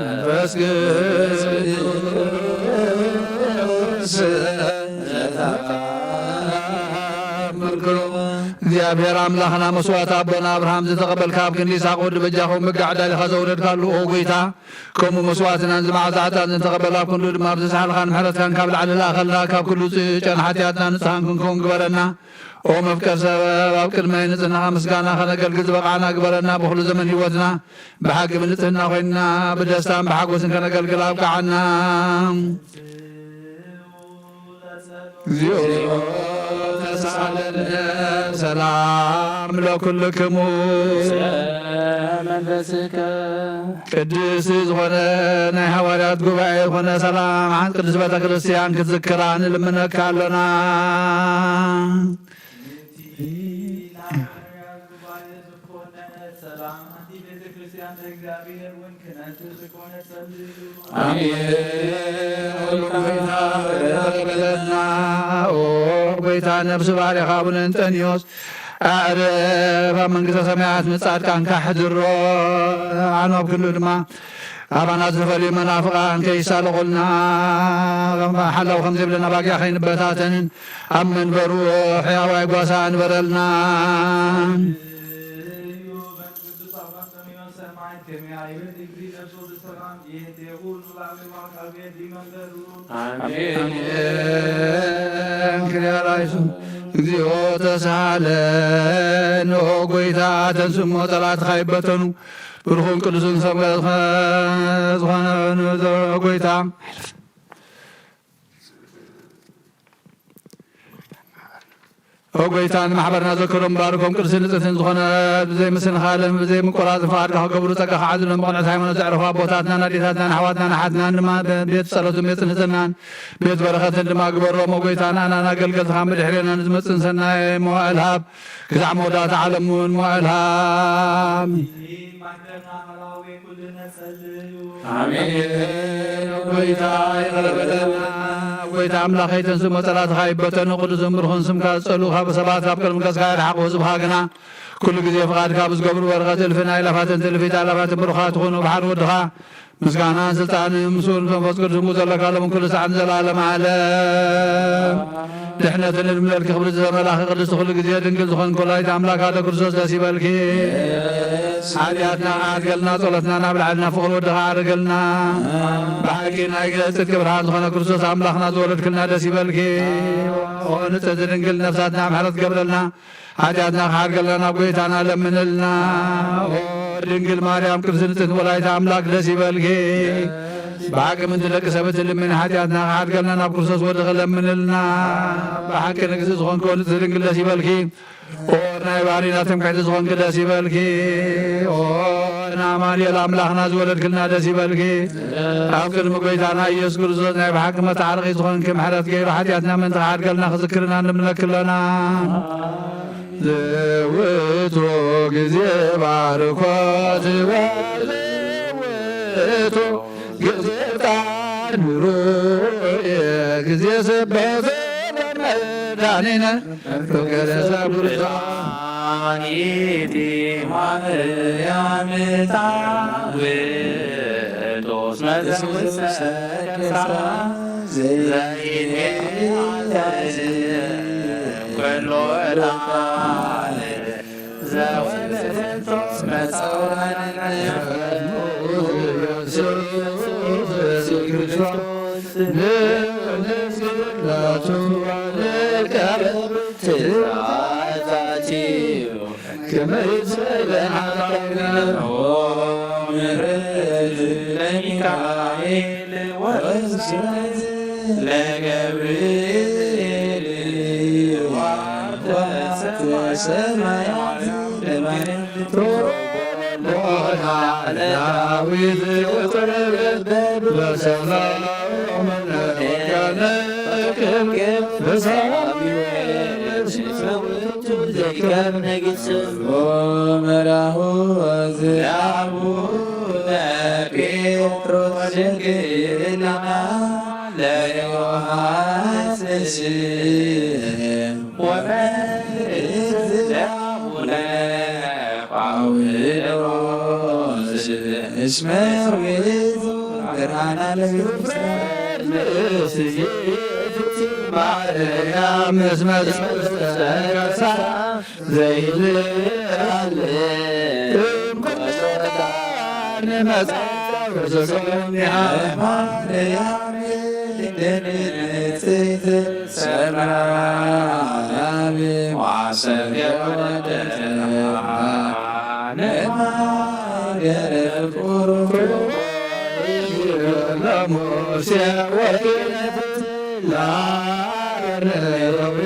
መንፈስ ቅዱስ። እግዚኣብሔር ኣምላኽና መስዋዕቲ ኣቦና ኣብርሃም ዝተቐበልካ ኣብ ክንዲ ይስሐቅ ወዲ በጃኹም በጋ ዕዳሊኻ ዘውረድካሉ ኦ ጎይታ፣ ከምኡ መስዋዕትና ንዝመዓልቲ ሓጣን ዝተቐበል ኣብ ክንዱ ድማ ብዝሰሓልካን ምሕረትካን ካብ ላዕሊ ለኣኸልና ካብ ኩሉ ጽ-፣ ጨና ሓጢኣትና ንጽሃን ክንከውን ግበረና። ኦ መፍቀር ሰብ ኣብ ቅድመይ ንጽህናኻ ምስጋና ከነገልግል ዝበቓዕና ግበረና። ብኹሉ ዘመን ህይወትና ብሓቂ ብንጽህና ኮይንና ብደስታን ብሓጎስን ከነገልግል ኣብቅዓና። እግዚኦ ተሳለነ። ሰላም ለኩልክሙ። መንፈስከ ቅድስቲ ዝኾነ ናይ ሃዋርያት ጉባኤ ዝኾነ ሰላም ሓንቲ ቅድስቲ ቤተ ክርስቲያን ክትዝክራ ንልምነካ ኣሎና። ኣሜን። ኦ ጎይታ፣ ይቕረ በለና። ኦ ጎይታ፣ ነፍሲ ባሪያኻ ኣቡነ እንጠንዮስ ኣዕርፍ ኣብ መንግስተ ሰማያት ምስ ጻድቃንካ ሕድሮ። ኣነ ኣብ ክንዱ ድማ ኣባና ዝተፈልዩ መናፍቓን ከይሳለቑልና፣ ሓላው ከም ዘይብለና ባጊዕ ከይንበታተንን ኣብ መንበሩ ሕያዋይ ጓሳ ንበረልና። ኣሜን። ክርያ ላይሱ። እግዚኦ ተሳለን። ኦ ጎይታ፣ ተንስሞ ጠላትኻ ይበተኑ። ብሩኹን ቅዱስን ሰብ ዝኾነ ጎይታ፣ ኦ ጎይታ፣ ንማሕበርና ዘክሮም ባርኮም። ቅድስትን ንጽሕትን ዝኾነ ብዘይ ምስንኻልን ብዘይ ምቁራጽን ፍቓድካ ክገብሩ ጸጋኻ ዓድሎም። ብቕንዕቲ ሃይማኖት ዘዕረፉ ኣቦታትናን ኣዴታትናን ኣሕዋትናን ኣሓትናን ድማ ቤት ጸሎትን ቤት ንጽህናን ቤት በረኸትን ድማ ግበሮም። ኦ ጎይታ፣ ንኣናን ኣገልገልትኻን ብድሕሬና ንዝመጽእን ሰናይ መዋእል ሃብ። ክሳዕ መወዳእታ ዓለም እውን መዋእል ሃብ። ኣሜን። ጎይታ ይቕረ በለልና። ጎይታ ኣምላኸይ፣ ተንስእ መጸላትኻ ይበተኑ፣ ቅዱስን ብሩኽን ስምካ ዝጸልኡ ካብ ሰባት ካብ ቅድሚ ገጽካ ይርሓቑ። ህዝብኻ ግና ኩሉ ግዜ ፍቓድካ ብዝገብሩ በረኸት እልፍን ኣእላፋትን ትልፊት ኣእላፋትን ብሩኻት ይኹኑ። ብሓደ ወድኻ ምስጋናን ስልጣንን ምስኡ ንመንፈስ ቅዱስ ምስኡ ዘለካ ሎም ኩሉ ሰዓት ንዘለዓለም ዓለም። ድሕነትን እድምለልኪ ክብርቲ ዘመላኺ ቅድስቲ ኩሉ ግዜ ድንግል ዝኾንኪ ወላዲተ ኣምላክ ኣደ ክርስቶስ ደስ ይበልኪ። ሓጢኣትና ዓድገልና፣ ጸሎትና ናብ ላዕልና፣ ፍቕሪ ወድኻ ዓርገልና። ብሓቂ ናይ ጽድቂ ብርሃን ዝኾነ ክርስቶስ ኣምላኽና ዝወለድክልና ደስ ይበልኪ። ኦ ንጽሕቲ ድንግል ነፍሳትና ምሕረት ገብረልና። ሓጢኣትና ክሓድገልና ናብ ጎይታና ለምንልና። ኦ ድንግል ማርያም ቅድስቲ ንጽሕቲ ወላዲተ ኣምላክ ደስ ይበልኪ። ብሓቂ ምንቲ ደቂ ሰብ እትልምኒ ሓጢኣትና ክሓድገልና ናብ ክርስቶስ ወድኺ ለምንልና። ብሓቂ ንግስቲ ዝኾንኪ ንጽሕቲ ድንግል ደስ ይበልኪ። ኦ ናይ ባህሪና ትምክሕቲ ዝኾንኪ ደስ ይበልኪ። ኦ ንኣማኑኤል ኣምላኽና ዝወለድክልና ደስ ይበልኪ። ኣብ ቅድሚ ጎይታና ኢየሱስ ክርስቶስ ናይ ብሓቂ መታረቒ ዝኾንኪ ምሕረት ገይሩ ሓጢኣትና ምንቲ ክሓድገልና ክዝክርና ንምለኪ ኣሎና። ዘውትሩ ግዜ ባርኮት ወዘውትሩ ግዜ ጣኑሩ ግዜ ስብሐት ለመድኃኒነ ፍቅር ሰብ ቅዱሳን። ማርያም ታውቶስ መዘውሰ ከርሳ ዘይሄ ኩሎ ዕጣን ዘወለደቶ መጸውራን ክርስቶስ ንስግዳቱ ልቀርብ ትእዛዛቲዩ። ክመይ ዝበለ ሓጣውና ምሕረት ለሚካኤል ወእግዚእነ ለገብርኤል ዋርተ ሰማያት ለማርያም ዳዊት ወረደ በሰላም ወገነ ክብክብ በሳሚ ዘይከብ ነግስ መራሁ ዘአቡነ ጴጥሮስ ድንግልና ለዮሐንስ ወመርስ ለአቡነ ጳውሎስ እስመ ውእቱ ብርሃና ለቤተክርስቲያን። ማርያም እስመ ተንቀሳ ዘይልዓል እምኮታን መጻ ወዘጾሚያ ማርያም ንጽሕት ሰላም ዋሰብ የወደና ለማገረ ፍቁሩ ለሙሴ ወኪነት ላረረዊ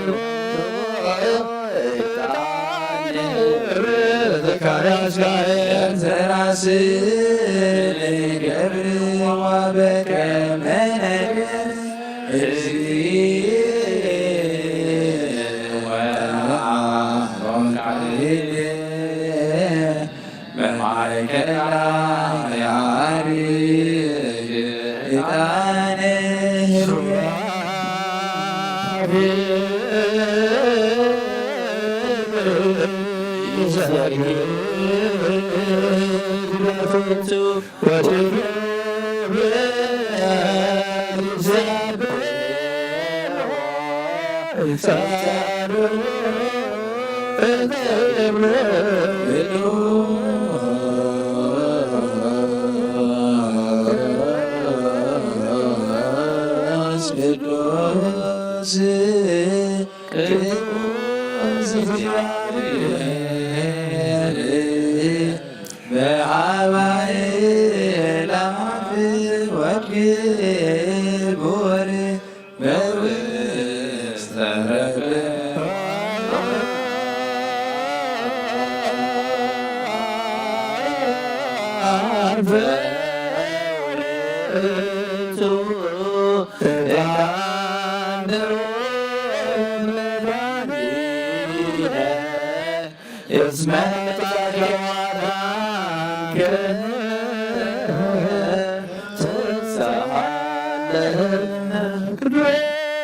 ዘካርያስ ጋር ተራስ ገብር ወበከመ ነገር እዚ ወአሮን ቃል በማእከላ ያሪ ዕጣን ቅዱስ ቅዱስ እግዚአብሔር በአባይ ለአፍ ወክቡር በውስተ ረድእ እስመ ተዋዳከ ትሳለነ ቅዱስ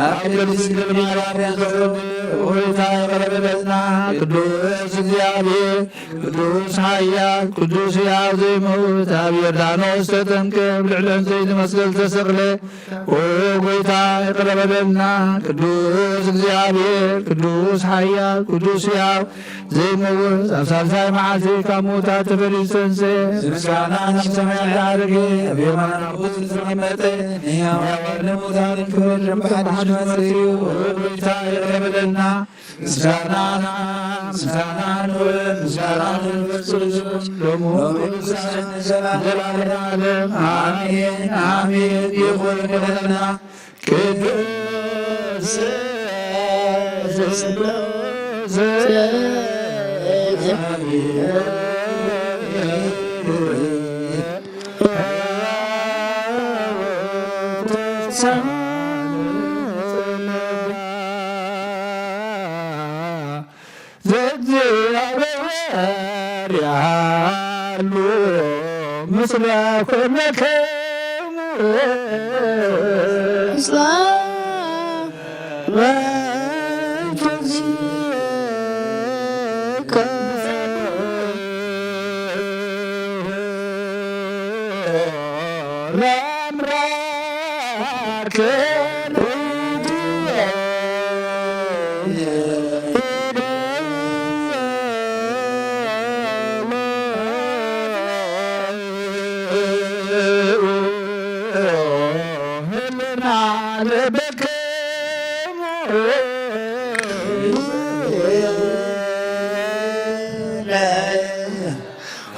ኣብ ቅድስት ድንግል ማርያም ያዘዘው ሆይታ ይቅር በለና። ቅዱስ እግዚአብሔር፣ ቅዱስ ኃያል፣ ቅዱስ ሕያው ዘይመውት ኣብ ዮርዳኖስ ተጠምቀ፣ ኣብ ልዕሊ ዕንጸይቲ መስቀል ተሰቅለ። ኦ ጎይታ ይቅር በለና። ቅዱስ እግዚአብሔር፣ ቅዱስ ኃያል፣ ቅዱስ ሕያው ዘይመውት ኣብ ሳልሳይ መዓልቲ ካብ ምዉታት ተፈልዩ ዝተንስአ። ምስጋና ናብ ሰማይ ዓረገ፣ ኣብ የማን ኣቦኡ ዝተቐመጠ፣ ንሕያዋን ንሙታንን ክፈርድ ብሓድሽ መጺኡ። ኦ ጎይታ ይቕረ በለልና። ምስጋና፣ ምስጋና ንወልድ፣ ምስጋና ንመንፈስ ቅዱስ፣ ሎሙ ክሳዕ ዘላለመ ዓለም። ኣሜን፣ ኣሜን። ይኹን ይኹንና። ቅዱስ ስሉስ ዘእግዚአብሔር ያሉ ምስለ ኩልክሙ ለምራክን ህልና ልብክሙ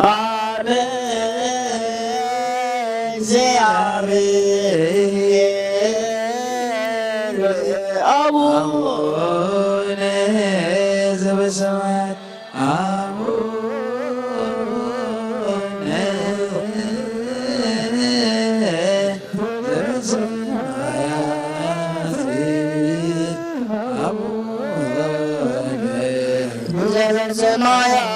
አነ እግዚአብሔር አቡነ ዘበሰማያት አቡነ ዘበሰማያት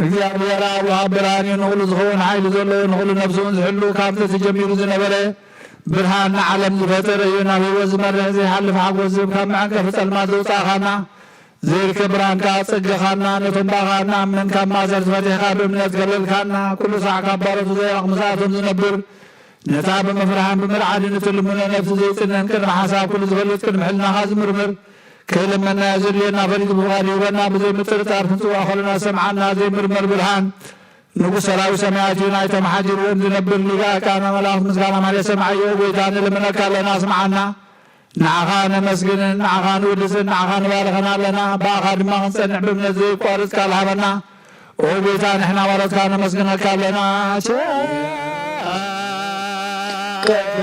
እግዚኣብሔር ኣብ ወሃብ ብርሃን እዩ። ንኹሉ ዝኸውን ሓይሊ ዘለዎ፣ ንኹሉ ነፍሱ እውን ዝሕሉ፣ ካብ ጥንቲ ጀሚሩ ዝነበረ፣ ብርሃን ንዓለም ዝፈጠረ እዩ። ናብ ህይወት ዝመርሕ ዘይሓልፍ ሓጎስ ዝህብ፣ ካብ መዐንቀፊ ጸልማት ዘውጻእኻና፣ ዘይርከብ ብርሃን ከኣ ኣጸገኻና። ነቶም ብኣኻ እንኣምን ካብ ማእሰርቲ ፈቲሕካ ብእምነት ከለልካና። ኩሉ ሳዕ ካብ ባሮቱ ዘይራቕ ምስኣቶም ዝነብር፣ ነታ ብምፍርሓን ብምርዓድን እትልምኖ ነፍሲ ዘይጽነን ቅድሚ ሓሳብ ኩሉ ዝፈልጥ ቅድሚ ሕልናኻ ዝምርምር ከይለመናዮ ዘድልየና ፈሊጡ ብፍቓዱ ይህበና። ብዘይ ምጥርጣር ክንጽውዖ ከለና ዝሰምዓና ዘይምርመር ብርሃን ንጉስ ሰራዊት ሰማያት እዩ። ናይቶም ሓዲርዎም ዝነብር ሊቀ ኣቃና መላእኽት ምስጋና ማለት ሰምዓዮ። ጎይታ ንልምነካ ኣለና ስምዓና። ንዓኻ ነመስግንን ንዓኻ ንውድስን ንዓኻ ንባርኽን ኣለና። ብኣኻ ድማ ክንጸንዕ ብእምነት ዘይቋርጽ ቃል ሃበና። ኦ ጎይታ ንሕና ባሮትካ ነመስግነካ ኣለና። ጌታ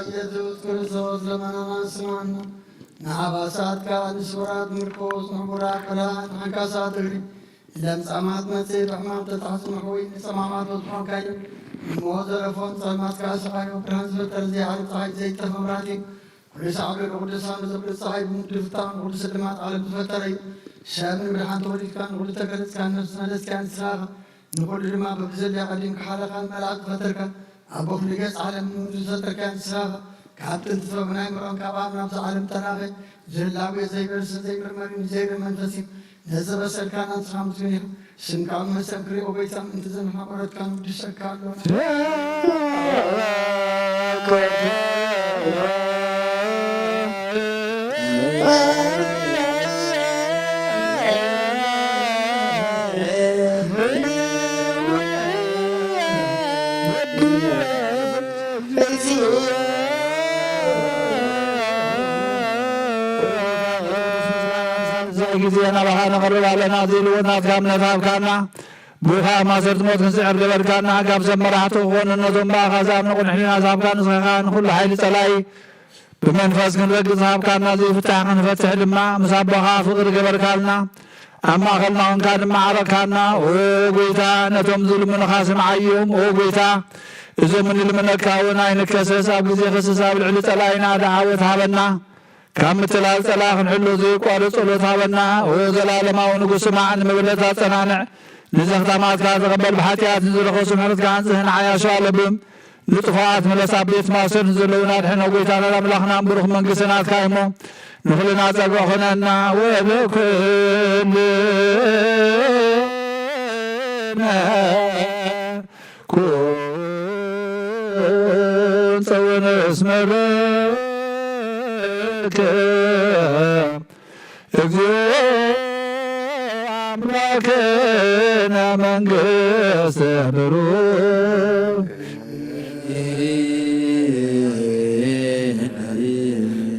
ኢየሱስ ክርስቶስ ልመናና ስማዕና። ንሓፋሳት ከኣ ንስውራት ምርኮስ፣ ንሕቡራት ቆልዓ፣ ንዓንካሳት እግሪ፣ ንለምጻማት መጽሔ ብሕማም ተታሕሱ፣ ንሕውይ ንጸማማት ወጽሖም ካይኑ፣ ንሞት ዘረፎም ጸልማት ከኣ ሰዓዮ፣ ብርሃን ዝፈጠረ ዘይዓርብ ጸሓይ ዘይጠፍእ መብራህቲ፣ ኩሉ ሳዕ ልዕሊ ቅዱሳኑ ዘብልጽ ጸሓይ ብምድፍታን ንኹሉ ስልማት ዓለም ዝፈጠረ እዩ። ሰብ ንምድሓን ተወሊድካ፣ ንኹሉ ተገለጽካ፣ ነፍሲ መለስካ ንስኻ ኢኻ። ንኹሉ ድማ በብዘድልያ ቀዲምካ ሓለኻን መላእኽቲ ፈጠርካ። ኣቦ ኩሉ ገጽ ዓለም ንምድሪ ዝፈጠርካ ንስኻ ኢኻ። ካብ ጥንቲ ጥበብ ናይ ምርዖን ካብ ኣብ ናብዚ ዓለም ጠናኸ ዝህላዌ ዘይበርስን ዘይምርመርን ዘይብን መንፈስ እዩ። ነዚ በሰልካ ናንስኻ ምስግን ኢኻ። ስምካ መሰም ክሪኦ ጎይታ ምእንቲ ዘንሓቆረትካ ንውድሰካ ኣሎ። ጊዜ ናባኻ ነቐርብ ኣለና። ዘይልወጥ ናትካ እምነት ሃብካና። ብኡ ኸኣ ማእሰርቲ ሞት ክንስዕር ገበርካና። ካብ ሰብ መራሕቲ ክኾኑ ነቶም ብኣኻ ዝኣምኑ ቅኑዕ ሕሊና ዝሃብካ ንስኻ ኸኣ ንኹሉ ሓይሊ ጸላኢ ብመንፈስ ክንረግጽ ሃብካና። ዘይፍታሕ ክንፈትሕ ድማ ምስ ኣቦኻ ፍቕሪ ገበርካልና። ኣብ ማእከልና ኾንካ ድማ ዓረቕካና። ኦ ጐይታ፣ ነቶም ዝልምኑኻ ስምዓዮም። ኦ ጐይታ፣ እዞም እንልምነካ እውን ኣይንከሰስ። ኣብ ግዜ ክስስ ኣብ ልዕሊ ጸላኢና ደዓወት ሃበና። ካብ ምትላል ጸላኢ ክንሕሎ ዘየቋርጽ ጸሎት ሃበና። ኦ ዘላለማዊ ንጉስ፣ ስማዕ፣ ንመበለት ኣጸናንዕ፣ ንዘኽታማትካ ተቐበል፣ ብሓጢኣት ንዝረኸሱ ምሕረትካ ኣንጽህ፣ ንዓያሾ ኣለብም፣ ንጥፉኣት ምለስ፣ ኣብ ቤት ማእሰርቲ ዘለዉና ኣድሕኖ። ጐይታናን ኣምላኽናን ብሩኽ መንግስቲ ናትካ እሞ፣ ንኹልና ጸግዒ ኾነና። ወለኩልነ ኩን ጸወነ እስመ ረከ እግዚኦ አምላክነ መንግስተ ብሩክ።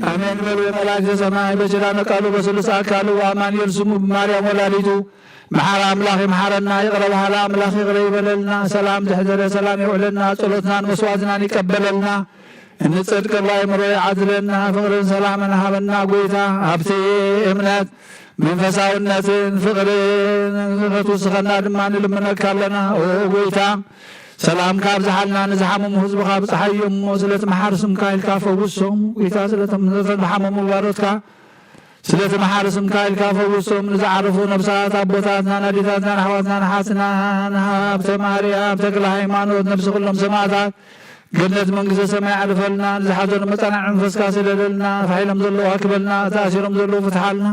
አሜን በሉ። መላእክተ ሰማይ በችላነ ቃሉ በስሉስ አካሉ አማኑኤል ስሙ፣ በማርያም ወላዲቱ መሓሪ ኣምላኽ ይምሓረና፣ ይቕረ በሃሊ ኣምላኽ ይቕረ ይበለልና፣ ሰላም ዘሕደረ ሰላም የውዕለልና፣ ጸሎትናን መስዋዕትናን ይቀበለልና፣ እንጽድቅላ ኣእምሮ ይዓድለና፣ ፍቕርን ሰላምን ሃበና ጐይታ። ሃብቲ እምነት መንፈሳውነትን ፍቕርን ክትውስኸና ድማ ንልምነካ ኣለና። ኦ ጎይታ፣ ሰላምካ ኣብዝሓልና፣ ንዝሓመሙ ህዝብኻ ብጽሓዮም እሞ፣ ስለቲ መሓሪ ስምካ ኢልካ ፈውሶም። ጎይታ፣ ስለቶም፣ ስለቶም ዝሓመሙ ባሮትካ፣ ስለቲ መሓሪ ስምካ ኢልካ ፈውሶም። ንዝዓረፉ ነብሳት ኣቦታትናን ኣዴታትናን ኣሕዋትናን ሓትናን ሃብተ ማርያም ተክለ ሃይማኖት፣ ነብሲ ኩሎም ሰማዕታት ገነት መንግስተ ሰማይ ኣዕርፈልና። ንዝሓዘኑ መጸናንዒ መንፈስካ ስደደልና። ተታሒዞም ዘለዉ ኣክበልና። ተኣሲሮም ዘለዉ ፍትሓልና።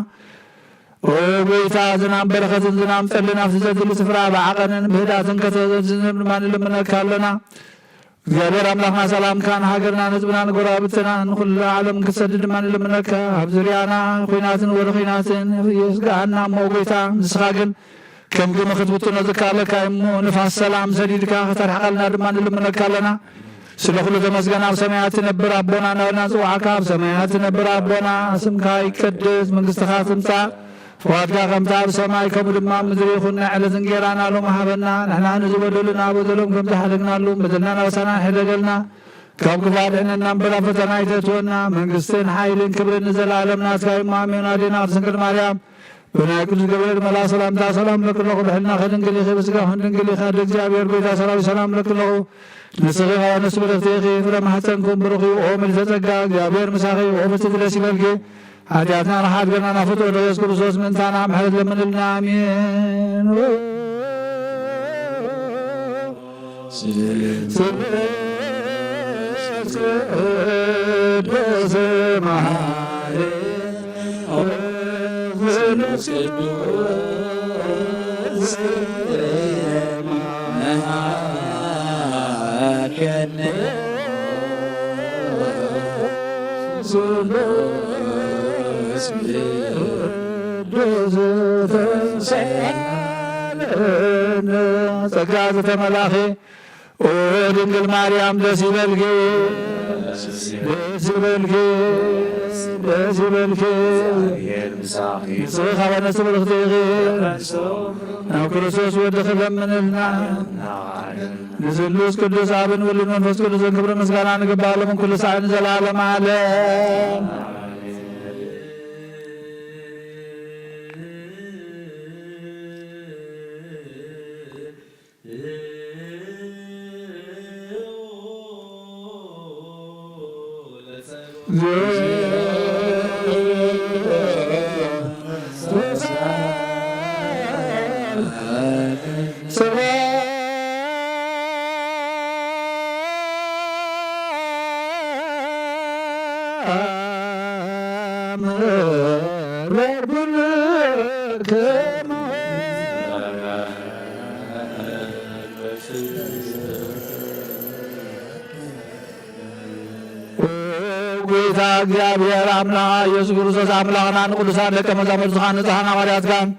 ኦ ጎይታ፣ ዝናም በረኸትን ዝናም ጠልን ኣብቲ ዘድሊ ስፍራ ብዓቐንን ብህድኣትን ከተዘንብ ድማ ንልምነካ ኣለና። እግዚኣብሔር ኣምላኽና፣ ሰላምካ ንሃገርና፣ ንህዝብና፣ ንጎረባብትና፣ ንኹሉ ዓለም ክትሰድድ ድማ ንልምነካ። ኣብ ዙርያና ኹናትን ወረ ኹናትን የስግኣና እሞ፣ ጎይታ፣ ንስኻ ግን ከም ግመ ክትብትኖ ዝከኣለካ እሞ፣ ንፋስ ሰላም ሰዲድካ ከተርሕቐልና ድማ ንልምነካ ኣለና። ስለ ኩሉ ተመስገን። ኣብ ሰማያት ትነብር ኣቦና እናበልና ንጽውዓካ። ኣብ ሰማያት ትነብር ኣቦና፣ ስምካ ይቀደስ፣ መንግስትኻ ትምጻእ፣ ፍቓድካ ከምቲ ኣብ ሰማይ ከምኡ ድማ ኣብ ምድሪ ይኹን። ናይ ዕለት እንጌራና ሎሚ ሃበና። ንሕና ንዝበደሉና በደሎም ከም ዝሓደግናሉ፣ በደልና ናባሳና ኣይሕደገልና፣ ካብ ክፉእ ኣድሕነና እምበር ኣብ ፈተና ኣይተእትወና። መንግስትን ሓይልን ክብርን ንዘለኣለም ናትካ እዩ። ኣሜን። ኣዴና ቅድስት ድንግል ማርያም፣ ብናይ ቅዱስ ገብርኤል መልኣኽ ሰላምታ ሰላም እብለኪ ኣለኹ። ብሕልናኺ ድንግል ኢኺ፣ ብስጋኺ ድንግል ኢኺ። ኣደ እግዚኣብሔር፣ ጎይታ ሰራዊት፣ ሰላም እብለኪ ኣለኹ። ንስኺ ካብ ኣንስቲ ብርኽቲ ኢኺ፣ ፍረ ማሕፀንኩም ብሩኽ እዩ። ኦ ምልዕተ ጸጋ፣ እግዚኣብሔር ምሳኺ እዩ። ኦ ፍጽምቲ፣ ደስ ይበልኪ። ሓጢኣትና ንሓድገና ናብ ፍጡር ኢየሱስ ክርስቶስ ምእንታና ምሕረት ለምንልና። ኣሜን። ስሉስ ቅዱስ መሐሪ፣ ስሉስ ቅዱስ መሐሪ፣ ስሉስ ቅዱስ ተሳለነ። ጸጋ ዝተመላኺ ኦ ድንግል ማርያም ደስ ይበልኪ፣ ደስ ይበልኪ፣ ደስ ይበልኪ። ንስኺ ካብ ኣንስቲ ብርኽቲ ኢኺ፣ ናብ ክርስቶስ ወድኺ ለምንልና። ንስሉስ ቅዱስ ኣብን ወልድን መንፈስ ቅዱስን ክብሪ ምስጋና ንግባእ፣ ሎምን ኩሉ ሳዕ ንዘለዓለም ዓለም። ጎይታ እግዚኣብሔር ኣምላኽ ኢየሱስ ክርስቶስ ኣምላኽና ንቅዱሳን ደቀ መዛሙርትኻን ንጽሓን ሃዋርያትካን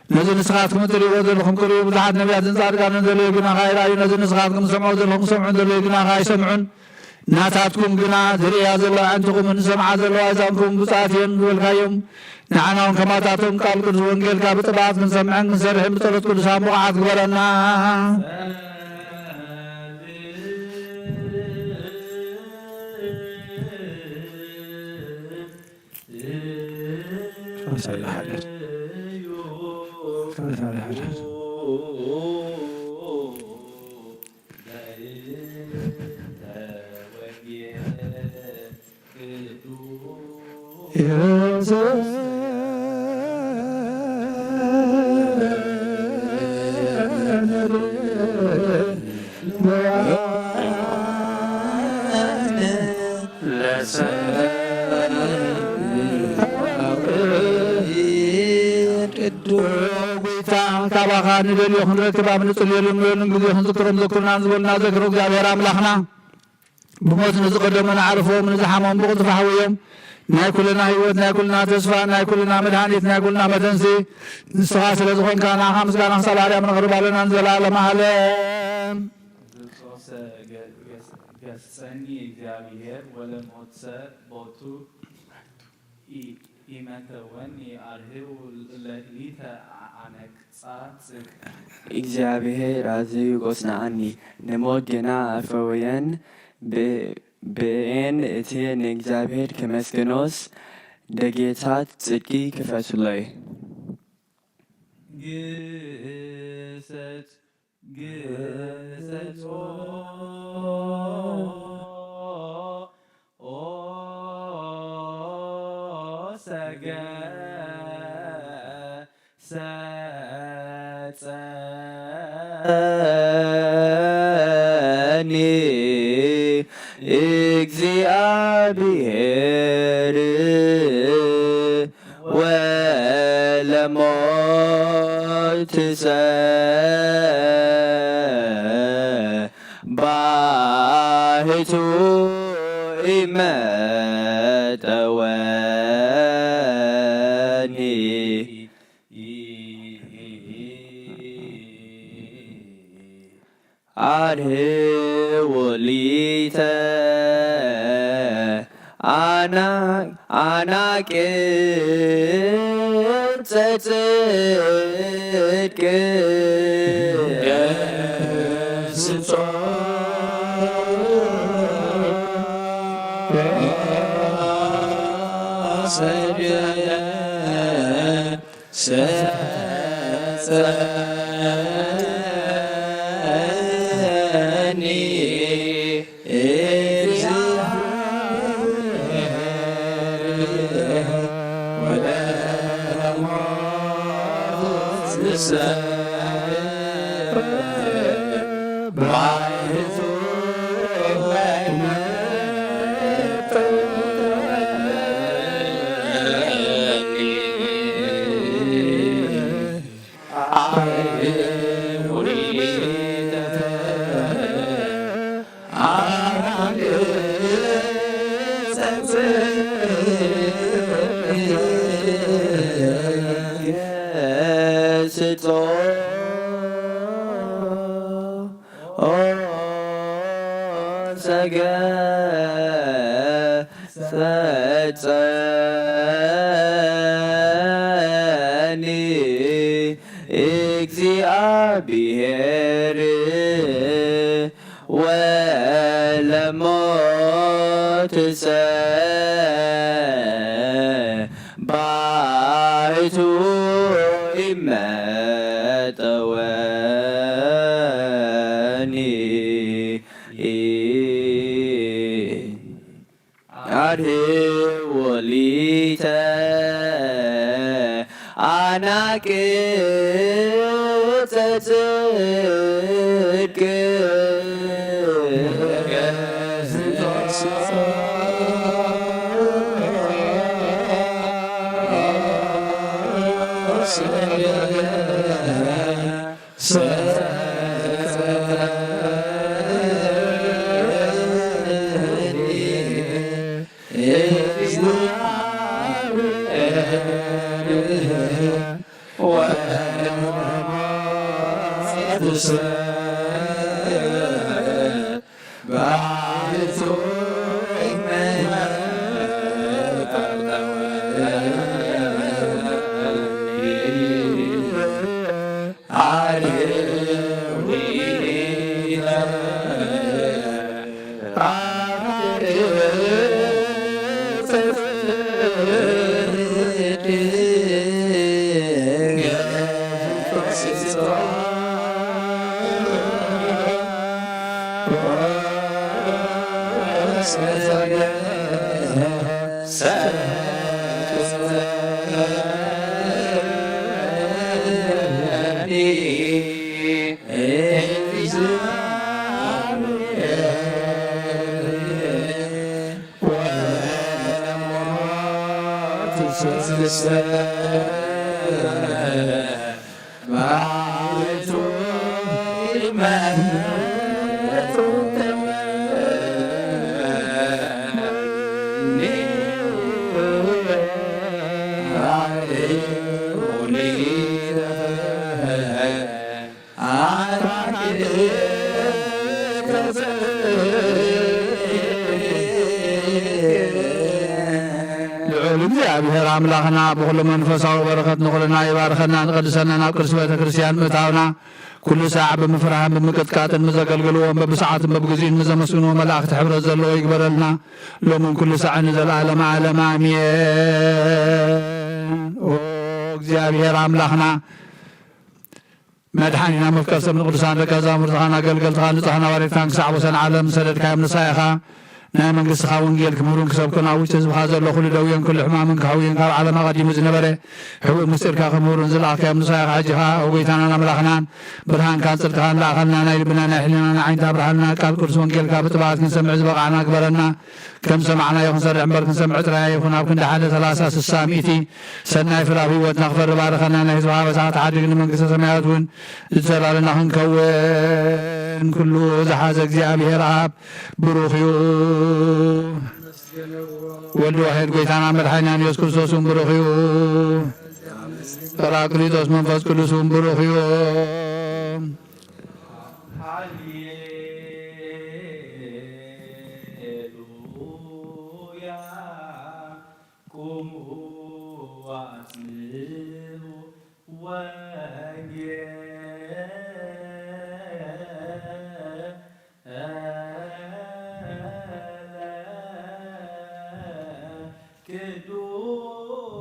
ነዚ ንስኻትኩም እትርእይዎ ዘለኹም ቅርዩ ብዙሓት ነቢያትን ጻድቃንን ዘለዩ ግናኻ ኣይረኣዩ። ነዚ ንስኻትኩም ትሰምዑ ዘለኹም ክሰምዑ ዘለዩ ግናኻ ኣይሰምዑን። ናታትኩም ግና ዝርእያ ዘለዋ ኣዕንትኹምን ዝሰምዓ ዘለዋ ኣእዛንኩም ብፁዓት እየን ዝበልካዮም፣ ንዓና እውን ከማታቶም ቃል ቅዱስ ወንጌልካ ብጥብዓት ክንሰምዕን ክንሰርሕን ብጸሎት ቅዱሳን ብቑዓት ግበረና። ጎይታ፣ ካባኻ ንደልዮ ክንረክብ ኣብ ንጽልየሉን ንበሉን ግዜ ክንዝክሮም ዘክሩና ዝበሉና ዘክሮ እግዚኣብሔር ኣምላኽና፣ ብሞት ንዝቐደሙ ንዓርፎም፣ ንዝሓሞም ብቕልጡፍ ኣሕውዮም። ናይ ኩልና ህይወት፣ ናይ ኩልና ተስፋ፣ ናይ ኩልና መድሃኒት፣ ናይ ኩልና መተንሲ ንስኻ ስለ ዝኾንካ፣ ንዓኻ ምስጋና ክሳብ ኣርያም ነቕርብ ኣለና ንዘለኣለመ ዓለም። ክርስቶስ ገ-፣ ገስ-፣ ገስጸኒ እግዚኣብሔር ወለሞትሰ ቦቱ ኢ-፣ ኢመተወኒ ኣርህው ለ-፣ ሊተ አ-፣ ኣነቅጻ ጽድቅ። እግዚኣብሔር ኣዝዩ ቆጽንዓኒ፣ ንሞት ግና ኣፈወየን። ብ-፣ ብእኤን እቲ ንእግዚኣብሔር ክመስግኖስ ደጌታት ጽድቂ ክፈቱለይ። ግሰጽ ግሰጾ ኦ ሰገሰጸኒ እግዚአብሔር ወለሞትሰ ባሕቱ ኢመጠወኒ። አድህቦ ሊተ አና- አናቅጸ ጽድቅ ገስጾ ሰገደ ሰጸኒ እግዚአብሔር ወለሞትሰ ባሕቱ ሰጸኒ እግዚአብሔር ወለሞትሰ ባሕቱ ኢመጠወኒ። አድህቦ ሊተ አናቅጸ ጽድቅ ልዑል እግዚኣብሔር ኣምላኽና ብኹሉ መንፈሳዊ በረኸት ንኹልና ይባርኸና፣ ንቐድሰና፣ ናብ ቅድስቲ ቤተ ክርስቲያን ምእታውና፣ ኩሉ ሳዕ ብምፍራህን ብምቅጥቃጥን ምስ ዘገልግልዎም በብሰዓትን በብግዚኡን ምስ ዘመስግንዎ መላእኽቲ ሕብረት ዘለዎ ይግበረልና፣ ሎምን ኩሉ ሳዕን ንዘለዓለመ ዓለም ኣሜን። ኦ እግዚኣብሔር ኣምላኽና፣ መድሓኒና መፍቀር ሰብ ንቅዱሳን ደቀ መዛሙርትኻን ኣገልገልትኻን ንጹሓን ኣዋልድካን ክሳዕ ወሰን ዓለም ዝሰደድካዮም ንሳ ኢኻ። ናይ መንግስትኻ ወንጌል ክምህሩን ክሰብኩን ኣብ ውሽጢ ህዝብኻ ዘሎ ኩሉ ደውዮን ኩሉ ሕማምን ክሕውዮን ካብ ዓለም ኣቐዲሙ ዝነበረ ሕቡእ ምስጢርካ ክምህሩን ዝለኣኽካዮም ንሳ ኢኻ። ሕጂ ኸኣ ኦ ጎይታናን ኣምላኽናን ብርሃንካን ጽድቅኻን ለኣኸልና፣ ናይ ልብና ናይ ሕሊናና ዓይንቲ ኣብርሃልና፣ ቃል ቅዱስ ወንጌልካ ብጥብዓት ክንሰምዕ ዝበቓዕና ግበረና። ከም ሰማዕናዮ ክንሰርሕ እምበር ክንሰምዕ ጥራይ ኣይኹን። ኣብ ክንዲ ሓደ ሰላሳ ስሳ ሚእቲ ሰናይ ፍረ ኣብ ህይወትና ክፈሪ ባርኸና። ናይ ህዝብኻ ኣበሳ ክትሓድግ ንመንግስተ ሰማያት እውን ዝተዳለና ክንከውን ኩሉ ዝሓዘ እግዚኣብሔር ኣብ ብሩኽ እዩ። ወልድ ዋሕድ ጎይታና መድሓኒናን ኢየሱስ ክርስቶስ እውን ብሩኽ እዩ። ጳራቅሊጦስ መንፈስ ቅዱስ እውን ብሩኽ እዩ። ሃሌሉያ። ቁሙ ወአስምዑ ወንጌለ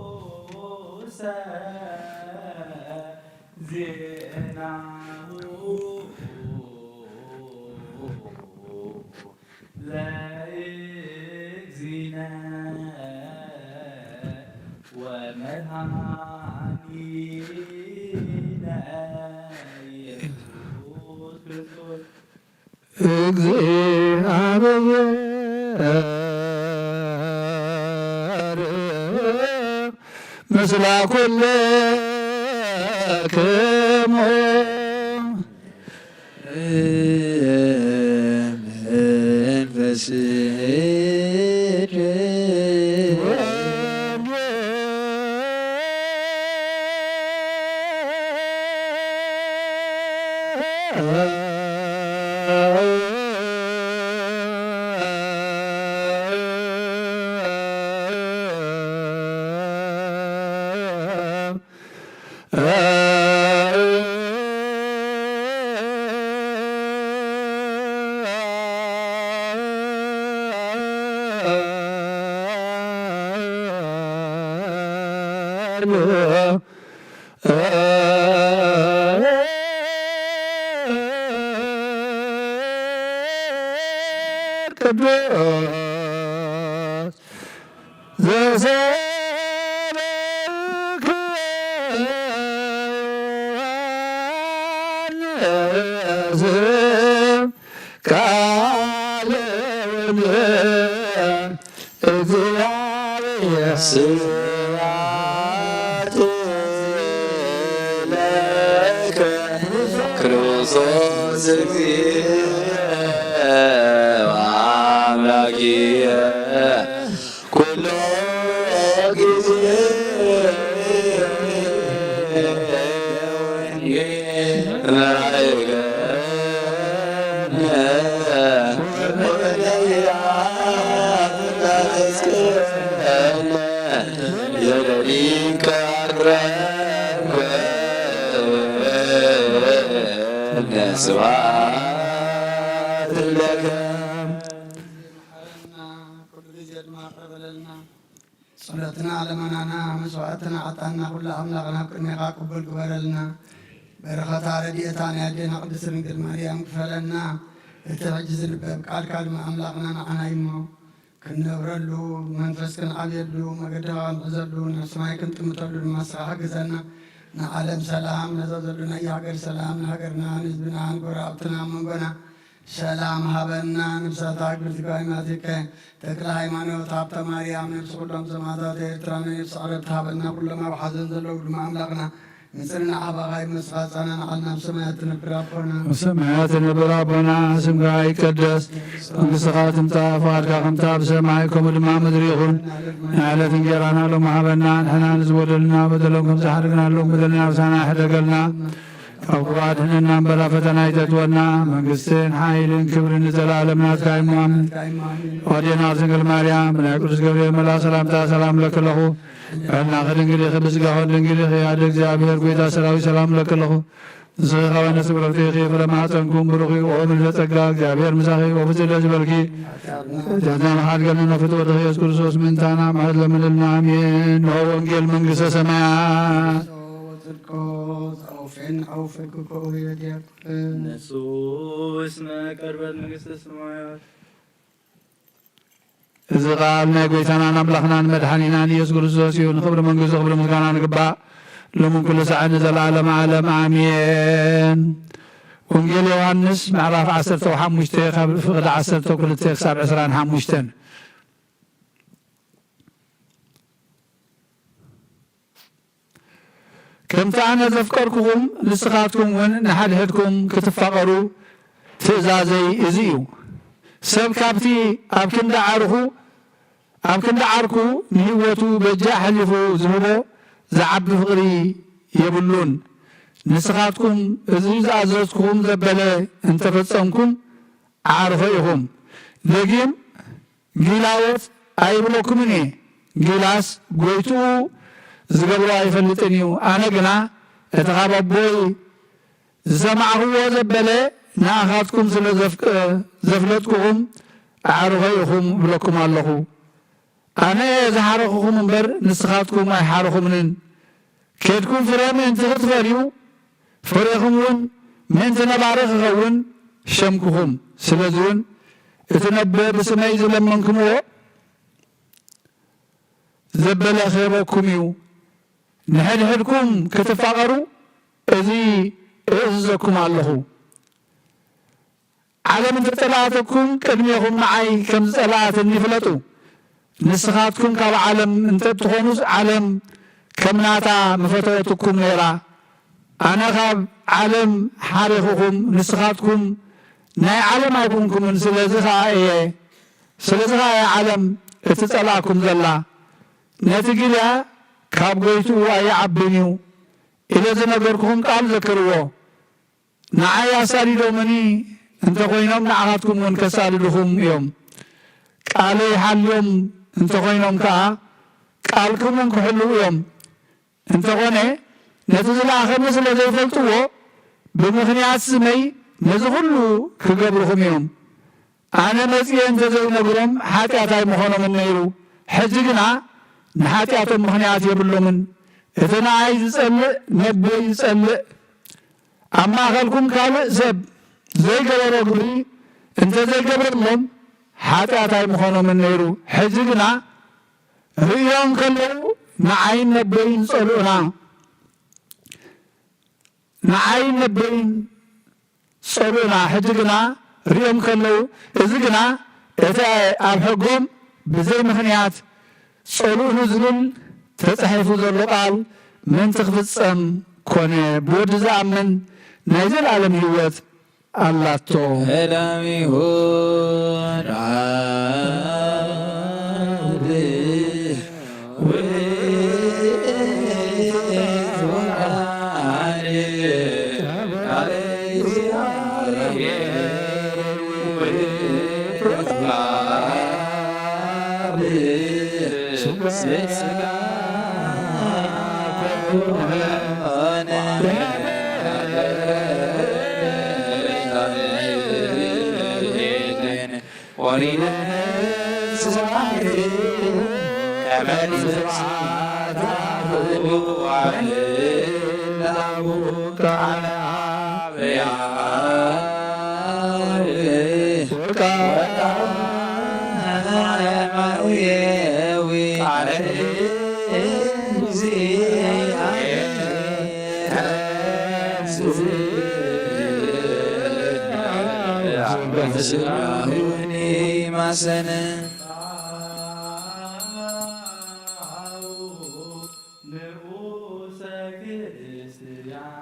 ቅዱሰ ዜናሁ ለእግዚእነ ወመድኃኒነ ኢየሱስ ክርስቶስ። እግዚአብሔር ምስለ ኩልክሙ። መንፈስ ቅዱስ ዘሰብከ ዮሐንስ ቃለ ወልድ እግዚአብሔር። ስብሐት ለከ ክርስቶስ እግዚእ ወአምላክየ ኩሎ ጊዜ ወንጌል ራእይከ ወለያ ዘደሊከ አቅረብከ ስብሐት ለከ። ኩሉ ግዜ ድማ ይቅረ በለልና። ጸሎትና ልመናና መስዋዕትና ዕጣንና ኩሉ ኣምላኽና ኣብ ቅድሜኻ ቅቡል ግበረልና። በረኸታ ረድኤታ ናይ ኣዴና ቅድስት ድንግል ማርያም ክፈለና። እቲ ሕጂ ዝንበብ ቃልካ ድማ ኣምላኽና ንዓና እዩ እሞ ክንነብረሉ መንፈስ ክንዓብየሉ መገድኻ ክንሕዘሉ ናብ ሰማይ ክንጥምተሉ ድማ ንስኻ ሓግዘና። ንዓለም ሰላም፣ ነዛ ዘሎናያ ሃገር ሰላም፣ ንሃገርና ንህዝብና ንጎረባብትና ኣብ መንጎና ሰላም ሃበና። ነፍሳት ኣግብርቲ ጓይማቲከ ተክለ ሃይማኖት፣ ሃብተ ማርያም፣ ነፍሲ ኩሎም ሰማዕታት ኤርትራ፣ ነፍሲ ዕረፍቲ ሃበና። ኩሎም ኣብ ሓዘን ዘለዉ ድማ ኣምላኽና ንጽርና ዓባኻ ይመስኻ ጻና ንዓልና ኣብ ሰማያት ትነብር ኣቦና። ኣብ ሰማያት ትነብር ኣቦና፣ ስምካ ይቀደስ፣ መንግስትኻ ትምጻእ፣ ፍቓድካ ከምታ ኣብ ሰማይ ከምኡ ድማ ምድሪ ይኹን። ናይ ዕለት እንጀራና ሎሚ ሃበና፣ ንሕና ንዝበደሉና በደሎም ከም ዝሓደግናሎም በደልና ኣርሳና፣ ሕደገልና ካብ ክፉእ ኣድሕነና እምበር ኣብ ፈተና ኣይተእትወና። መንግስትን ሓይልን ክብርን ንዘለኣለም ናትካ እዩ እሞ ኣሜን። ኦ ኣዴና ድንግል ማርያም፣ ብናይ ቅዱስ ገብርኤል መልኣኽ ሰላምታ ሰላም እብለኪ ኣለኹ። ብሕልናኺ ድንግል ኢኺ፣ ብስጋኺ ድንግል ኢኺ። ኣደ እግዚኣብሔር፣ ጎይታ ሰራዊት፣ ሰላም እብለኪ ኣለኹ። ንስኺ ካብ ኣንስቲ ብልጽቲ ኢኺ፣ ፍረ ማህፀንኩም ብሩኽ እዩ። ኦ ምልዕተ ጸጋ፣ እግዚኣብሔር ምሳኺ እዩ። ኦ ብፅዕለት ዝበልኪ፣ ጸጋ መሓድገና ፍትወትኺ ኢየሱስ ክርስቶስ ምእንታና ምሕረት ለምንልና። ኣሜን። ንሆ ወንጌል መንግስተ ሰማያት። ስርቆት ኣውፌን ኣውፌ ክከኡ የድያኩን። ንሱ እስመ ቀርበት መንግስተ ሰማያት። እዚ ቃል ናይ ጎይታናን ኣምላኽናን መድሓኒናን ኢየሱስ ክርስቶስ እዩ። ንኽብሪ መንግስቱ ክብሪ ምስጋና ንግባእ፣ ሎምን ኩሉ ሳዕን ንዘለዓለም ዓለም ኣሜን። ወንጌል ዮሃንስ ምዕራፍ ዓሰርተ ሓሙሽተ ካብ ፍቕዲ ዓሰርተ ክልተ ክሳብ ዕስራን ሓሙሽተን። ከምቲ ኣነ ዘፍቀርኩኹም ንስኻትኩም እውን ንሓድሕድኩም ክትፋቐሩ ትእዛዘይ እዚ እዩ። ሰብ ካብቲ ኣብ ክንዲ ዓርኹ ኣብ ክንዲ ዓርኩ ንህይወቱ በጃ ኣሕሊፉ ዝህቦ ዝዓቢ ፍቕሪ የብሉን። ንስኻትኩም እዚ ዝኣዘዝኩኹም ዘበለ እንተፈጸምኩም ዓርኾ ኢኹም። ደጊም ጊላዎት ኣይብለኩምን እየ፣ ጊላስ ጎይትኡ ዝገብሮ ኣይፈልጥን እዩ። ኣነ ግና እቲ ካብ ኣቦይ ዝሰማዕኽዎ ዘበለ ንኣኻትኩም ስለ ዘፍቅ-፣ ዘፍለጥኩኹም ኣዕርኾ ኢኹም እብለኩም ኣለኹ። ኣነ እየ ዝሓረኹኹም እምበር ንስኻትኩም ኣይሓረኹምንን። ኬድኩም ፍረ ምእንቲ ክትፈልዩ፣ ፍሬኹም እውን ምእንቲ ነባሪ ክኸውን ሸምኩኹም። ስለዚ እውን እቲ ነቦ ብስመይ ዝለመንኩምዎ ዘበለ ክህበኩም እዩ። ንሕድሕድኩም ክትፋቐሩ እዚ እእዝዘኩም ኣለኹ። ዓለም እንተጸላእተኩም ቅድሜኹም ንዓይ ከም ዝጸላእትኒ ፍለጡ። ንስኻትኩም ካብ ዓለም እንተ እትኾኑስ ዓለም ከም ናታ ምፈተወትኩም ነይራ። ኣነ ካብ ዓለም ሓሪኹኹም፣ ንስኻትኩም ናይ ዓለም ኣይኮንኩምን። ስለዚ ኸኣ እየ፣ ስለዚ ኸኣ እያ ዓለም እትጸልኣኩም ዘላ። ነቲ ጊልያ ካብ ጎይትኡ ኣይዓብን እዩ ኢለ ዝነገርኩኹም ቃል ዘክርዎ። ንዓይ ኣሳዲዶምኒ እንተ ኾይኖም ንዓኻትኩም እውን ከሳድዱኹም እዮም። ቃለይ ሓልዮም እንተ ኾይኖም ከኣ ቃልኩም እውን ክሕልዉ እዮም። እንተኾነ ነቲ ዝለኣኸኒ ስለ ዘይፈልጥዎ ብምኽንያት ስመይ ነዚ ኹሉ ክገብሩኹም እዮም። ኣነ መጺኤ እንተ ዘይነግሮም ሓጢኣት ኣይምኾኖምን ነይሩ። ሕጂ ግና ንሓጢኣቶም ምኽንያት የብሎምን። እቲ ንኣይ ዝጸልእ ነቦይ ይጸልእ። ኣብ ማእከልኩም ካልእ ሰብ ዘይገበሮ ግብሪ እንተ ዘይገብረሎም ሓጢኣት ኣይምኾኖምን ነይሩ። ሕጂ ግና ርእዮም ከለዉ ንዓይን ነቦይን ጸልኡና። ንዓይን ነቦይን ጸልኡና። ሕጂ ግና ርእዮም ከለዉ፣ እዚ ግና እቲ ኣብ ሕጎም ብዘይ ምኽንያት ጸልኡኒ ዝብል ተጻሒፉ ዘሎ ቃል ምእንቲ ክፍጸም ኮነ። ብወዲ ዝኣምን ናይ ዘለኣለም ህይወት ኣላቶ። ቀዳሚሁ ዳዊት ወይትወዓል ቃለ እግዚአብሔር ወይትወዓል ስጋ ኮነ። ኦሪት ዘጸአት ከመ ስብሐት ለአቡከ አለ አብያ ወቃለ ማውየዊ ቃለ እግዚአብሔር። ማሰነ ንኡሰ ክርስቲያን።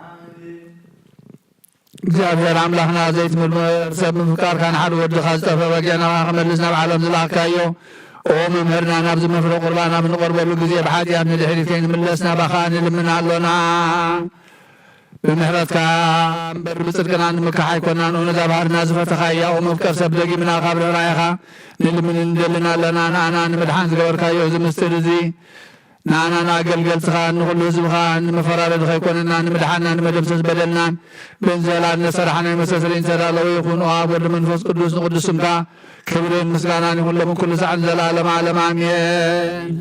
እግዚኣብሔር ኣምላኽና ዘይትምርመር ሰብ ምፍቃርካ ንሓደ ወድኻ ዝጠፍአ በጊዕ ናባኻ ክመልስ ናብ ዓለም ዝለኣኽካዮ። ኦ መምህርና፣ ናብዚ መፍረ ቁርባን ኣብ እንቐርበሉ ግዜ ብሓጢኣት ንድሕሪት ከይንምለስ ናባኻ ንልምን ኣሎና። ብምሕረትካ እምበር ብጽድቅና ንምካሕ ኣይኮናን። ኦ ነዛ ባህርና ዝፈተኻ ያኡ መፍቀር ሰብ ደጊምና ካብ ርህራሄኻ ንልምን እንደልን ኣለና። ንኣና ንምድሓን ዝገበርካዮ እዚ ምስጢር እዚ ንኣና ንኣገልገልትኻ ንኹሉ ህዝብኻ ንመፈራረዲ ከይኮነና ንምድሓንና ንመደምሰስ በደልናን ብእንዘላ እነሰራሕና መሰስሪ እንተዳለወ ይኹን። ኦ ኣብ ወልድ መንፈስ ቅዱስ ንቅዱስ ስምካ ክብርን ምስጋናን ይኹን ሎምን ኩሉ ሳዕን ዘላለም ዓለም ኣሜን።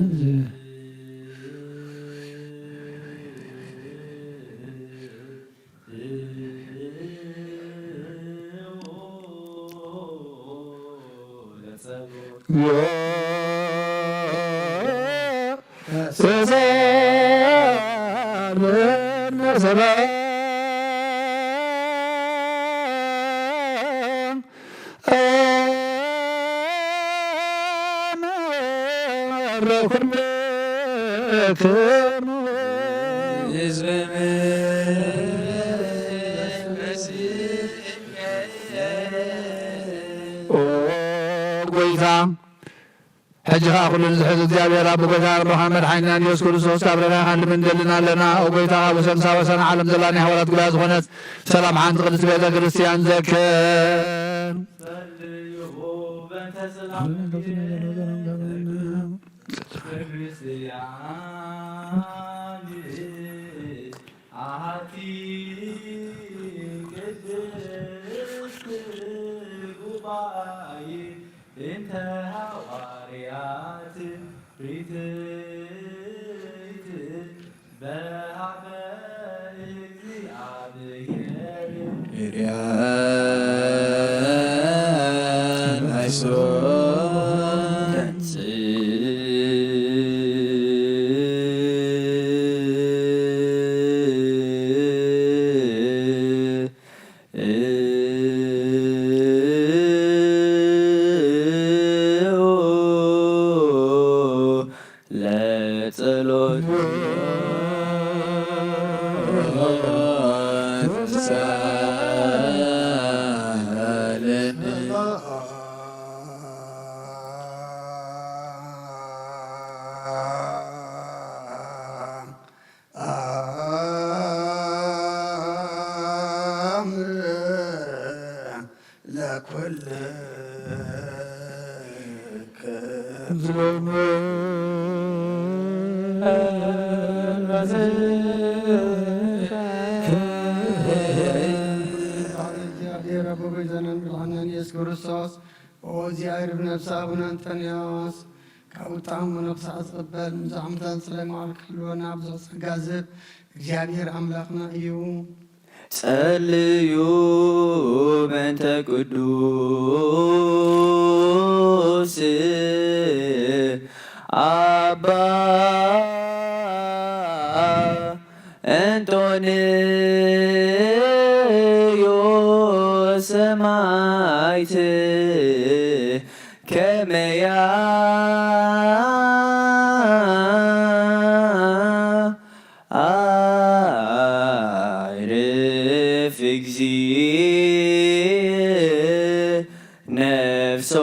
እግዚኦ ሰላም ሰላም ጎይታ ሕጂ ኸኣ ኩሉ ንዝሕዝ እግዚኣብሔር ኣብ ጎይታ ኣምላኽና መድሓኒና ኢየሱስ ክርስቶስ ካብ ረዳእኻን ልምንደልን ኣለና። ኦ ጎይታ፣ ካብ ወሰን ሳብ ወሰን ዓለም ዘላ ናይ ሃዋርያት ጉባኤ ዝኾነት ሰላም ሓንቲ ቅድስት ቤተ ክርስቲያን ዘክር። ኣንቲ ቅድስት ጉባኤ እንተ ሃዋርያት ርትዕት በሃበ እግዚኣብሔር ርያን ኣይሶ ለጸሎት ለኩልክም እግዚኣብሔር ኣቦ ጎይታናን ብርሃናን ኢየሱስ ክርስቶስ፣ ኦ እግዚኣብሔር ብነፍሲ ኣቡነ እንጠንዮስ፣ ካብ ውጣም መነኮሳት ዝቕበል፣ ንብዙሕ ዓመታት ዝጸለየ መዓል ክህልወና ብዙሕ ጸጋ ዝህብ እግዚኣብሔር ኣምላኽና እዩ። ጸልዩ በእንተ ቅዱስ ኣባ እንጦንዮስ ሰማዕት ከመያ ኣዕርፍ እግዚእ ነፍሶ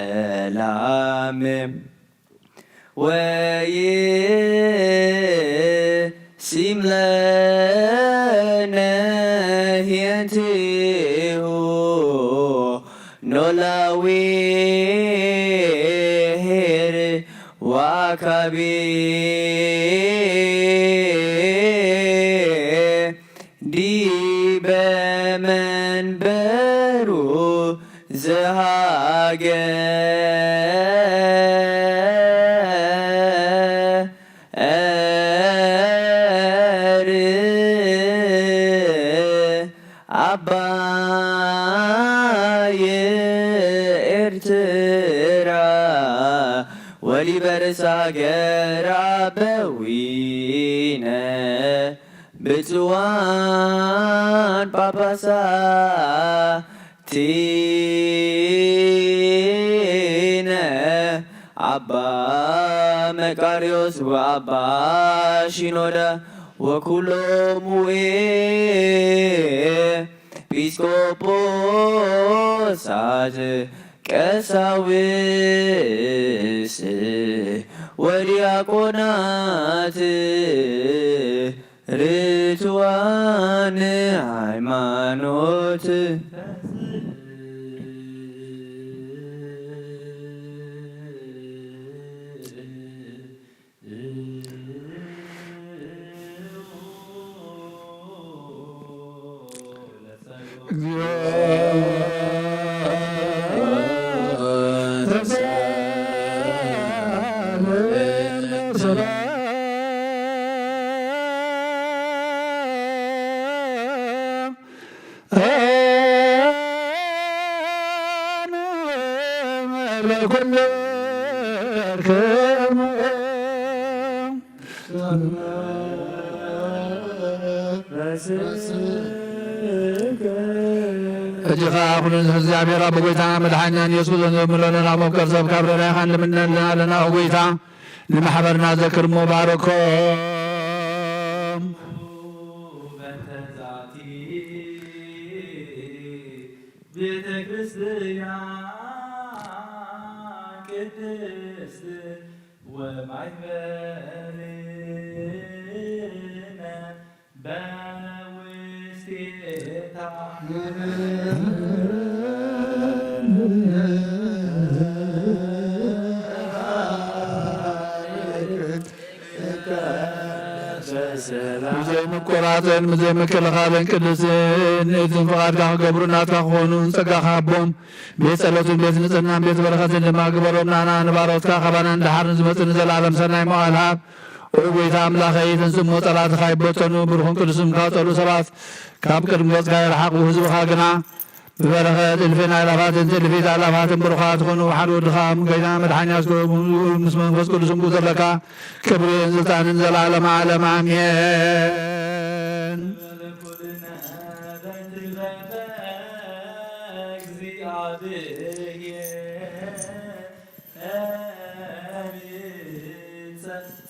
በሰላም ወይሲም ለነ ኄንቲሁ ኖላዊ ኄር ወአካቢ ዲበ መንበሩ ዘሃገር አባይ ኤርትራ ወሊበርስ ሃገር አበዊነ ብፁዓን ጳጳሳቲነ አባ መቃርዮስ ወአባ ሺኖዳ ወኩሎሙ ኤጲስቆጶሳት ቀሳውስት ወዲያቆናት ርቱዓን ሃይማኖት። እግዚኦ ተሳለነ ሰላም። ለኩልክሙ ሕጂ ኸኣ ኩሉ እግዚኣብሔር ኣብ ጎይታና መድሓኒናን ኢየሱስ ክርስቶስ ዘምለና መፍቀር ሰብ ካብ ረዳይኻን ልምነልና ኣለና። ኦ ጎይታ፣ ንማሕበርና ዘክርሞ ባርኮም። በእንተ ዛቲ ቤተ ክርስቲያን ቅድስት ወማሕበርነ በውስቴታ ብዘይ ምቁራጽን ብዘይ ምክልኻልን ቅድስትን ንእዝን ፍቓድካ ክገብሩ ናትካ ክኾኑ ጸጋኻ ሃቦም። ቤት ጸሎትን ቤት ንጽህናን ቤት በረኸትን ድማ ግበሮም። ናና ንባሮትካ ካባና ንደሓር ንዝመጽእ ንዘለኣለም ሰናይ መዋዕል ሃብ። ኦ ጎይታ ኣምላኸይ፣ እቶም ስሞ ጸላእትኻ ይበተኑ፣ ብሩኽን ቅዱስን ካብ ጸልኡ ሰባት ካብ ቅድሚ ገጽካ ይርሓቑ። ህዝብኻ ግና ብበረኸት እልፍን ኣእላፋትን ትእልፊት ኣእላፋትን ብሩኻት ኩኑ። ሓደ ወድኻ ጎይታ መድሓኒ ኣስገቡ ምስ መንፈስ ቅዱስን ዘለካ ክብርን ስልጣንን ዘለዓለመ ዓለም ኣሜን።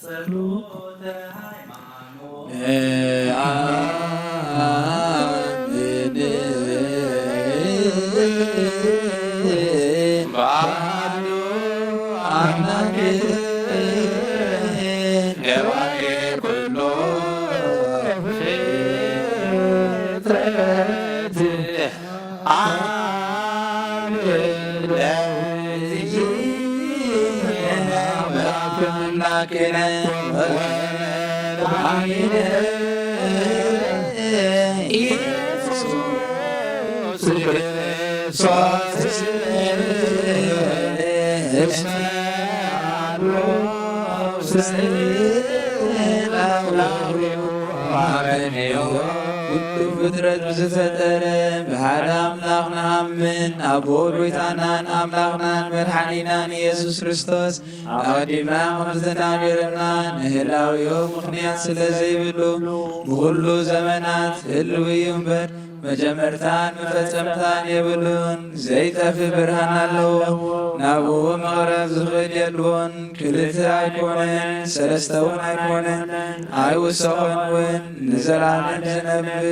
ጸሎተ ሃይማኖት። ኩሉ ፍጥረት ብዝፈጠረ ብሓደ ኣምላኽ ንኣምን፣ ኣቦ ጎይታናን ኣምላኽናን መድሓኒናን ኢየሱስ ክርስቶስ ኣቐዲምና ከም ዝተናገረና ንህላዌኡ ምኽንያት ስለ ዘይብሉ ብኹሉ ዘመናት ህልው እዩ እምበር መጀመርታን መፈጸምታን የብሉን። ዘይጠፍእ ብርሃን ኣለዎ፣ ናብኡ መቕረብ ዝኽእል የልቦን። ክልተ ኣይኮነን፣ ሰለስተ እውን ኣይኮነን፣ ኣይውሰኾን እውን፣ ንዘላለም ዝነብር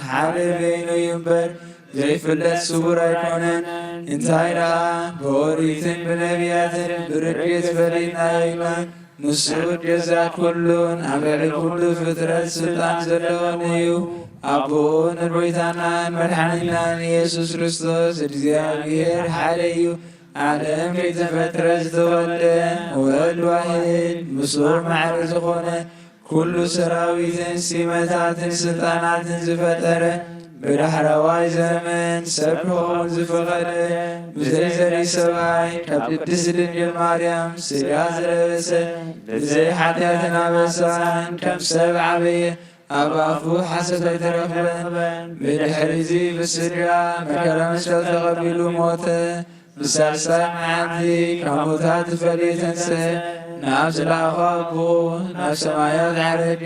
ሓደ በይኑ እዩ እምበር ዘይፍለጥ ስውር ኣይኮነን። እንታይ ደኣ ብኦሪትን ብነቢያትን ብርግጽ ፈሊጥናዮ ኢና። ንሱ ገዛ ኩሉን ኣብ ልዕሊ ኩሉ ፍጥረት ስልጣን ዘለዎን እዩ። ኣቦኡ ንጎይታናን መድሓኒናን ኢየሱስ ክርስቶስ እግዚኣብሔር ሓደ እዩ። ዓለም ከይተፈጥረ ዝተወልደ ወልድ ዋሕድ ምስኡ ማዕረ ዝኾነ ኩሉ ሰራዊትን ሲመታትን ስልጣናትን ዝፈጠረ ብዳሕረዋይ ዘመን ሰብ ክኸውን ዝፈቐደ ብዘይ ዘርኢ ሰብኣይ ካብ ቅድስት ድንግል ማርያም ስጋ ዝለበሰ ብዘይ ሓጢኣትን ኣበሳን ከም ሰብ ዓበየ። ኣብ ኣፉ ሓሶት ኣይተረኽበን። ብድሕሪዚ ብስጋ መከራ መስቀል ተቐቢሉ ሞተ። ብሳልሳይ መዓልቲ ካብ ሙታት ተፈልዩ ተንስአ። ናብ ዝለኣኾ ኣቦኡ ናብ ሰማያት ዓረገ።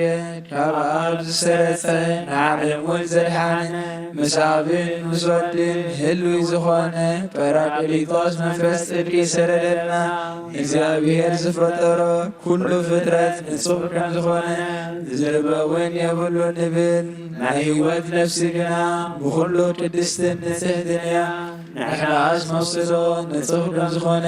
ካብ ኣብ ዝሰረጸ ንዓለም እውን ዘድሓነ ምስ ኣብን ምስ ወድን ህሉይ ዝኾነ ጳራቅሊጦስ መንፈስ ጽድቂ ይሰደደልና። እግዚኣብሔር ዝፈጠሮ ኩሉ ፍጥረት ንጹህ ከም ዝኾነ ዝርበ እውን የብሉን ንብል። ናይ ህይወት ነፍሲ ግና ብኹሉ ቅድስትን ንጽህትን እያ። ንሕናስ መውስዶ ንጹህ ከም ዝኾነ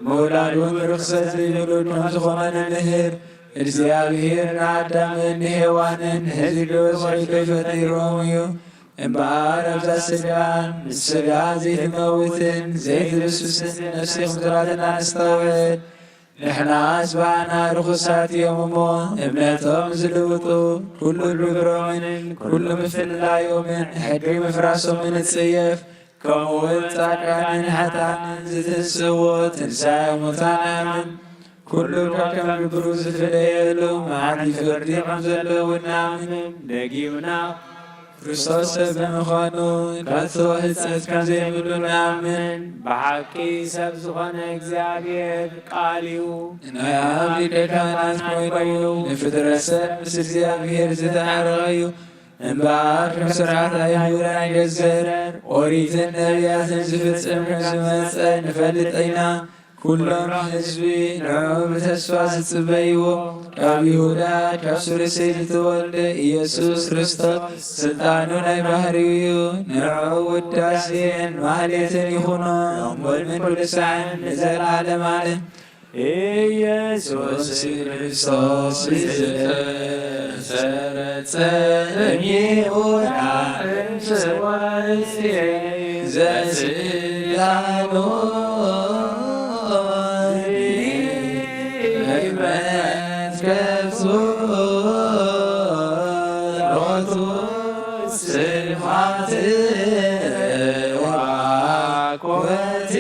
ምውላድ እውን ርኽሰት ዘይብሉ ከም ዝኾነ ንምህር። እግዚኣብሔር ንኣዳምን ንሄዋንን ነዚ ግብረ ሰይዶ ፈጢሮም እዩ። እምበኣር ኣብዛ ስጋን ምስ ስጋ ዘይትመውትን ዘይትብስስን ነፍሲ ክፍጥራትና ነስተውዕል። ንሕናስ ብኣና ርኹሳት እዮም እሞ እምነቶም ዝልውጡ ኩሉ ግብሮምን ኩሉ ምፍልላዮምን ሕጊ ምፍራሶምን ንጽየፍ። ከምኡውን ጻድቃንን ሓጥኣንን ዝትንስእዎ ትንሳኤ ሙታን ኣምን። ኩሉ ከከም ግብሩ ዝፍለየሉ መዓልቲ ፍርዲ ከም ዘለዎ እናምን ደጊምና ክርስቶስ ሰብ ብምዃኑ ከቶ ህጸት ከም ዘይብሉ ንኣምን። ብሓቂ ሰብ ዝኾነ እግዚኣብሔር ቃል እዩ። ናይ ኣብ ሊቀ ካህናት ኮይኑ ንፍጥረት ሰብ ምስ እግዚኣብሔር ዝተዓረቐ እዩ። እምበኣር ከም ስርዓት ኣይሁድ ኣይገዝር፣ ኦሪትን ነቢያትን ዝፍጽም ከም ዝመጸ ንፈልጥ ኢና። ኩሎም ህዝቢ ንዕኡ ብተስፋ ዝጽበይዎ፣ ካብ ይሁዳ ካብ ሱር እሴይ ዝተወልደ ኢየሱስ ክርስቶስ ስልጣኑ ናይ ባህሪው እዩ። ንዕኡ ውዳሴን ማህሌትን ይኹኖ፣ ሎምን ቅዱሳን ንዘለዓለም ዓለም። ኢየሱስ ክርስቶስ ዝተሰረጸ እምይሁዳ እምስዋይ ዘስልጣኑ መትከፍቱ ሮቱ ስልማት ዋኮቴ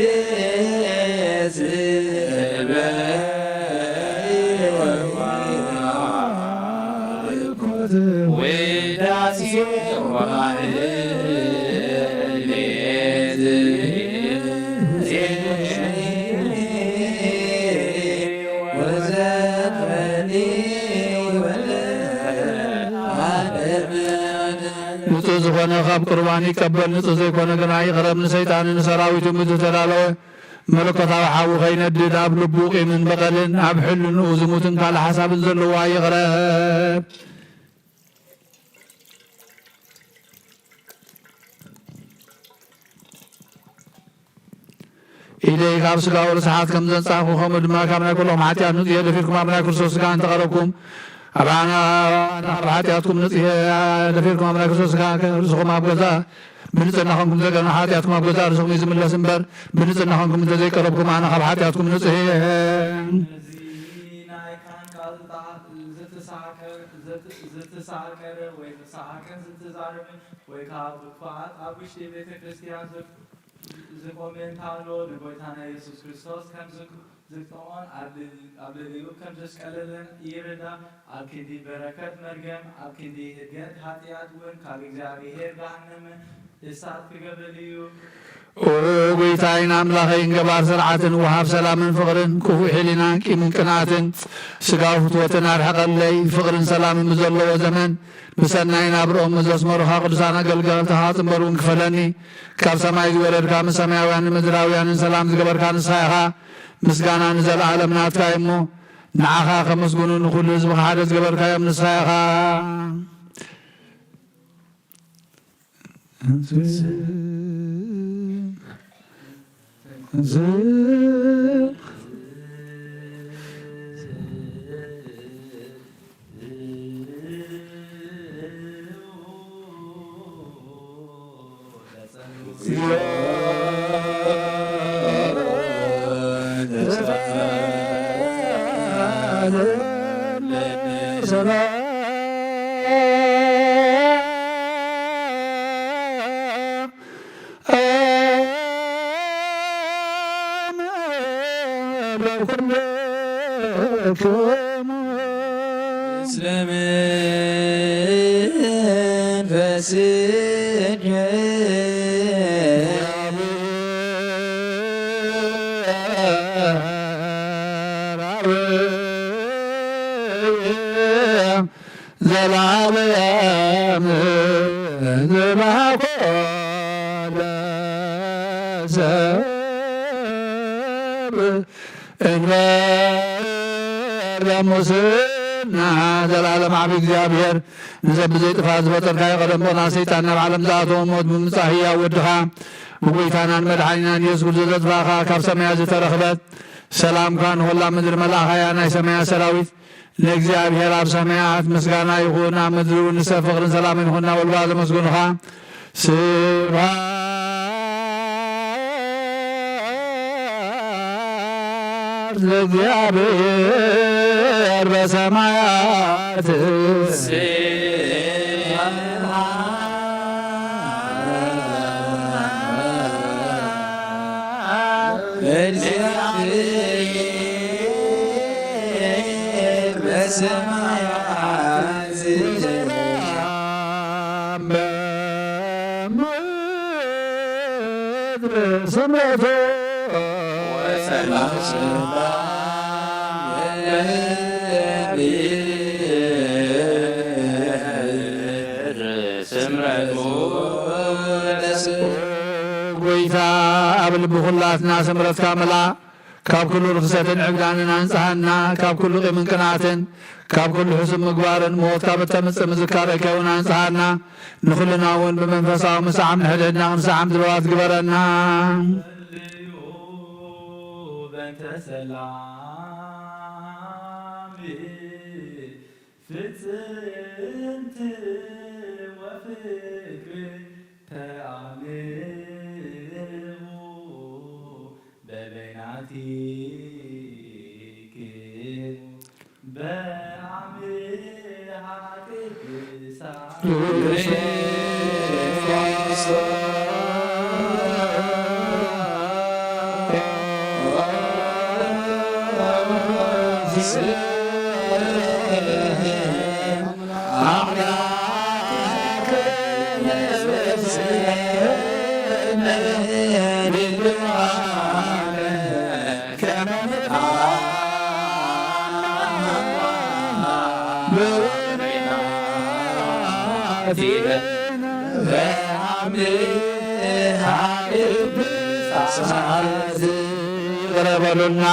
ውዳሴ ንጹህ ዝኾነ ካብ ቁርባን ይቀበል፣ ንጹህ ዘይኮነ ግና ይቕረብ። ንሰይጣንን ንሰራዊቱን ብዝተዳለወ መለኮታዊ ሓዊ ከይነድድ፣ ኣብ ልቡ ቂምን በቐልን፣ ኣብ ሕልንኡ ዝሙትን ካልእ ሓሳብን ዘለዎ ኣይቕረብ። ኢደይ ካብ ስጋኡ ርስሓት ከም ዘንጻኹ፣ ከምኡ ድማ ካብ ናይ ኩሎም ሓጢኣት ንጽየ ደፊርኩም ኣብ ናይ ክርስቶስ ስጋ እንተቐረብኩም፣ ኣብ ኣነ፣ ኣነ ካብ ሓጢኣትኩም ንጽየ ደፊርኩም ኣብ ናይ ክርስቶስ ስጋ ርእስኹም ኣብ ገዛ ብንጽህና ኮንኩም ዘገና ሓጢኣትኩም ኣብ ገዛ ርእስኹም እዩ ዝምለስ እምበር፣ ብንጽህና ኮንኩም እንተዘይቀረብኩም ኣነ ካብ ሓጢኣትኩም ንጽህ እየ። እዚ ናይ ካህን ቃል ዝትሳቀረ ወይ ዝትሳቀረ ወይ ዝሰሓቅን ዝትዛረብን ወይ ከዓ ብክፉኣት ኣብ ውሽጢ ቤተ ክርስቲያን ዝቆመ እንተሎ ንጎይታና ኢየሱስ ክርስቶስ ከም ዝግ- ዝግጥዖን ኣብ ልዕሊኡ ከም ዘስቀለለን ይርዳእ። ኣብ ክንዲ በረከት መርገም፣ ኣብ ክንዲ ህድገት ሓጢኣት እውን ካብ እግዚኣብሔር ገሃነመ እሳት ክገብረሉ እዩ። ኦ ጎይታይን ኣምላኸይን ገባር ስርዓትን ወሃብ ሰላምን ፍቕርን ክፉእ ሕሊናን ቂምን ቅንኣትን ስጋዊ ፍትወትን ኣርሕቐለይ። ፍቕርን ሰላምን ብዘለዎ ዘመን ብሰናይ ናብርኦም ዘስመሩኻ ቅዱሳን ኣገልገልትኻ ጽንበር እውን ክፈለኒ። ካብ ሰማይ ዝወረድካ ምስ ሰማያውያንን ምድራውያንን ሰላም ዝገበርካ ንስኻ ኢኻ። ምስጋና ንዘለኣለም ናትካ እዩ እሞ ንዓኻ ከመስግኑ ንኹሉ ህዝብኻ ሓደ ዝገበርካዮም ንስኻ ኢኻ። ዘላለም ዝባኮ ለሰብ እንበር ለሙስና። ዘላለም ዓቢ እግዚኣብሔር ንሰብ ብዘይጥፋእ ዝፈጠርካዮ ቀደም ብቕና ሰይጣን ናብ ዓለም ዝኣተወ ሞት ብምምጻእ ህያው ወድኻ ብጎይታናን መድሓኒናን ኢየሱስ ክርስቶስ ዘጥፋእኻ ካብ ሰማያት ዝተረኽበት ሰላምካ ንኹላ ምድሪ መልኣኻያ ናይ ሰማያት ሰራዊት ንእግዚኣብሔር ኣብ ሰማያት ምስጋና ይኹን፣ ኣብ ምድሪ እውን ንሰብ ፍቕርን ሰላምን ይኹን እናበሉ ዘመስግኑኻ። ስብሐት ለእግዚኣብሔር በሰማያት። ስምረቱ ጎይታ ኣብ ልቢ ኩላትና ስምረትካ ምልኣ። ካብ ኩሉ ርኽሰትን ዕብዳንን ኣንጽሃና፣ ካብ ኩሉ ቂምን ቅንኣትን፣ ካብ ኩሉ ሕሱም ምግባርን ሞት ካብ እተምጽእ ምዝካረከ እውን ኣንጽሃና። ንኹልና እውን ብመንፈሳዊ ምሳዕም ንሕድሕድና ክንሰዓም ድልዋት ግበረና። በእንተ ሰላም ፍጽምቲ ወፍቅሪ ተኣልዎ በበይናቲክሙ በአምሃ ቅድሳን ይቕረ በሉልና።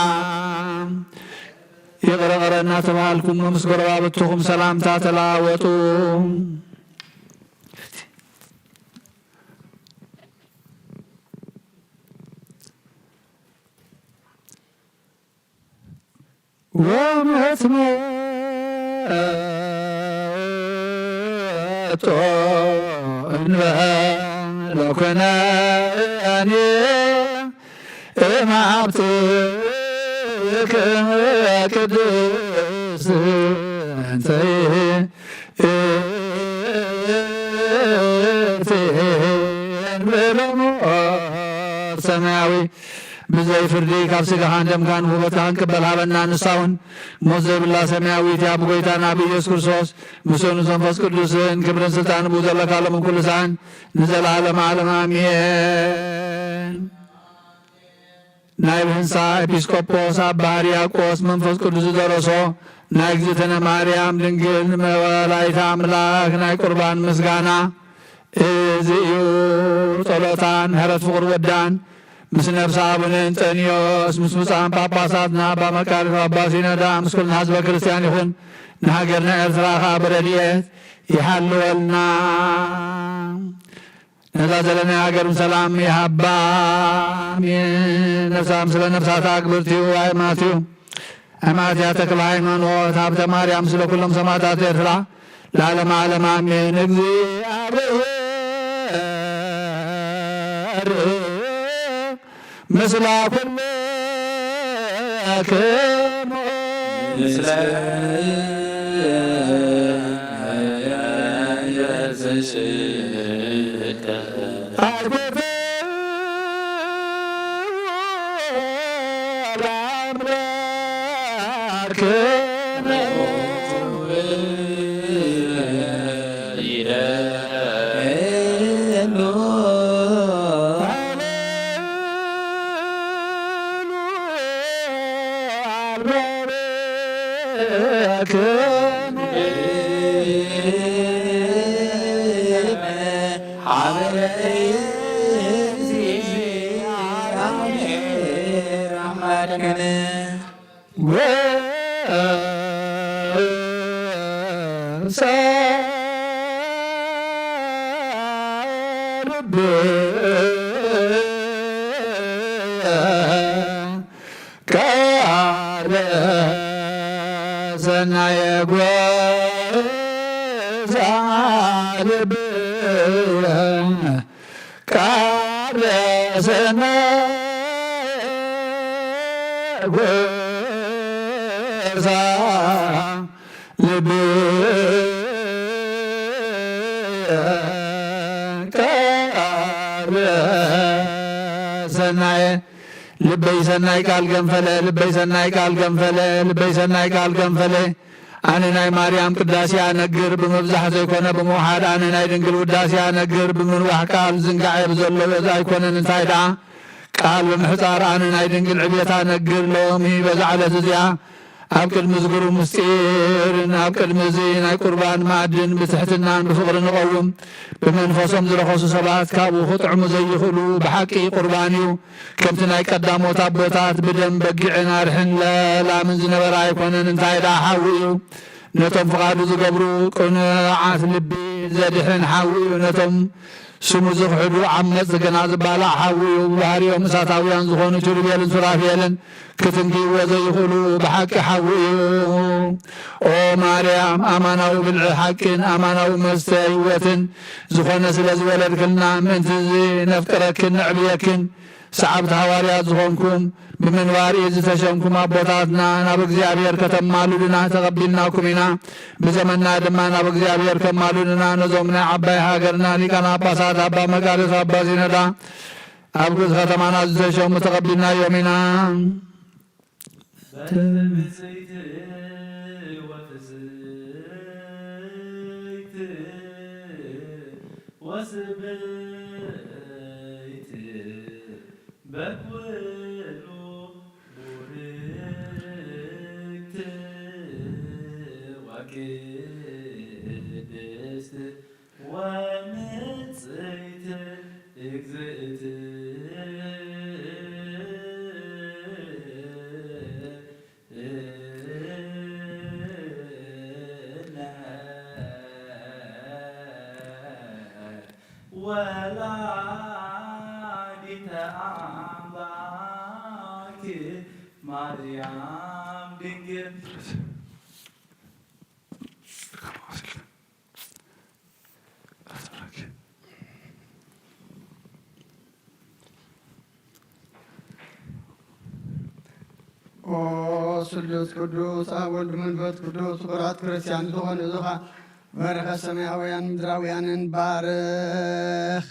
ይቕረ ቕረ እናተባሃልኩም ምስ ጎረባብትኹም ሰላምታ ተለዋወጡ። ወመትመጦ እንበለ ኩነኔ እምሃብትክም ቅድስት እንተ ይእቲ እንበለ ሞት ሰማያዊ። ብዘይ ፍርዲ ካብ ስጋኻን ደምካን ውህበትካ ክንቅበል ሃበና። ንሳ እውን ሞት ዘይብላ ሰማያዊት እያ። ብጎይታና ብኢየሱስ ክርስቶስ ምስኡን ምስ መንፈስ ቅዱስን ክብርን ስልጣን ብኡ ዘለካ ሎምን ኩሉ ሰዓን ንዘለዓለም ዓለም ኣሜን። ናይ ብህንሳ ኤጲስቆጶስ ኣባ ሕርያቆስ መንፈስ ቅዱስ ዝደረሶ ናይ እግዝእትነ ማርያም ድንግል ንመወላዲተ ኣምላክ ናይ ቁርባን ምስጋና እዚ እዩ። ጸሎታን ምሕረት ፍቕሪ ወዳን ምስ ነፍሲ ኣቡነ እንጠንዮስ ምስ ብፁዓን ጳጳሳትና ኣባ መቃርዮስ ኣባ ሲኖዳ ምስ ኩልና ህዝበ ክርስቲያን ይኹን። ንሃገርና ኤርትራ ኸኣ ብረድኤት ይሓልወልና። ነዛ ዘለና ሃገር ሰላም ይሃባ። ኣሜን። ነፍሳ ምስለ ነፍሳታ ኣግብርቲኡ ኣእማትዩ ኣማትያ ተክለ ሃይማኖት ሃብተ ማርያም ስለ ኩሎም ሰማዕታት ኤርትራ ለዓለመ ዓለም ኣሜን። እግዚኣብሔር ምስለ ኩልክሙ ምስለ ቃለ ሰናየ ጎዛ ልብ ቃለ ሰናየ ጎዛ ልብ ቃለ ሰናየ ልበይ ሰናይ ቃል ገንፈለ፣ ልበይ ሰናይ ቃል ገንፈለ፣ ልበይ ሰናይ ቃል ገንፈለ። ኣነ ናይ ማርያም ቅዳሴ ኣነግር ብምብዛሕ ዘይኮነ ብምውሓድ፣ ኣነ ናይ ድንግል ውዳሴ ኣነግር ብምንዋሕ ቃል ዝንጋዐ ብዘለዎ ዘይኮነን እንታይ ደኣ ቃል ብምሕጻር ኣነ ናይ ድንግል ዕቤታ ነግር። ሎሚ በዛ ዕለት እዚኣ ኣብ ቅድሚ ዝግሩ ምስጢርን ኣብ ቅድሚ እዚ ናይ ቁርባን መኣድን ብትሕትናን ብፍቕሪ ንቐውም። ብመንፈሶም ዝረኸሱ ሰባት ካብኡ ክጥዕሙ ዘይኽእሉ ብሓቂ ቁርባን እዩ። ከምቲ ናይ ቀዳሞት ኣቦታት ብደም በጊዕን ኣርሕን ለላምን ዝነበረ ኣይኮነን፣ እንታይ ደኣ ሓዊ እዩ። ነቶም ፍቓዱ ዝገብሩ ቅኑዓት ልቢ ዘድሕን ሓዊ እዩ። ነቶም ስሙ ዝኽሕዱ ዓመጽቲ ግና ዝባላዕ ሓዊ እዩ። ብባህሪኦም እሳታውያን ዝኾኑ ኪሩቤልን ሱራፌልን ክትንክይዎ ዘይኽእሉ ብሓቂ ሓዊ እዩ። ኦ ማርያም፣ ኣማናዊ ብልዒ ሓቂን ኣማናዊ መስተ ህይወትን ዝኾነ ስለ ዝወለድክልና፣ ምእንቲ እዚ ነፍቅረክን ነዕብየክን። ሰዓብቲ ሃዋርያት ዝኾንኩም፣ ብምንባር ኢድ ዝተሸምኩም ኣቦታትና፣ ናብ እግዚኣብሔር ከተማልዱና ተቐቢልናኩም ኢና። ብዘመንና ድማ ናብ እግዚኣብሔር ከማልዱና፣ ነዞም ናይ ዓባይ ሃገርና ሊቃነ ጳጳሳት ኣባ መቃርዮስ ኣባ ዚነዳ ኣብ ግእዝ ከተማና ዝተሸሙ ተቐቢልናዮም ኢና። በትምጽእቲ ወፍስሕቲ ወስብእቲ በኩሉ ቡርክት ወቅድስት ወንጽሕት እግዝእትነ ወላዲተ ኣምላክ ማርያም ድንግል። ኦ ስሉስ ቅዱስ ኣብ ወልድ መንፈስ ቅዱስ ፍቁራት ክርስቲያን ዝኾኑ እዙኻ በረኸት ሰማያውያን ምድራውያንን ባርኽ።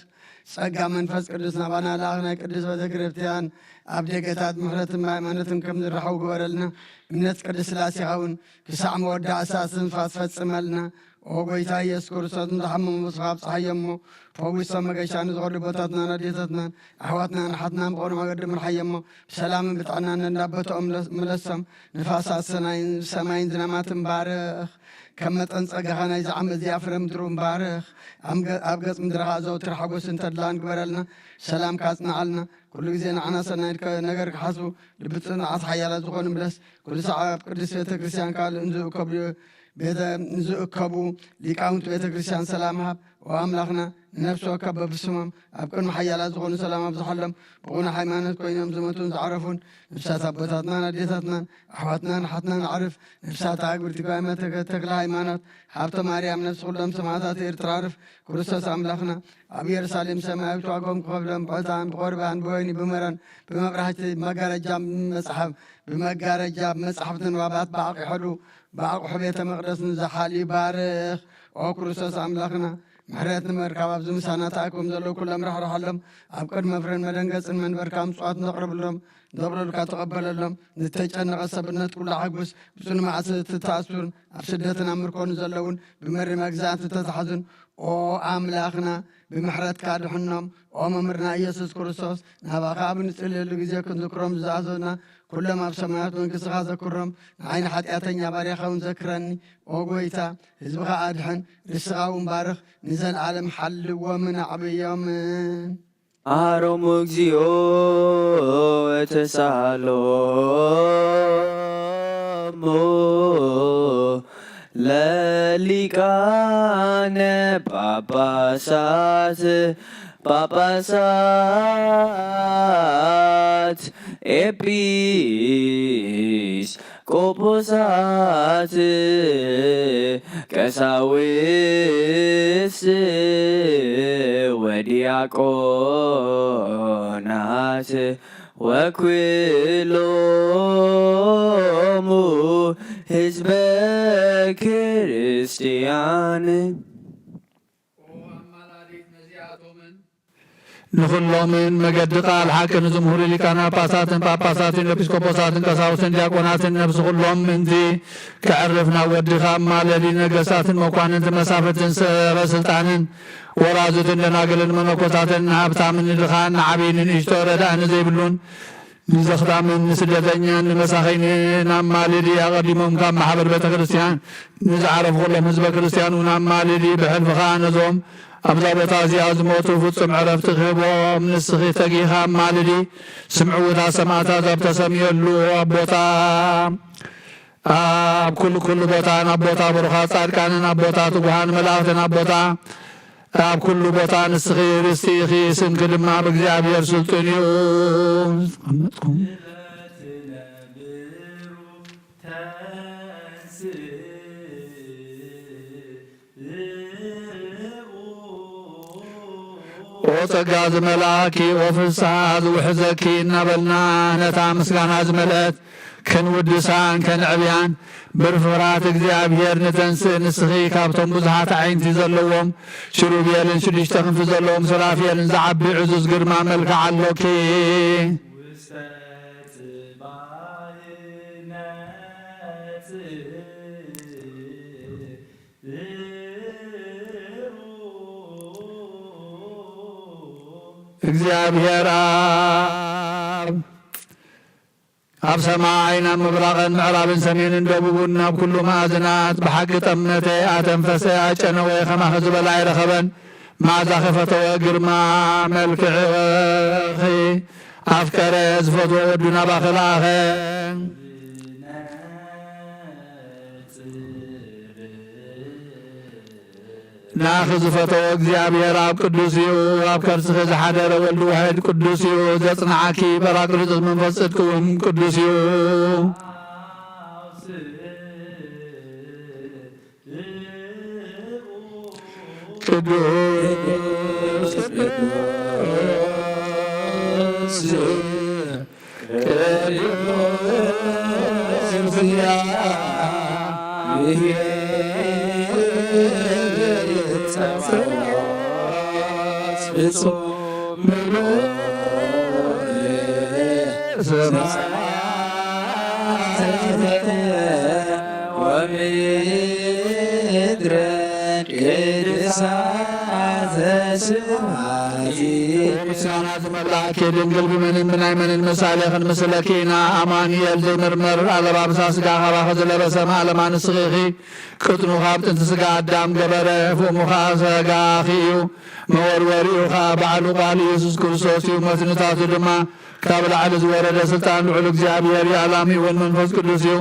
ጸጋ መንፈስ ቅዱስ ናባና ለኣኽ። ናይ ቅዱስ ቤተ ክርስቲያን ኣብ ደገታት ምሕረትን ሃይማኖትን ከም ዝረኸቡ ግበረልና። እምነት ቅዱስ ስላሴኻ እውን ክሳዕ መወዳእታ እስትንፋስ ፈጽመልና። ኦ ጎይታ ኢየሱስ ክርስቶስ፣ ንዝሓመሙ ብስኻ ኣብጽሓዮ እሞ፣ ፈዊሶም መገሻ ንዝኸዱ ኣቦታትናን ኣዴታትናን ኣሕዋትናን ኣሓትናን ብቕኑዕ መገዲ ምርሓዮ እሞ፣ ብሰላምን ብጥዕናን ነናብ ቦታኦም ምለሶም። ንፋሳት ሰናይን ሰማይን ዝናማትን ባርኽ። ከም መጠን ጸጋኻ ናይዚ ዓመት እዚኣ ፍረ ምድሩ ባርኽ። ኣብ ገ-፣ ኣብ ገጽ ምድርኻ ዘወትር ሓጎስን ተድላን ግበረልና። ሰላምካ ኣጽንዓልና። ኩሉ ግዜ ንዓና ሰናይ ከ-፣ ነገር ክሓስቡ ልቢ ጽኑዓት ሓያላት ዝኾኑ ምለስ። ኩሉ ሳዕ ኣብ ቅድስት ቤተ ክርስቲያን ካልእ ንዝእከቡ ቤተ-፣ ንዝእከቡ ሊቃውንቲ ቤተ ክርስቲያን ሰላም ሃብ። ኦ ኣምላኽና፣ ንነፍሲ ወከፍ በብስሞም ኣብ ቅድሚ ሓያላት ዝኾኑ ሰላም ኣብዝሓሎም። ብቑኑዕ ሃይማኖት ኮይኖም ዝሞቱን ዝዓረፉን ነፍሳት ኣቦታትናን ኣዴታትናን ኣሕዋትናን ኣሓትናን ኣዕርፍ። ነፍሳት ኣግብርቲ ጓይመ ተክ-፣ ተክለ ሃይማኖት፣ ሃብተ ማርያም፣ ነፍሲ ኩሎም ሰማዕታት ኤርትራ ኣዕርፍ። ክርስቶስ ኣምላኽና ኣብ ኢየሩሳሌም ሰማያዊት ዋጋኦም ክኸፍሎም ብዕጣን ብቆርባን ብወይኒ ብመረን ብመብራህቲ ብመጋረጃ መጽሓፍ ብመጋረጃ መጽሓፍ ንባባት ብኣቑሑ ብኣቑሑ ቤተ መቕደስ ንዝሓልዩ ባርኽ። ኦ ክርስቶስ ኣምላኽና፣ ምሕረት ንምርካብ ኣብዚ ምሳና ተኣኪቦም ዘለዉ ኩሎም ራሕርሓሎም። ኣብ ቅድሚ ፍረን መደንገጽን መንበርካ ምጽዋት ንዘቕርብሎም፣ ንዘቕርብልካ ተቐበለሎም። ንተጨነቐ ሰብነት ኩሉ ኣሕጉስ። ብጽኑ መዓልቲ እትተኣስሩን ኣብ ስደትን ኣብ ምርኮ ንዘለዉን ብመሪር መግዛእቲ እተታሕዙን ኦ ኣምላኽና፣ ብምሕረትካ ድሕኖም። ኦ መምህርና ኢየሱስ ክርስቶስ፣ ናባኻ ኣብ እንጽልየሉ ግዜ ክንዝክሮም ዝኣዘዙና ኩሎም ኣብ ሰማያት መንግስትኻ ዘክሮም። ንዓይ ንሓጢኣተኛ ባርያኻ እውን ዘክረኒ። ኦ ጎይታ፣ ህዝብኻ ኣድሕን፣ ርስኻ እውን ባርኽ፣ ንዘለኣለም ሓልዎምን ኣዕብዮምን። መሃሮሙ እግዚኦ ወተሳሃሎሙ ለሊቃነ ጳጳሳት፣ ጳጳሳት፣ ኤጲስ ቆጶሳት፣ ቀሳውስት ወዲያቆናት፣ ወኩሎሙ ህዝበ ክርስቲያን። ኦ ኣማላዲት ነዚኣቶምን ንኹሎምን መገዲ ቃል ሓቂ ንዝምህሩ ሊቃነ ጳጳሳትን ጳጳሳትን ኤጲስቆጶሳትን ቀሳውስትን ዲያቆናትን ነብሲ ኩሎም ምእንቲ ከዕርፍ ናብ ወድኻ ኣማለዲ። ነገስታትን መኳንንትን መሳፍንትን ሰበ ስልጣንን ወራዙትን ደናግልን መነኮሳትን ንሃብታምን ንድኻን ንዓብዪ ንንእሽቶ ረዳኢ ንዘይብሉን ንዘኽታምን ንስደተኛን ንመሳኺንን ኣማልዲ። ኣቐዲሞም ካብ ማሕበር ቤተ ክርስቲያን ንዝዓረፉ ኩሎም ህዝበ ክርስቲያን እውን ኣማልዲ። ብሕልፍኻ ነዞም ኣብዛ ቦታ እዚኣ ዝሞቱ ፍጹም ዕረፍቲ ክህቦም ንስኺ ተጊኻ ኣማልዲ። ስምዕውታ ሰማዕታት ኣብ ተሰምየሉ ኣብ ቦታ ኣብ ኩሉ ኩሉ ቦታ ናብ ቦታ ብሩኻት ጻድቃንን ኣብ ቦታ ትጉሃን መላእኽትን ኣብ ቦታ ኣብ ኩሉ ቦታ ንስኺ ርስቲ ኢኺ፣ ስምኪ ድማ ብእግዚኣብሔር ስልጡን እዩ። ዝተቐመጥኩም ኦ ጸጋ ዝመልኣኪ፣ ኦ ፍስሓ ዝውሕዘኪ እናበልና ነታ ምስጋና ዝመልአት ክንውድሳን ከንዕብያን ብፍርሃት እግዚኣብሔር ንተንስእ። ንስኺ ካብቶም ብዙሓት ኣዒንቲ ዘለዎም ሽሩቤልን ሽዱሽተ ክንፊ ዘለዎም ሰራፌልን ዝዓቢ ዕዙዝ ግርማ መልክዕ ኣሎኪ። ውስተ ጽባሕ ነጽእ እግዚኣብሔር ኣብ ኣብ ሰማይ ናብ ምብራቕን ምዕራብን ሰሜንን ደቡብን ናብ ኩሉ መኣዝናት ብሓቂ ጠመተ ኣተንፈሰ ኣጨነወ ከማኺ ዝበለ ኣይረኸበን። መኣዛኺ ፈተወ ግርማ መልክዕኺ ኣፍቀረ ዝፈትዎ ወዱ ናባኺ ለኣኸ። ናኺ ዝፈተዎ እግዚኣብሔር ኣብ ቅዱስ እዩ፣ ኣብ ከርስኺ ዝሓደረ ወልድ ዋሕድ ቅዱስ እዩ፣ ዘጽንዓኪ ጳራቅሊጦስ መንፈስ ጽድቂ እውን ቅዱስ እዩ። ቅዱስ ቅዱስ ምስጋና ዝመልኣኪ ድንግል ብመንን ብናይ መንን ምሳሌ ክንምስለኪ ኢና። ኣማኑኤል ዘይምርመር ኣለባብሳ ስጋ ካባኺ ዝለበሰ ማእለማ ንስኺ ኢኺ። ቅጥኑ ካብ ጥንቲ ስጋ ኣዳም ገበረ፣ ፍሙ ኸዓ ስጋኺ እዩ። መወርወሪኡ ኸዓ ባዕሉ ቃል ኢየሱስ ክርስቶስ እዩ። መትንታቱ ድማ ካብ ላዕሊ ዝወረደ ስልጣን ልዑል እግዚኣብሔር እዩ። ኣላሚኡ እውን መንፈስ ቅዱስ እዩ።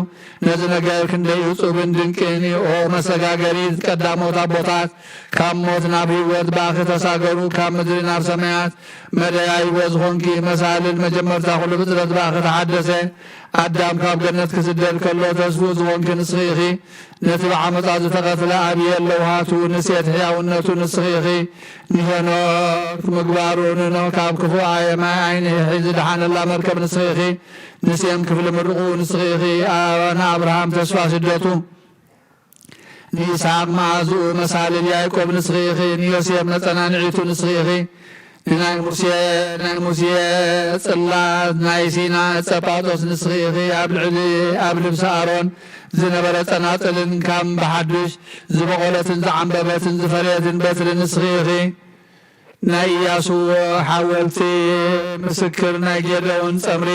ነዚ ነገር ክንደይ እጹብን ድንቅን እዩ። ኦ መሰጋገሪት ቀዳሞት ኣቦታት፣ ካብ ሞት ናብ ህይወት ብኣኺ ተሳገሩ፣ ካብ ምድሪ ናብ ሰማያት መደያይቦ ዝኾንኪ መሳልል መጀመርታ ኩሉ ፍጥረት ብኣኺ ተሓደሰ። ኣዳም ካብ ገነት ክስደድ ከሎ ተስፍኡ ዝኾንኪ ንስኺ ኢኺ። ነቲ ብዓመጻ ዝተቐትለ ኣብየል ለውሃቱ ንሴት ሕያውነቱ ንስኺ ኢኺ። ንሄኖክ ምግባሩ ንኖህ ካብ ክፉእ ኣየማይ ዓይኒ ዝደሓነላ መርከብ ንስኺ ኢኺ። ንሴም ክፍሊ ምርቑ ንስኺ ኢኺ። ኣ-፣ ንኣብርሃም ተስፋ ስደቱ ንይስሓቅ መኣዝኡ መሳልል ያዕቆብ ንስኺ ኢኺ። ንዮሴፍ መጸናንዒቱ ንስኺ ኢኺ። ንናይ ሙሴ፣ ናይ ሙሴ ጽላት ናይ ሲና ጸጳጦስ ንስኺ ኢኺ። ኣብ ልዕሊ፣ ኣብ ልብሲ ኣሮን ዝነበረ ጸናጽልን ካም ብሓዱሽ ዝበቖለትን ዝዓምበበትን ዝፈረየትን በትሪ ንስኺ ኢኺ። ናይ ኢያሱ ሓወልቲ ምስክር ናይ ጌዴዎን ጸምሪ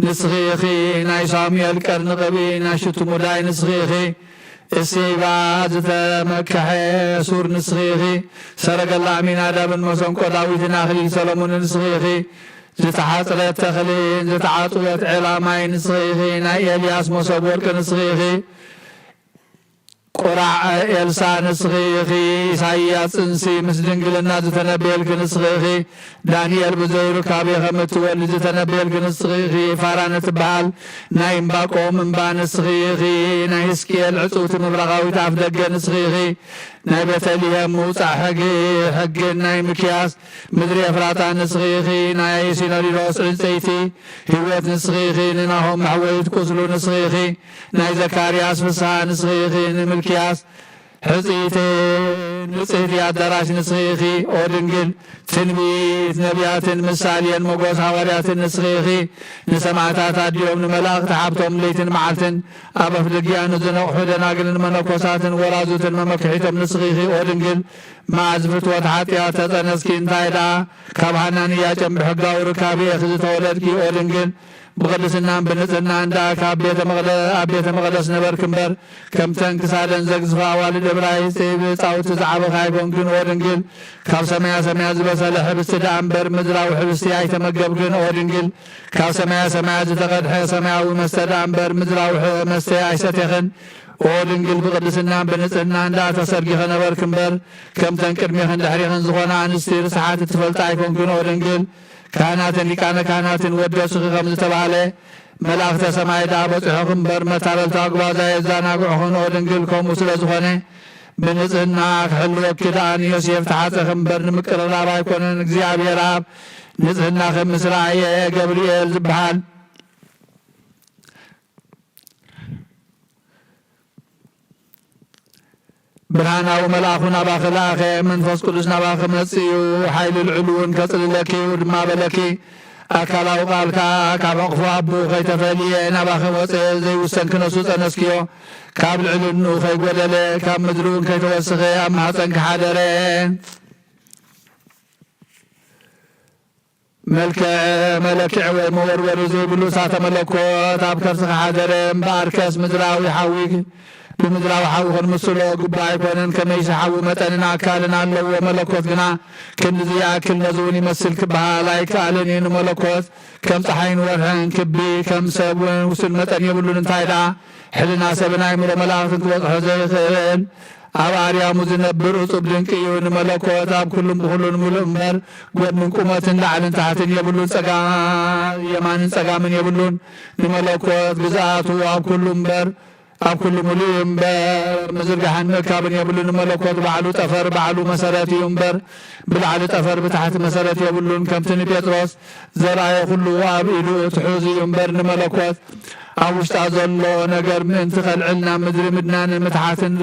ንስኺ ኢኺ። ናይ ሳሙኤል ቀርኒ ቅብኢ ናይ ሽቱ ሙዳይ ንስኺ ኢኺ። እሴይባ ዝተመክሐ ሱር ንስኺ ኢኺ። ሰረገላ ኣሚናዳብን መሰንቆ ዳዊትን ኣኽሊል ሰሎሞንን ንስኺ ኢኺ። ዝተሓጽረት ተኽሊን ዝተዓጽወት ዔላ ማይ ንስኺ ኢኺ። ናይ ኤልያስ መሶብ ወርቂ ንስኺ ኢኺ። ቁራዕ ኤልሳ ንስኺ ኢኺ። ኢሳይያስ ጽንሲ ምስ ድንግልና ዝተነበየልኪ ንስኺ ኢኺ። ዳንኤል ብዘይ ሩካቤ ከም እትወልድ ዝተነበየልኪ ንስኺ ኢኺ። ፋራን እትበሃል ናይ እምባቆም እምባ ንስኺ ኢኺ። ናይ ሕዝቅኤል ዕጽውቲ ምብራቓዊት ኣፍ ደገ ንስኺ ኢኺ። ናይ ቤተልሔም ምውጻእ ሕጊ፣ ሕግን ናይ ሚክያስ ምድሪ ኤፍራታ ንስኺ ኢኺ። ናይ ሲኖሪዶስ ዕንጸይቲ ህይወት ንስኺ ኢኺ። ንናሆም መሕወይት ቁስሉ ንስኺ ኢኺ። ናይ ዘካርያስ ፍስሃ ንስኺ ኢኺ። ንምልክያስ ሕጽይቲ ንጽህቲ ኣዳራሽ ንስኺ ኢኺ ኦ ድንግል። ትንቢት ነቢያትን ምሳሌን ሞጎስ ሃዋርያትን ንስኺ ኢኺ። ንሰማዕታት ኣዲኦም ንመላእኽቲ ሓብቶም ለይትን መዓልትን ኣብ ኣፍደጊኣ ንዝነቕሑ ደናግልን መነኮሳትን ወራዙትን መመክሒቶም ንስኺ ኢኺ ኦ ድንግል። መዓዝ ፍትወት ሓጢኣት ተጸነስኪ እንታይ ደኣ ካብ ሃናንያ ጨም ብሕጋዊ ርካብ ኢኺ ዝተወለድኪ ኦ ድንግል። ብቕድስናን ብንጽህናን ደኣ ካብ ቤተ መቕደ-፣ ኣብ ቤተ መቕደስ ነበርኪ እምበር፣ ከምተን ክሳደን ዘግዝፋ ኣዋልድ እብራይስጥ ብጻውቲ ዝዓበኻ ኣይኮንክን ኦ ድንግል። ካብ ሰማያ ሰማያት ዝበሰለ ሕብስቲ ደኣ እምበር ምድራዊ ሕብስቲ ኣይተመገብክን ኦ ድንግል። ካብ ሰማያ ሰማያት ዝተቐድሐ ሰማያዊ መስተ ደኣ እምበር ምድራዊ ሕ-፣ መስተ ኣይሰቴኽን ኦ ድንግል። ብቕድስናን ብንጽህናን ደኣ ተሰርጊኸ ነበርኪ እምበር፣ ከምተን ቅድሜኽን ድሕሬኽን ዝኾና ኣንስቲ ርስሓት እትፈልጣ ኣይኮንክን ኦ ድንግል። ካህናትን ሊቃነ ካህናትን ወደስኺ ከም ዝተባህለ፣ መላእኽተ ሰማይ ደኣ በጺሖኺ እምበር፣ መታለልታ ጉባዛ የዛናግዑኽን ኦ ድንግል። ከምኡ ስለ ዝኾነ፣ ብንጽህና ክሕልወኪ ደኣ ንዮሴፍ ተሓጸኺ እምበር፣ ንምቅርራብ ኣይኮነን። እግዚኣብሔር ኣብ ንጽህናኺ ምስ ረኣየ፣ ገብርኤል ዝበሃል ብርሃናዊ መልኣኹ ናባኺ ለኣኸ፣ መንፈስ ቅዱስ ናባኺ መጺኡ፣ ሓይሊ ልዑል እውን ከጽልለኪ እዩ ድማ በለኪ። ኣካላዊ ቃል ከኣ ካብ ሕቕፎ ኣቦኡ ከይተፈልየ ናባኺ ወጸ፣ ዘይውሰን ክነሱ ጸነስክዮ። ካብ ልዕልንኡ ከይጎደለ፣ ካብ ምድሪ እውን ከይተወስኸ ኣብ ማህፀንኪ ሓደረ። መልክዕ መለክዒ ወይ መወርወሪ ዘይብሉ እሳተ መለኮት ኣብ ከርስኻ ሓደረ። እምበኣርከስ ምድራዊ ሓዊ ብምድራዊ ሓዊ ክንምስሎ ግቡእ ኣይኮነን። ከመይሲ ሓዊ መጠንን ኣካልን ኣለዎ፣ መለኮት ግና ክንድዚ ይኣክል ነዚ እውን ይመስል ክበሃል ኣይከኣልን እዩ። ንመለኮት ከም ጸሓይን ወርሕን ክቢ፣ ከም ሰብ እውን ውሱን መጠን የብሉን። እንታይ ደኣ ሕልና ሰብን ኣእምሮ መላእኽትን ክበጽሖ ዘይኽእል ኣብ ኣርያሙ ዝነብር እጹብ ድንቂ እዩ። ንመለኮት ኣብ ኩሉን ብኹሉን ምሉእ እምበር፣ ጎድንን ቁመትን ላዕልን ታሕትን የብሉን፣ ጸጋ-፣ የማንን ጸጋምን የብሉን። ንመለኮት ግዝኣቱ ኣብ ኩሉ እምበር፣ ኣብ ኩሉ ምሉእ እዩ እምበር፣ ምዝርጋሕን ምእካብን የብሉን። ንመለኮት ባዕሉ ጠፈር፣ ባዕሉ መሰረት እዩ እምበር፣ ብላዕሊ ጠፈር ብታሕቲ መሰረት የብሉን። ከምቲ ንጴጥሮስ ዘርኣዮ ኩሉ ኣብ ኢዱ ትሑዝ እዩ እምበር፣ ንመለኮት ኣብ ውሽጣ ዘሎ ነገር ምእንቲ ከልዕል ናብ ምድሪ ምድናንን ምትሓትን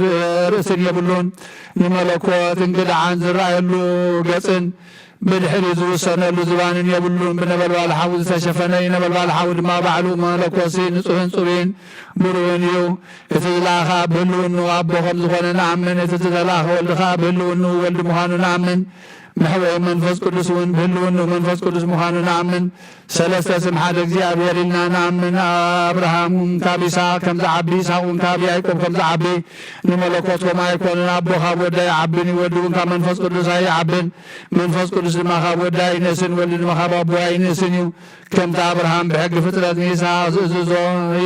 ርእስን የብሉን። ንመለኮት እንግድዓን ዝረኣየሉ ገጽን ብድሕሪ ዝውሰነሉ ዝባንን የብሉን። ብነበልባል ሓዊ ዝተሸፈነ እዩ። ነበልባል ሓዊ ድማ ባዕሉ መለኮሲ ንጹሕን ጽሩይን ብሩህን እዩ። እቲ ዝለኣኸ ኣብ ህልውንኡ ኣቦ ከም ዝኾነ ንኣምን። እቲ ዝተላእኸ ወልድ ኸዓ ብህልውንኡ ወልድ ምዃኑ ንኣምን። መሕወይ መንፈስ ቅዱስ እውን ብህልውንኡ መንፈስ ቅዱስ ምዃኑ ንኣምን። ሰለስተ ስም ሓደ እግዚኣብሔር ኢልና ንኣምን። ኣብርሃም ካብ ይስሐቅ ከም ዝዓቢ፣ ይስሐቅ እውን ካብ ያዕቆብ ከም ዝዓቢ፣ ንመለኮት ከምኡ ኣይኮነን። ኣቦ ካብ ወዳ ይዓብን እዩ፣ ወዲ እውን ካብ መንፈስ ቅዱስ ኣይዓብን። መንፈስ ቅዱስ ድማ ካብ ወዳ ኣይንእስን፣ ወልድ ድማ ካብ ኣቦ ኣይንእስን እዩ። ከምቲ ኣብርሃም ብሕጊ ፍጥረት ንይስሐቅ ዝእዝዞ፣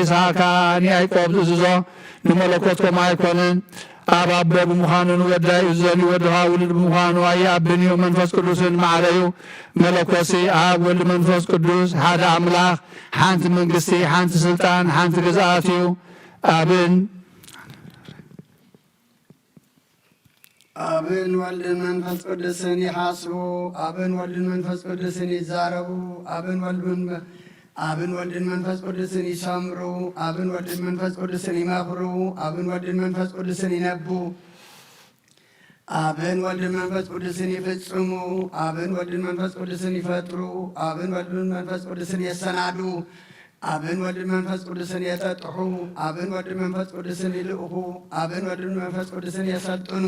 ይስሐቅ ከኣ ንያዕቆብ ዝእዝዞ፣ ንመለኮት ከምኡ ኣይኮነን። ኣብ ኣቦ ብምዃኑ ንወዳ ይእዝዘሉ፣ ወዲ ኸኣ ውሉድ ብምዃኑ ኣይዓብን እዩ። መንፈስ ቅዱስን ማዕረ እዩ። መለኮሲ ኣብ ወልድ መንፈስ ቅዱስ ሓደ ኣምላኽ፣ ሓንቲ መንግስቲ፣ ሓንቲ ስልጣን፣ ሓንቲ ግዝኣት እዩ። ኣብን ኣብን ወልድን መንፈስ ቅዱስን ይሓስቡ፣ ኣብን ወልድን መንፈስ ቅዱስን ይዛረቡ፣ ኣብን ወልድን መ-፣ ኣብን ወልድን መንፈስ ቅዱስን ይሰምሩ፣ ኣብን ወልድን መንፈስ ቅዱስን ይመኽሩ፣ ኣብን ወልድን መንፈስ ቅዱስን ይነቡ፣ ኣብን ወልድን መንፈስ ቅዱስን ይፍጽሙ፣ ኣብን ወልድን መንፈስ ቅዱስን ይፈጥሩ፣ ኣብን ወልድን መንፈስ ቅዱስን የሰናዱ፣ ኣብን ወልድን መንፈስ ቅዱስን የጠጥሑ፣ ኣብን ወልድን መንፈስ ቅዱስን ይልእኹ፣ ኣብን ወልድን መንፈስ ቅዱስን የሰልጥኑ፣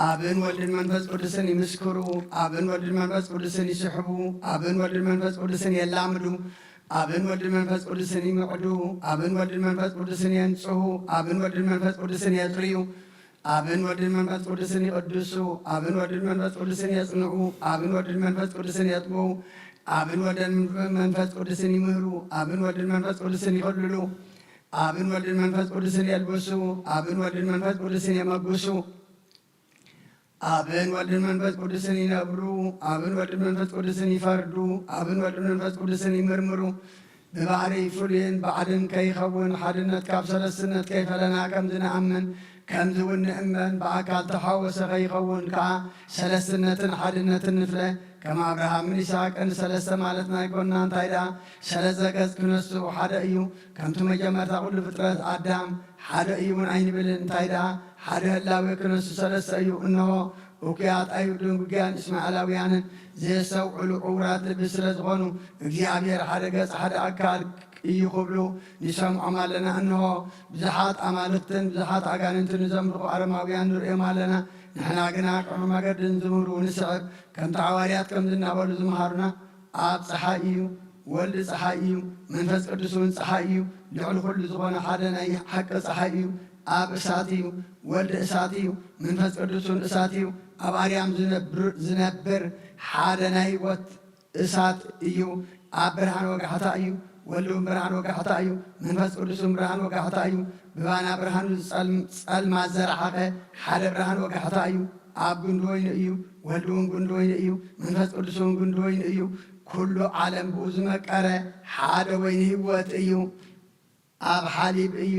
ኣብን ወልድን መንፈስ ቅዱስን ይምስክሩ፣ ኣብን ወልድን መንፈስ ቅዱስን ይስሕቡ፣ ኣብን ወልድን መንፈስ ቅዱስን የላምዱ፣ ኣብን ወልድን መንፈስ ቅዱስን ይምዕዱ፣ ኣብን ወልድን መንፈስ ቅዱስን የንጽሁ፣ ኣብን ወልድን መንፈስ ቅዱስን የጥርዩ፣ ኣብን ወልድን መንፈስ ቅዱስን ይቕድሱ፣ ኣብን ወልድን መንፈስ ቅዱስን የጽንዑ፣ ኣብን ወልድን መንፈስ ቅዱስን የጥምቑ፣ ኣብን ወልድን መንፈስ ቅዱስን ይምህሩ፣ ኣብን ወልድን መንፈስ ቅዱስን ይኸልሉ፣ ኣብን ወልድን መንፈስ ቅዱስን የልብሱ፣ ኣብን ወልድን መንፈስ ቅዱስን የመጉሱ፣ ኣብን ወልድን መንፈስ ቅዱስን ይነብሩ፣ ኣብን ወልድን መንፈስ ቅዱስን ይፈርዱ፣ ኣብን ወልድን መንፈስ ቅዱስን ይምርምሩ። ብባህሪ ፍሉይን ባዕድን ከይኸውን ሓድነት ካብ ሰለስትነት ከይፈለና ከምዚ ንኣምን፣ ከምዚ እውን ንእመን። ብኣካል ተሓወሰ ከይኸውን ከኣ ሰለስትነትን ሓድነትን ንፍለ። ከም ኣብርሃምን ይስሐቅን ሰለስተ ማለትና ኣይኮንና። እንታይ ደኣ ሰለስተ ገጽ ክነሱ ሓደ እዩ። ከምቲ መጀመርታ ኩሉ ፍጥረት ኣዳም ሓደ እዩ እውን ኣይንብልን። እንታይ ደኣ ሓደ ህላዌ ክነሱ ሰለስተ እዩ። እንሆ፣ እኩያት ኣይሁድን ግጉያን እስማኤላውያንን ዘየስተውዕሉ ዕውራት ልቢ ስለ ዝኾኑ፣ እግዚኣብሔር ሓደ ገጽ ሓደ ኣካል እዩ ክብሉ ንሰምዖም ኣለና። እንሆ፣ ብዙሓት ኣማልኽትን ብዙሓት ኣጋንንትን ንዘምልኹ ኣረማውያን ንርእዮም ኣለና። ንሕና ግና ቅኑዕ መገዲ ንዝምህሩ ንስዕብ፣ ከምቲ ሃዋርያት ከምዚ እናበሉ ዝመሃሩና፣ ኣብ ጸሓይ እዩ፣ ወልድ ጸሓይ እዩ፣ መንፈስ ቅዱስ እውን ጸሓይ እዩ፣ ልዕሊ ኩሉ ዝኾነ ሓደ ናይ ሓቂ ጸሓይ እዩ፣ ኣብ እሳት እዩ፣ ወልድ እሳት እዩ፣ መንፈስ ቅዱስ እውን እሳት እዩ፣ ኣብ ኣርያም ዝነብር፣ ዝነብር ሓደ ናይ ህይወት እሳት እዩ፣ ኣብ ብርሃን ወጋሕታ እዩ፣ ወልድ እውን ብርሃን ወጋሕታ እዩ፣ መንፈስ ቅዱስ እውን ብርሃን ወጋሕታ እዩ፣ ብባና ብርሃኑ ዝጸልም-፣ ጸልማት ዘረሓቐ ሓደ ብርሃን ወጋሕታ እዩ፣ ኣብ ጉንዲ ወይኒ እዩ፣ ወልድ እውን ጉንዲ ወይኒ እዩ፣ መንፈስ ቅዱስ እውን ጉንዲ ወይኒ እዩ፣ ኩሉ ዓለም ብኡ ዝመቀረ ሓደ ወይኒ ህይወት እዩ። ኣብ ሓሊብ እዩ፣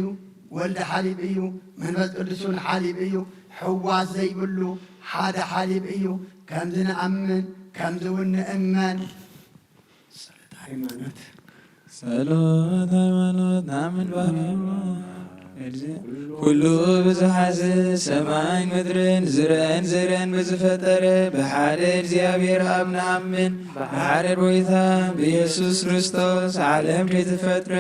ወልድ ሓሊብ እዩ፣ መንፈስ ቅዱስ እውን ሓሊብ እዩ። ሕዋስ ዘይብሉ ሓደ ሓሊብ እዩ። ከምዚ ንኣምን፣ ከምዚ እውን ንእመን። ጸሎተ ሃይማኖት። ጸሎተ ሃይማኖት። ንኣምን ባርያ ኩሉ ብዝሓዘ ሰማይን ምድርን ዝረአን ዘይረአን ብዝፈጠረ ብሓደ እግዚኣብሔር ኣብ ንኣምን። ብሓደ ጎይታ ብኢየሱስ ክርስቶስ ዓለም ከይትፈጥረ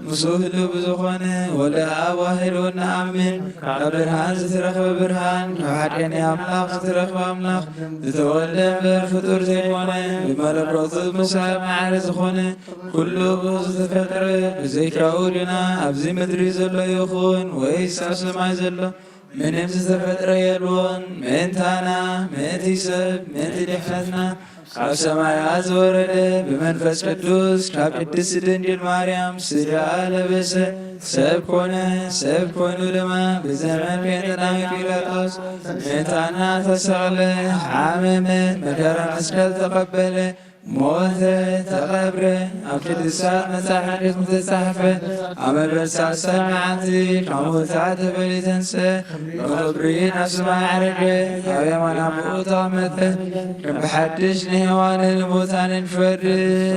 ምስ ውህዱ ብዝኾነ ወልደ ኣብ ዋህድ ንኣምን። ካብ ብርሃን ዝተረኽበ ብርሃን፣ ካብ ሓቀኛ ኣምላኽ ዝተረኽበ ኣምላኽ፣ ዝተወልደ እምበር ፍጡር ዘይኮነ፣ ብመለኮቱ ምስ ኣብ ማዕረ ዝኾነ፣ ኩሉ ብኡ ዝተፈጥረ፣ ብዘይካኡ ግና ኣብዚ ምድሪ ዘሎ ይኹን ወይስ ኣብ ሰማይ ዘሎ ምንም ዝተፈጥረ የልቦን። ምእንታና፣ ምእንቲ ሰብ፣ ምእንቲ ድሕነትና፣ ካብ ሰማያት ዝወረደ፣ ብመንፈስ ቅዱስ ካብ ቅድስት ድንግል ማርያም ስጋ ለበሰ፣ ሰብ ኮነ። ሰብ ኮይኑ ድማ ብዘመን ጴንጠናዊ ጲላጦስ ምእንታና ተሰቕለ፣ ሓመመ፣ መከራ መስቀል ተቐበለ፣ ሞተ፣ ተቐብረ። ኣብ ቅዱሳት መጻሕፍት ከም ዝተጻሕፈ፣ ኣብ መበል ሳልሳይ መዓልቲ ካብ ሙታን ተፈልዩ ተንስአ፣ ብኽብሪ ናብ ሰማይ ዓረገ፣ ኣብ የማን ኣቦኡ ተቐመጠ። ከም ብሓድሽ ንሕያዋንን ንሙታንን ይፈርድ።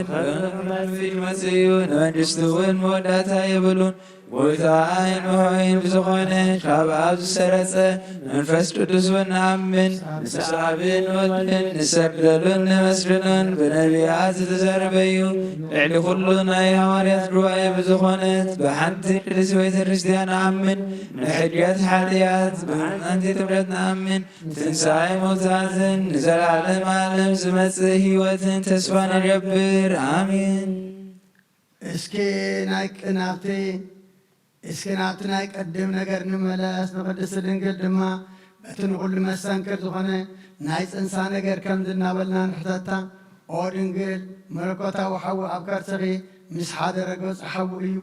ብመንፈስ ይመጽእ እዩ፣ ንመንግስቱ እውን መወዳእታ የብሉን። ጎይታን መሕዋይን ብዝኾነ ካብ ኣብ ዝሰረጸ መንፈስ ቅዱስ እውን ንኣምን። ምስ ኣብን ወልድን ንሰግደሉን ነመስግኖን ብነቢያት ዝተዛረበ እዩ። ልዕሊ ኩሉ ናይ ሃዋርያት ጉባኤ ብዝኾነት ብሓንቲ ቅድስት ቤተ ክርስቲያን ንኣምን። ንሕድገት ሓጢኣት ብሓንቲ ጥምቀት ንኣምን። ትንሳኤ ሙታትን ንዘለዓለም ዓለም ዝመጽእ ህይወትን ተስፋ ንገብር። ኣሜን። እስኪ ናይ ቅ-፣ ናብቲ፣ እስኪ ናብቲ ናይ ቅድም ነገር ንመለስ። ንቅድስቲ ድንግል ድማ በቲ ንኹሉ መሰንክር ዝኾነ ናይ ጽንሳ ነገር ከምዚ እናበልና ንሕተታ። ኦ ድንግል፣ መለኮታዊ ሓዊ ኣብ ከርስኺ ምስ ሓደረ ገጹ ሓዊ እዩ፣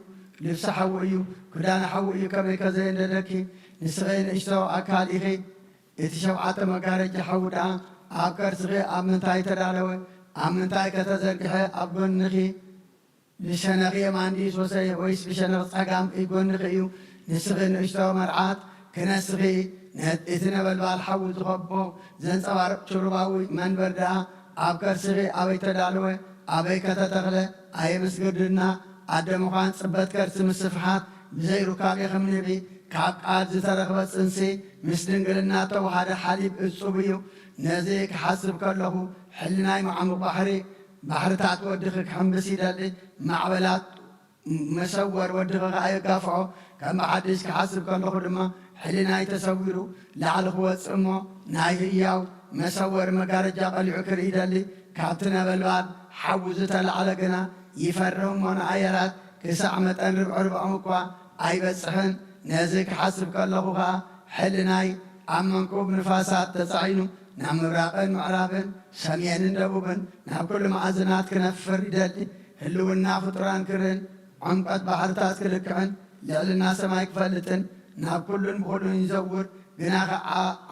ልብሲ ሓዊ እዩ፣ ክዳን ሓዊ እዩ፣ ከመይ ከ ዘየንደደኪ? ንስኺ ንእሽቶ ኣካል ኢኺ። እቲ ሸውዓተ መጋረጃ ሓዊ ደኣ ኣብ ከርስኺ ኣብ ምንታይ ተዳለወ? ኣብ ምንታይ ከተዘርግሐ? ኣብ ጎንኺ ብሸነኽ የማን ድዩ ዝወሰየ ወይስ ብሸነኽ ጸጋም እዩ ጎንኺ እዩ? ንስኺ ንእሽቶ መርዓት ክነስኺ፣ ነ-፣ እቲ ነበልባል ሓዊ ዝኸቦ ዘንጸባርቕ ችሩባዊ መንበር ደኣ ኣብ ከርስኺ ኣበይ ተዳለወ? ኣበይ ከተተኽለ? ኣየ ምስግርድና! ኣደ ምዃን ጽበት ከርሲ ምስፍሓት ብዘይ ሩካቤ ከም ንህቢ ካብ ቃል ዝተረኽበ ጽንሲ ምስ ድንግልና ተዋሃደ ሓሊብ እጹብ እዩ። ነዚ ክሓስብ ከለኹ ሕልናይ መዓሙቕ ባሕሪ፣ ባሕርታት ወድኺ ክሕምብስ ይደሊ፣ ማዕበላት መሰወር ወድኺ ኸኣ የጋፍዖ። ከም ብሓድሽ ክሓስብ ከለኹ ድማ ሕልናይ ተሰዊሩ ላዕሊ ክወጽእ እሞ ናይ ህያው መሰወር መጋረጃ ቀሊዑ ክርኢ ይደሊ። ካብቲ ነበልባል ሓዊ ዝተላዕለ ግና ይፈርህ እሞ ንኣየራት ክሳዕ መጠን ርብዒ ርብዖም እኳ ኣይበጽሕን። ነዚ ክሓስብ ከለኹ ኸኣ ሕልናይ ኣብ መንኩብ ንፋሳት ተጻዒኑ ናብ ምብራቕን ምዕራብን ሰሜንን ደቡብን ናብ ኩሉ መኣዝናት ክነፍር ይደሊ። ህልውና ፍጡራን ክርእን፣ ዕምቀት ባሕርታት ክልክዕን፣ ልዕልና ሰማይ ክፈልጥን፣ ናብ ኩሉን ብኹሉን ይዘውር፣ ግና ኸዓ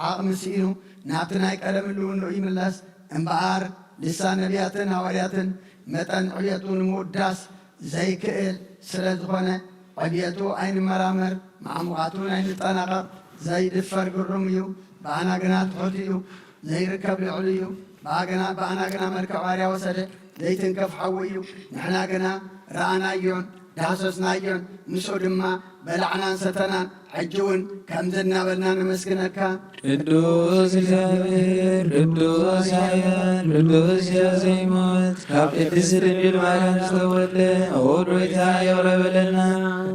ዓቕሚ ስኢኑ ናብቲ ናይ ቀደም ህልውንኡ ይምለስ። እምበኣር ልሳን ነቢያትን ሃዋርያትን መጠን ዕብየቱ ንምውዳስ ዘይክእል ስለ ዝኾነ፣ ዕብየቱ ኣይንመራመር፣ ማዕሙቓቱ ኣይንጠናቐቕ፣ ዘይድፈር ግሩም እዩ። ብኣና ግና ትሑት እዩ፣ ዘይርከብ ልዑል እዩ። ብኣገና-፣ ብኣና ግና መልክዕ ባርያ ወሰደ፣ ዘይትንከፍ ሓዊ እዩ። ንሕና ግና ረኣናዮን ዳሰስናዮን፣ ንሱ ድማ በላዕናን ሰተናን። ሕጂ እውን ከምዚ እናበልና ነመስግነካ። ቅዱስ እግዚኣብሔር፣ ቅዱስ ኃያል፣ ቅዱስ ሕያው ዘይሞት፣ ካብ ቅድስት ድንግል ማርያም ዝተወልደ ውእቱ ጌታ ይቕረ በለልና።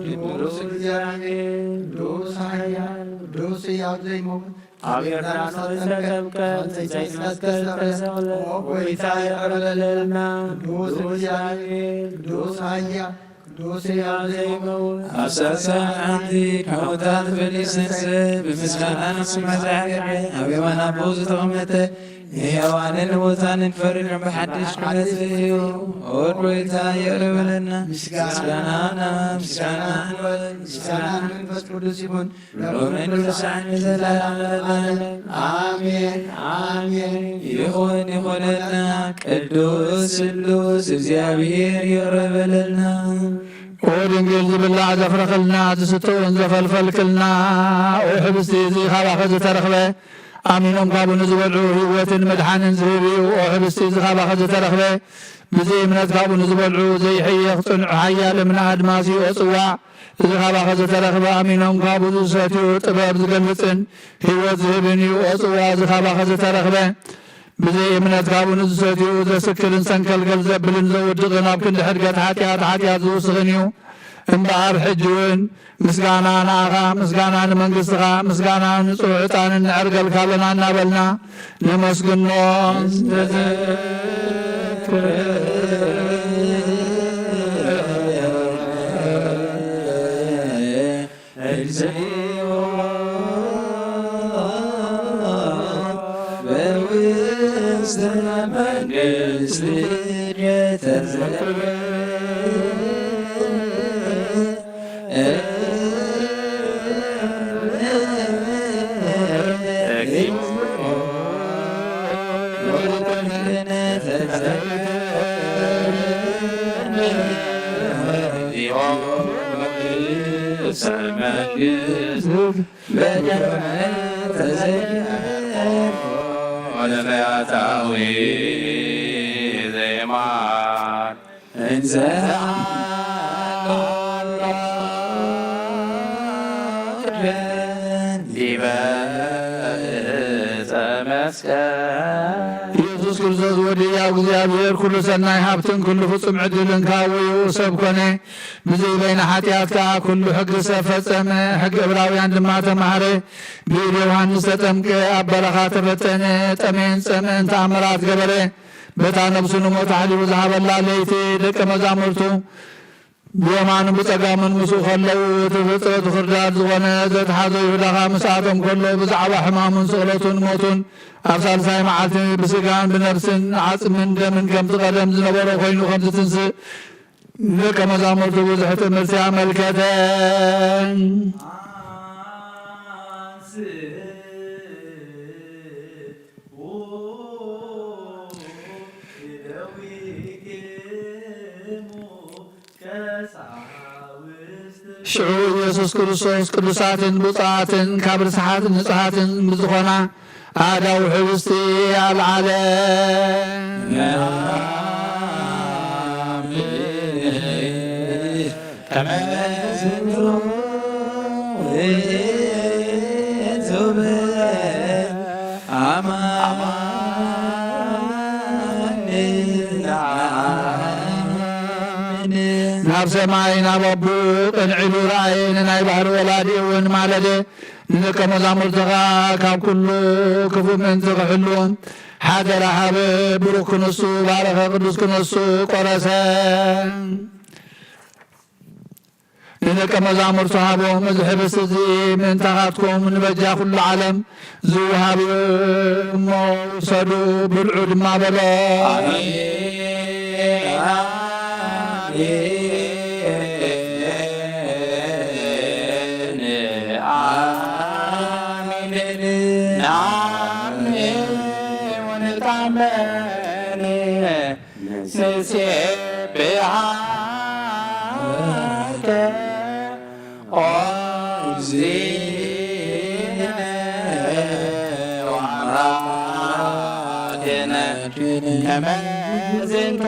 ቅዱስ እግዚኣብሔር፣ ቅዱስ ኃያል፣ ቅዱስ ሕያው ዘይሞት፣ ኣብ ዮርዳኖስ ተጠምቀ፣ ብዘይ መስቀል ተሰቕለ፣ ኦ ጐይታ ይቕረ በለልና። ቅዱስ እግዚኣብሔር፣ ቅዱስ ኃያል፣ ቅዱስ ሕያው ዘይመውት፣ ኣብ ሳልሳይ መዓልቲ ካብ ሙታን ተፈልዩ ዝተንስአ፣ ብምስጋና ንስሙ ዘዕረገ፣ ኣብ የማን ኣቦኡ ዝተቐመጠ፣ ንሕያዋንን ንሙታንን ፈሪዱ ብሓድሽ ክመጽእ እዩ። ኦ ጐይታ ይቕረ በለልና። ምስጋና ምስጋና ንመንፈስ ቅዱስ ይኹን። ሎምን ንሳዕን ንዘለዓለምን ኣሜን፣ ኣሜን። ይኹን ይኹነልና። ቅዱስ ስሉስ እግዚኣብሔር ይቕረ በለልና። ኦ ድንግል ዝብላዕ ዘፍረኽልና፣ ዝስተ እውን ዘፈልፈልክልና፣ ኦ ሕብስቲ እዚ ካባኺ ዝተረኽበ፣ ኣሚኖም ካብኡ ንዝበልዑ ህይወትን መድሓንን ዝህብ እዩ። ኦ ሕብስቲ እዚ ካባኺ ዝተረኽበ፣ ብዘይ እምነት ካብኡ ንዝበልዑ ዘይሕየኽ ጽኑዕ ሓያል እምነ ኣድማስ እዩ። ኦ ጽዋዕ እዚ ካባኸ ዝተረኽበ ኣሚኖም ካብኡ ዝሰትዩ ጥበብ ዝገልጽን ህይወት ዝህብን እዩ። ኦ ጽዋ እዚ ካባኸ ዝተረኽበ ብዘይ እምነት ካብኡ ንዝሰትዩ ዘስክርን ሰንከልከል ዘብልን ዘውድቕን ኣብ ክንዲ ሕድገት ሓጢኣት ሓጢኣት ዝውስኽን እዩ። እምበኣር ሕጂ እውን ምስጋና ንኣኻ፣ ምስጋና ንመንግስትኻ፣ ምስጋና ንጹሕ ዕጣን እንዕርገልካ ኣለና እናበልና ነመስግኖ። ኢየሱስ ክርስቶስ ወዲ ሕያው እግዚኣብሔር ኩሉ ሰናይ ሃብትን ኩሉ ፍጹም ዕድልን ካብኡ እዩ፣ ሰብ ኮነ። ብዘይ በይነ ሓጢኣት ከኣ ኩሉ ሕጊ ሰብ ፈጸመ። ሕጊ ዕብራውያን ድማ ተማህረ። ብኢድ ዮሃንስ ተጠምቀ፣ ኣብ በረኻ ተፈተነ፣ ጠመየን ጸምእን ተኣምራት ገበረ። በታ ነብሱ ንሞት ኣሕሊፉ ዝሃበላ ለይቲ ደቀ መዛሙርቱ ብየማኑን ብጸጋሙን ምስኡ ከለዉ፣ እቲ ፍጥረቱ ክርዳድ ዝኾነ ዘትሓዞ ይሁዳ ኸኣ ምስኣቶም ከሎ፣ ብዛዕባ ሕማሙን ስቕለቱን ሞቱን ኣብ ሳልሳይ መዓልቲ ብስጋን ብነፍስን ዓጽምን ደምን ከምቲ ቀደም ዝነበሮ ኮይኑ ከም ዝትንስእ ንደቀ መዛሙርቱ ብዙሕ ትምህርቲ ኣመልከተ። ሽዑ ኢየሱስ ክርስቶስ ቅዱሳትን ብፁዓትን ካብ ርስሓት ንጹሃትን ብዝኾና ኣእዳው ሕብስቲ ኣልዓለ። ናብ ሰማይ ናብ ኣቦኡ ቅንዕ ኢሉ ረኣየ፣ ንናይ ባሕሪ ወላዲ እውን ማለደ። ንደቀ መዛሙርትኻ ካብ ኩሉ ክፉእ ምእንቲ ክሕሉ ሓደራ ሃበ። ብሩክ ክንሱ ባረኸ፣ ቅዱስ ክንሱ ቆረሰ። ንደቀ መዛሙርቱ ሃቦም፣ እዚ ሕብስቲ እዚ ምእንታኻትኩም ንበጃ ኩሉ ዓለም ዝወሃብ እዩ እሞ ውሰዱ፣ ብልዑ ድማ በሎ። ኣሜን፣ ኣሜን፣ ኣሜን። ንኣምን ወንታመን ንሴብሐከ ኦ እግዚእነ ወአምላክነ ከመ ዝንቱ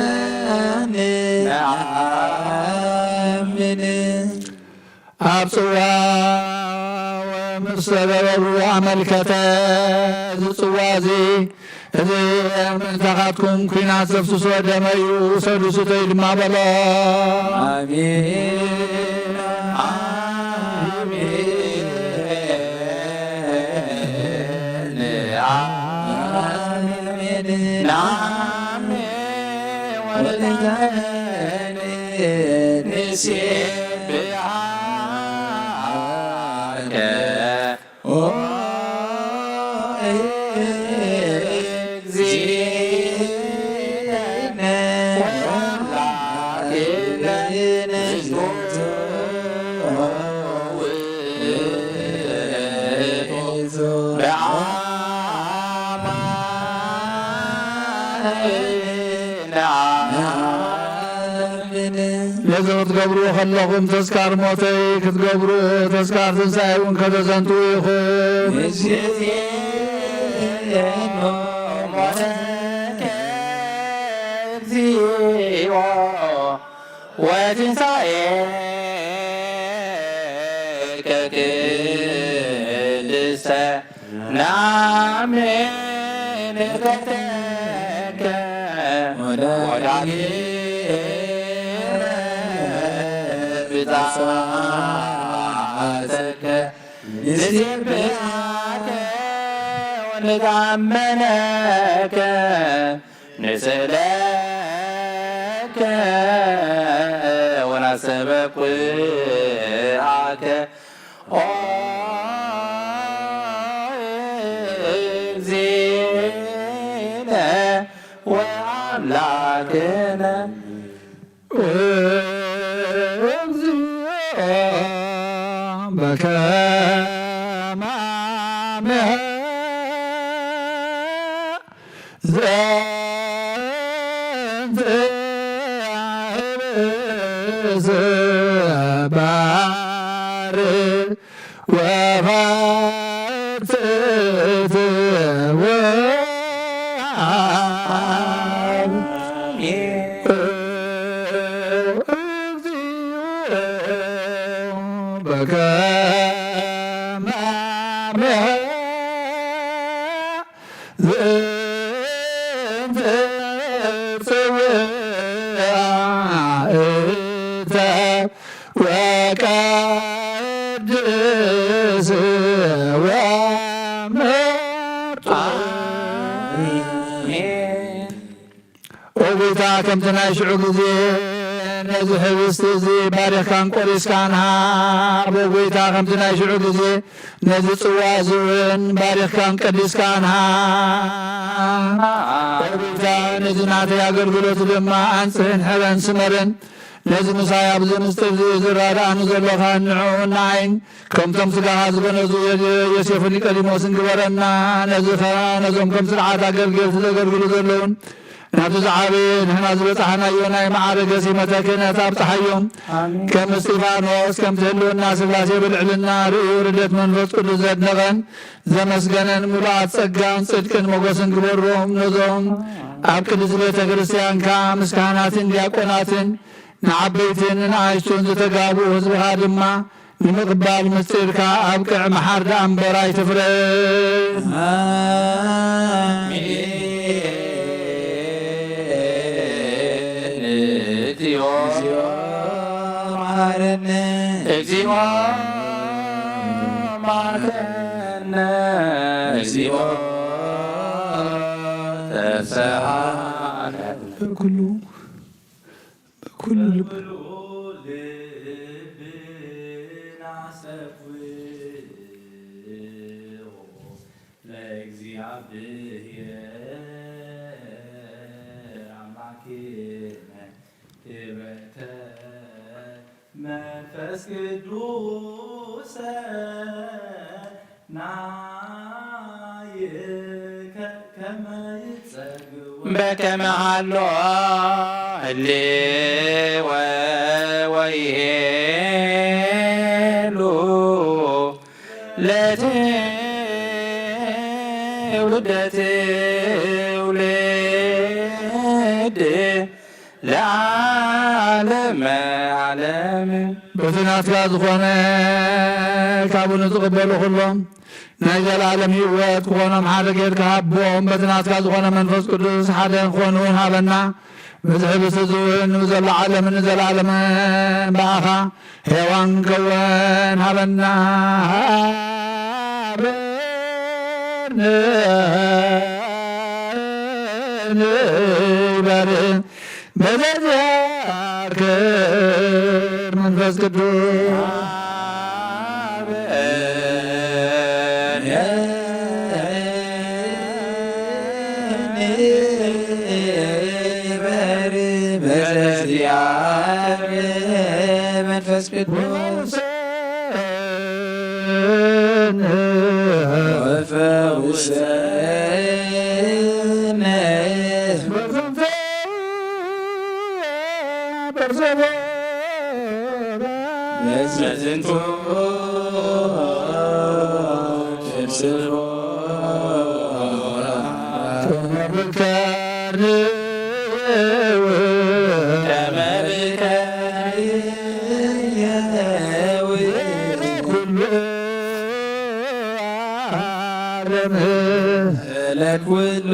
አማን ነአምን። ኣብ ጽዋ ወምስለ ገበሩ ኣመልከተ። እዚ ጽዋ እዚ፣ እዚ ምእንታኻትኩም ኲናት ዘፍስሶ ደመ እዩ፣ ውሰዱ ስተዩ ድማ በሎ። ኣሜን፣ ኣሜን፣ ኣሜን። ናሜ ወለዛነ ንሴብሐከ ኦ እግዚእነ ወአምላክነ በአማን ነአምን። ነዚ ክትገብሩ ከለኹም ተስካር ሞተይ ክትገብሩ፣ ተስካር ትንሳኤ እውን ከተዘንትዉ ኢኹም። ምስሌኖ ሞተከ እግዚኦ ወትንሳኤከ ቅድስተ ናሜ ንግህተከ ወዳግመ ብፅኣተከ ንሴብሐከ ወንትአመነከ ንስእለከ ወናስተበቁዓከ ኦ እግዚእነ ወአምላክነ። እግዚኦ በከመ አምሃ ዘንተ ርእስ ባር ወፈትት ወአብ እግዚኦ በከመ አምሃ ዘንተ ጽውዓተ ወቀድስ ወመርጡ። ኦ ጎይታ፣ ከምቲ ናይ ሽዑ ግዜ ነዚ ህብስቲ እዚ ባሪኽካን ቆሪስካን ሃብ። ኦ ጎይታ፣ ከምቲ ናይ ሽዑ ግዜ ነዚ ጽዋ እዚ እውን ባሪኽካን ቀዲስካን ሃብ። ኦ ጎይታ፣ ነዚ ናተይ ኣገልግሎት ድማ ኣንጽህን ሕረን ስመርን። ነዚ ምሳይ ኣብዚ ምስጢር እዚ ዝረዳእኒ ዘለኻን ንዕኡን ንዓይን ከምቶም ስጋኻ ዝገነዙ ዮሴፍን ኒቆዲሞስን ግበረና። ነዚ ኸ ነዞም ከም ስርዓት ኣገልገልቲ ዘገልግሉ ዘለውን ናብቲ ዝዓበየ ንሕና ዝበጻሕናዮ ናይ ማዕረገ ሲመተ ክህነት ኣብጽሓዮም። ኣሜን። ከም እስጢፋኖስ ከምቲ ህልውና ስላሴ ብልዕልና ርእዩ ርደት መንፈስ ቅዱስ ዘድነቐን ዘመስገነን ምሉኣት ጸጋን ጽድቅን ሞገስን ግበሮም። ነዞም ኣብ ቅድስቲ ቤተ ክርስቲያንካ ምስ ካህናትን ዲያቆናትን ንዓበይትን ንኣሽቱን ዝተጋብኡ ህዝብኻ ድማ ንምቕባል ምስጢርካ ኣብቅዕ፣ መሓር ደኣ እምበር ኣይትፍረድ። ኣሜን። እግዚኦ መሓረነ። እግዚኦ መሓረነ። እግዚኦ ተሰሃለ። ኩሉ ኩሉ ልብ ልብና ሰፍዎ ለእግዚኣብሔር ኣምላክነ ክብረተ መንፈስ ቅዱሰ ናይከ ከመ ይጸግቦ በከመ ሃሎ ህልወ ወይሄሉ ለቲ ውልደት ውልድ ለዓለመ ዓለም። በቲ ናትካ ዝኾነ ካብኡ ንዝቕበሉ ኩሎም ናይ ዘለኣለም ህይወት ክኾኖም ሓደ ጌርካ ሃቦም። በቲ ናትካ ዝኾነ መንፈስ ቅዱስ ሓደ ክኾኑ እውን ሃበና። ብዝሒ ብስዚ እውን ንዘለዓለምን ንዘለዓለምን ብኣኻ ሄዋን ከወን ሃበና። ሃበን ንበል በዘዚኣክር መንፈስ ቅዱስ። መንፈስ ቅዱስ ፈውሰነ። ለኩሉ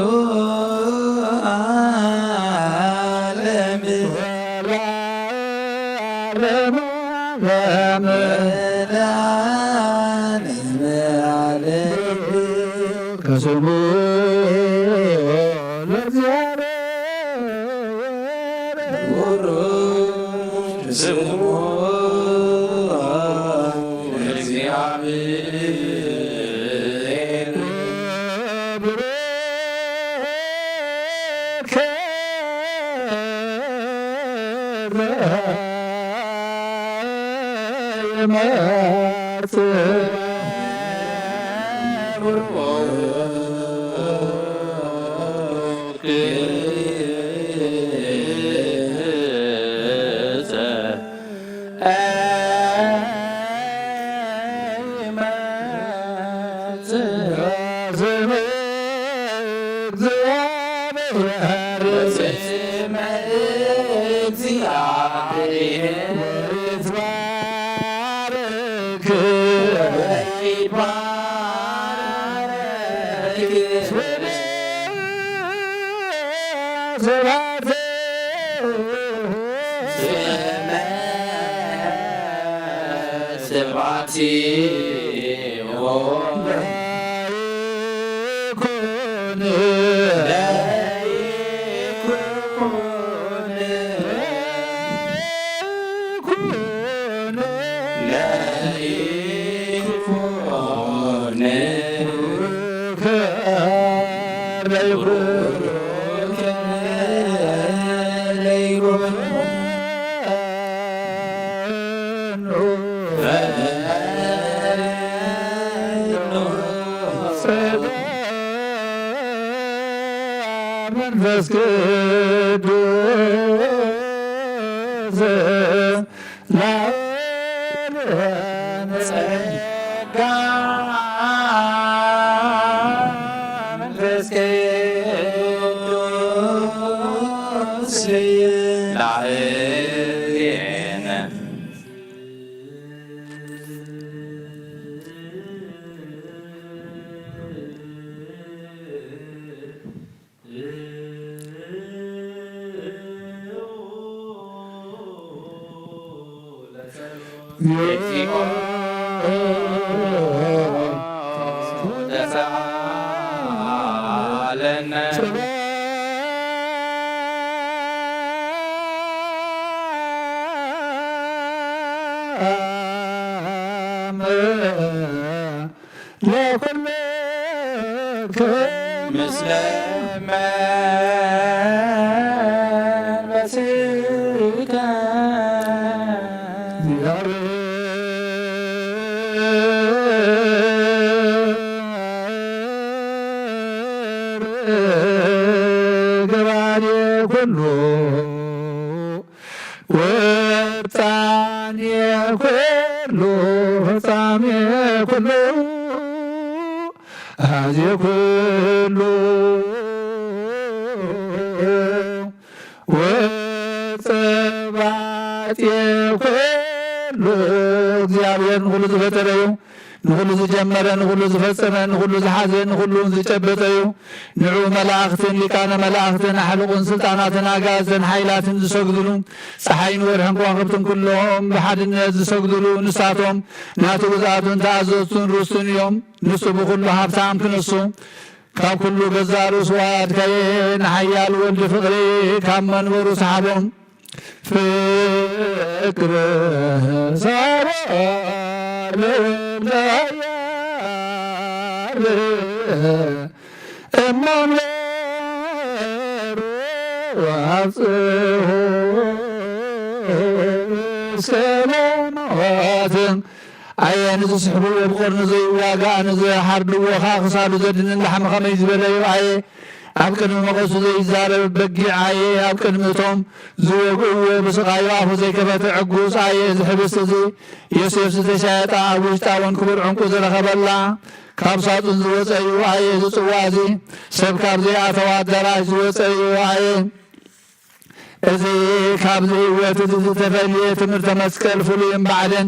ዓለም ከስሙ ለእግዚአብሔር ስሙ ለእግዚአብሔር ስብሐት መንፈስ ቅዱስ ጸጋ መንፈስ ቅዱስ ላዕሌነ። ለኩልክሙ ምስለ መንፈስከ ግባሬ ኩሉ ወጣኔ ኩሉ ፍጻሜ ኩሉ ኣዜ ኩሉ ወጸባጽየ ኩሉ እግዚኣብሔር ንኹሉ ዝፈጠረ እዩ። ንኹሉ ዝጀመረ፣ ንኹሉ ዝፈጸመ፣ ንኹሉ ዝሓዘ፣ ንኹሉ ዝጨበጠ እዩ። ንዑ መላእኽትን ሊቃነ መላእኽትን ኣሕልቑን ስልጣናትን ኣጋዝን ሓይላትን ዝሰግድሉ፣ ጸሓይን ወርሕን ከዋኽብትን ኩሎም ብሓድነት ዝሰግድሉ፣ ንሳቶም ናቱ ግዝኣቱን ተኣዘዝቱን ርስቱን እዮም። ንሱ ብኹሉ ሃብታም ክንሱ፣ ካብ ኩሉ ገዛእ ርእሱ ኣድከየ፣ ንሓያል ወልድ ፍቕሪ ካብ መንበሩ ሰሓቦም። ፍቅር ሳባ ለወልድ ኃያል እመንበሩ ወአብጽሑ እስከ ለሞት። ኣየ ንዝስሕብዎ ብቐርኑ ዘይዋጋእ፣ ንዝሓርድዎ ኸኣ ክሳዱ ዘድንን ላሕሚ ኸመይ ዝበለ እዩ። ኣየ ኣብ ቅድሚ መቐሱ ዘይዛረብ በጊዕ፣ ኣየ ኣብ ቅድሚ እቶም ዝወግእዎ ብስቓዩ ኣፉ ዘይከፈተ ዕጉስ። ኣየ እዚ ሕብስቲ እዚ ዮሴፍ ዝተሻየጣ፣ ኣብ ውሽጣ እውን ክቡር ዕንቁ ዝረኸበላ፣ ካብ ሳጹን ዝወጸ እዩ። ኣየ እዚ ጽዋ እዚ ሰብ ካብ ዘይኣተዋ ኣዳራሽ ዝወጸ እዩ። ኣየ እዚ ካብዚ ህይወት እዚ ዝተፈልየ ትምህርተ መስቀል ፍሉይን ባዕልን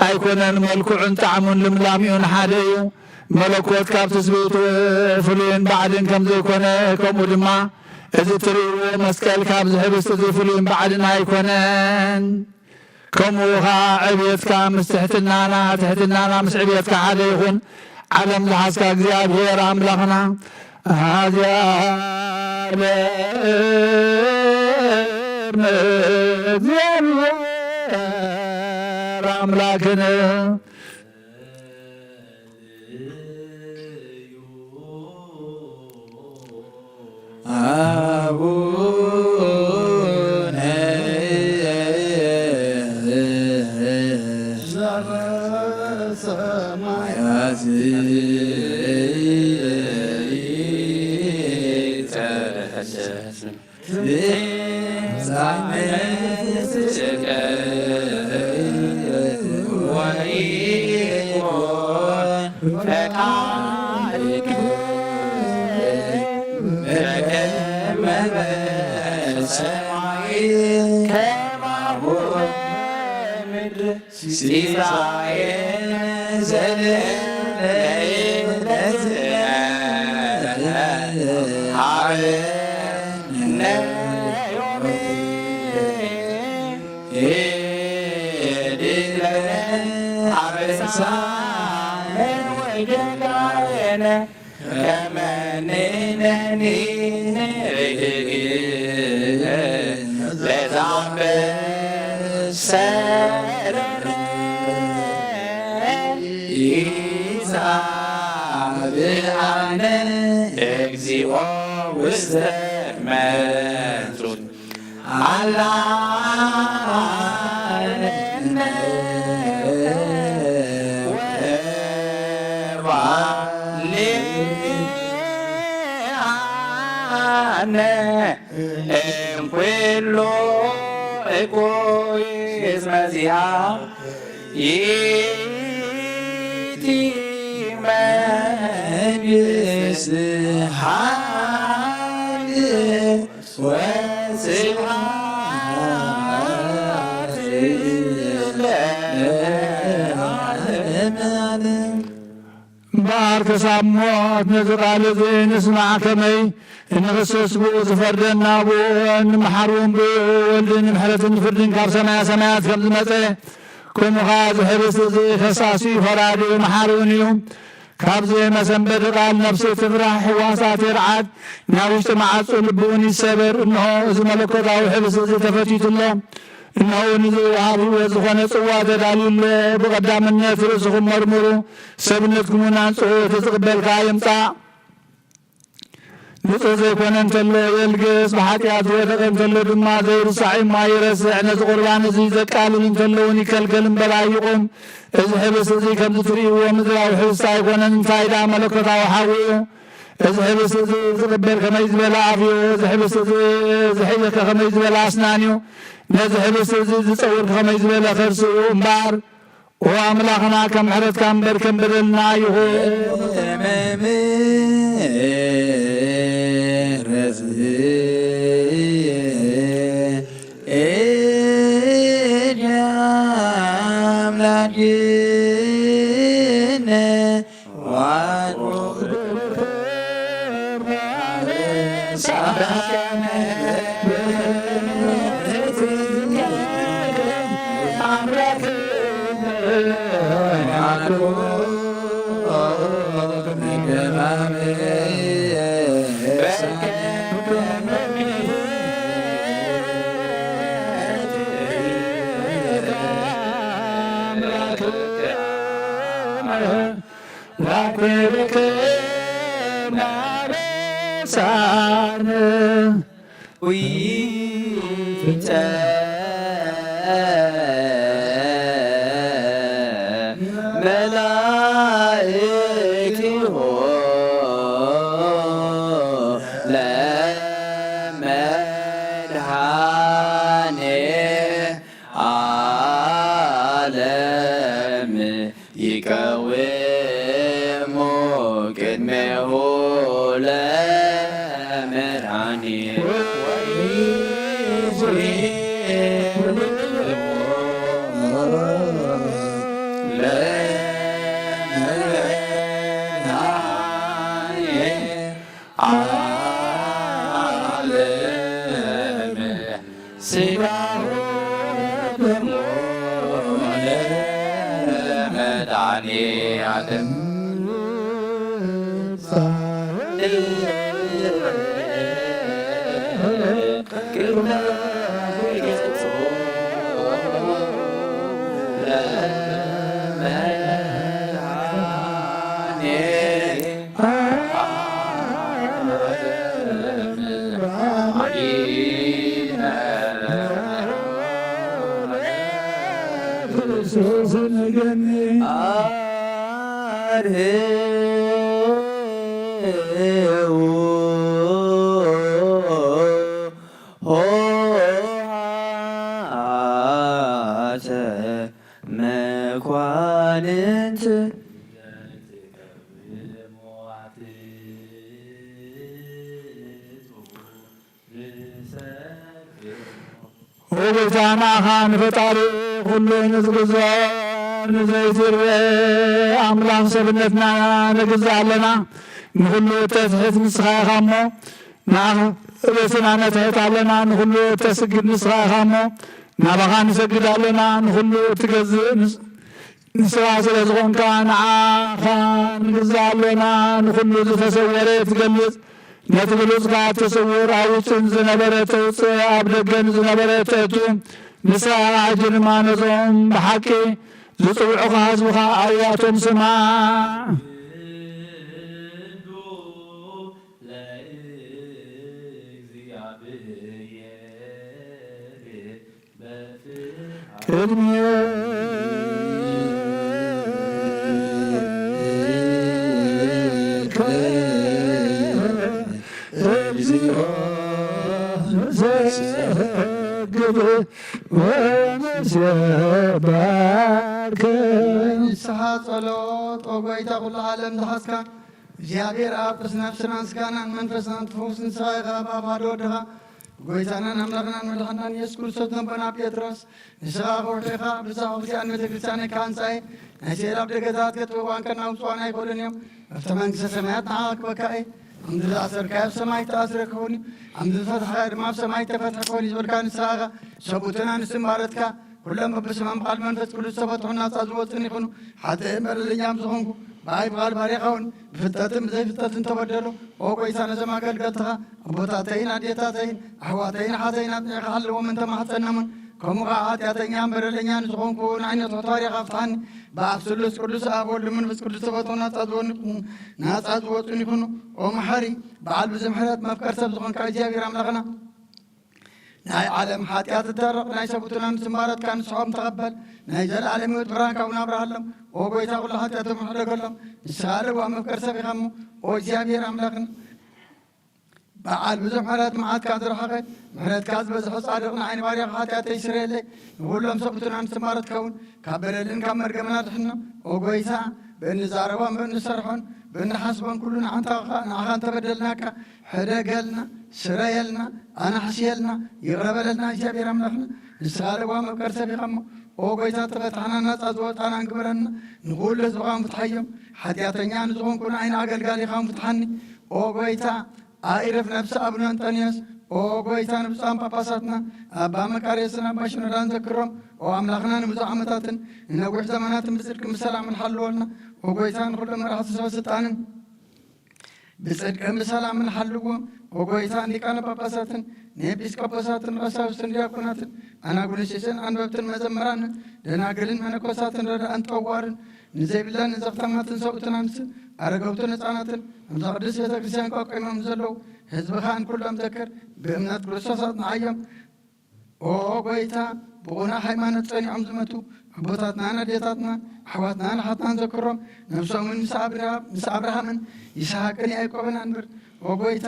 ኣይኮነን። መልክዑን ጣዕሙን ልምላሚኡን ሓደ እዩ። መለኮት ካብ ትስብእቱ ፍሉይን ባዕልን ከም ዘይኮነ፣ ከምኡ ድማ እዚ እትርእይዎ መስቀል ካብዚ ህብስት እዚ ፍሉይን ባዕልን ኣይኮነን። ከምኡ ኸኣ ዕብየትካ ምስ ትሕትናና፣ ትሕትናና ምስ ዕብየትካ ሓደ ይኹን። ዓለም ዝሓዝካ እግዚኣብሔር ኣምላኽና፣ ኣዝያ ለእግዚኣብሔር ኣምላክን ኣቡነ ዘበሰማያት ይትቀደስ ትምጻእ መንግስትከ ወይኩን ፈቃድከ በከመ በሰማይ ከማሁ በምድር። ሲሳየነ ዘለለዕለትነ ሀበነ ዮም። ሄድለነ አበሳነ ወጌጋየነ ከመ ንሕነኒ ንርህግ ለዘአንበሰ ለነ ኢታብአነ እግዚኦ ውስተ መንሱት። አላ ወባልዓነ እምኩሉ እኩይ እስመ ዚአ ይእቲ መንግስት ኃይል ወስብሐት ለዓለመ ዓለም። እምበኣር ክሳብ ሞት ነዚ ቃል እዚ ንስማዕ፣ ከመይ እንኽሰስ ብኡ ዝፈርደና ብኡ፣ እንምሓር እውን ብኡ፣ ወልድ ንምሕረትን ፍርድን ካብ ሰማያ ሰማያት ከም ዝመጸ፣ ከምኡ ኸዓ እዚ ሕብስቲ እዚ ፈሳሲ እዩ፣ ፈራዲ እዩ፣ መሓሪ እውን እዩ። ካብዚ መሰንበዲ ቃል ነፍሲ ትፍራሕ፣ ሕዋሳት ይርዓድ፣ ናይ ውሽጢ መዓጹ ልቢ እውን ይሰበር። እንሆ እዚ መለኮታዊ ሕብስቲ እዚ ተፈቲቱ ኣሎ። እንሆ ንዝወሃብ ህይወት ዝኾነ ጽዋ ተዳልዩ ኣሎ። ብቐዳምነት ርእስኹም መርምሩ፣ ሰብነትኩም እውን ኣንጽሑ፣ እቲ ዝቕበል ከኣ ይምጻእ። ንጹህ ዘይኮነ እንተሎ የልግስ፣ ብሓጢኣት ዝወደቐ እንተሎ ድማ ዘይርሳዕ እሞ ኣይረስዕ። ነዚ ቁርባን እዚ ዘቃልል እንተሎ እውን ይከልከል እምበር ኣይቑም። እዚ ሕብስቲ እዚ ከምዚ ትርእይዎ ምድራዊ ሕብስቲ ኣይኮነን፣ እንታይ ደኣ መለኮታዊ ሓዊ እዩ። እዚ ሕብስቲ እዚ ዝቕበል ከመይ ዝበለ ኣፍ እዩ። እዚ ሕብስቲ እዚ ዝሕይኽ ከመይ ዝበለ ኣስናን እዩ። ነዚ ሕብስቲ እዚ ዝጸውር ከመይ ዝበለ ከርሲ እዩ እምበኣር። ኦ ኣምላኽና፣ ከም ምሕረትካ እምበር ከም በደልና ይኹን። ምሕረት እድ ኣምላክነ ዋቁ መላእክቲሁ ለመድኃኔ ዓለም ይቀውሙ ቅድሜሁ ለመድኃኔ ዓለም ስጋሁ ደሙ ለመድኃኔ ዓለም ሆሃተ መኳንንት ኦ ጎይታ፣ ንዓኻ ንፈጣሪ ኩሉ ንዝግዛእ ንዘይትርአ ኣምላኽ ሰብነትና ንግዛእ ኣለና። ንኹሉ እተትሕት ንስኻ ኢኻ እሞ፣ ንዓኻ ርእስና ነትሕት ኣለና። ንኹሉ እተስግድ ንስኻ ኢኻ እሞ፣ ናባኻ ንሰግድ ኣለና። ንኹሉ እትገዝእ ንስ-፣ ንስኻ ስለ ዝኾንካ ንዓኻ ንግዛእ ኣሎና። ንኹሉ ዝተሰወረ ትገልጽ፣ ነቲ ብሉጽካ እትስውር፣ ኣብ ውሽጥን ዝነበረ ተውጽእ፣ ኣብ ደገን ዝነበረ ተእቱ፣ ንስኻ ሕጂ ድማ ነዞም ብሓቂ ዝጽውዑኻ ህዝብኻ ኣብያቶም ስማዕ። ቅድሜከ እግዚኦ ንሰግድ ወንሴባከ። ንስሓ ጸሎት፣ ኦ ጎይታ ኩሉ ዓለም ዝሓዝካ እግዚኣብሔር ኣብ ቅዱስ ነፍስናን ስጋናን መንፈስናን ትፈውስ ንስኻ ኢኻ። ኣብ ኣባዶ ወድኻ ጎይታናን ኣምላኽናን መድሓናን ኢየሱስ ክርስቶስ ነቦና ጴጥሮስ፣ ንስኻ ከውሒ ኢኻ፣ ብዛዕባ እዚኣን ቤተ ክርስቲያን ክሃንጻ እየ። ናይ ስዕል ኣብ ደገታት ከጥፍእዋ እንከለዉ ክነውጽዋን ኣይክእሉን እዮም። ኣብቲ መንግስተ ሰማያት ንዓኻ ክበካ እየ። ከምዚ ዝኣሰርካዮ ኣብ ሰማይ ዝተኣስረ ክኸውን እዩ፣ ከምዚ ዝፈትሕካዮ ድማ ኣብ ሰማይ ዝተፈትሐ ክኸውን እዩ ዝበልካ ንስኻ ኢኻ። ሰብኡትን ኣንስትን ባሮትካ ኩሎም በብስሞም ብቓል መንፈስ ቅዱስ ዝተፈትሑ ናጻ ዝወጹን ይኹኑ። ሓጥእን በደለኛን ዝኾንኩ ብኣይ ብቓል ባሪኻ እውን ብፍልጠትን ብዘይፍልጠትን ተበደሉ። ኦ ጎይታ፣ ነዞም ኣገልገልትኻ ኣቦታተይን ኣዴታተይን ኣሕዋተይን ኣሓተይን ኣጽኒዕካ ሓልዎም እንተማሕጸናሙን፣ ከምኡ ኸዓ ሓጢኣተኛን በደለኛን ዝኾንኩ ንዓይነቱ ባሪኻ ፍትሓኒ። ብኣብ ስሉስ ቅዱስ ኣብ ወልድ መንፈስ ቅዱስ ተፈጥሮ ናጻ ዝወን-፣ ናጻ ዝወጹን ይኹኑ። ኦ መሓሪ፣ በዓል ብዙሕ ምሕረት መፍቀር ሰብ ዝኾንካ እግዚኣብሔር ኣምላኽና፣ ናይ ዓለም ሓጢኣት እተርቕ ናይ ሰብኡትን ኣንስትን ባሮትካ ንስሖም ተቐበል። ናይ ዘለኣለም ህይወት ብርሃን ካብ ናብርሃሎም። ኦ ጎይታ፣ ኩሉ ሓጢኣቶም ሕደገሎም። ንስኻ ለዋህ መፍቀር ሰብ ኢኻ እሞ፣ ኦ እግዚኣብሔር ኣምላኽና፣ በዓል ብዙሕ ምሕረት መዓትካ ዝረሓቐ፣ ምሕረትካ ዝበዝሐ ጻድቕ ንዓይኒ ባርያኻ ሓጢኣተይ ስረየለይ። ንኹሎም ሰብኡትን ኣንስትን ባሮትካ እውን ካብ በደልን ካብ መርገምን ኣድሕኖም። ኦ ጎይታ፣ ብእንዛረቦን ብእንሰርሖን ብእንሓስቦን ኩሉ ንዓንታ ንዓኻ እንተበደልናካ፣ ሕደገልና፣ ስረየልና፣ ኣናሕስየልና፣ ይቕረ በለልና እግዚኣብሔር ኣምላኽና። ንስኻ ለዋም መፍቀር ሰብ ኢኻ እሞ፣ ኦ ጎይታ፣ ተበታሕና ናጻ ዝወጣና እንግበረና። ንኹሉ ህዝብኻ እውን ፍትሓዮም። ሓጢኣተኛ ንዝኾንኩ ንዓይን ኣገልጋሊኻ እውን ፍትሓኒ። ኦ ጎይታ፣ ኣኢረፍ ነብሲ ኣቡነ እንጠንዮስ፣ ኦ ጎይታ፣ ንብፁዓን ጳጳሳትና ኣባ መቃርዮስን ኣባ ሽኖዳን ዘክሮም። ኦ ኣምላኽና፣ ንብዙሕ ዓመታትን ንነዊሕ ዘመናትን ብጽድቅን ብሰላምን ሓልወልና። ኦ ጎይታ፣ ንኹሎም መራሕቲ ሰበ ስልጣንን ብጽድቅን ብሰላምን ሓልዎም። ኦ ጎይታ፣ ንሊቃነ ጳጳሳትን ንኤጲስቆጶሳትን ንቐሳውስትን ዲያቆናትን ኣናጉንስስን ኣንበብትን መዘምራንን ደናግልን መነኮሳትን ረዳእን ጠዋርን ንዘይብለን ንዘኽተማትን ሰብኡትን ኣንስትን ኣረገውትን ህፃናትን ኣብዛ ቅድስት ቤተ ክርስቲያን ቆቂሞም ዘለዉ ህዝብኻን ኩሎም ዘክር። ብእምነት ክርስቶስ ኣጽንዓዮም። ኦ ጎይታ፣ ብቑኑዕ ሃይማኖት ጸኒዖም ዝመቱ ኣቦታትናን ኣዴታትናን ኣሕዋትናን ኣሓትናን ዘክሮም። ነፍሶምን ምስ ኣብርሃ-፣ ምስ ኣብርሃምን ይስሐቅን ያዕቆብን ኣንብር። ኦ ጎይታ፣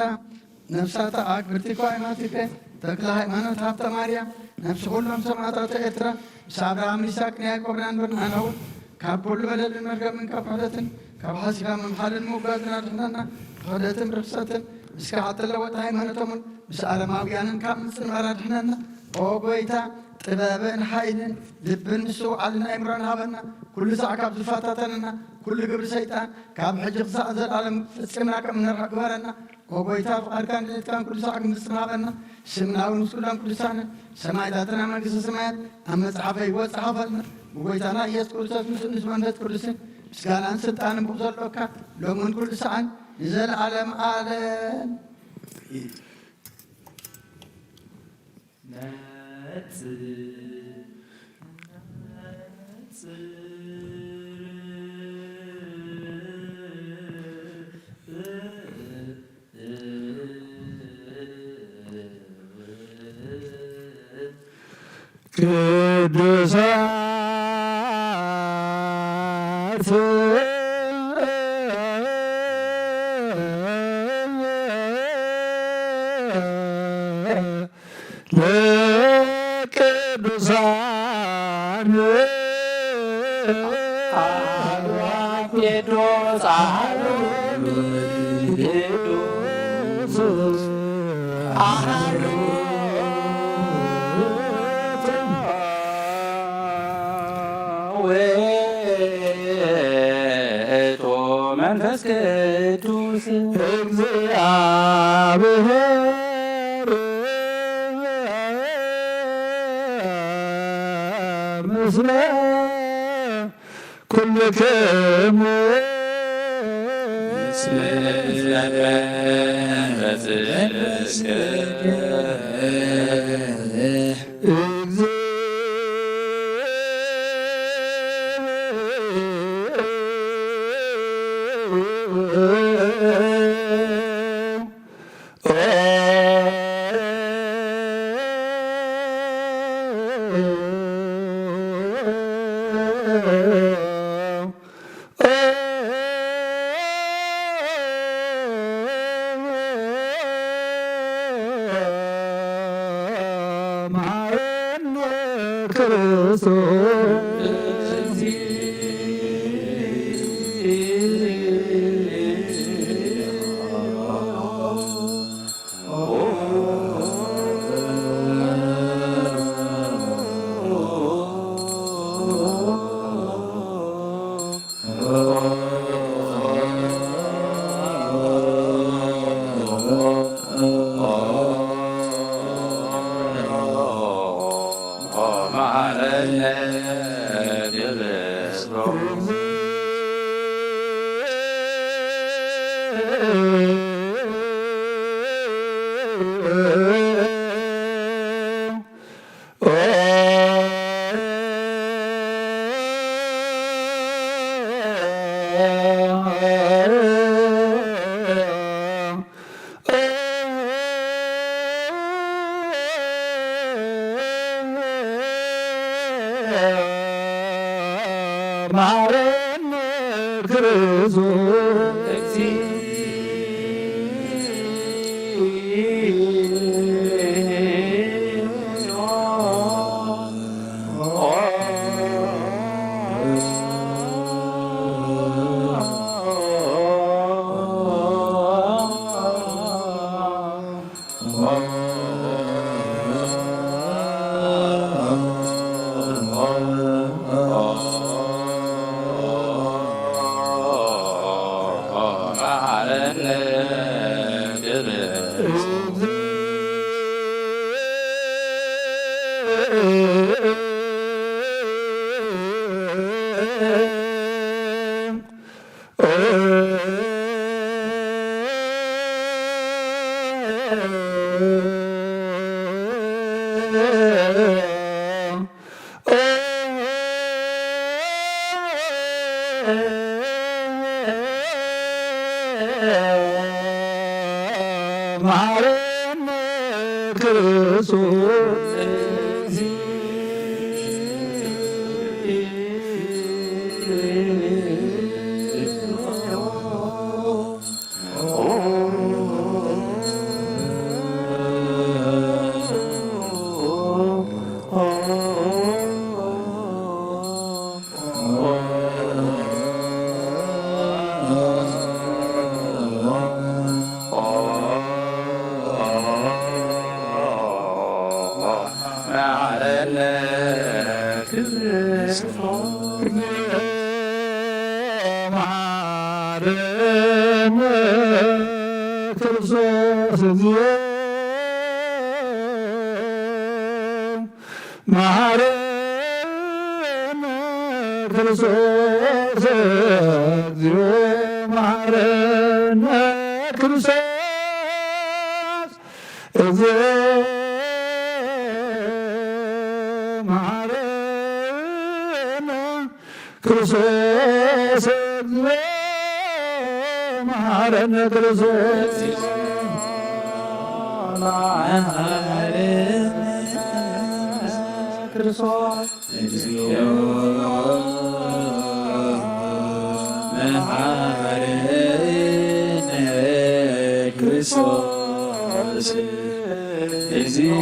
ነፍሳት ኣክብርቲ ኳይማቲከ ተክለ ሃይማኖት ሃብተ ማርያም፣ ነፍሲ ኩሎም ሰማዕታተ ኤርትራ ምስ ኣብርሃምን ይስሐቅን ያዕቆብን ኣንብር። ንኣና እውን ካብ ኩሉ በደልን መርገምን ካብ ክሕደትን ካብ ሓሲኻ ምምሓልን ምውጋዝን ኣድሕነና። ብክሕደትን ርኽሰትን ምስ ክሓት ተለወጠ ሃይማኖቶምን ምስ ኣረማውያንን ካብ ምጽንባር ኣድሕነና። ኦ ጎይታ፣ ጥበብን ሓይልን ልብን ምስትውዓልን ኣእምሮን ሃበና። ኩሉ ሳዕ ካብ ዝፈታተነና ኩሉ ግብሪ ሰይጣን ካብ ሕጂ ክሳዕ ዘላለም ፈጺምና ከም እንርሕቕ ግበረና። ኦ ጎይታ፣ ፍቓድካን ድሌትካን ኩሉ ሳዕ ክንፍጽም ሃበና። ስምና እውን ምስ ኩሎም ቅዱሳንን ሰማዕታትን ኣብ መንግስተ ሰማያት ኣብ መጽሓፈ ህይወት ጸሓፈልና። ብጎይታና ኢየሱስ ክርስቶስ ምስኡ ምስ መንፈስ ቅዱስን ምስጋናን ስልጣንን ብኡ ዘሎካ ሎምን ኩሉ ሰዓን ንዘለዓለም ዓለም። ነጽር፣ ነጽር። ቅዱሳት ለቅዱሳን አሐዱ ቅዱስ አሐዱ ቅዱስ አሐዱ ውእቱ መንፈስ ቅዱስ እግዚአብሔር ምስለ ኩልክሙ ምስለ መንፈስከ መሐረነ ክርስቶስ መሐረነ ክርስቶስ መሐረነ ክርስቶስ። መሐረነ ክርስቶስ እግዚኦ። መሐረነ ክርስቶስ እግዚኦ። መሐረነ ክርስቶስ እግዚኦ። መሐረነ ክርስቶስ እግዚኦ። መሐረነ ክርስቶስ። መሐረነ ክርስቶስ። እግዚኦ መሐረነ ክርስቶስ። እግዚኦ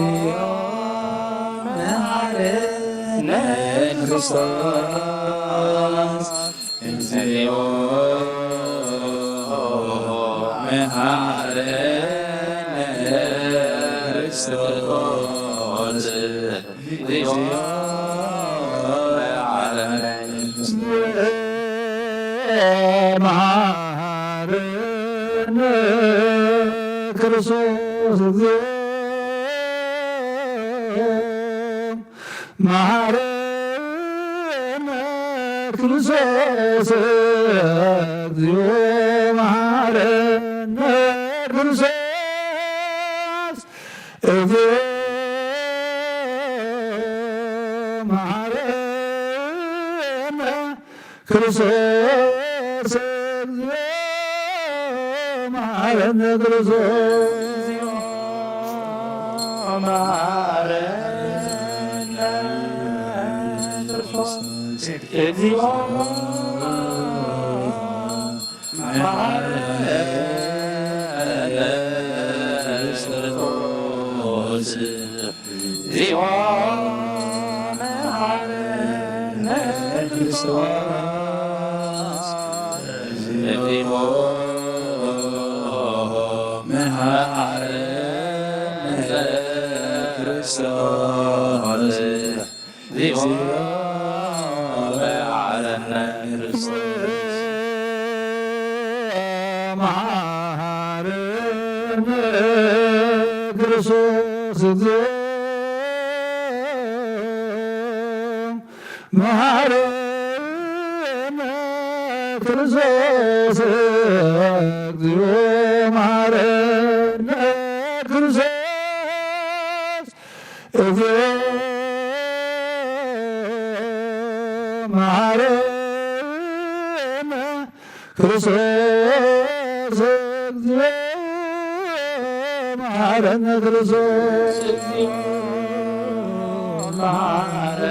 መሐረነ ክርስቶስ። እግዚኦ መሐረነ ክርስቶስ። መሐረነ ክርስቶስ። መሐረነ ክርስቶስ። እግዚኦ መሐረነ ክርስቶስ። እግዚኦ መሐረነ ክርስቶስ። እግዚኦ መሐረነ ክርስቶስ። መሐረነ ክርስቶስ። እግዚኦ መሐረነ ክርስቶስ። እግዚኦ መሐረነ ክርስቶስ። እግዚኦ መሐረነ ክርስቶስ። እግዚኦ መሐረነ ክርስቶስ። መሐረነ ክርስቶስ። እግዚኦ መሐረነ ክርስቶስ። እግዚኦ መሐረነ ክርስቶስ። እግዚኦ መሐረነ ክርስቶስ። እግዚኦ መሐረነ ክርስቶስ። መሐረነ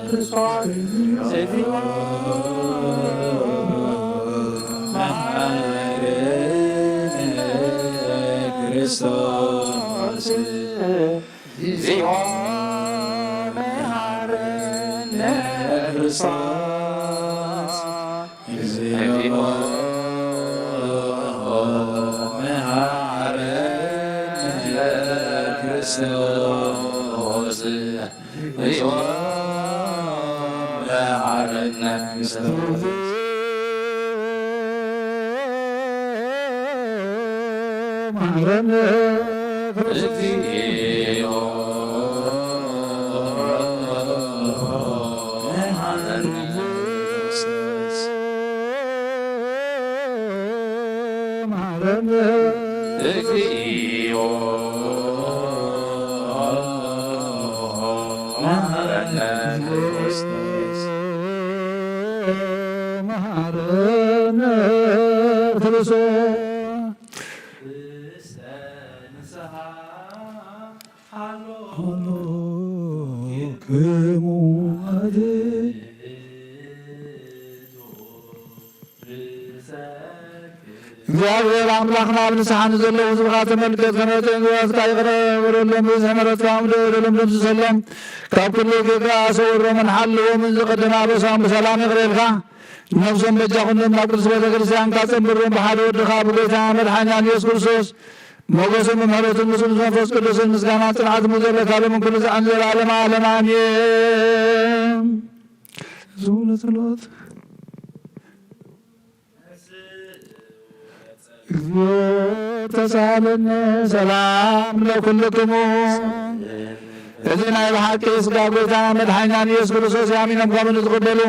ክርስቶስ። እግዚኦ መሐረነ ክርስቶስ። እግዚኦ መሐረነ ክርስቶስ። እግዚኦ መሐረነ ክርስቶስ። እግዚኦ መሐረነ ክርስቶስ። መሐረነ ክርስቶስ። እግዚኦ መሐረነ። እግዚኦ መሐረነ ክርስቶስ። መሐረነ ክርስቶስ። ክሙ እግዚኣብሔር ኣምላኽና፣ ኣብ ንስሓ ንዘለዉ ህዝብኻ ተመልከት፣ ከመ መጠን ግብረትካ ይቕረ በለሎም፣ ብዝሒ ምሕረትካ እምልእ በደሎም ደምስሰሎም፣ ካብ ኩሉ ጌጋ ሰውሮምን ሓልዎምን፣ ዝቐደመ ኣበሳኦም ብሰላም ይቕረ ኢልካ፣ ነፍሶም በጃ ኩሎም ናብ ቅድስት ቤተ ክርስቲያን ካጸንብሮም ብሓደ ወድኻ ብጎይታ መድሓኒና ኢየሱስ ክርስቶስ ሞገስን ብምሕረትን ምስሉ መንፈስ ቅዱስን ምስጋና ጽንዓት ሙዘለካ ሎምን ኩሉ ሰዓትን ዘለዓለመ ዓለም ኣሜን። ዝውለ ጸሎት። እግዚኦ ተሳለነ ሰላም ለኩልክሙ። እዚ ናይ ብሓቂ ስጋ ጎይታ መድሓኒና ኢየሱስ ክርስቶስ ኣሚኖም ከምኡ ንዝቕበሉ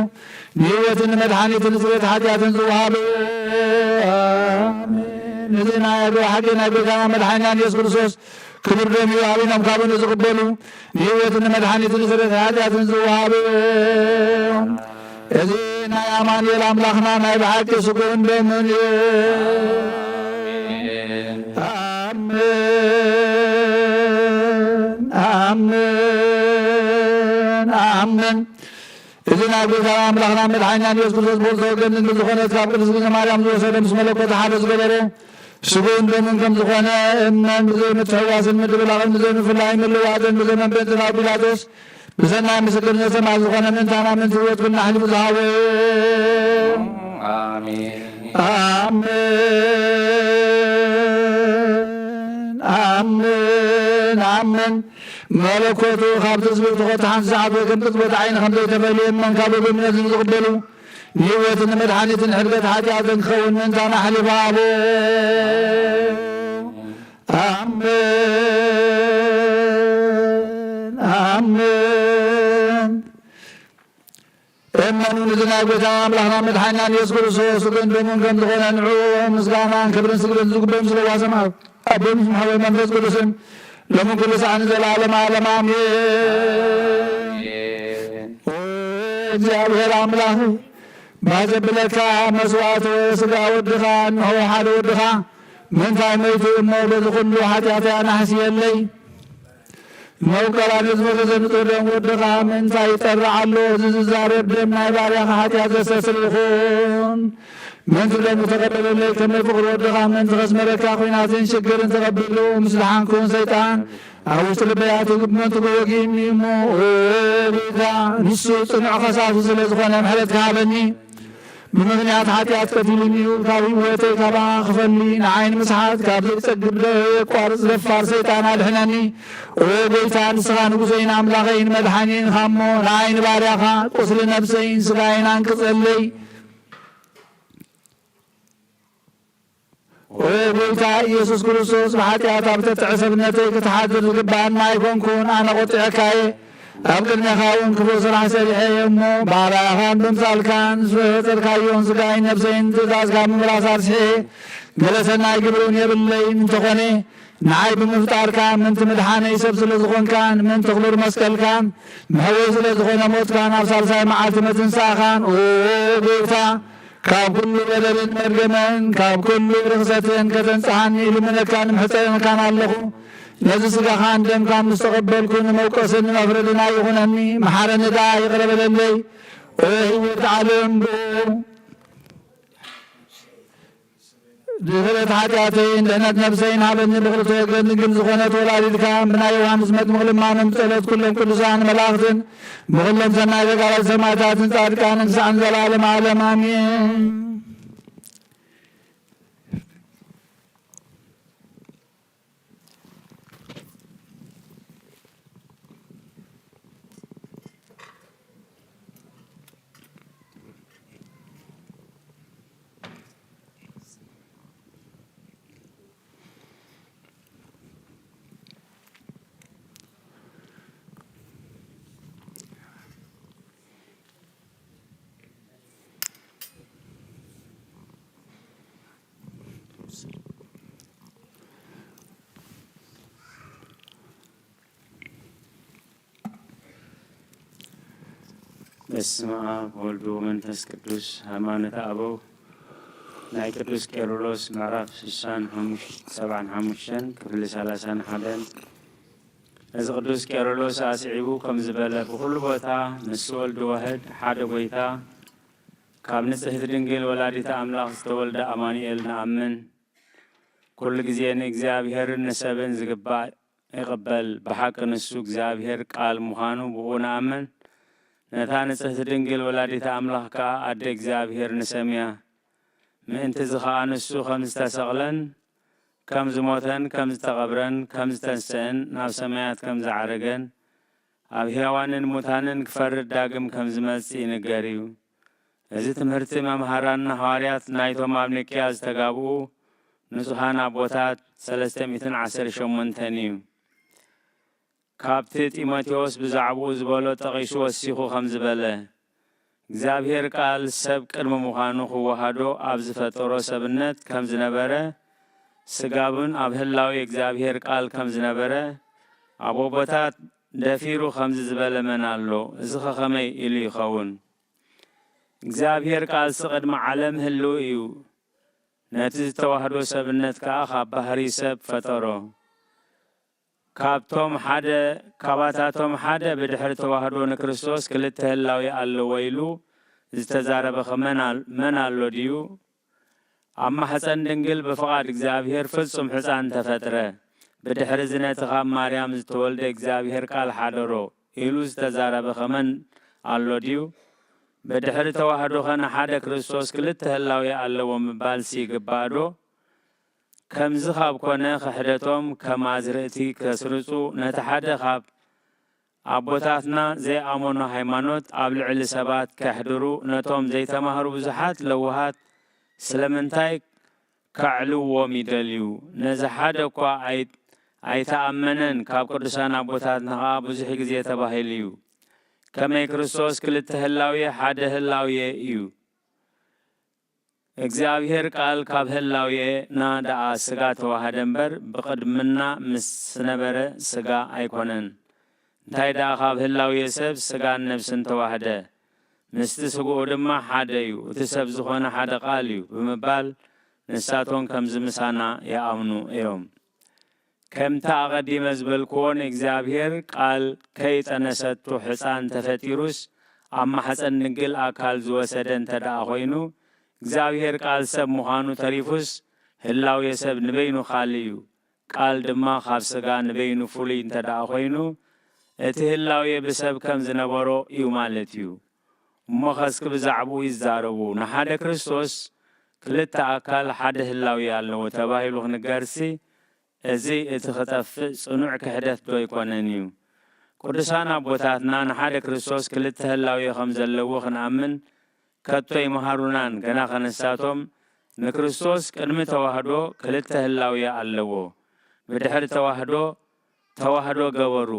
ንህይወትን ንመድሓኒትን ስርየት ሓጢኣትን ዝወሃብ። ኣሜን። እዚ ናይ ብሓቂ ናይ ጎይታ መድሓኒና ኢየሱስ ክርስቶስ ክቡር ደም እዩ። ኣሚኖም ካብኡ ንዝቕበሉ ንህይወትን ንመድሓኒትን ስርየት ሓጢኣትን ዝወሃብ። እዚ ናይ ኣማኑኤል ኣምላኽና ናይ ብሓቂ ስግኡን ደሙን እዩ። ኣሜን፣ ኣሜን፣ ኣሜን። እዚ ናይ ጎይታና ኣምላኽና መድሓኒና ኢየሱስ ክርስቶስ ብወልተ ወገን ድንግል ዝኾነት ካብ ቅድስት ድንግል ማርያም ዝወሰደ ምስ መለኮት ሓደ ዝገበረ ስግኡን ደሙን ከም ዝኾነ እመን። ብዘይ ምትሕዋስን ምድብላቕን ብዘይ ምፍላይን ምልዋጥን ብዘይ መንበጥን ኣብ ጲላጦስ ብሰናይ ምስክርነቶም ኣብ ዝኾነ ምእንታና ምእንቲ ህይወት ኩልና ኣሕሊፉ ዝሃቦ እዩ። ኣሜን። ኣሜን፣ ኣሜን፣ ኣሜን። መለኮቱ ካብ ትጽቢት ተኾታ ሓንቲ ሰዓት ወይ ከም ቅጽበት ዓይኒ ከም ዘይተፈልየ እመን። ካብ እምነት ንዝቕበሉ ንህይወትን ንመድሓኒትን ሕድገት ሓጢኣትን ክኸውን ምእንታና ኣሕሊፉ ሃቦ። ኣሜን፣ ኣሜን። እመኑ፣ እዚ ናይ ጎይታ ኣምላኽና መድሓኒና ኢየሱስ ክርስቶስ ስግኡን ደሙን ከም ዝኾነ ንዕኡ ምስጋናን ክብርን ስግደትን ዝግበኦም ስለ ዋሰም ኣብ ኣቦ ምስ ሓወ መንፈስ ቅዱስን ሎምን ኩሉ ሰዓትን ዘለዓለመ ዓለም ኣሜን። ኦ እግዚኣብሔር ኣምላኽ፣ ባዘብለካ መስዋዕተ ስጋ ወድኻ፣ እንሆ ሓደ ወድኻ፣ ምንታይ መይቱ እሞ በዚ ኩሉ ሓጢኣተይ ኣናሕስየለይ። መውቀራን ህዝቢ ዘንጾ ደም ወድኻ ምንታይ ይጠርዕ ኣሎ? እዚ ዝዛረብ ደም ናይ ባርያኻ ሓጢኣት ዘስተስርይ ይኹን። ምእንቲ ደሙ ተቐበለለይ፣ ከመይ ፍቕሪ ወድኻ ምእንቲ ከስመረካ ኲናትን ሽግርን ተቐቢሉ፣ ምስ ደሓንኩን ሰይጣን ኣብ ውሽጢ ልበይ ኣትዩ፣ ምእንቲ ክወግእኒ እሞ፣ ኦ ጎይታ፣ ንሱ ጽኑዕ ከሳሲ ስለ ዝኾነ ምሕረትካ ሃበኒ። ብምኽንያት ሓጢኣት ቀቲሉኒ እዩ፣ ካብ ህይወተይ ካባኻ ክፈሊ፣ ንዓይ ንምስሓት ካብ ዘይጸግብ ዶ የቋርጽ ደፋር ሰይጣን ኣድሕነኒ። ኦ ጎይታ፣ ንስኻ ንጉሰይን ኣምላኸይን መድሓኒን ኢኻ እሞ፣ ንዓይ ንባርያኻ ቁስሊ ነብሰይን ስጋይን ኣንቅጸለይ። ኦ ጎይታ ኢየሱስ ክርስቶስ፣ ብሓጢኣት ኣብ ተትዐ ሰብነተይ ክትሓድር ዝግብኣኒ ኣይኮንኩን፣ ኣነ ቆጢዐካ እየ። ኣብ ቅድሜኻ እውን ክፉእ ስራሕ ሰሪሐ እየ እሞ፣ ባርያኻን ብምሳልካን ዝፈጠርካዮን ስጋይን ነብሰይን ትእዛዝካ ምምላስ ኣርስሐ እየ። ገለ ሰናይ ግብሪ እውን የብለይን፣ እንተኾነ ንዓይ ብምፍጣርካ፣ ምእንቲ ምድሓነይ ሰብ ስለ ዝኾንካን፣ ምእንቲ ክቡር መስቀልካን፣ መሕወይ ስለ ዝኾነ ሞትካን፣ ኣብ ሳልሳይ መዓልቲ ምትንሳእኻን፣ ኦ ጎይታ፣ ካብ ኩሉ በደልን መርገምን፣ ካብ ኩሉ ርኽሰትን ከተንጽሃኒ ልምነካን ምሕጸነካን ኣለኹ። ነዚ ስጋኻን ደምካን ምስ ተቐበልኩ፣ ንመውቀስን ንመፍረድን ኣይኹነኒ። መሓረኒ ደኣ፣ ይቕረ በለለይ። ኦ ህይወት ዓለም ብኡ ድሕረት ሓጢኣተይን ድሕነት ነብሰይን ሃበኒ። ብክልተ ወገን ድንግል ዝኾነት ወላዲትካ ብናይ ዮሃንስ መጥምቕ ልማኖን ብጸሎት ኩሎም ቅዱሳን መላእኽትን ብኹሎም ሰናይ ተጋዳላይ ሰማዕታትን ጻድቃንን ክሳዕ ንዘለዓለመ ዓለም ኣሜን። በስመ አብ ወወልድ ወመንፈስ ቅዱስ። ሃይማኖተ አበው ናይ ቅዱስ ቄርሎስ ምዕራፍ ስሳን ሓሙሽተን፣ ሰብዓን ሓሙሽተን፣ ክፍሊ ሰላሳን ሓደን። እዚ ቅዱስ ቄርሎስ ኣስዒቡ ከም ዝበለ፣ ብኹሉ ቦታ ምስ ወልድ ዋህድ ሓደ ጎይታ፣ ካብ ንጽሕቲ ድንግል ወላዲተ ኣምላኽ ዝተወልደ ኣማኑኤል ንኣምን። ኩሉ ግዜ ንእግዚኣብሔርን ንሰብን ዝግባእ ይቕበል። ብሓቂ ንሱ እግዚኣብሔር ቃል ምዃኑ ብኡ ንኣምን። ነታ ንጽሕቲ ድንግል ወላዲተ ኣምላኽ ከኣ ኣደ እግዚኣብሔር ንሰምያ። ምእንትዚ ኸኣ ንሱ ከም ዝተሰቕለን ከም ዝሞተን ከም ዝተቐብረን ከም ዝተንስአን ናብ ሰማያት ከም ዝዓረገን ኣብ ሕያዋንን ሙታንን ክፈርድ ዳግም ከም ዝመጽእ ይንገር እዩ። እዚ ትምህርቲ መምሃራንና ሃዋርያት ናይቶም ኣብ ኒቅያ ዝተጋብኡ ንጹሃን ኣቦታት ሰለስተ ሚእትን ዓሰርተ ሸሞንተን እዩ። ካብቲ ጢሞቴዎስ ብዛዕባኡ ዝበሎ ጠቒሱ ወሲኹ ከም ዝበለ፣ እግዚኣብሔር ቃል ሰብ ቅድሚ ምዃኑ ክወሃዶ ኣብ ዝፈጠሮ ሰብነት ከም ዝነበረ፣ ስጋ እውን ኣብ ህላዌ እግዚኣብሔር ቃል ከም ዝነበረ፣ ኣብ ኣቦታት ደፊሩ ከምዚ ዝበለ መን ኣሎ? እዚ ኸ ኸመይ ኢሉ ይኸውን? እግዚኣብሔር ቃልሲ ቅድሚ ዓለም ህልው እዩ። ነቲ ዝተዋህዶ ሰብነት ከኣ ካብ ባህሪ ሰብ ፈጠሮ። ካብቶም ሓደ፣ ካባታቶም ሓደ ብድሕሪ ተዋህዶ ንክርስቶስ ክልተ ህላዌ ኣለዎ ኢሉ ዝተዛረበ ኸ መን ኣል-፣ መን ኣሎ ድዩ? ኣብ ማሕፀን ድንግል ብፍቓድ እግዚኣብሔር ፍጹም ሕፃን ተፈጥረ። ብድሕሪ እዚ ነቲ ካብ ማርያም ዝተወልደ እግዚኣብሔር ቃል ሓደሮ ኢሉ ዝተዛረበ ኸ መን ኣሎ ድዩ? ብድሕሪ ተዋህዶ ኸ ንሓደ ክርስቶስ ክልተ ህላዌ ኣለዎ ምባልሲ ይግባእ ዶ? ከምዚ ካብ ኮነ ክሕደቶም ከም ኣዝርእቲ ከስርጹ ነቲ ሓደ ካብ ኣቦታትና ዘይኣመኖ ሃይማኖት ኣብ ልዕሊ ሰባት ከሕድሩ ነቶም ዘይተማህሩ ብዙሓት ለውሃት ስለምንታይ ከዕልዎም ይደልዩ? ነዚ ሓደ እኳ ኣይ-፣ ኣይተኣመነን፣ ካብ ቅዱሳን ኣቦታትና ኸኣ ብዙሕ ግዜ ተባሂሉ እዩ። ከመይ ክርስቶስ ክልተ ህላዌ ሓደ ህላዌ እዩ። እግዚኣብሔር ቃል ካብ ህላዌና ደኣ ስጋ ተዋህደ እምበር፣ ብቕድምና ምስ ነበረ ስጋ ኣይኮነን። እንታይ ደኣ ካብ ህላዌ ሰብ ስጋን ነፍስን ተዋህደ፣ ምስቲ ስግኡ ድማ ሓደ እዩ፣ እቲ ሰብ ዝኾነ ሓደ ቃል እዩ ብምባል ንሳቶም ከምዚ ምሳና ይኣምኑ እዮም። ከምቲ ኣቐዲመ ዝበልክዎ፣ ንእግዚኣብሔር ቃል ከይጠነሰቱ ሕፃን ተፈጢሩስ፣ ኣብ ማሕፀን ድንግል ኣካል ዝወሰደ እንተ ደኣ ኾይኑ፣ እግዚኣብሔር ቃል ሰብ ምዃኑ ተሪፉስ፣ ህላዌ ሰብ ንበይኑ ካልእ እዩ። ቃል ድማ ካብ ስጋ ንበይኑ ፍሉይ እንተ ደኣ ኾይኑ፣ እቲ ህላዌ ብሰብ ከም ዝነበሮ እዩ ማለት እዩ። እሞኸ እስኪ ብዛዕባኡ ይዛረቡ። ንሓደ ክርስቶስ ክልተ ኣካል ሓደ ህላዌ ኣለዎ ተባሂሉ ክንገርሲ፣ እዚ እቲ ክጠፍእ ጽኑዕ ክሕደት ዶ ኣይኮነን እዩ? ቅዱሳን ኣቦታትና ንሓደ ክርስቶስ ክልተ ህላዌ ከም ዘለዎ ክንኣምን ከቶ ይመሃሩናን፣ ገና ከነሳቶም ንክርስቶስ ቅድሚ ተዋህዶ ክልተ ህላዌ ኣለዎ፣ ብድሕሪ ተዋህዶ ተዋህዶ ገበሩ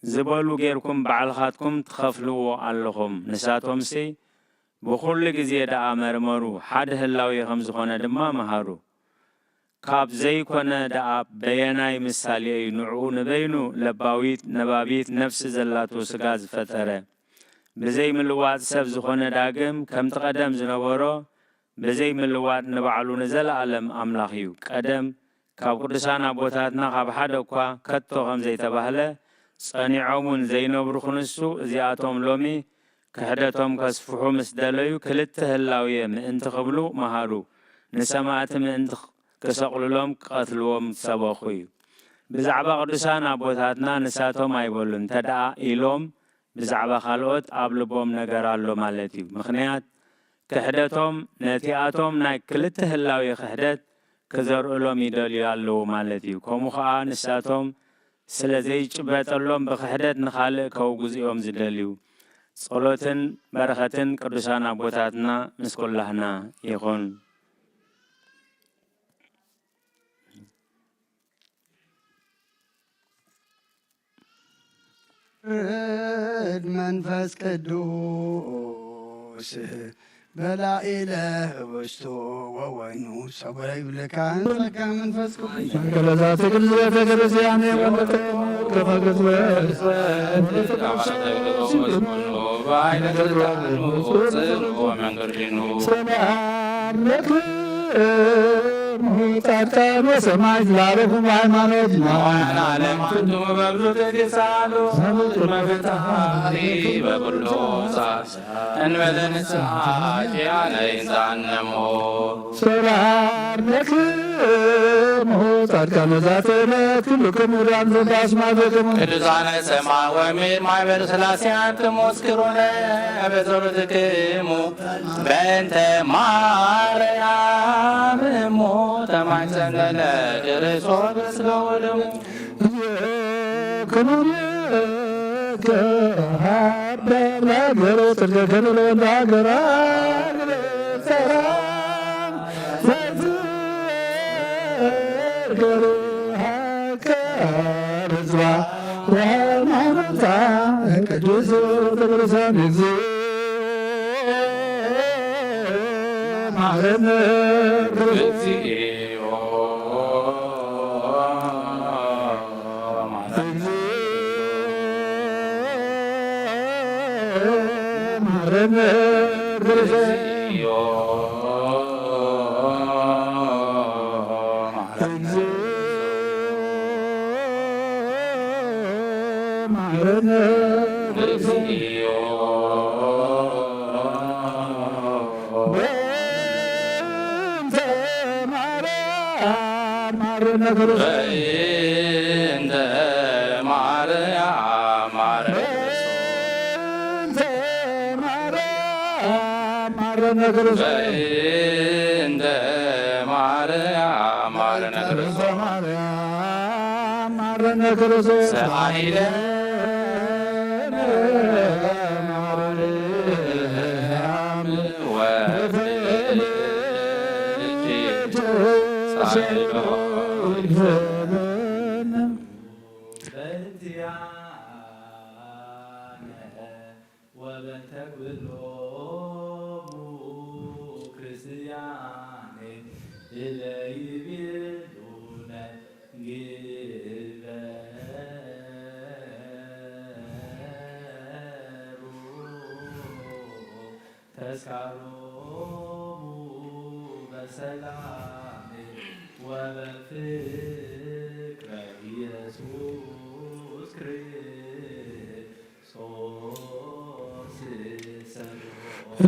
ዝበሉ ጌርኩም ባዕልኻትኩም ትኸፍልዎ ኣለኹም። ንሳቶምሲ ብኹሉ ግዜ ደኣ መርመሩ፣ ሓደ ህላዌ ከም ዝኾነ ድማ መሃሩ። ካብ ዘይኮነ ደኣ በየናይ ምሳሌ እዩ ንዕኡ ንበይኑ ለባዊት ነባቢት ነፍሲ ዘላቶ ስጋ ዝፈጠረ? ብዘይ ምልዋጥ ሰብ ዝኾነ ዳግም ከምቲ ቀደም ዝነበሮ ብዘይ ምልዋጥ ንባዕሉ ንዘለኣለም ኣምላኽ እዩ። ቀደም ካብ ቅዱሳን ኣቦታትና ካብ ሓደ እኳ ከቶ ከም ዘይተባህለ ጸኒዖም እውን ዘይነብሩ ክንሱ፣ እዚኣቶም ሎሚ ክሕደቶም ከስፍሑ ምስ ደለዩ ክልተ ህላዌ ምእንቲ ክብሉ መሃሩ። ንሰማእቲ ምእንቲ ክሰቕሉሎም ክቐትልዎም ሰበኹ እዩ። ብዛዕባ ቅዱሳን ኣቦታትና ንሳቶም ኣይበሉን፣ እንተ ደኣ ኢሎም ብዛዕባ ካልኦት ኣብ ልቦም ነገር ኣሎ ማለት እዩ። ምኽንያት ክሕደቶም ነቲኣቶም ናይ ክልተ ህላዌ ክሕደት ክዘርእሎም ይደልዩ ኣለዉ ማለት እዩ። ከምኡ ኸኣ ንሳቶም ስለ ዘይጭበጠሎም ብክሕደት ንኻልእ ከውግዙ እዮም ዝደልዩ። ጸሎትን በረኸትን ቅዱሳን ኣቦታትና ምስ ኩላህና ይኹን። ርድ መንፈስ ቅዱስ በላኢለ ህብስቱ ወወይኑ ሰጉረ ይብልካ ጸጋ መንፈስ ቅዱስ። መንገለ ዛቲ ቅድስት ቤተ ክርስቲያን የወለተ ከመ ግዝወ ባይ ለክርዳኑ ጽልዎ መንገዲኑ። ሰላም ለክሙ ጻድቃን ወሰማዕት ላለኹም ሃይማኖት መዋዕለ ዓለም ኩንቱም በብዙ ትግሳሉ። ሰሙት መፍትሓ በብሉ ሳሳ እንበለ ንስሓ ኪያነ ይንሳነሞ። ሰላም ለክሙ ጻድቃን ወዛተ ዕለት ኩልክሙ ዳን ዘባስማዘክሙ። ቅዱሳነ ሰማይ ወምድር ማሕበር ስላሴ ትመስክሩነ በጸሎትክሙ። በእንተ ማርያም እሙ ተማሕፀነ ለክርስቶስ በስጋ ወደሙ። ክቡር ከሃበር ለሀገሩ ጽድቀ ከልሎ ለሀገራ ዘይትገሩ ሀከ ህዝባ ወሃይማኖታ ቅዱስ ቤተክርስቲያን እግዚኦ ማረነ። እግዚኦ ማረነ። ማረነ። እግዚኦ ማረነ። እግዚኦ ማረነ። እግዚኦ በእንተ ማርያም ማረነ። በእንተ ማርያም ማረነ። በእንተ ማርያም ማረነ። በእንተ ማርያም ማረነ። በእንተ ማርያም ማረነ። ክርስቶስ ኃይለ ማርያም ወልጅ ሳይሎ በእንቲአነ ወበእንተ ኩሎሙ ክርስቲያኔ እለ ይቤሉነ ግበሩ ተስካሮሙ በሰላም ወበፍቅረ ኢየሱስ ክርስቶስ።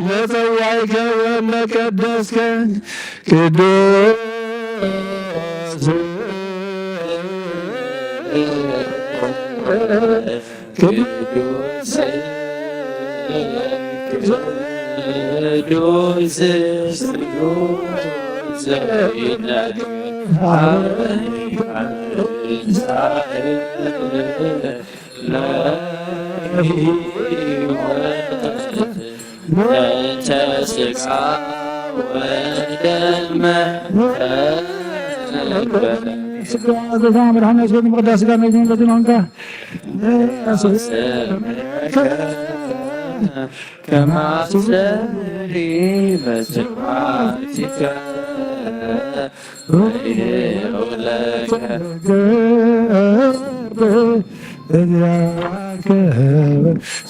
ለጸዋይከ ወለቀደስከ ቅዱስ ቅዱስ ቅዱስ ለሕይወት በእንተ ሥጋ ወደመ ሥጋ ጌታ መድኃኒዓለም ስጋ መቅደስ ስጋ ነው የሚመለጥ ነው እንካ ስምከ ከማስተሪ በስብሐቲከ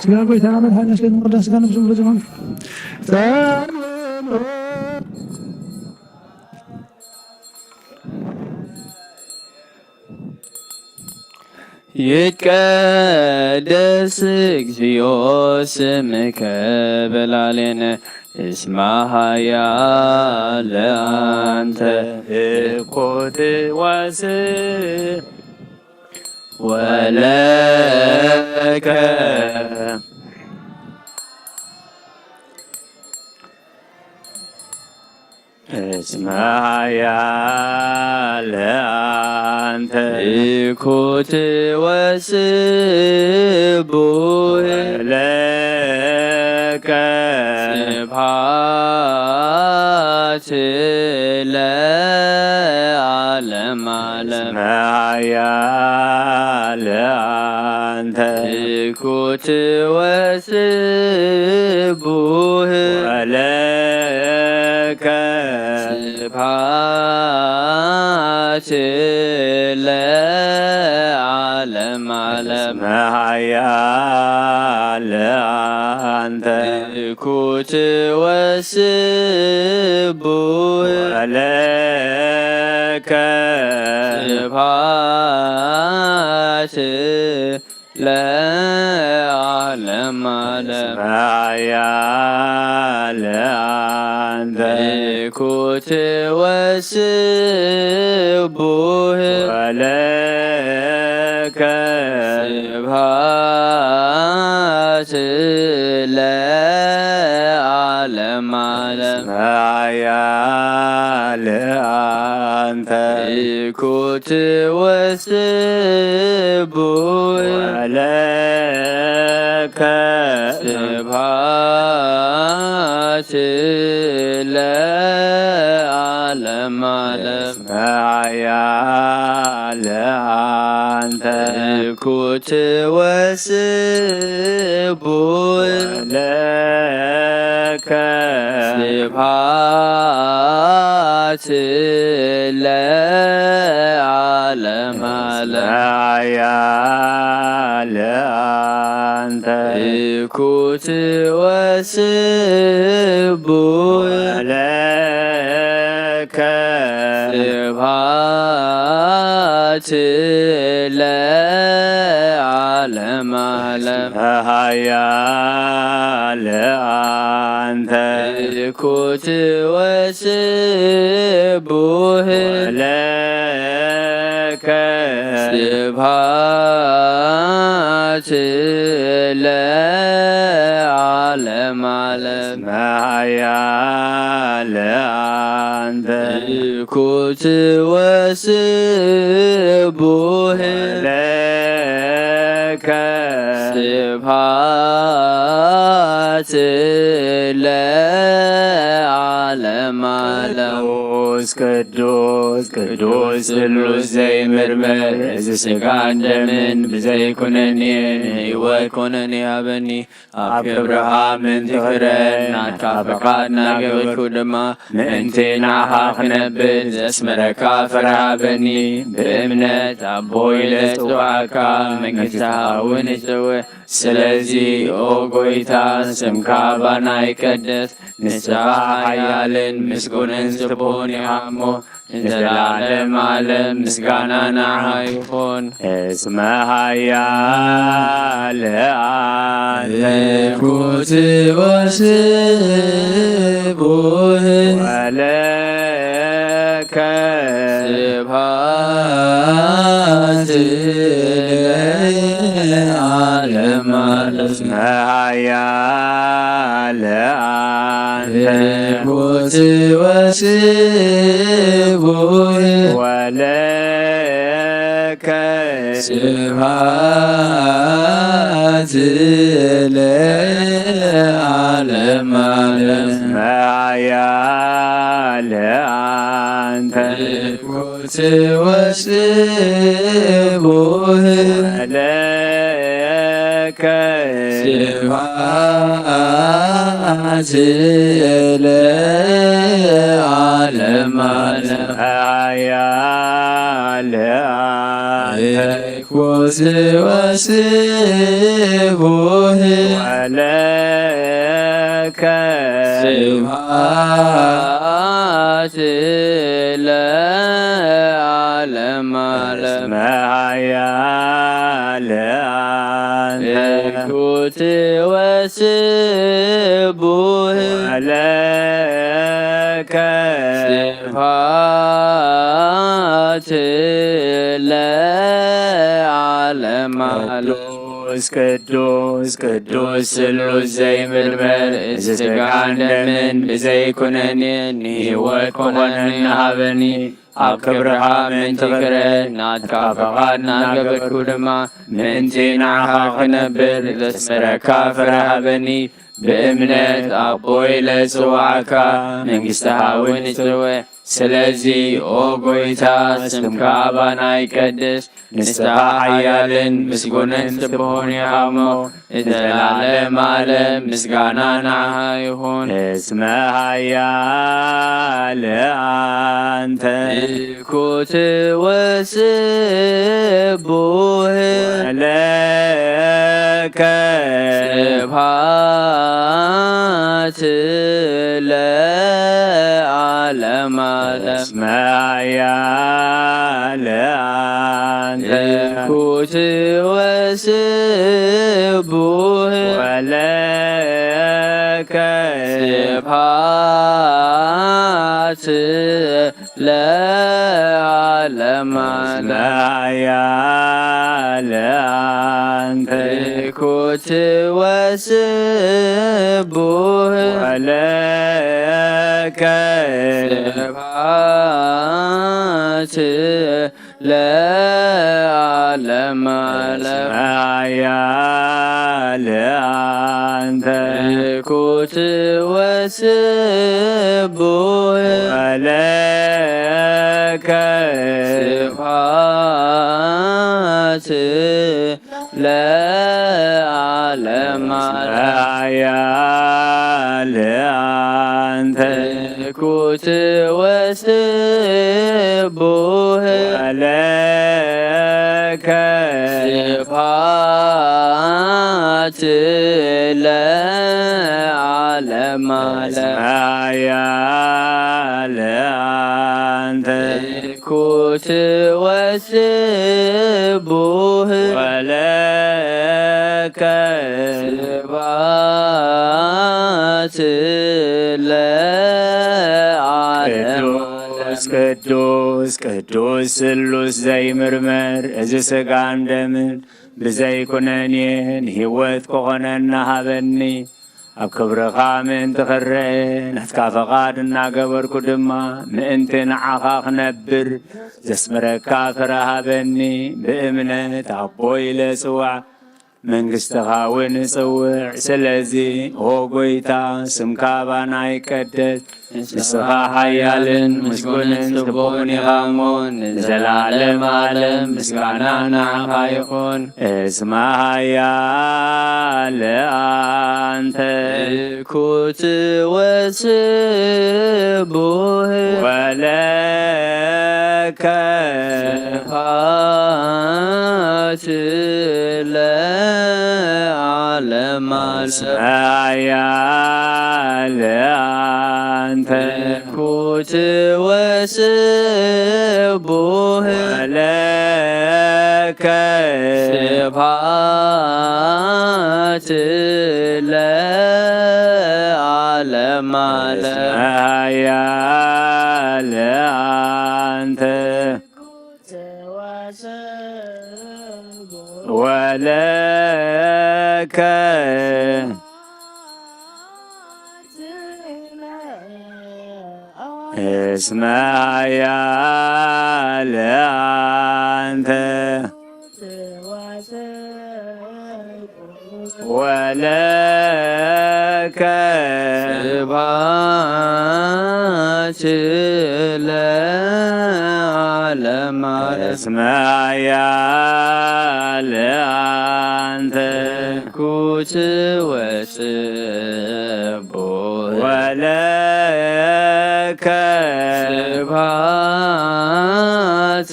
ስጋ ጌታ መድኃኒዓለም ስጋ መቅደስ ስጋ ነፍሱ ብሎ ዘመን ይትቀደስ እግዚኦ ስምከ በላሌነ እስመ ኃያል አንተ እኮ ትዋስእ ወለከ እስመ ኃያል አንተ እኩት ወስቡሕ ለከ ስብሐት ለዓለመ ዓለም። እስመ ኃያል አንተ እኩት ወስቡሕ ወለከ ስብሐት ለዓለመ ዓለም። እስመ ኃያል ኩት ወስቡህ ወለከ ስብሐት ለዓለም ዓለም። ኃያል አንተ ኩት ወስቡህ ወለከ ስብሐት ለዓለም ዓለም። ኃያል አንተ ኩት ወስቡህ ወለከ ስብሐት ለዓለም ዓለም። ኃያል አንተ ኩት ወስቡህ ወለከ ስብሐት ለዓለም ዓለም። ኃያል አንተ ኩት ወስቡህ ወለከ ስብሐት ለዓለም ዓለም። ኃያል አንተ ኩት ወስቡህ ወለከ ስብሐት ለዓለም ዓለም። ኃያል አንተ ኩት ወስቡህ ወለከ ስብሐት ለዓለም ዓለም። ቅዱስ ቅዱስ ቅዱስ ስሉስ ዘይምርመር፣ እዚ ሥጋን ደምን ብዘይ ኩነኔ ንህይወት ኩነኔ ሃበኒ። ኣብ ክብርኻ ምእንቲ ክረን ናትካ ፈቓድ ናገበርኩ ድማ፣ ምእንቲ ንዓኻ ክነብር ዘስመረካ ፍረ ሃበኒ። ብእምነት ኣቦ ኢለ ጽዋዕካ፣ መንግሥትኻ እውን ይጽውዕ። ስለዚ ኦ ጐይታ፣ ስምካ ባና ይቀደስ። ንስኻ ሓያልን ምስጉንን ስቡሕን ኢኻ እሞ፣ ንዘለዓለም ዓለም ምስጋና ንዓኻ ይኹን። እስመ ኃያል አንተ ኩት ወስቡህ ወለከ ስብሐት ለዓለም ዓለም። እስመ ኃያል አንተ ኩት ወስቡህ ወለከ ስብሐት ለዓለም ዓለም። እስመ ኃያል አንተ ኩት ወስቡህ ወለከ ስብሐት ለዓለም ዓለም። ኃያል አንተ ኩት ወስቡህ ወለከ ስብሐት ለዓለም ዓለም። እስመ ኃያል አንተ ኩት ወስቡህ ወለከ ስብሐት ለዓለም ዓለም። ቅዱስ ቅዱስ ቅዱስ ስሉስ ዘይምርመር፣ እዚ ሥጋን ደምን ብዘይ ኩነኔ ንህይወት ኩነኔ ሃበኒ። ኣብ ክብርኻ ምእንቲ ክረ ናትካ ፈቓድ ናገበርኩ ድማ፣ ምእንቲ ንዓኻ ክነብር ዘስመረካ ፍረ ሃበኒ። ብእምነት ኣቦ ኢለ ጽዋዕካ፣ መንግሥትኻ እውን ይጽውዕ። ስለዚ ኦ ጐይታ፣ ስምካ ኣባና ይቀድስ። ንስኻ ሓያልን ምስጉንን ስቡሕን ኢኻ እሞ፣ ንዘለዓለም ዓለም ምስጋና ንዓኻ ይኹን። እስመ ኃያል አንተ ኩት ወስቡህ ወለ ስብሐት ለዓለመ ዓለም። እስመ ኃያል አንተ። ትኩት ወስቡህ። ወለከ። ስብሐት ለዓለመ ዓለም። ኃያል አንተ። ትኩት ወስቡህ። ወለከ። ስብሐት ለዓለመ ዓለም። ኃያል አንተ። ትኩት ወስቡህ። ወለከ። ስብሐት ለዓለመ ዓለም። ኃያል አንተ። ትኩት ወስቡህ። ወለከ። ስብሐት ለዓለመ ዓለም። ኃያል አንተ። ትኩት ወስቡህ። ወለከ። ስብሐት ለዓለመ ዓለም። ቅዱስ ቅዱስ ቅዱስ ስሉስ ዘይምርመር፣ እዚ ሥጋን ደምን ብዘይኩነኔ ንህይወት ክኾነና ሃበኒ። ኣብ ክብርኻ ምእንቲ ክረአ፣ ናትካ ፈቓድ እናገበርኩ ድማ ምእንቲ ንዓኻ ክነብር ዘስምረካ ፍረ ሃበኒ። ብእምነት ኣቦ ኢለ ጽዋዕ፣ መንግስትኻ እውን እጽውዕ። ስለዚ ኦ ጐይታ፣ ስምካ ባና ይቀደስ። ንስኻ ሓያልን ምስጉንን ጽቡቕን ኢኻ እሞ፣ ንዘለዓለም ዓለም ምስጋና ንዓኻ ይኹን። እስመ ኃያል አንተ። ትኩት ወስቡህ። ወለከ። ስብሐት ለዓለመ ዓለም። እስመ ኃያል አንተ። ትኩት ወስቡህ። ወለከ። ስብሐት ለዓለመ ዓለም። እስመ ኃያል አንተ። ወለከ። እስመ ኃያል አንተ። ወለከ። ስብሐት ለዓለመ ዓለም። እስመ ኃያል አንተ። ትኩት ወስቡህ። ወለከ። ስብሐት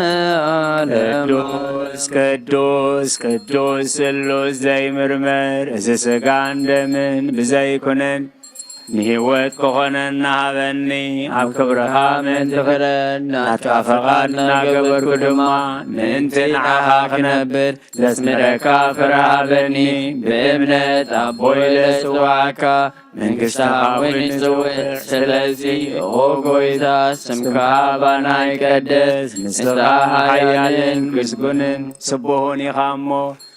ለዓለመ። ቅዱስ ቅዱስ ቅዱስ ስሉስ ዘይምርመር፣ እዚ ሥጋን ደምን ብዘይኩነን ንህይወት ክኾነና ሃበኒ። ኣብ ክብርኻ ምእንቲ ክረን ናትካ ፈቓድ እናገበርኩ ድማ ምእንቲ ንዓኻ ክነብር ዘስምረካ ፍረ ሃበኒ። ብእምነት ኣቦይ ለጽዋዕካ መንግስትኻ እውን ይጽውዕ። ስለዚ ኦ ጐይታ፣ ስምካ ባና ይቀደስ። ንስኻ ሓያልን ምስጉንን ስቡህን ኢኻ እሞ፣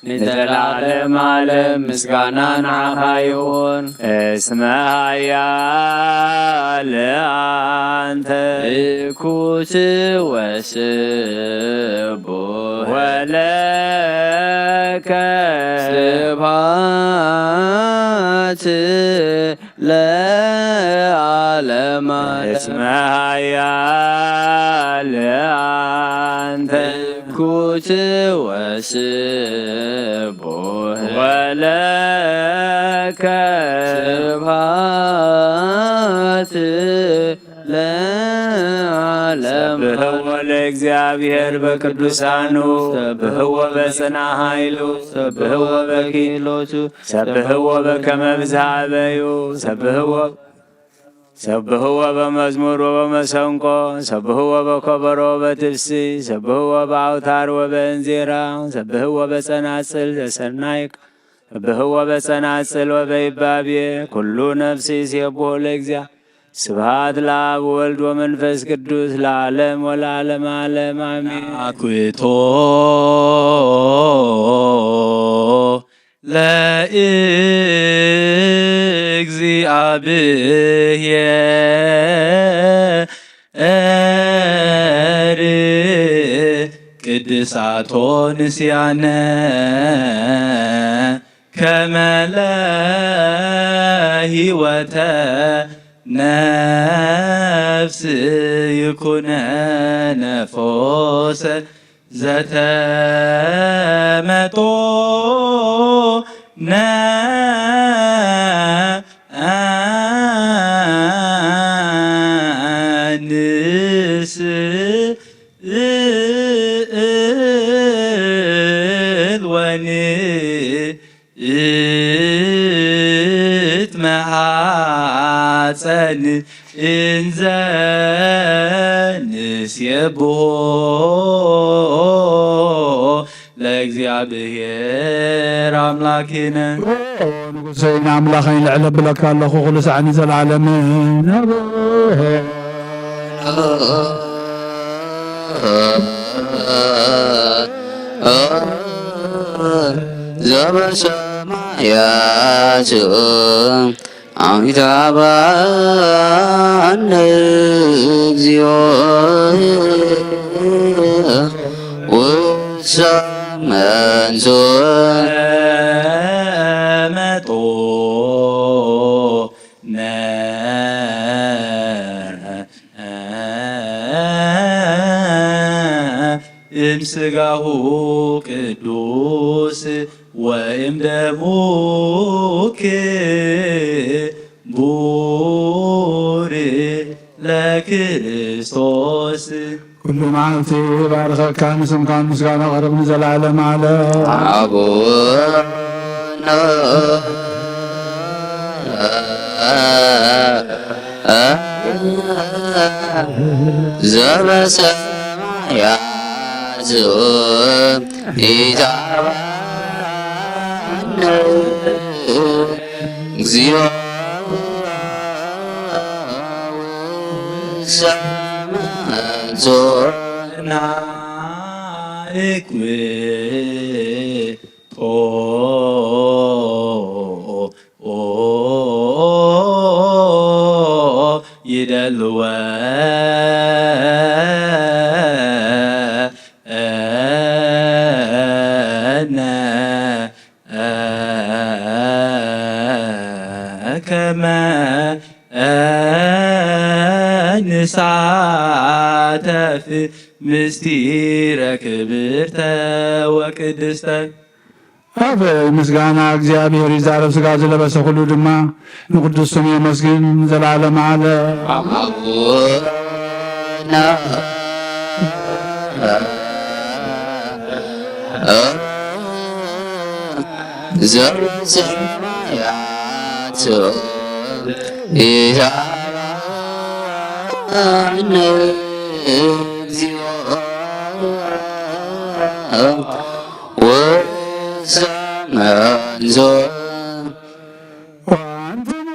ንዘለዓለም ዓለም ምስጋና ንዓኻ ይኹን። እስመ ኃያል ኣንተ። ትኩት ወስቡሕ። ወለከ። ስብሐት ለዓለመ ዓለም። እስመ ኃያል አንተ። ትኩት ወስቡሕ። ወለከ። ስብሐት ለዓለመ ዓለም። ለእግዚኣብሔር በቅዱሳኑ ሰብህዎ በጽና ኃይሉ ሰብህዎ በኪሎቱ ሰብህዎ በከመ ብዝሃበዩ ሰብህዎ ሰብህዎ በመዝሙር ወበመሰንቆ ሰብህዎ በከበሮ በትፍሲ ሰብህዎ በአውታር ወበእንዚራ ሰብህዎ በጸናጽል ዘሰናይቅ ሰብህዎ በጸናጽል ወበይባቤ ኩሉ ነፍሲ ይሴብሖ ለእግዚአ ስብሐት ለአብ ወወልድ ወመንፈስ ቅዱስ ለዓለም ወለዓለም ዓለም አሜን። አኩቶ ለእግዚአብሔር ቅድሳቶ ንስያነ ከመ ለህይወተ ነፍስ ይኩነ ነፎሰ ዘተመጦ ነ ንስእል ወኒ እት መዓፀን እንዘ ንሴብሖ ለእግዚኣብሔር ኣምላኪነ። ንጉሰይን ኣምላኸይን ልዕል ኣብለካ ኣለኹ፣ ኩሉ ሳዕን ዘለዓለምን። ዘበሰማያት ኣይትሃበነ እግዚኦ ውሳመንሶ መጦ ነ እምስጋሁ ቅዱስ ወእምደሙ ክቡር ለክርስቶስ። ኩሉ መዓልቲ ባርኸካ ንስምካ ምስጋና ቐርብ ንዘለዓለም ዓለም። ኣቡነ ዘበሰማያት ኢታባነ እግዚኦ ሰማንዞና እኩቶ ይደልወ እነ ከመ ንሳተፍ ምስጢረ ክብርተ ወቅድስተ። ኣብ ምስጋና እግዚኣብሔር ይዛረብ፣ ሥጋ ዝለበሰ ኩሉ ድማ ንቅዱስ ስሙ የመስግን ዘለዓለም ዓለም። አቡነ ዘበሰማያት ኢታባነ እግዚኦ ወሰመንዞ ወአንትሙ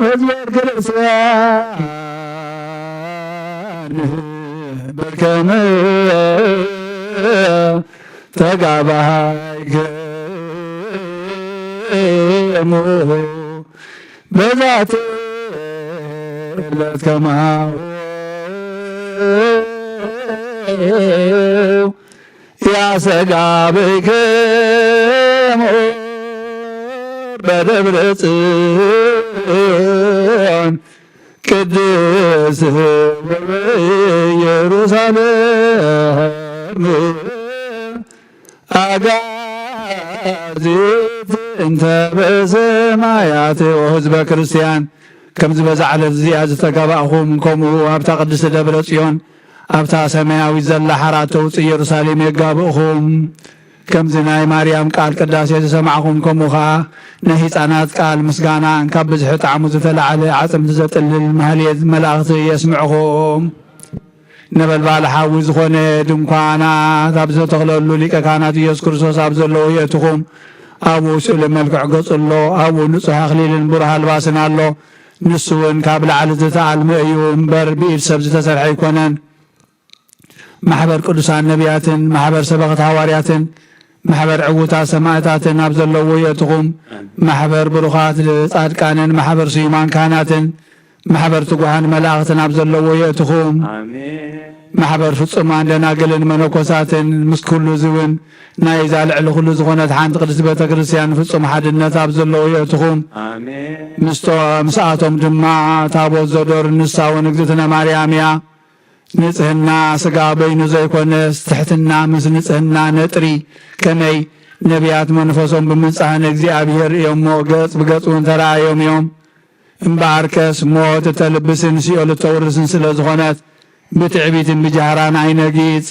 ሕዝበ ክርስቲያን በከመ ተጋባይክሙ በዛቲ ዕለት ከማሁ ያሰጋብክሙ በደብረ ጽዮን ቅድስት ወበኢየሩሳሌም አጋዚት እንተ በሰማያት። ወሕዝበ ክርስቲያን ከምዚ በዛ ዕለት እዚኣ ዝተጋባእኹም፣ ከምኡ ኣብታ ቅድስቲ ደብረ ጽዮን ኣብታ ሰማያዊት ዘላ ሓራ ተውፅእ ኢየሩሳሌም የጋብእኹም። ከምዚ ናይ ማርያም ቃል ቅዳሴ ዝሰማዕኹም፣ ከምኡ ኸዓ ናይ ህፃናት ቃል ምስጋና ካብ ብዝሒ ጣዕሙ ዝተላዕለ ዓፅምቲ ዘጥልል ማህሌት መላእኽቲ የስምዕኹም። ነበልባል ሓዊ ዝኾነ ድንኳናት ኣብ ዝተኽለሉ፣ ሊቀ ካህናት ኢየሱስ ክርስቶስ ኣብ ዘለዎ የእትኹም። ኣብኡ ስእሊ መልክዕ ገጹ ኣሎ፣ ኣብኡ ንጹሕ ኣኽሊልን ብሩህ ኣልባስን ኣሎ። ንሱ እውን ካብ ላዕሊ ዝተኣልመ እዩ እምበር ብኢድ ሰብ ዝተሰርሐ ኣይኮነን። ማሕበር ቅዱሳን ነቢያትን ማሕበር ሰበኽቲ ሃዋርያትን ማሕበር ዕዉታት ሰማዕታትን ኣብ ዘለዎ የእትኹም። ማሕበር ብሩኻት ጻድቃንን ማሕበር ስዩማን ካህናትን ማሕበር ትጉሃን መላእኽትን ኣብ ዘለዎ የእትኹም። ኣሜን። ማሕበር ፍጹማን ደናግልን መነኮሳትን ምስ ኩሉ ዝውን ናይዛ ልዕሊ ኩሉ ዝኾነት ሓንቲ ቅድስቲ ቤተ ክርስቲያን ፍጹም ሓድነት ኣብ ዘለዎ የእትኹም። ኣሜን። ምስቶ-፣ ምስኣቶም ድማ ታቦት ዘዶር ንሳ እውን እግዝእትነ ማርያም እያ። ንጽህና ስጋ በይኑ ዘይኮነስ፣ ትሕትና ምስ ንጽህና ነጥሪ፣ ከመይ ነቢያት መንፈሶም ብምንጻህ ንእግዚኣብሔር ርእዮሞ፣ ገጽ ብገጽ እውን ተራእዮም እዮም። እምበኣርከስ ሞት እተልብስን ሲኦል እተውርስን ስለ ዝኾነት፣ ብትዕቢትን ብጃህራን ኣይነጊጽ።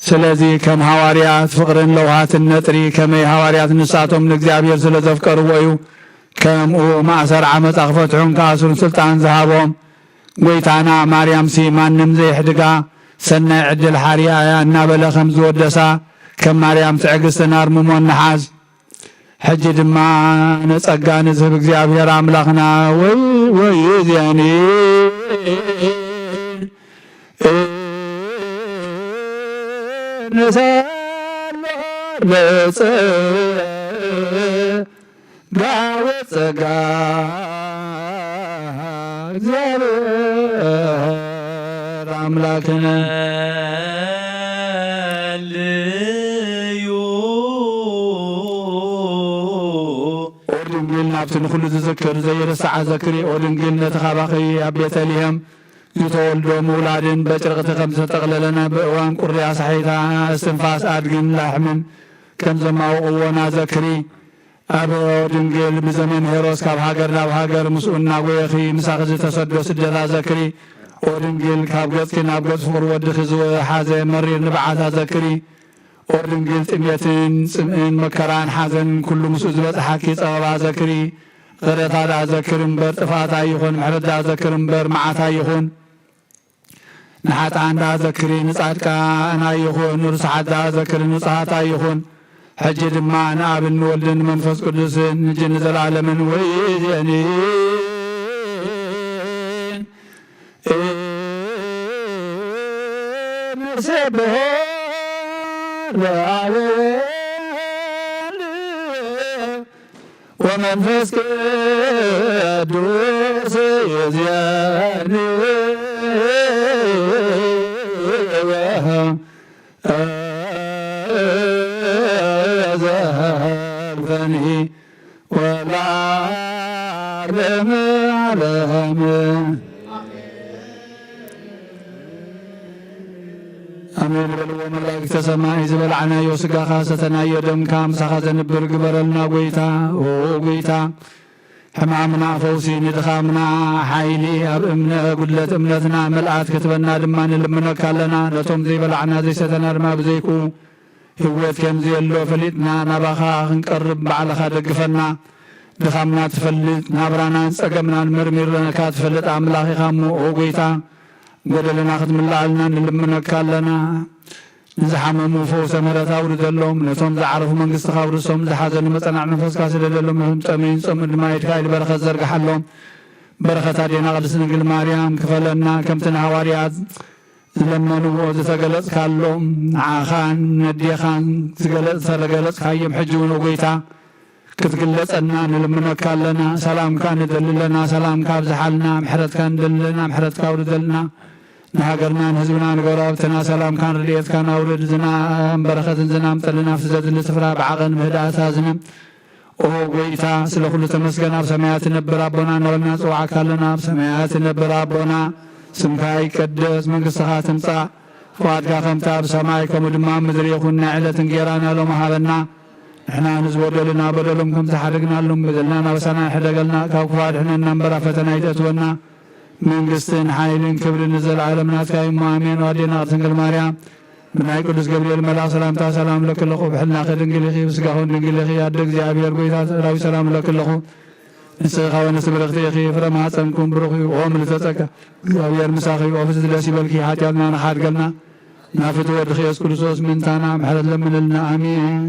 ስለዚ ከም ሃዋርያት ፍቕርን ለውሃትን ነጥሪ፣ ከመይ ሃዋርያት ንሳቶም ንእግዚኣብሔር ስለ ዘፍቀርዎ እዩ። ከምኡ ማእሰር ዓመጻ ክፈትሑን ክኣስሩን ስልጣን ዝሃቦም። ጐይታና ማርያምሲ ማንም ዘየሕድጋ ሰናይ ዕድል ሓሪያ እያ እናበለ ከም ዝወደሳ፣ ከም ማርያም ትዕግስትን ኣርምሞን ንሓዝ። ሕጂ ድማ ንጸጋ ንዝህብ እግዚኣብሔር ኣምላኽና ወይ ወይ እዚኣኒ ንሳሎ ለጸ ጋወ ጸጋ እግዚኣብሔር ኣምላክነ ልዩ። ኦ ድንግል ናብቲ ንኹሉ ዝዝክር ዘይርሳዓ ዘክሪ። ኦ ድንግል ነቲ ካባኺ ኣብ ቤተልሔም ዝተወልዶ ምውላድን በጭርቕቲ ከም ዝተጠቕለለና ብእዋን ቁርያ ሳሒታ እስትንፋስ ኣድግን ላሕምን ከም ዘማውቕዎና ዘክሪ። ኣብ ድንግል ብዘመን ሄሮስ ካብ ሃገር ናብ ሃገር ምስኡ እናጎየኺ ምሳኺ ዝተሰዶ ስደት ኣዘክሪ። ኦ ድንግል ካብ ገጽኪ ናብ ገጽ ፍቕሪ ወድኺ ዝሓዘ መሪር ንብዓት ኣዘክሪ። ኦ ድንግል ጥሜትን ጽምእን መከራን ሓዘንን ኩሉ ምስኡ ዝበጽሓኪ ጸበባ ኣዘክሪ። ቕረታ ደኣ ዘክር እምበር ጥፍኣት ኣይኹን፣ ምሕረት ደኣ ዘክር እምበር መዓት ኣይኹን። ንሓጥኣን ደኣ ዘክሪ ንጻድቃን ኣይኹን፣ ንርሱሓት ደኣ ዘክሪ ንጹሃት ኣይኹን። ሕጂ ድማ ንኣብን ንወልድን ንመንፈስ ቅዱስን፣ ሕጂ ንዘለኣለምን ወይዜኒ ንሴብሖ ለኣብ ወወልድ ወመንፈስ ቅዱስ ይእዜኒ ዘልፈኒ ወለዓለመ ዓለም። ኣሜን በልዎ መላእክተ ሰማይ። ዝበላዕናዮ ስጋኻ ሰተናዮ ደምካ ምሳኻ ዘንብር ግበረልና ጐይታ። ኦ ጐይታ፣ ሕማምና ፈውሲ፣ ንድኻምና ሓይሊ፣ ኣብ እምነ-፣ ጉድለት እምነትና ምልኣት ክትበና ድማ ንልምነካ ኣለና። ነቶም ዘይበላዕና ዘይሰተና ድማ ብዘይክኡ ህይወት ከም ዘየሎ ፈሊጥና ናባኻ ክንቀርብ ባዕልኻ ደግፈና። ድኻምና ትፈልጥ፣ ናብራናን ጸገምናን መርሚርካ ትፈልጥ ኣምላኽ ኢኻ እሞ፣ ኦ ጐይታ፣ ጎደለና ክትምልኣልና ንልምነካ ኣለና። ንዝሓመሙ ፈውሰ ምሕረት ኣውርደሎም፣ ነቶም ዝዓረፉ መንግስትኻ ኣውርሶም፣ ዝሓዘኑ መጸናዕ መንፈስካ ስደደሎም፣ ነቶም ጠምዩን ዝጸምኡን ድማ ኢድካ ኢድ በረኸት ዘርግሓሎም። በረኸት ኣዴና ቅድስት ድንግል ማርያም ክፈለና፣ ከምቲ ንሃዋርያት ዝለመንዎ ዝተገለጽካሎም፣ ንዓኻን ነዴኻን ዝገለጽ-፣ ዝተገለጽካዮም ሕጂ እውን ኦ ጐይታ ክትግለጸና ንልምነካ ኣለና። ሰላምካ ንደሊ ኣለና፣ ሰላምካ ኣብዝሓልና። ምሕረትካ ንደሊ ኣለና፣ ምሕረትካ ኣውርደልና። ንሃገርና ንህዝብና ንጎረባብትና ሰላምካን ረድኤትካን ኣውርድ። ዝናም በረኸትን ዝናም ጠልን ኣብቲ ዘድሊ ስፍራ ብዓቐን ምህዳእታ ዝነም። ኦ ጐይታ፣ ስለ ኩሉ ተመስገን። ኣብ ሰማያት ትነብር ኣቦና እናበልና ንጽውዓካ ኣለና። ኣብ ሰማያት ትነብር ኣቦና፣ ስምካ ይቀደስ፣ መንግስትኻ ትምጻእ፣ ፍቓድካ ከምቲ ኣብ ሰማይ ከምኡ ድማ ኣብ ምድሪ ይኹን። ናይ ዕለት እንጌራና ሎሚ ሃበና። ንሕና ንዝበደሉና በደሎም ከም ዝሓደግናሎም በደልና ናበሳና ይሕደገልና፣ ካብ ክፉእ ኣድሕነና እምበር ኣብ ፈተና ኣይተእትወና። መንግስትን ሓይልን ክብርን ንዘለዓለም ናትካ እዩ እሞ ኣሜን። ኣዴና ቅድስት ድንግል ማርያም፣ ብናይ ቅዱስ ገብርኤል መልኣኽ ሰላምታ ሰላም እለኪ ኣለኹ። ብሕልናኺ ድንግል ኢኺ፣ ብስጋኹን ድንግል ኢኺ። ኣደ እግዚኣብሔር ጎይታ ዳዊት ሰላም እለኪ ኣለኹ። ንስኺ ካብ ኣንስቲ ብርኽቲ ኢኺ፣ ፍረ ማሕፀንኩም ብሩኽ እዩ። ኦ ምልዕተ ጸጋ፣ እግዚኣብሔር ምሳኺ እዩ። ኦ ፍስቲ ደስ ይበልኪ፣ ሓጢኣትና ንሓድገልና፣ ናብ ፍትው ወድኺ ኢየሱስ ክርስቶስ ምእንታና ምሕረት ለምንልና። ኣሜን።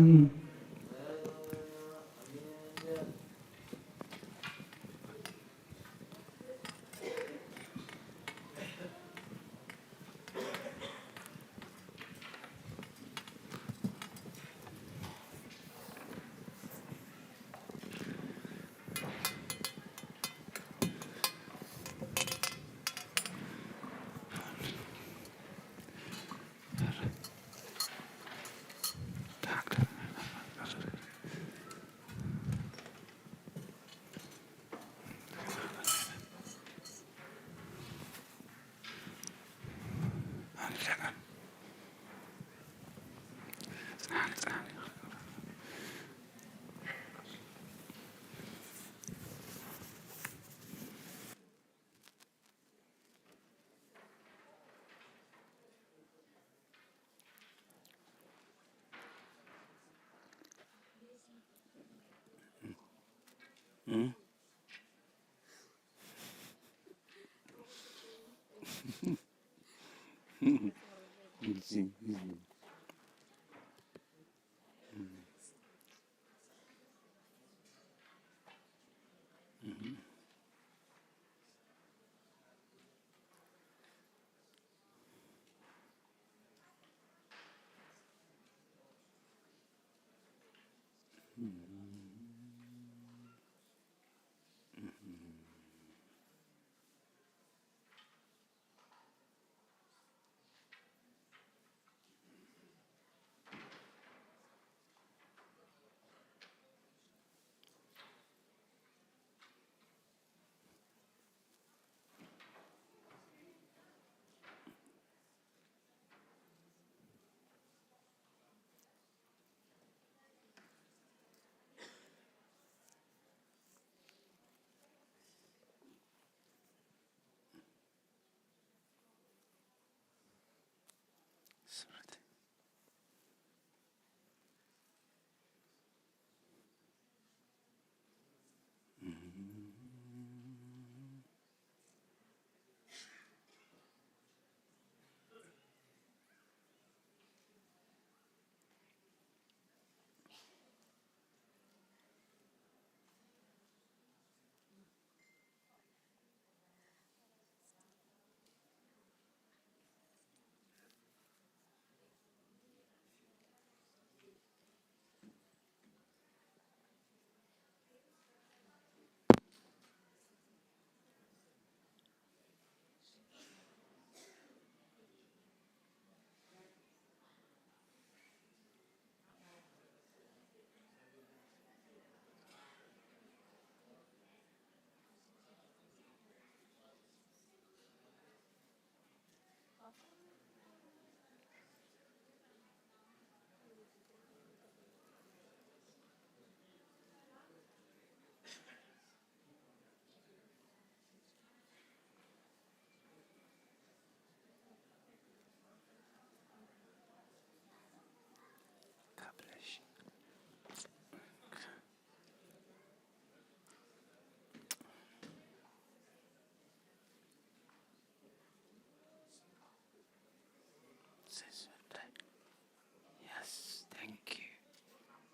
Yes, thank you.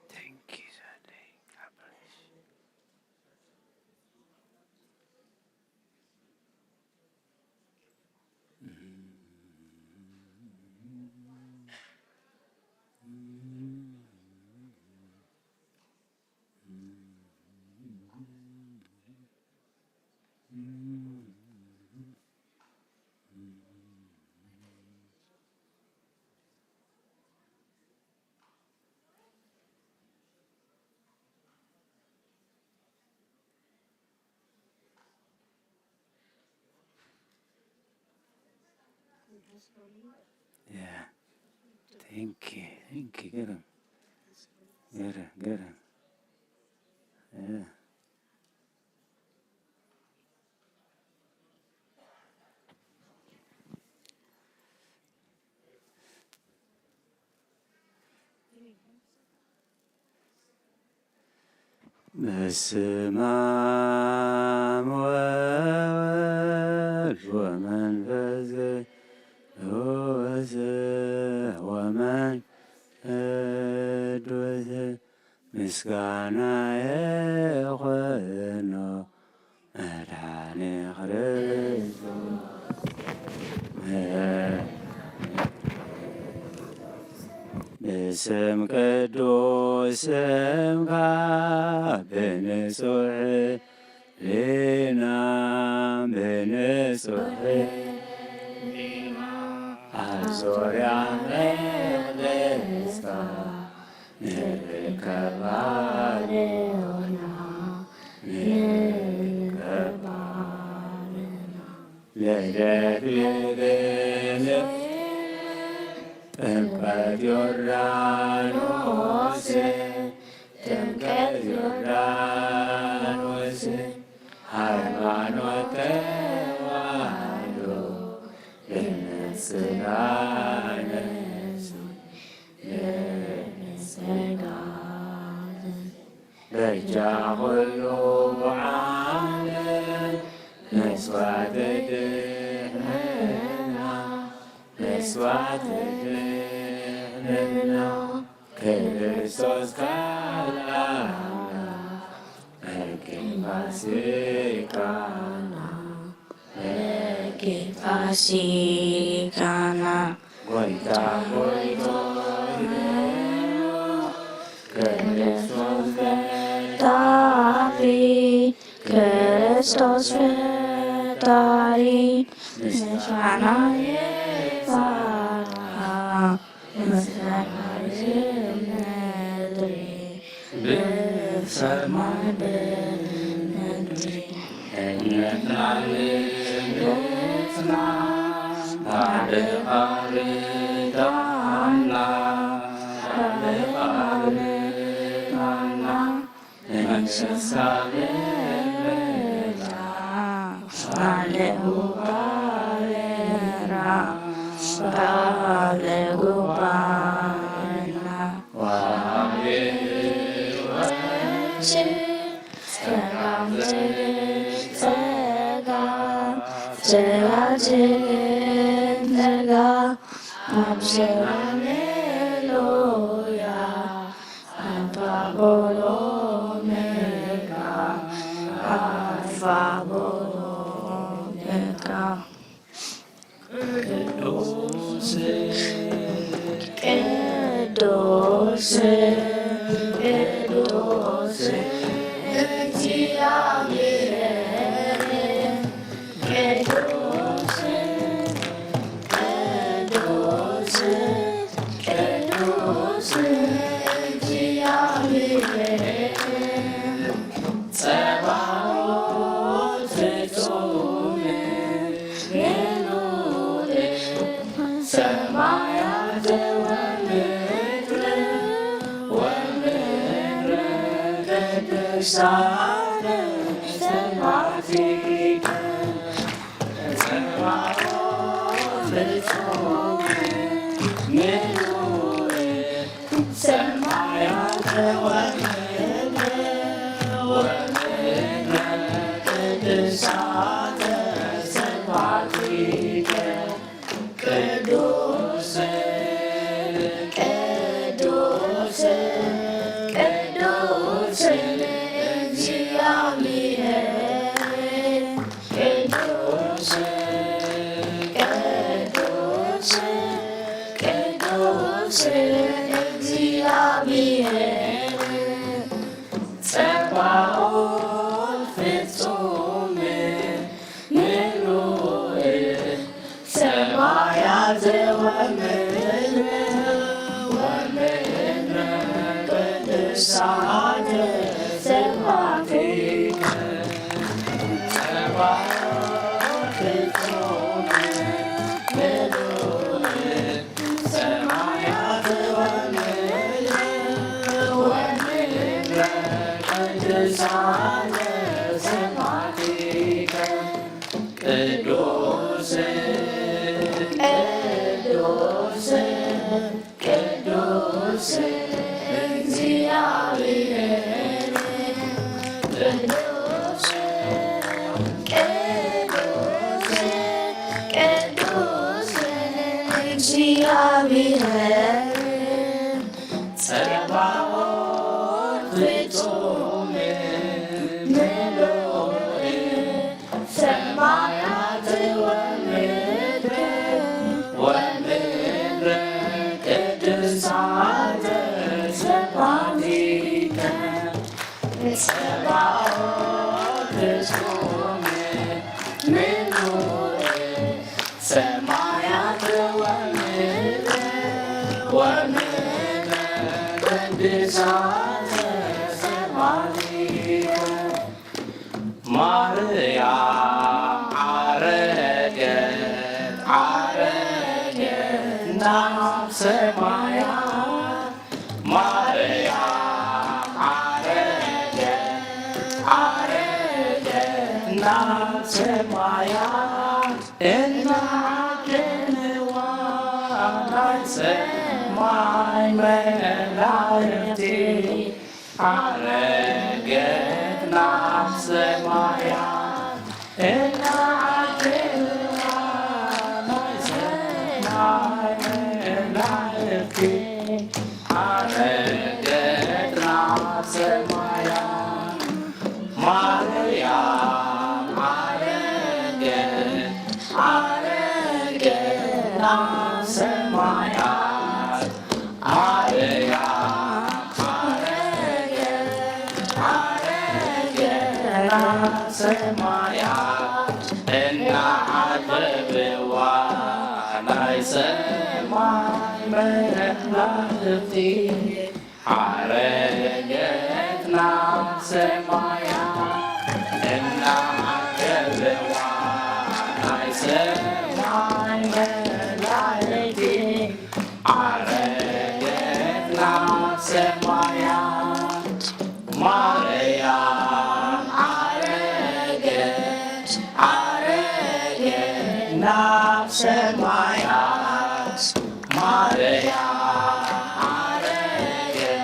Thank you, Sade. God bless you. Yeah. Thank you. Thank you. Get him. Get him. Get him. Yeah. በስመ አብ ወወልድ ወመንፈስ ቅዱስ ወመንፈስ ቅዱስ ምስጋና ይኹኖ መድኃኔ ክርስቶስ። ብስም ቅዱስ ስምካ ብንጹሕ ሊና ብንጹሕ ሊና ኣብ ዙርያ መቕደስካ ንርከብ ኣርዮና ንርከብ ኣርዮና። ልደት ልደት ጥምቀት ዮርዳኖስ ጥምቀት ዮርዳኖስ ሃይማኖት ተዋህዶ እምነት ስጋ ነፍሲ እምነት ስጋ በጃ ኩሉ ዓለም መስዋዕት ድሕነና መስዋዕት ድሕነና ክርስቶስ ካልኣና መኪን ፋሲካና መኪን ፋሲካና ጎይታ ጎይታ ክርስቶስ ፈጣሪ ክርስቶስ ፈጣሪ ምስጋና ይብዛሓ ምስጋና ምድሪ ብሰማይ ብምድሪ እምነትና ልደትና ባዕልኻ ርዳና ባዕልኻ ርዳና መንፈስካ ልመላ ባዕልኻ ባዕልኻ ባዕልኻ ባዕልኻ ጸጋ ጸጋ ጸጋ ጸጋ ኣብ ሰላም ሌሉያ ኣልፋ ኦሜጋ ኣልፋ ኦሜጋ ቅዱስ ቅዱስ ቅዱስ እግዚአብሔር ቅዱስ ቅዱስ ቅዱስ እግዚአብሔር ጸባኦት ፍጹም ምሉእ ሰማያት ወምድር ወምድር ቅዱሳን ሰማዕቲከ ጸባኦት ፍጹም ምሉእ ሰማያት ወምድር ወምድር ቅዱሳት ሰማዕቲከ ቅዱስ ቅዱስ ቅዱስ እግዚአብሔር ቅዱስ ቅዱስ ቅዱስ እግዚአብሔር ጸባኦት ፍጹም ምሉእ ሰማያት ወምድር ወምድር ቅዱሳት ሰማዕቲከ ጸባኦት ፍጹም ምሉእ ሰማያት ወምድር ወምድር ቅዱሳት ሰማዕቲከ ቅዱስ ቅዱስ ቅዱስ እግዚአብሔር ቅዱስ ቅዱስ ቅዱስ እግዚኣብሔር ጸባኦት ፍጹም ምሉእ ሰማያት ወምድር ወምድር ቅድሳተ ስብሐቲከ ጸባኦት ፍጹም ምሉእ ሰማያት ወምድር ወምድር ቅድሳተ ስብሐቲከ ማርያም ዓረገት ዓረገት ናብ ሰማያት ማርያም ዓረገት ዓረገት ናብ ሰማያት እናዓጀልዋ ናይ ሰማይ መላእኽቲ ዓረገት ናብ ሰማያት እናዓጀልዋ ናይ ሰማይ መላእኽቲ ዓረገት ናብ ሰማያት ማርያም ዓረገት ዓረገት ናብ ሰማያት ማርያም ዓረገት ዓረገት ናብ ሰማያት እናዓጀብዋ ናይ ሰማይ መላእኽቲ ዓረገት ናብ ሰማያት እናዓጀብዋ ናይ ሰማይ መላእኽቲ ዓረገት ናብ ሰማያት ማርያም ዓረገት ዓረገት ናብ ሰማያት ማርያም ዓረገት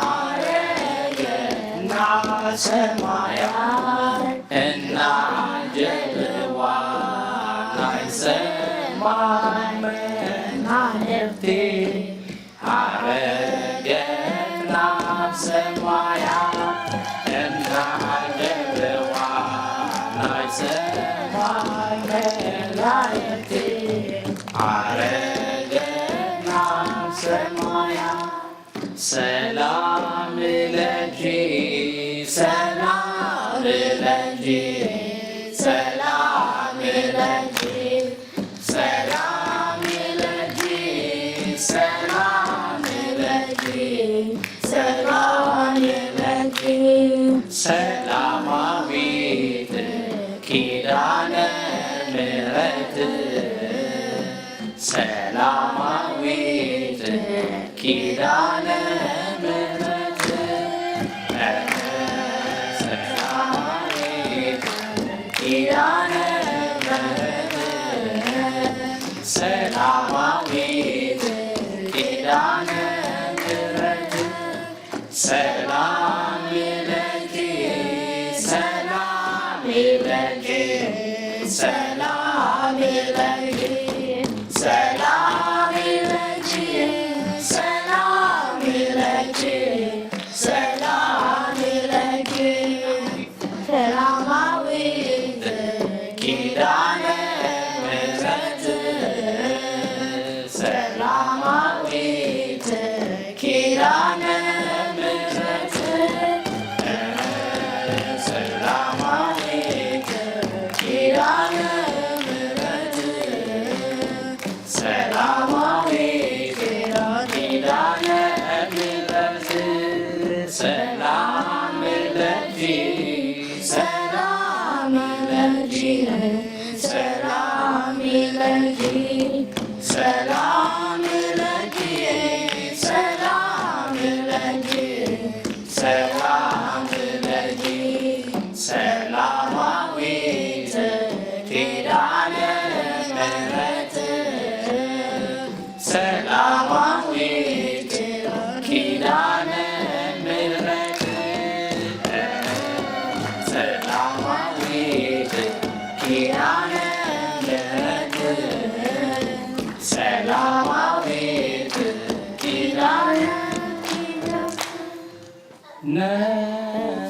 ዓረገት ናብ ሰማያት እናዓጀብዋ ናይ ሰማይ መላእኽቲ ዓረገት ናብ ሰማያት እናዓጀብዋ ናይ ሰማይ መላእኽቲ ዓረገት ናብ ሰማያት ሰላም ለኪ ሰላም ለኪ ሰላም ለኪ ሰላም ለኪ ሰላም ለኪ ሰላም ለኪ ሰላማዊት ኪዳነ ምሕረት ሰላማዊት ኪዳነ ምሕረት ሰላማዊት ኪዳነ ምሕረት ሰላማዊት ኪዳነ ምሕረት ሰላም ለኪ ሰላም ለኪ ሰላም ለኪ ሰላም ለኪ ሰላም ለኪ ሰላም ለኪ ሰላማዊት ኪዳነ ምሕረት ሰላማዊት ኪዳነ ምሕረት ሰላማዊት ኪዳነ ምሕረት ሰላማዊት ኪዳነ ምሕረት ሰላም ለኪ ሰላም ለኪ ሰላም ለኪ ሰላም ለኪ ሰላም ለኪ ሰላም ለኪ ሰላማዊት ኪዳነ ምሕረት ሰላማዊት ኪዳነ ምሕረት ኪዳነ ምሕረት ሰላማዊት ኪዳነ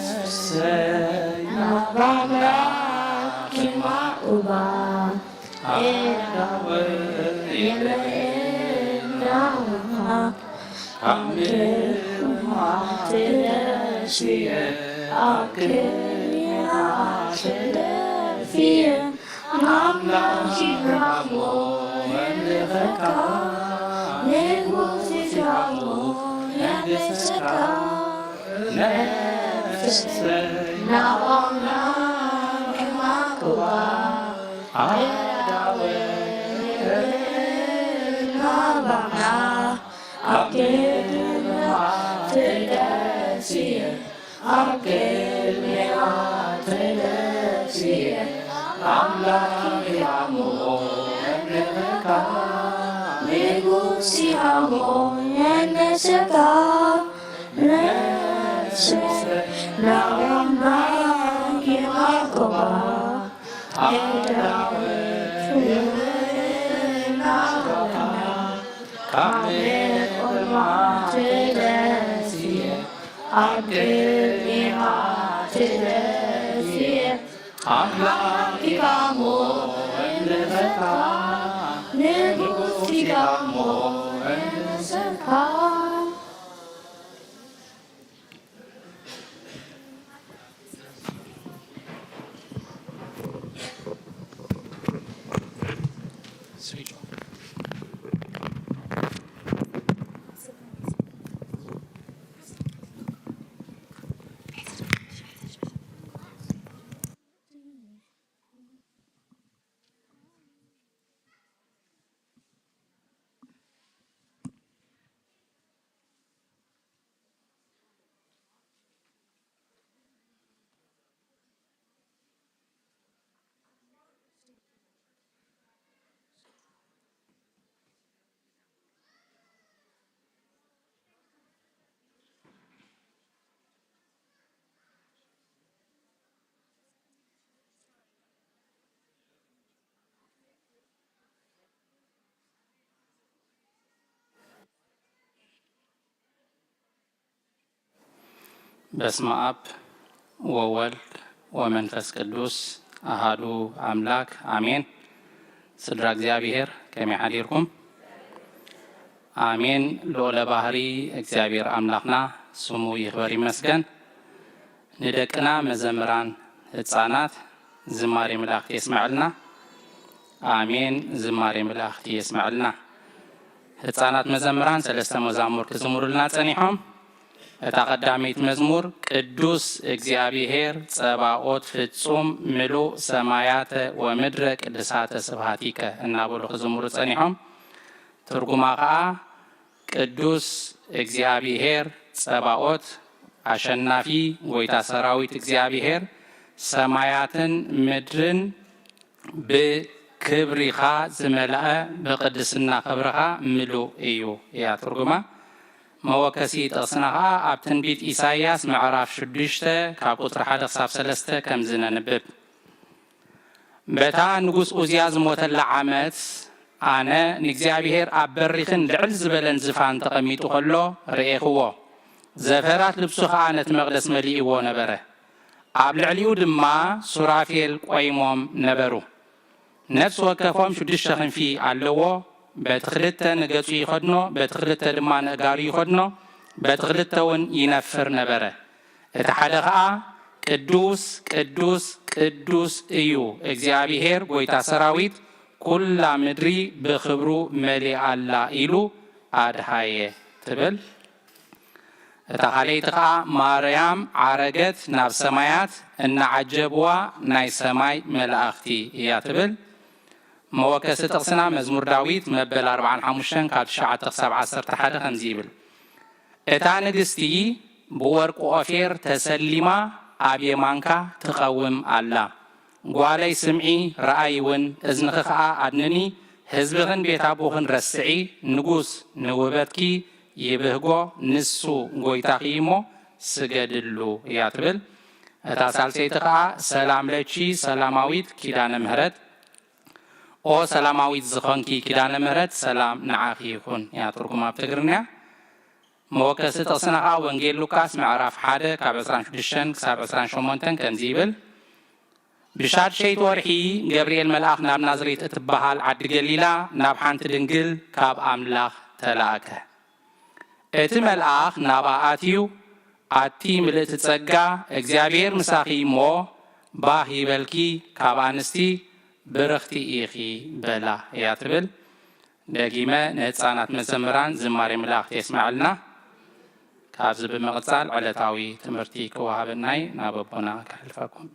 ነፍሰይ ናብ ኣምላኽ የማእባ። ኣዳወ የለየ ናኻ ኣብ ግርማ ተደስየ ኣብ ክብርኻ ተደስየ ኣምላኽ ይብራሞ የምልኸካ ንጉስ ይብራሞ የንግሰካ ነፍሰይ ናብ ኣምላኽ የማእባ። ኣዳወ ናባና ኣብ ግርማ ተደስየ ኣብ ግርማ ተደስየ ኣምላኽ ይሃሞ የምልኸካ ንጉስ ይሃሞ የንግሰካ ነፍሰይ ናብ ኣምላኽ የማእባ። ኣዳወ ናባና ካብ ግርማ ተደስየ ኣብ ግርማ ተደስየ ኣምላኽ ይሃሞ የምልኸካ ንጉስ ይሃሞ የንግሰካ። በስመ ኣብ ወወልድ ወመንፈስ ቅዱስ ኣሃዱ ኣምላክ ኣሜን። ስድራ እግዚኣብሔር ከመይ ሓዲርኩም? ኣሜን። ልዑለ ባህሪ እግዚኣብሔር ኣምላኽና ስሙ ይኽበር ይመስገን። ንደቅና መዘምራን ህፃናት ዝማሬ መላእኽቲ የስመዐልና። ኣሜን። ዝማሬ መላእኽቲ የስመዐልና። ህፃናት መዘምራን ሰለስተ መዛሙር ክዝምሩልና ጸኒሖም። እታ ቀዳመይቲ መዝሙር ቅዱስ እግዚኣብሔር ጸባኦት ፍጹም ምሉእ ሰማያተ ወምድረ ቅድሳተ ስብሃቲከ እናበሉ ክዝምሩ ጸኒሖም። ትርጉማ ኸኣ ቅዱስ እግዚኣብሔር ጸባኦት ኣሸናፊ ጐይታ ሰራዊት እግዚኣብሔር ሰማያትን ምድርን ብክብሪኻ ዝመልአ ብቅድስና ክብርኻ ምሉእ እዩ እያ ትርጉማ። መወከሲ ጥቕስና ኸዓ ኣብ ትንቢት ኢሳይያስ ምዕራፍ ሽዱሽተ ካብ ቁጽሪ ሓደ ክሳብ ሰለስተ ከምዚ ነንብብ። በታ ንጉስ ኡዝያ ዝሞተላ ዓመት ኣነ ንእግዚኣብሔር ኣብ በሪኽን ልዕል ዝበለን ዝፋን ተቐሚጡ ኸሎ ርኤኽዎ። ዘፈራት ልብሱ ኸዓ ነቲ መቕደስ መሊእዎ ነበረ። ኣብ ልዕሊኡ ድማ ሱራፌል ቆይሞም ነበሩ። ነፍሲ ወከፎም ሽዱሽተ ክንፊ ኣለዎ። በቲ ክልተ ንገጹ ይኸድኖ፣ በቲ ክልተ ድማ ንእጋሩ ይኸድኖ፣ በቲ ክልተ እውን ይነፍር ነበረ። እቲ ሓደ ኸኣ ቅዱስ ቅዱስ ቅዱስ እዩ እግዚኣብሄር ጐይታ ሰራዊት፣ ኵላ ምድሪ ብኽብሩ መሊኣ ኣላ ኢሉ ኣድሃየ ትብል። እታ ካልኣይቲ ኸኣ ማርያም ዓረገት ናብ ሰማያት፣ እናዓጀብዋ ናይ ሰማይ መላእኽቲ እያ ትብል። መወከሲ ጥቕስና መዝሙር ዳዊት መበል ኣርብዓን ሓሙሽተን ካብ ትሽዓተ ክሳብ ዓሰርተ ሓደ ከምዚ ይብል። እታ ንግስቲ ብወርቂ ኦፌር ተሰሊማ ኣብ የማንካ ትቐውም ኣላ። ጓለይ ስምዒ፣ ረኣይ እውን፣ እዝንኺ ኸኣ ኣድንኒ፣ ህዝብኽን ቤት ኣቦኽን ረስዒ፣ ንጉስ ንውበትኪ ይብህጎ፣ ንሱ ጐይታኺ እሞ ስገድሉ እያ ትብል። እታ ሳልሰይቲ ከኣ ሰላም ለኪ ሰላማዊት ኪዳነ ምህረት፣ ኦ ሰላማዊት ዝኾንኪ ኪዳነ ምህረት ሰላም ንዓኺ ይኹን እያ ትርጉማ ብትግርኛ። መወከሲ ጥቕስና ከኣ ወንጌል ሉቃስ ምዕራፍ ሓደ ካብ ዕስራን ሽዱሽተን ክሳብ ዕስራን ሸሞንተን ከምዚ ይብል፣ ብሻድሸይቲ ወርሒ ገብርኤል መልኣኽ ናብ ናዝሬት እትበሃል ዓዲ ገሊላ ናብ ሓንቲ ድንግል ካብ ኣምላኽ ተላእከ። እቲ መልኣኽ ናብኣ ኣትዩ፣ ኣቲ ምልእቲ ጸጋ፣ እግዚኣብሔር ምሳኺ እሞ፣ ባህ ይበልኪ፣ ካብ ኣንስቲ ብርኽቲ ኢኺ በላ እያ ትብል። ደጊመ ንህጻናት መዘምራን ዝማሬ መላእኽቲ የስመዐልና። ካብዚ ብምቕጻል ዕለታዊ ትምህርቲ ክወሃበናይ ናብ ኣቦና ከሕልፈኩም።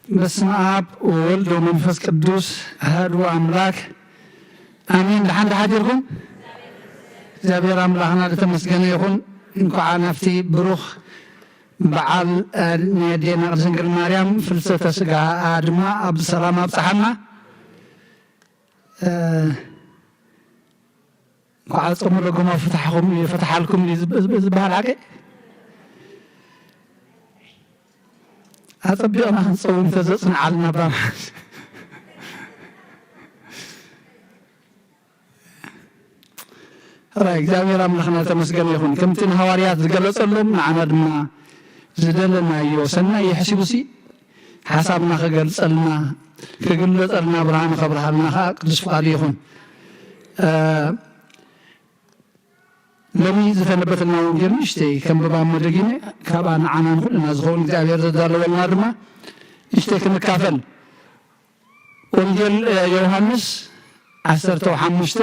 በስመ አብ ወወልድ ወመንፈስ ቅዱስ አሐዱ አምላክ አሜን። ደሓን ደሓን ዲኹም? እግዚኣብሔር ኣምላኽና ዝተመስገነ ይኹን። እንኳዓ ናብቲ ብሩኽ በዓል፣ እ፣ ናይ ኣዴና ቅድስት ድንግል ማርያም ፍልሰተ ስጋኣ ድማ ኣብ ሰላም ኣብጽሓና። እ፣ እንኳዕ ጾሙ ለጎማ ፈታሕኹም እዩ፣ ፈታሓልኩም እዩ ዝብ-፣ ዝብ-፣ ዝበሃል ሓቂ? ኣጸቢቕና ክንጸውም ተዘጽንዓልና ባባ። ሕራይ እግዚኣብሔር ኣምላኽና ተመስገነ ይኹን። ከምቲ ንሃዋርያት ዝገለጸሎም ንዓና ድማ ዝደለናዮ ሰናይ የሕሲቡሲ ሓሳብና ክገልጸልና፣ ክግለጸልና፣ ብርሃኑ ከብርሃልና ከኣ ቅዱስ ፍቓዱ ይኹን። እ፣ ሎሚ ዝተነበበትና ወንጌል ንእሽተይ ከንብባ እሞ ደጊመ፣ ካብኣ ንዓና ንኹልና ዝኸውን እግዚኣብሔር ዘዳለወልና ድማ ንእሽተይ ክንካፈል። ወንጌል፣ እ፣ ዮሃንስ ዓሰርተ ሓሙሽተ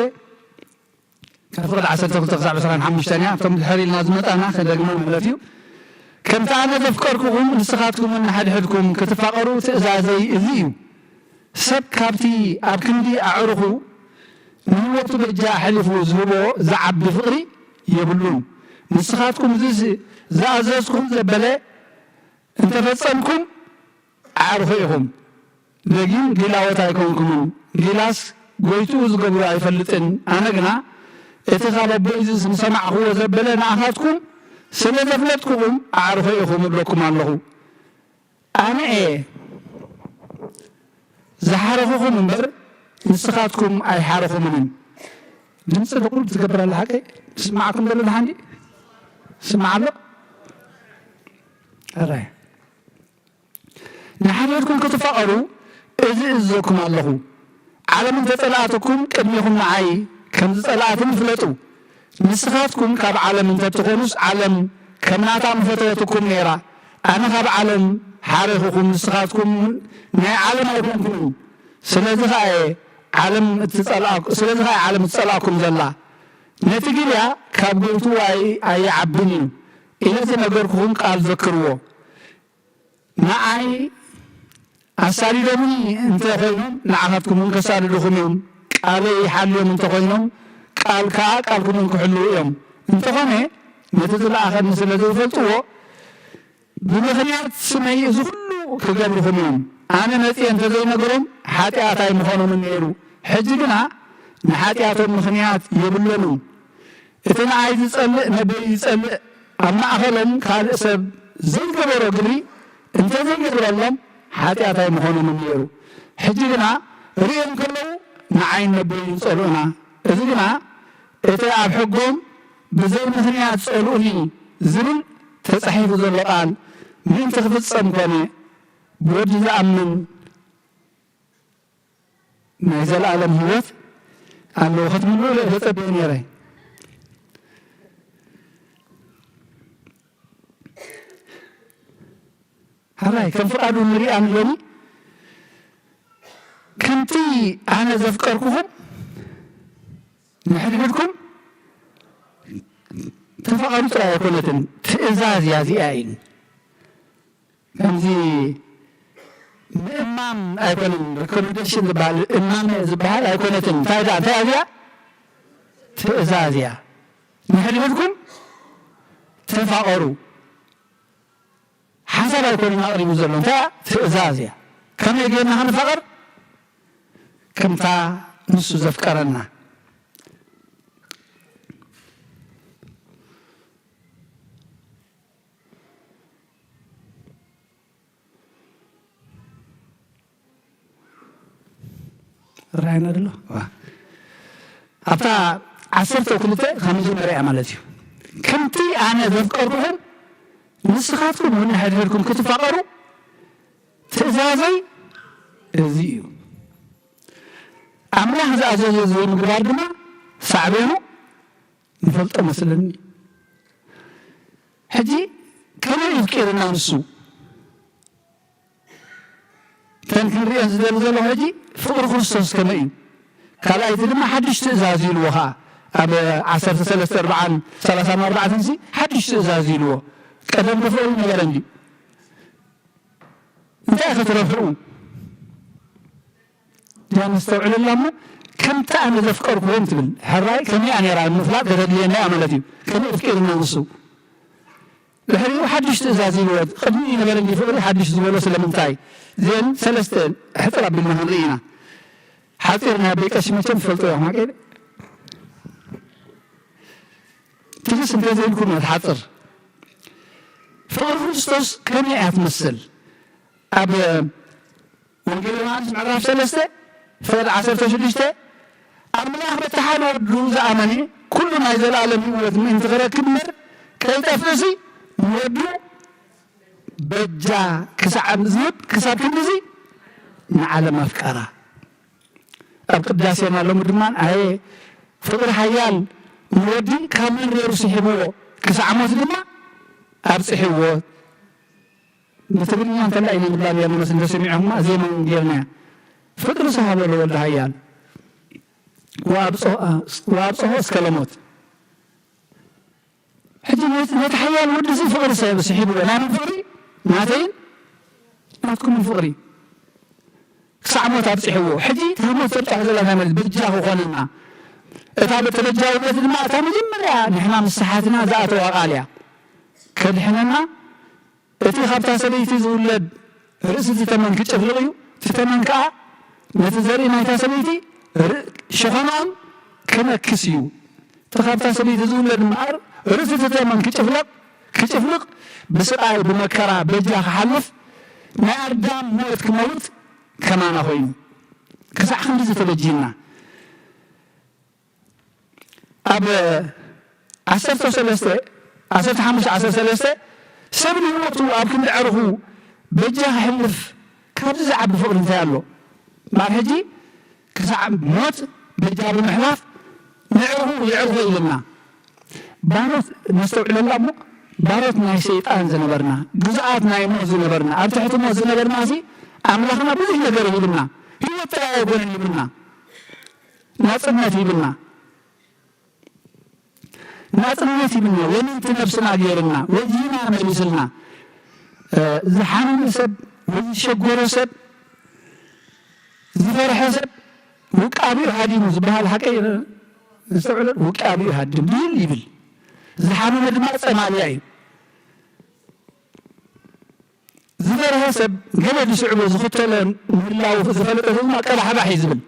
ካብ ፍቕዲ ዓሰርተ ክልተ ክሳብ ዕስራን ሓሙሽተን እያ። እቶም ድሕር ኢልና ዝመጻና ከደግሞ ማለት እዩ። ከምቲ ኣነ ዘፍቀርኩኹም ንስኻትኩም እውን ንሓድሕድኩም ክትፋቐሩ ትእዛዘይ እዚ እዩ። ሰብ ካብቲ ኣብ ክንዲ ኣዕሩኹ ንህይወቱ በጃ ኣሕሊፉ ዝህቦ ዝዓቢ ፍቕሪ የብሉን። ንስኻትኩም እዚ ዝኣዘዝኩኹም ዘበለ እንተፈጸምኩም ኣዕሩኹ ኢኹም። ደጊም ጊላዎት ኣይኮንኩምን። ጊላስ ጎይትኡ ዝገብሮ ኣይፈልጥን። ኣነ ግና እቲ ካብ ኣቦይ ዝሰማዕኽዎ ዘበለ ንኣኻትኩም ስለ ዘፍለጥኩኹም ኣዕሩኹ ኢኹም እብለኩም ኣለኹ። ኣነ እየ ዝሓረኹኹም እምበር ንስኻትኩም ኣይሓረኹምንን። ድምፂ ድቁል ትገብር ኣላ ሓቀይ? ትስማዓኩም ዘሎ ደሓን ድዩ? ትስማዕ ኣሎ? ሕራይ። ንሓድሕድኩም ክትፋቐሩ እዚ እዝዘኩም ኣለኹ። ዓለም እንተ ጸልኣትኩም ቅድሜኹም ንዓይ ከም ዝጸልኣትኒ ፍለጡ። ንስኻትኩም ካብ ዓለም እንተ ትኾኑስ ዓለም ከም ናታ ምፈተወትኩም ነይራ። ኣነ ካብ ዓለም ሓሪኹኹም ንስኻትኩም እውን ናይ ዓለም ኣይኮንኩምን። ስለዚ ኸኣ እየ ዓለም እትጸልኣ-፣ ስለዚ ኸኣ እያ ዓለም እትጸልኣኩም ዘላ። ነቲ ጊልያ ካብ ጎይትኡ ኣይ-፣ ኣይዓብን እዩ ኢለ ዝነገርኩኹም ቃል ዘክርዎ። ንዓይ ኣሳዲዶምኒ እንተ ኾይኖም ንዓኻትኩም እውን ከሳድዱኹም እዮም። ቃለይ ይሓልዮም እንተ ኾይኖም ቃል ከኣ ቃልኩም እውን ክሕልዉ እዮም። እንተኾነ ነቲ ዝለኣኸኒ ስለ ዘይፈልጥዎ ብምኽንያት ስመይ እዚ ኩሉ ክገብሩኹም እዮም። ኣነ መጺኤ እንተ ዘይነግሮም ሓጢኣት ኣይምኾኖምን ነይሩ። ሕጂ ግና ንሓጢኣቶም ምኽንያት የብሎምን። እቲ ንዓይ ዝጸልእ ነቦይ ይጸልእ፣ ኣብ ማእከሎም ካልእ ሰብ ዘይገበሮ ግብሪ እንተ ዘይገብረሎም ሓጢኣት ኣይምኾኖምን ነይሩ። ሕጂ ግና ርእዮም ከለዉ ንዓይን ነቦይን ጸልኡና። እዚ ግና እቲ ኣብ ሕጎም ብዘይ ምኽንያት ጸልኡኒ ዝብል ተጻሒፉ ዘሎ ቃል ምእንቲ ክፍጸም ኮነ። ብወዲ ዝኣምን ናይ ዘለኣለም ህይወት ኣለዎ ክትብሉ ኢለ ተጸብየ ነይረ። ሕራይ ከም ፍቓዱ ንሪኣ ንሎሚ ከምቲ ኣነ ዘፍቀርኩኹም ንሕድሕድኩም ተፋቐሩ ጥራይ ኣይኮነትን፣ ትእዛዝ እያ እዚኣ ኢሉ። ከምዚ ምእማን ኣይኮነን፣ ሪኮመንዴሽን ዝበሃል፣ እማመ ዝበሃል ኣይኮነትን። እንታይ ደኣ፣ እንታይ እያ እዚኣ? ትእዛዝ እያ። ንሕድሕድኩም ተፋቐሩ። ሓሳብ ኣይኮነን ኣቕሪቡ ዘሎ፣ እንታይ እያ? ትእዛዝ እያ። ከመይ ጌርና ክንፋቐር? ከምታ ንሱ ዘፍቀረና። ራእይና ደሎ? ዋ። ኣብታ ዓሰርተ ክልተ ካብ መጀመርያ ማለት እዩ። ከምቲ ኣነ ዘፍቀርኩኹም ንስኻትኩም እውን ንሕድሕድኩም ክትፋቐሩ ትእዛዘይ እዚ እዩ። ኣምላኽ ዝኣዘዞ ዘይምግባር ድማ ሳዕቤኑ ንፈልጦ መስለኒ። ሕጂ ከመይ እዩ ፍቂርና ንሱ? እተን ክንሪአን ዝደሊ ዘለኹ ሕጂ ፍቕሪ ክርስቶስ ከመይ እዩ? ካልኣይቲ ድማ ሓድሽ ትእዛዝ ኢልዎ ኸዓ ኣብ ዓሰርተ ሰለስተ ኣርብዓን ሰላሳን ኣርባዕተን ሲ ሓድሽ ትእዛዝ ኢልዎ። ቀደም ዶ ፍቕሪ ነበረ እንድዩ? እንታይ ኢኸ ትረብሕኡ? እዚኣ ነስተውዕለላ እሞ፣ ከምቲ ኣነ ዘፍቀርኩዎም ትብል። ሕራይ ከመይ እያ ነይራ ንምፍላጥ ከተድልየና እያ ማለት እዩ። ከመይ ኣፍቂሩና ንሱ? ድሕሪኡ ሓድሽ ትእዛዝ ይበል። ቅድሚ ነበረ እንዲ ፍቕሪ ሓድሽ ዝበሎ ስለምንታይ? እዘን ሰለስተ ሕጽር ኣቢልና ክንርኢ ኢና። ሓጺር ናይ ኣቦይ ቀሺ መቸም ትፈልጡ ኢኹም፣ ሓቂ? ትግስ እንተዘይልኩም እያ ትሓጽር። ፍቕሪ ክርስቶስ ከመይ እያ ትመስል? ኣብ ወንጌል ዮሃንስ ምዕራፍ ሰለስተ ፍቕዲ ዓሰርተ ሽዱሽተ፣ ኣምላኽ በቲ ሓደ ወዱ ዝኣመነ ኩሉ ናይ ዘለኣለም ህይወት ምእንቲ ክረክብ እምበር ከይጠፍእሲ ንወዱ በጃ ክሳዕ ዝህብ ክሳብ ክንድዚ ንዓለም ኣፍቀራ። ኣብ ቅዳሴና ሎሚ ድማ ኣየ ፍቕሪ ሓያል ንወዲ ካብ መንበሩ ስሒብዎ ክሳዕ ሞት ድማ ኣብጽሕዎ። ብትግርኛ እንተላ ኢና ንብላ ነርና፣ መስ እንተሰሚዖማ ዜማ እውን ጌርናያ። ፍቅርስ ሀበ ለወልድ ኃያል ወአብጽሖ፣ ወአብጽሖ እስከ ለሞት። ሕጂ ነቲ፣ ነቲ ሓያል ወዲ እዚ ፍቅሪ ሰብ ስሒብዎ፣ ናይ መን ፍቅሪ? ናተይን ናትኩምን ፍቅሪ። ክሳዕ ሞት ኣብጽሕዎ። ሕጂ እታ ሞት ተብጽሖ ዘላ እንታይ ማለት? በጃ ክኾነና። እታ ተበጃውነት ድማ እታ መጀመርያ ንሕና ምስሓትና ዝኣተዋ ቃል እያ። ከድሕነና፣ እቲ ካብታ ሰበይቲ ዝውለድ ርእሲ እቲ ተመን ክጭፍልቕ እዩ። እቲ ተመን ከኣ ነቲ ዘርኢ ናይታ ሰበይቲ ር-፣ ሸኾናኦም ክነክስ እዩ። እቲ ካብታ ሰበይቲ ዝውለድ እምበኣር ርእሲ እቲ ተመን ክጭፍለቕ፣ ክጭፍልቕ፣ ብስቓይ ብመከራ በጃ ክሓልፍ፣ ናይ ኣዳም ሞት ክመውት ከማና ኮይኑ። ክሳዕ ክንድዚ ተበጂና። ኣብ ዓሰርተ ሰለስተ፣ ዓሰርተ ሓሙሽተ፣ ዓሰርተ ሰለስተ፣ ሰብ ንህይወቱ ኣብ ክንዲ ዕርኹ በጃ ክሕልፍ ካብዚ ዝዓቢ ፍቕሪ እንታይ ኣሎ? እምበኣር ሕጂ ክሳዕ ሞት በጃ ብምሕላፍ ንዕርኹ ይዕርኹ ኢልና። ባሮት ነስተውዕለላ እሞ፣ ባሮት ናይ ሰይጣን ዝነበርና፣ ግዝኣት ናይ ሞት ዝነበርና፣ ኣብ ትሕቲ ሞት ዝነበርና እዚ ኣምላኽና ብዙሕ ነገር ሂብና፣ ህይወት ጥራይ ኣይኮነን ሂብና፣ ናጽነት ሂብና። ናጽነት ሂብና፣ ወነንቲ ነብስና ገይርና፣ ወጅህና መሊስልና። እ፣ ዝሓመመ ሰብ፣ ወይ ዝሸጎረ ሰብ፣ ዝፈርሐ ሰብ፣ ውቃቢኡ ሃዲሙ ዝበሃል ሓቂ ነስተውዕሎ፣ ውቃቢኡ ሃድም ድል ይብል። ዝሓመመ ድማ ጸማልያ እዩ። ዝፈርሀ ሰብ ገለ ዝስዕቦ ዝኽተሎ ምህላዉ ዝፈለጠ ሰብ ድማ ቀባሕባሕ እዩ ዝብል።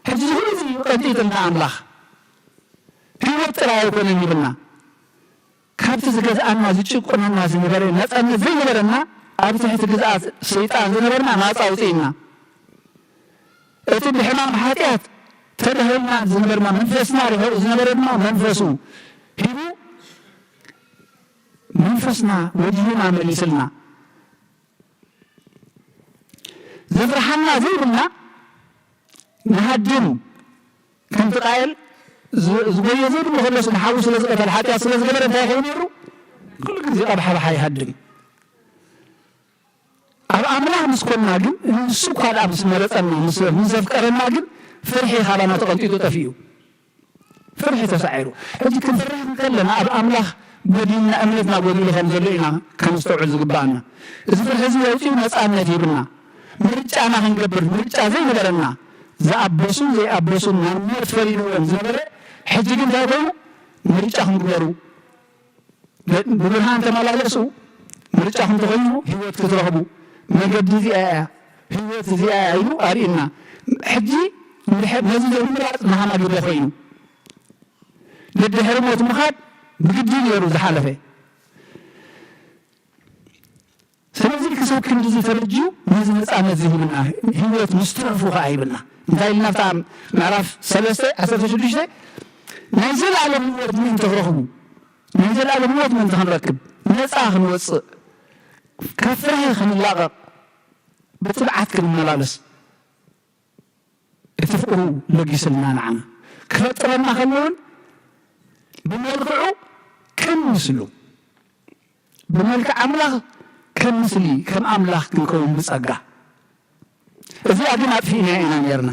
ሕጂ እዚ ኩሉ እዚ ቀንጢጥልና ኣምላኽ ህይወት ጥራይ ኣይኮነን ይብልና። ካብቲ ዝገዝኣና፣ ዝጭቁነና ዝነበረ ናጻነት ዘይነበረና፣ ኣብ ትሕቲ ግዝኣት ሰይጣን ዝነበርና ናጻ ኣውጺእና። እቲ ብሕማም ሓጢኣት ተዳሂልና ዝነበርና፣ መንፈስና ርሑቕ ዝነበረ ድማ መንፈሱ ሂቡ መንፈስና ወጅህና መሊስልና። ዘፍርሓና ዘይብልና ንሃድም፣ ከምቲ ቃየል ዝ-፣ ዝጎየ ዘይብሉ ከሎስ ንሓዉ ስለ ዝቐተለ፣ ሓጢኣት ስለ ዝገበረ እንታይ ይኸውን ነይሩ? ኩሉ ግዜ ቀብሓብሓ ይሃድም። ኣብ ኣምላኽ ምስ ኮንና ግን፣ ንሱ እኳ ደኣ ምስ መረጸና፣ ምስ፣ ምስ ኣፍቀረና ግን፣ ፍርሒ ካባና ተቐንጢጡ ጠፊኡ። ፍርሒ ተሳዒሩ። ሕጂ ክንፈርሕ እንከለና ኣብ ኣምላኽ ጎዲልና፣ እምነትና ጎዲሉ ከም ዘሎ ኢና ከነስተውዕል ዝግባኣና። እዚ ፍርሒ እዚ የውፅኡ ነፃነት ይህብና። ምርጫና ክንገብር፣ ምርጫ ዘይነበረና፣ ዝኣበሱ ዘይኣበሱ ናብ ሞት ፈሪድዎም ዝነበረ፣ ሕጂ ግን እንታይ ኮይኑ? ምርጫ ክንግበሩ። ብብርሃን ተመላለሱ፣ ምርጫኹም ተኾይኑ ህይወት ክትረኽቡ፣ መገዲ እዚኣ እያ፣ ህይወት እዚኣ እያ ኢሉ ኣርእዩና። ሕጂ እንድሕር ነዚ ዘይምምራጽ ንሃና ግደ ኮይኑ፣ ደድሕሪ ሞት ምኻድ ብግዲ ነይሩ ዝሓለፈ። ስለዚ ክሳብ ክንድዚ ተበጅዩ ነዚ ነጻነት ዝህብና ህይወት ምስ ትረፉ ከኣ ይብልና። እንታይ ኢልና ኣብታ ምዕራፍ ሰለስተ ዓሰርተ ሽዱሽተ ናይ ዘለኣለም ህይወት ምእንቲ ክረኽቡ፣ ናይ ዘለኣለም ህይወት ምእንቲ ክንረክብ፣ ነጻ ክንወጽእ፣ ካብ ፍርሂ ክንላቐቕ፣ ብትብዓት ክንመላለስ፣ እቲ ፍቕሩ ለጊስልና ንዓና። ክፈጥረና ከሎ እውን ብመልክዑ ከም ምስሉ፣ ብመልክዕ ኣምላኽ ከም ምስሊ፣ ከም ኣምላኽ ክንከውን ብጸጋ። እዚኣ ግን ኣጥፊእና ኢና ነርና።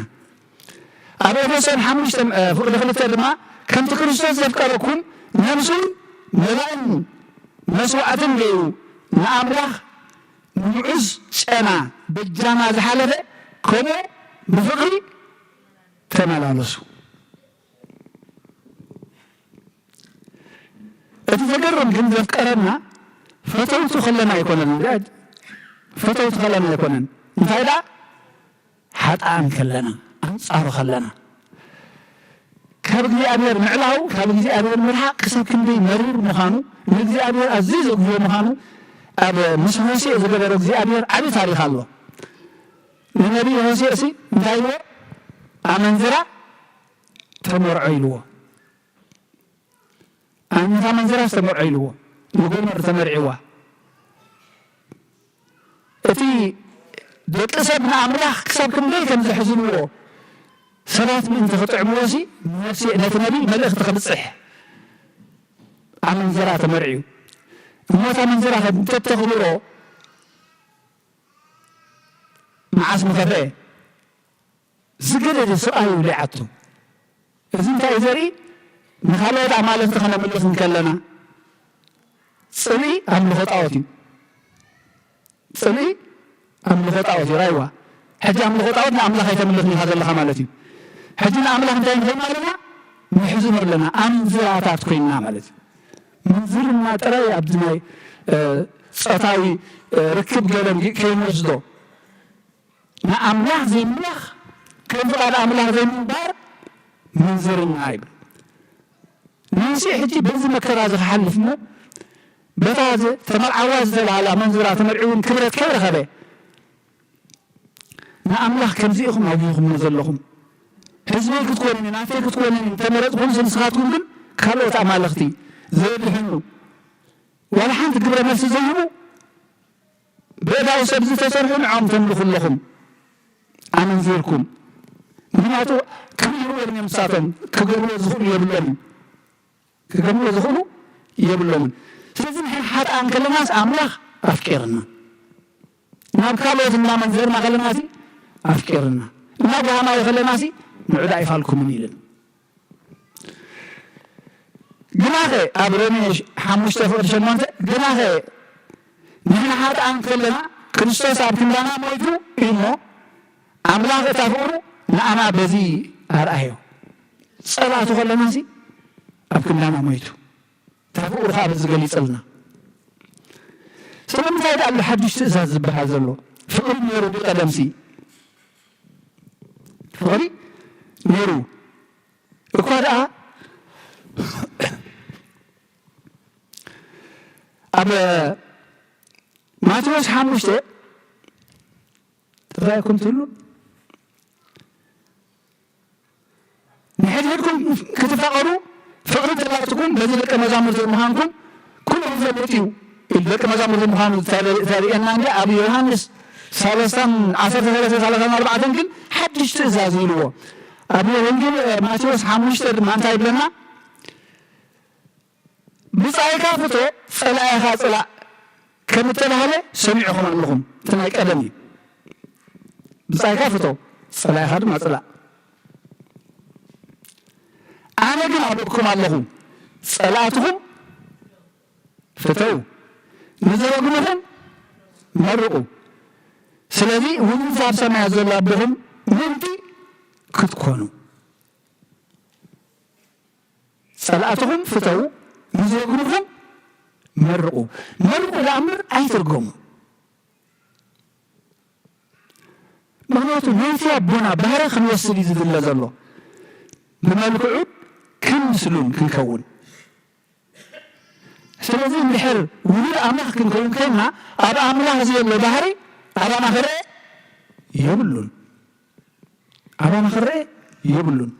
ኣብ ኤፌሶን ሓሙሽተ፣ እ፣ ፍቕዲ ክልተ ድማ፣ "ከምቲ ክርስቶስ ዘፍቀረኩም፣ ነብሱን መባእን መስዋዕትን ገይሩ ንኣምላኽ ንምዑዝ ጨና በጃና ዝሓለፈ፣ ከምኡ ብፍቕሪ ተመላለሱ።" እቲ ዘገርም ግን ዘፍቀረና ፈተውቱ ከለና ኣይኮነን። ፈተውቱ ከለና ኣይኮነን። እንታይ ደኣ? ሓጥኣን ከለና፣ ኣንጻሩ ከለና። ካብ እግዚኣብሔር ምዕላው፣ ካብ እግዚኣብሔር ምርሓቕ ክሳብ ክንደይ መሪር ምዃኑ፣ ንእግዚኣብሔር ኣዝዩ ዘጉህዮ ምዃኑ ኣብ ምስ ሆሴዕ ዝገበሮ እግዚኣብሔር ዓቢ ታሪኽ ኣሎ። ንነቢይ ሆሴዕሲ እንታይ ኢልዎ? ኣመንዝራ ተመርዖ ኢልዎ። ኣንታ መንዝራ ዝተመርዖ ኢልዎ፣ ንጎመር ተመርዒዋ። እቲ ደቂ ሰብ ንኣምላኽ ክሳብ ክንደይ ከም ዘሕዝንዎ ሰባት ምእንቲ ክጥዕምዎሲ፣ ነቲ ነቢይ መልእኽቲ ከብጽሕ ኣመንዝራ ተመርዕዩ። እሞ እታ መንዝራ ከ እንተተኽብሮ መዓስ ምኸፍአ? ዝገደደ ስቓይ ይብልዓቱ። እዚ እንታይ እዩ ዘርኢ? ንኻልኦት ኣማልኽቲ ከነምልኽ እንከለና፣ ጽልኢ ኣምልኾ ጣዖት እዩ። ጽልኢ ኣምልኾ ጣዖት እዩ። ራይዋ፣ ሕጂ ኣምልኾ ጣዖት ንኣምላኽ ኣይተምልኽን ኢኻ ዘለኻ ማለት እዩ። ሕጂ ንኣምላኽ እንታይ ንኾን ኣለና? ንሕዝኖ ኣለና። ኣምንዝራታት ኮይንና ማለት እዩ። ምንዝርና ጥራይ ኣብዚ ናይ፣ እ፣ ጾታዊ፣ እ፣ ርክብ ገለን ከይንወስዶ፣ ንኣምላኽ ዘይምምላኽ፣ ከም ፍቓድ ኣምላኽ ዘይምንባር ምንዝርና ይብል። ንሙሴ ሕጂ በዚ መከራ እዚ ክሓልፍ እሞ፣ በታ ዝ-፣ ተመርዓዋ ዝተባህላ መንዝራ ተመርዒ እውን ክብረት ከይረኸበ፣ ንኣምላኽ ከምዚ ኢኹም ኣጉሂኹምዎ ዘለኹም። ህዝበይ ክትኮኑኒ፣ ናተይ ክትኮኑኒ እንተመረጽኩምሲ፣ ንስኻትኩም ግን ካልኦት ኣማልኽቲ ዘድሕኑ፣ ዋላ ሓንቲ ግብረ መልሲ ዘይህቡ፣ ብእዳው ሰብ ዝተሰርሑ ንዖም ተምልኹ ኣለኹም፣ ኣመንዚርኩም። ምኽንያቱ ክብልዎ እዮም ንሳቶም፣ ክገብርዎ ዝኽእሉ የብሎምን። ክገብርዎ ዝኽእሉ የብሎምን። ስለዚ ንሕና ሓጥኣን ከለናስ ኣምላኽ ኣፍቂርና፣ ናብ ካልኦት እናመንዘርና ከለናሲ ኣፍቂርና፣ እናጓሃማዮ ከለናሲ ንዑ ዳኣ ኣይፋልኩምን ኢልን። ግናኸ ኣብ ሮሜ ሓሙሽተ ፍቕዲ ሸሞንተ፣ ግናኸ ንሕና ሓጥኣን ከለና ክርስቶስ ኣብ ክንዳና ሞይቱ እዩ እሞ፣ ኣምላኽ እታ ፍቕሩ ንኣና በዚ ኣርኣዮ። ጸላእቱ ከለናሲ ኣብ ክንዳና ሞይቱ። እታ ፍቕሩ ኸዓ በዚ ገሊጸልና። ስለምንታይ ደኣ ኣሎ ሓድሽ ትእዛዝ ዝበሃል ዘሎ? ፍቕሪ ነይሩ ብቐደምሲ። ፍቕሪ ነይሩ። እኳ ደኣ ኣብ ማቴዎስ ሓሙሽተ ጥራይኩም ትብሉ፣ ንሕድሕድኩም ክትፋቐሩ ፍቕሪ እንተላትኩም በዚ ደቀ መዛሙርቲ ምዃንኩም ኩሉ ክፈልጥ እዩ። ኢሉ ደቀ መዛሙርቲ ምዃኑ ተርእየና እንዲ ኣብ ዮሃንስ ሰለስተን ዓሰርተ ሰለስተ ሰላሳን ኣርባዕተን ግን ሓድሽ ትእዛዝ ኢልዎ። ኣብ ወንጌል ማቴዎስ ሓሙሽተ ድማ እንታይ ይብለና? "ብጻይካ ፍቶ፣ ጸላኢኻ ጽላእ" ከም እተባህለ ሰሚዕኹም ኣለኹም። እቲ ናይ ቀደም እዩ። "ብጻይካ ፍቶ፣ ጸላኢኻ ድማ ጽላእ።" ኣነ ግን ኣብለኩም ኣለኹ፣ ጸላእትኹም ፍተው፣ ንዘረግሙኹም መርቑ። ስለዚ ውሉድ ኣብ ሰማያት ዘሎ ኣቦኹም ምእንቲ ክትኮኑ። ጸላእትኹም ፍተው፣ ንዘረግሙኹም መርቑ። መርቑ ደኣ እምበር ኣይትርገሙ። ምኽንያቱ ናይቲ ኣቦና ባህሪ ክንወስድ እዩ ዝድለ ዘሎ። ብመልክዑ ከም ምስሉን ክንከውን። ስለዚ እንድሕር ውሉድ ኣምላኽ ክንከውን ኮይንና፣ ኣብ ኣምላኽ ዘሎ ባህሪ ኣባና ክረአ የብሉን። ኣባና ክረአ የብሉን።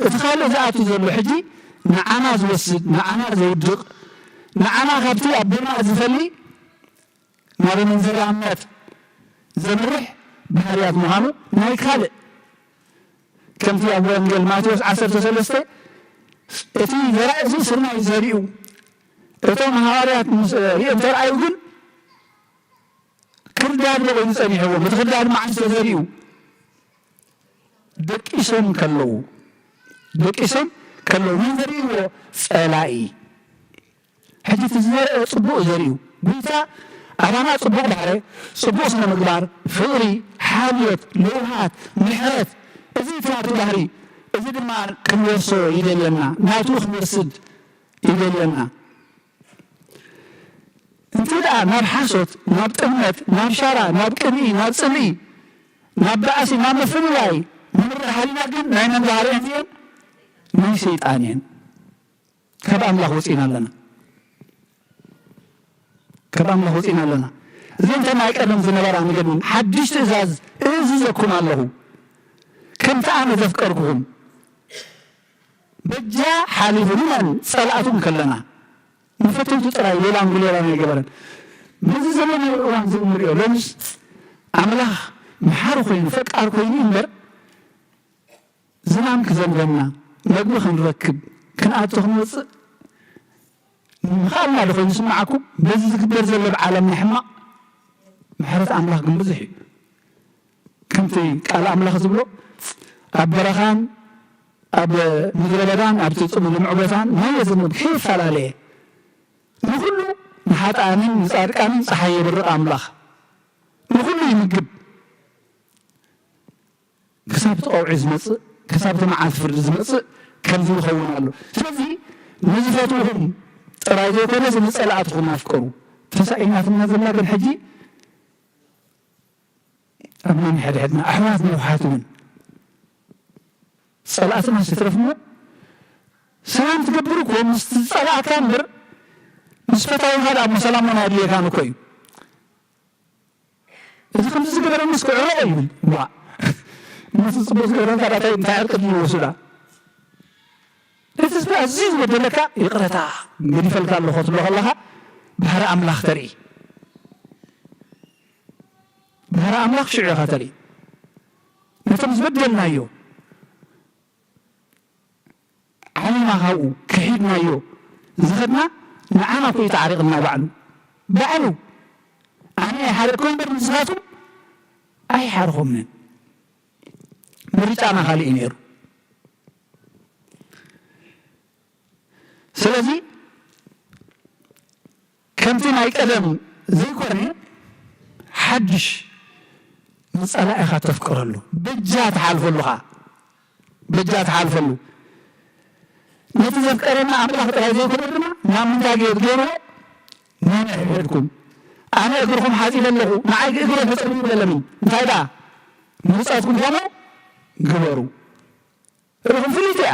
እቲ ካልእ ዝኣቱ ዘሎ ሕጂ ንዓና ዝወስድ፣ ንዓና ዘውድቕ፣ ንዓና ካብቲ ኣቦና ዝፈሊ ናብ ምንዝራነት ዘምርሕ ባህርያት ምዃኑ ናይ ካልእ፣ ከምቲ ኣብ ወንጌል ማቴዎስ ዓሰርተ ሰለስተ እቲ ዘራእሲ ስርናይ ዘሪኡ፣ እቶም ሃዋርያት ምስ ሪኦም ተረኣዩ ግን ክርዳድ ኮይኑ ጸኒሕዎም። እቲ ክርዳድ መዓስ ተዘሪኡ? ደቂሶም ከለዉ፣ ደቂሶም ከለዉ። መን ዘሪእዎ? ጸላኢ። ሕጂ እቲ ዝዘርአ ጽቡቕ ዘሪኡ። ጎይታ ኣባና ጽቡቕ ባህሪ፣ ጽቡቕ ስነ ምግባር፣ ፍቕሪ፣ ሓልዮት፣ ለውሃት፣ ምሕረት፣ እዚ እቲ ናቱ ባህሪ፣ እዚ ድማ ክንወርሶ ይደለና፣ ናቱ ክንወስድ ይደለና። እንተ ደኣ ናብ ሓሶት፣ ናብ ጥልመት፣ ናብ ሻራ፣ ናብ ቅንኢ፣ ናብ ጽልኢ፣ ናብ ባእሲ፣ ናብ ምፍልላይ ንምርሕ ሃሊና ግን ናይ መን ባህሪ እየን እዚአን? ናይ ሰይጣን እየን። ካብ ኣምላኽ ወጺእና ኣለና። ካብ ኣምላኽ ወጺእና ኣለና። እዘን እተን ናይ ቀደም ዝነበራ ንገድን ሓድሽ ትእዛዝ እእዝዘኩም ኣለኹ፣ ከምቲ ኣነ ዘፍቀርኩኹም። በጃ ሓሊፉ ንመን? ጸላእቱ እንከለና ንፈተውቱ ጥራይ ሌላ እንጉ ሌላ ናይ ገበረን። በዚ ዘመናዊ እዋን እዚ እንሪኦ ሎምስ ኣምላኽ መሓሪ ኮይኑ ፈቃር ኮይኑ እምበር ዝናም ክዘንበና፣ መግቢ ክንረክብ፣ ክንኣቱ ክንወፅእ ምኽኣልና ዶ ኮይኑ ዝስምዓኩም? በዚ ዝግበር ዘሎ ብዓለምና ሕማቕ ምሕረት ኣምላኽ ግን ብዙሕ እዩ። ከምቲ ቃል ኣምላኽ ዝብሎ ኣብ በረኻን ኣብ ምድረ በዳን ኣብቲ ጽምሉምዕ ቦታን ማይ የዝንብ ከይፈላለየ ንኹሉ ንሓጥኣንን ንጻድቃንን ጸሓይ የብርቕ ኣምላኽ ንኹሉ ይምግብ። ክሳብ እቲ ቀውዒ ዝመጽእ፣ ክሳብ እቲ መዓልቲ ፍርዲ ዝመጽእ ከምዚ ይኸውን ኣሎ። ስለዚ ንዝፈትውኹም ጥራይ ዘይኮነስ ንጸላእትኹም ኣፍቅሩ። ተሳኢናትና ዘላ ግን ሕጂ ኣብ ነንሕድሕድና ኣሕዋት ንውሓት እውን ጸላእትና ስትረፍ እሞ ሰላም ትገብር እኮ ምስ ዝጸላእካ እምበር ምስ ፈታዊኻ ደኣ እሞ ሰላም እውን ኣየድልየካን እኮ እዩ። እዚ ከምዚ ዝገበረኒ እስኪ ዕረቕ ይብል። ዋ፣ ነቲ ጽቡቕ ዝገበረልካ ደኣ እንታይ እንታይ ዕርቂ ድዩ ወስዳ? እቲ ኣዝዩ ዝበደለካ ይቕረታ ገዲፈልካ ኣለኹ ክትብሎ ከለኻ ባህሪ ኣምላኽ ተርኢ። ባህሪ ኣምላኽ ሽዑ ኢኻ ተርኢ። ነቶም ዝበደልናዮ ዓሊምና ካብኡ ክሒድናዮ ዝኸድና ንዓና እኮ እዩ ተዓሪቕና ባዕሉ። ባዕሉ ኣነ ኣይሓረድኩን እምበር ንስኻትኩም ኣይሓርኹምን። ምርጫና ካልእ እዩ ነይሩ። ስለዚ ከምቲ ናይ ቀደም ዘይኮነ ሓድሽ ንጸላኢኻ ተፍቅረሉ በጃ ትሓልፈሉ ኸዓ በጃ ትሓልፈሉ። ነቲ ዘፍቀረና ኣምላኽ ጥራይ ዘይኮነ ድማ ናብ ምንታይ ገ- ገይርዎ? ነንሕድሕድኩም ኣነ እግርኹም ሓጺበ ኣለኹ ንዓይ እግሮም ሕጸቡ ይበለኒ። እንታይ ደኣ ንብጻትኩም ከምኡ ግበሩ። ርኹም ፍልይቲ እያ።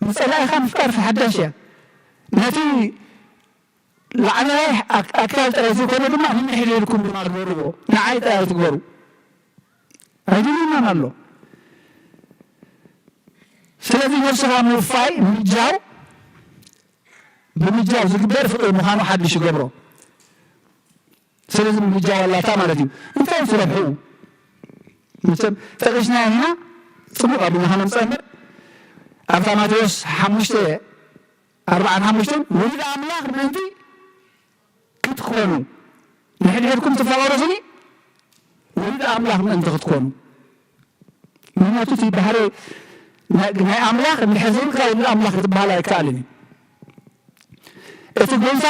ንጸላኢኻ ምፍቃር ሓዳሽ እያ። ነቲ ላዕለዋይ ኣክ- ኣካል ጥራይ ዘይኮነ ድማ ንንሕድሕድኩም ድማ ግበርዎ። ንዓይ ጥራይ ትግበሩ ኣይድልናን ኣሎ። ስለዚ ነብስኻ ምውፋይ ምጃው ብምጃው ዝግበር ፍቕሪ ምዃኑ ሓድሽ ይገብሮ። ስለዚ ምጃው ኣላታ ማለት እዩ። እንታይ እዩ ትረብሕኡ? መቸም ጠቒስና ኢና ጽቡቕ ኣቢልና ከነምፅእ እምበር ኣብታ ማቴዎስ ሓሙሽተ ኣርባዓን ሓሙሽተን ውሉድ ኣምላኽ ምእንቲ ክትኮኑ ንሕድሕድኩም ትፋቐሩ ስኒ ውሉድ ኣምላኽ ምእንቲ ክትኮኑ። ምኽንያቱ እቲ ባህሪ ናይ ኣምላኽ እንድሕር ዘይብልካ ወዲ ኣምላኽ ክትበሃል ኣይከኣልን እዩ። እቲ ጎይታ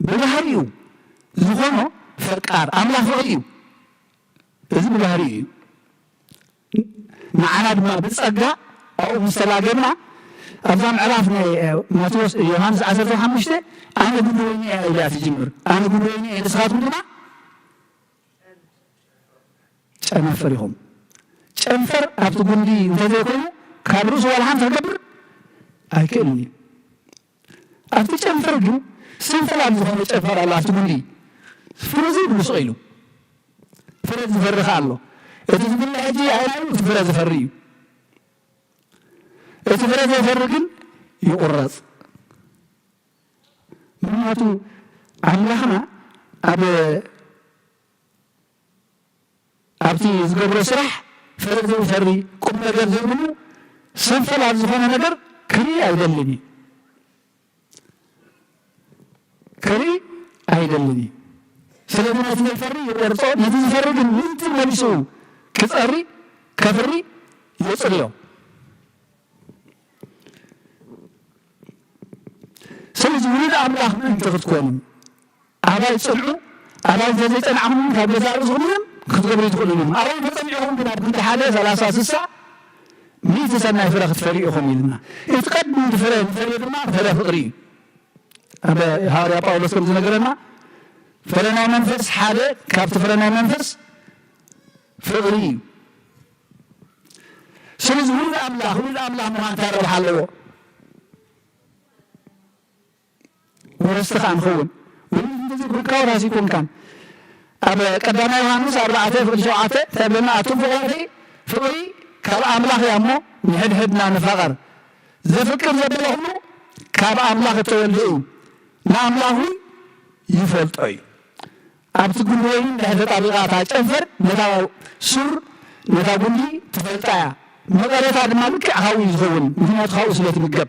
ብባህሪኡ ዝኾኖ ፈቃር ኣምላኽ ፍቕሪ እዩ። እዚ ብባህሪኡ እዩ። ንዓና ድማ ብጸጋ ኣብኡ ምስ ተላገና ኣብዛ ምዕራፍ ናይ ማቴዎስ ዮሃንስ ዓሰርተ ሓሙሽተ ኣነ ጉንዲ ወይኒ እየ ኢላ ትጅምር። ኣነ ጉንዲ ወይኒ እየ ንስኻትኩም ድማ ጨናፍር ኢኹም። ጨንፈር ኣብቲ ጉንዲ እንተዘይኮይኑ ካብ ርእሱ ዋላ ሓንቲ ክገብር ኣይክእልን እዩ። ኣብቲ ጨንፈር ግን ስንፈላል ዝኾነ ጨንፈር ኣሎ ኣብቲ ጉንዲ ፍረ ዘይብሉ ስቕ ኢሉ ፍረ ዝፈሪ ከኣ ኣሎ። እቲ ዝብለ ሕጂ ኣይናዩ እቲ ፍረ ዝፈሪ እዩ። እቲ ፍረ ዘይፈሪ ግን ይቑረጽ። ምክንያቱ ኣምላኽና ኣብ ኣብቲ ዝገብሮ ስራሕ ፍረ ዘይፈሪ ቁም ነገር ዘይብሉ ሰንፈላል ዝኾነ ነገር ክርኢ ኣይደልን እዩ። ክርኢ ኣይደልን እዩ። ስለዚ ነቲ ዘይፈሪ ይቆርጾ፣ ነቲ ዝፈሪ ግን ምእንቲ መሊሱ ክጸሪ ከፍሪ የጽርዮ። ስለዚ ውሉድ ኣምላኽ ምእንቲ ክትኮኑ ኣባይ ጽንዑ፣ ኣባይ እንተዘይጸናዕኹም ካብ ገዛእ ርእስኹም ምንም ክትገብሩ ኣይትኽእሉን ኢኹም። ኣባይ እንተጸኒዕኹም ግን ኣብ ክንዲ ሓደ ሰላሳ ስሳ ሚእቲ ሰናይ ፍረ ክትፈርዩ ኢኹም ኢልና። እቲ ቀዳማይ ፍረ ንፈርዮ ድማ ፍረ ፍቕሪ እዩ። ኣብ ሃዋርያ ጳውሎስ ከም ዝነገረና ፍረ ናይ መንፈስ ሓደ ካብቲ ፍረ ናይ መንፈስ ፍቕሪ እዩ። ስለዚ ውሉድ ኣምላኽ ውሉድ ኣምላኽ ምዃን እንታይ ረብሓ ኣለዎ? ወረስቲ ከኣ ንኸውን። ውሉድ እንተዘይኮንካ ወራሲ ኣይኮንካን። ኣብ ቀዳማይ ዮሃንስ ኣርባዕተ ፍቕዲ ሸውዓተ እንታይ ይብለና? ኣቱም ፍቑራተይ ፍቕሪ ካብ ኣምላኽ እያ እሞ ንሕድሕድና ንፋቐር። ዘፍቅር ዘበለ ኩሉ ካብ ኣምላኽ እተወልደ እዩ፣ ንኣምላኽ እውን ይፈልጦ እዩ። ኣብቲ ጉንዲ ወይኒ እንድሕር ተጣቢቓ እታ ጨንፈር ነታ ሱር ነታ ጉንዲ ትፈልጣ እያ። መቐረታ ድማ ልክዕ ካብኡ እዩ ዝኸውን፣ ምኽንያቱ ካብኡ ስለ ትምገብ።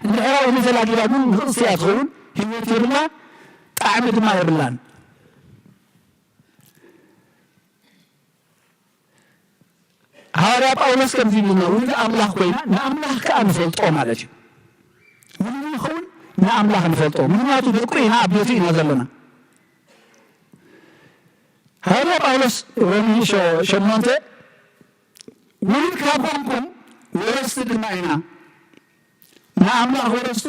እንድሕር ኣብኡ ዘይተላጊባ ግን ንቕጽቲ እያ ትኸውን፣ ህይወት የብላ፣ ጣዕሚ ድማ የብላን። ሃዋርያ ጳውሎስ ከምዚ ይብልና፣ ውሉድ ኣምላኽ ኮይና ንኣምላኽ ከኣ ንፈልጦ ማለት እዩ። ውሉድ ንኸውን ንኣምላኽ ንፈልጦ፣ ምኽንያቱ ደቁ ኢና፣ ኣብ ቤቱ ኢና ዘለና። ሃዋርያ ጳውሎስ ሮሜ ሸ-፣ ሸሞንተ፣ ውሉድ ካብ ኮንኩም ወረስቲ ድማ ኢና፣ ንኣምላኽ ወረስቱ፣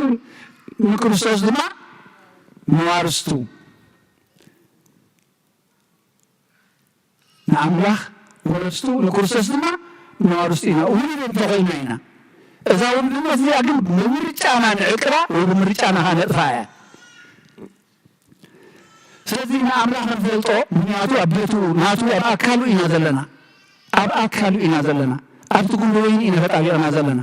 ንክርስቶስ ድማ መዋርስቱ። ንኣምላኽ ወረስቱ ንክርስቶስ ድማ መዋርስቱ ኢና። ውሉድ እንተኾይና ኢና። እዛ ውሉድነት እዚኣ ግን ብምርጫና ንዕቅባ ወይ ብምርጫና ከነጥፍኣ እያ። ስለዚ ንኣምላኽ ንፈልጦ፣ ምኽንያቱ ኣብ ቤቱ ናቱ ኣብ ኣካሉ ኢና ዘለና። ኣብ ኣካሉ ኢና ዘለና። ኣብቲ ጉንዲ ወይኒ ኢና ተጣቢቕና ዘለና።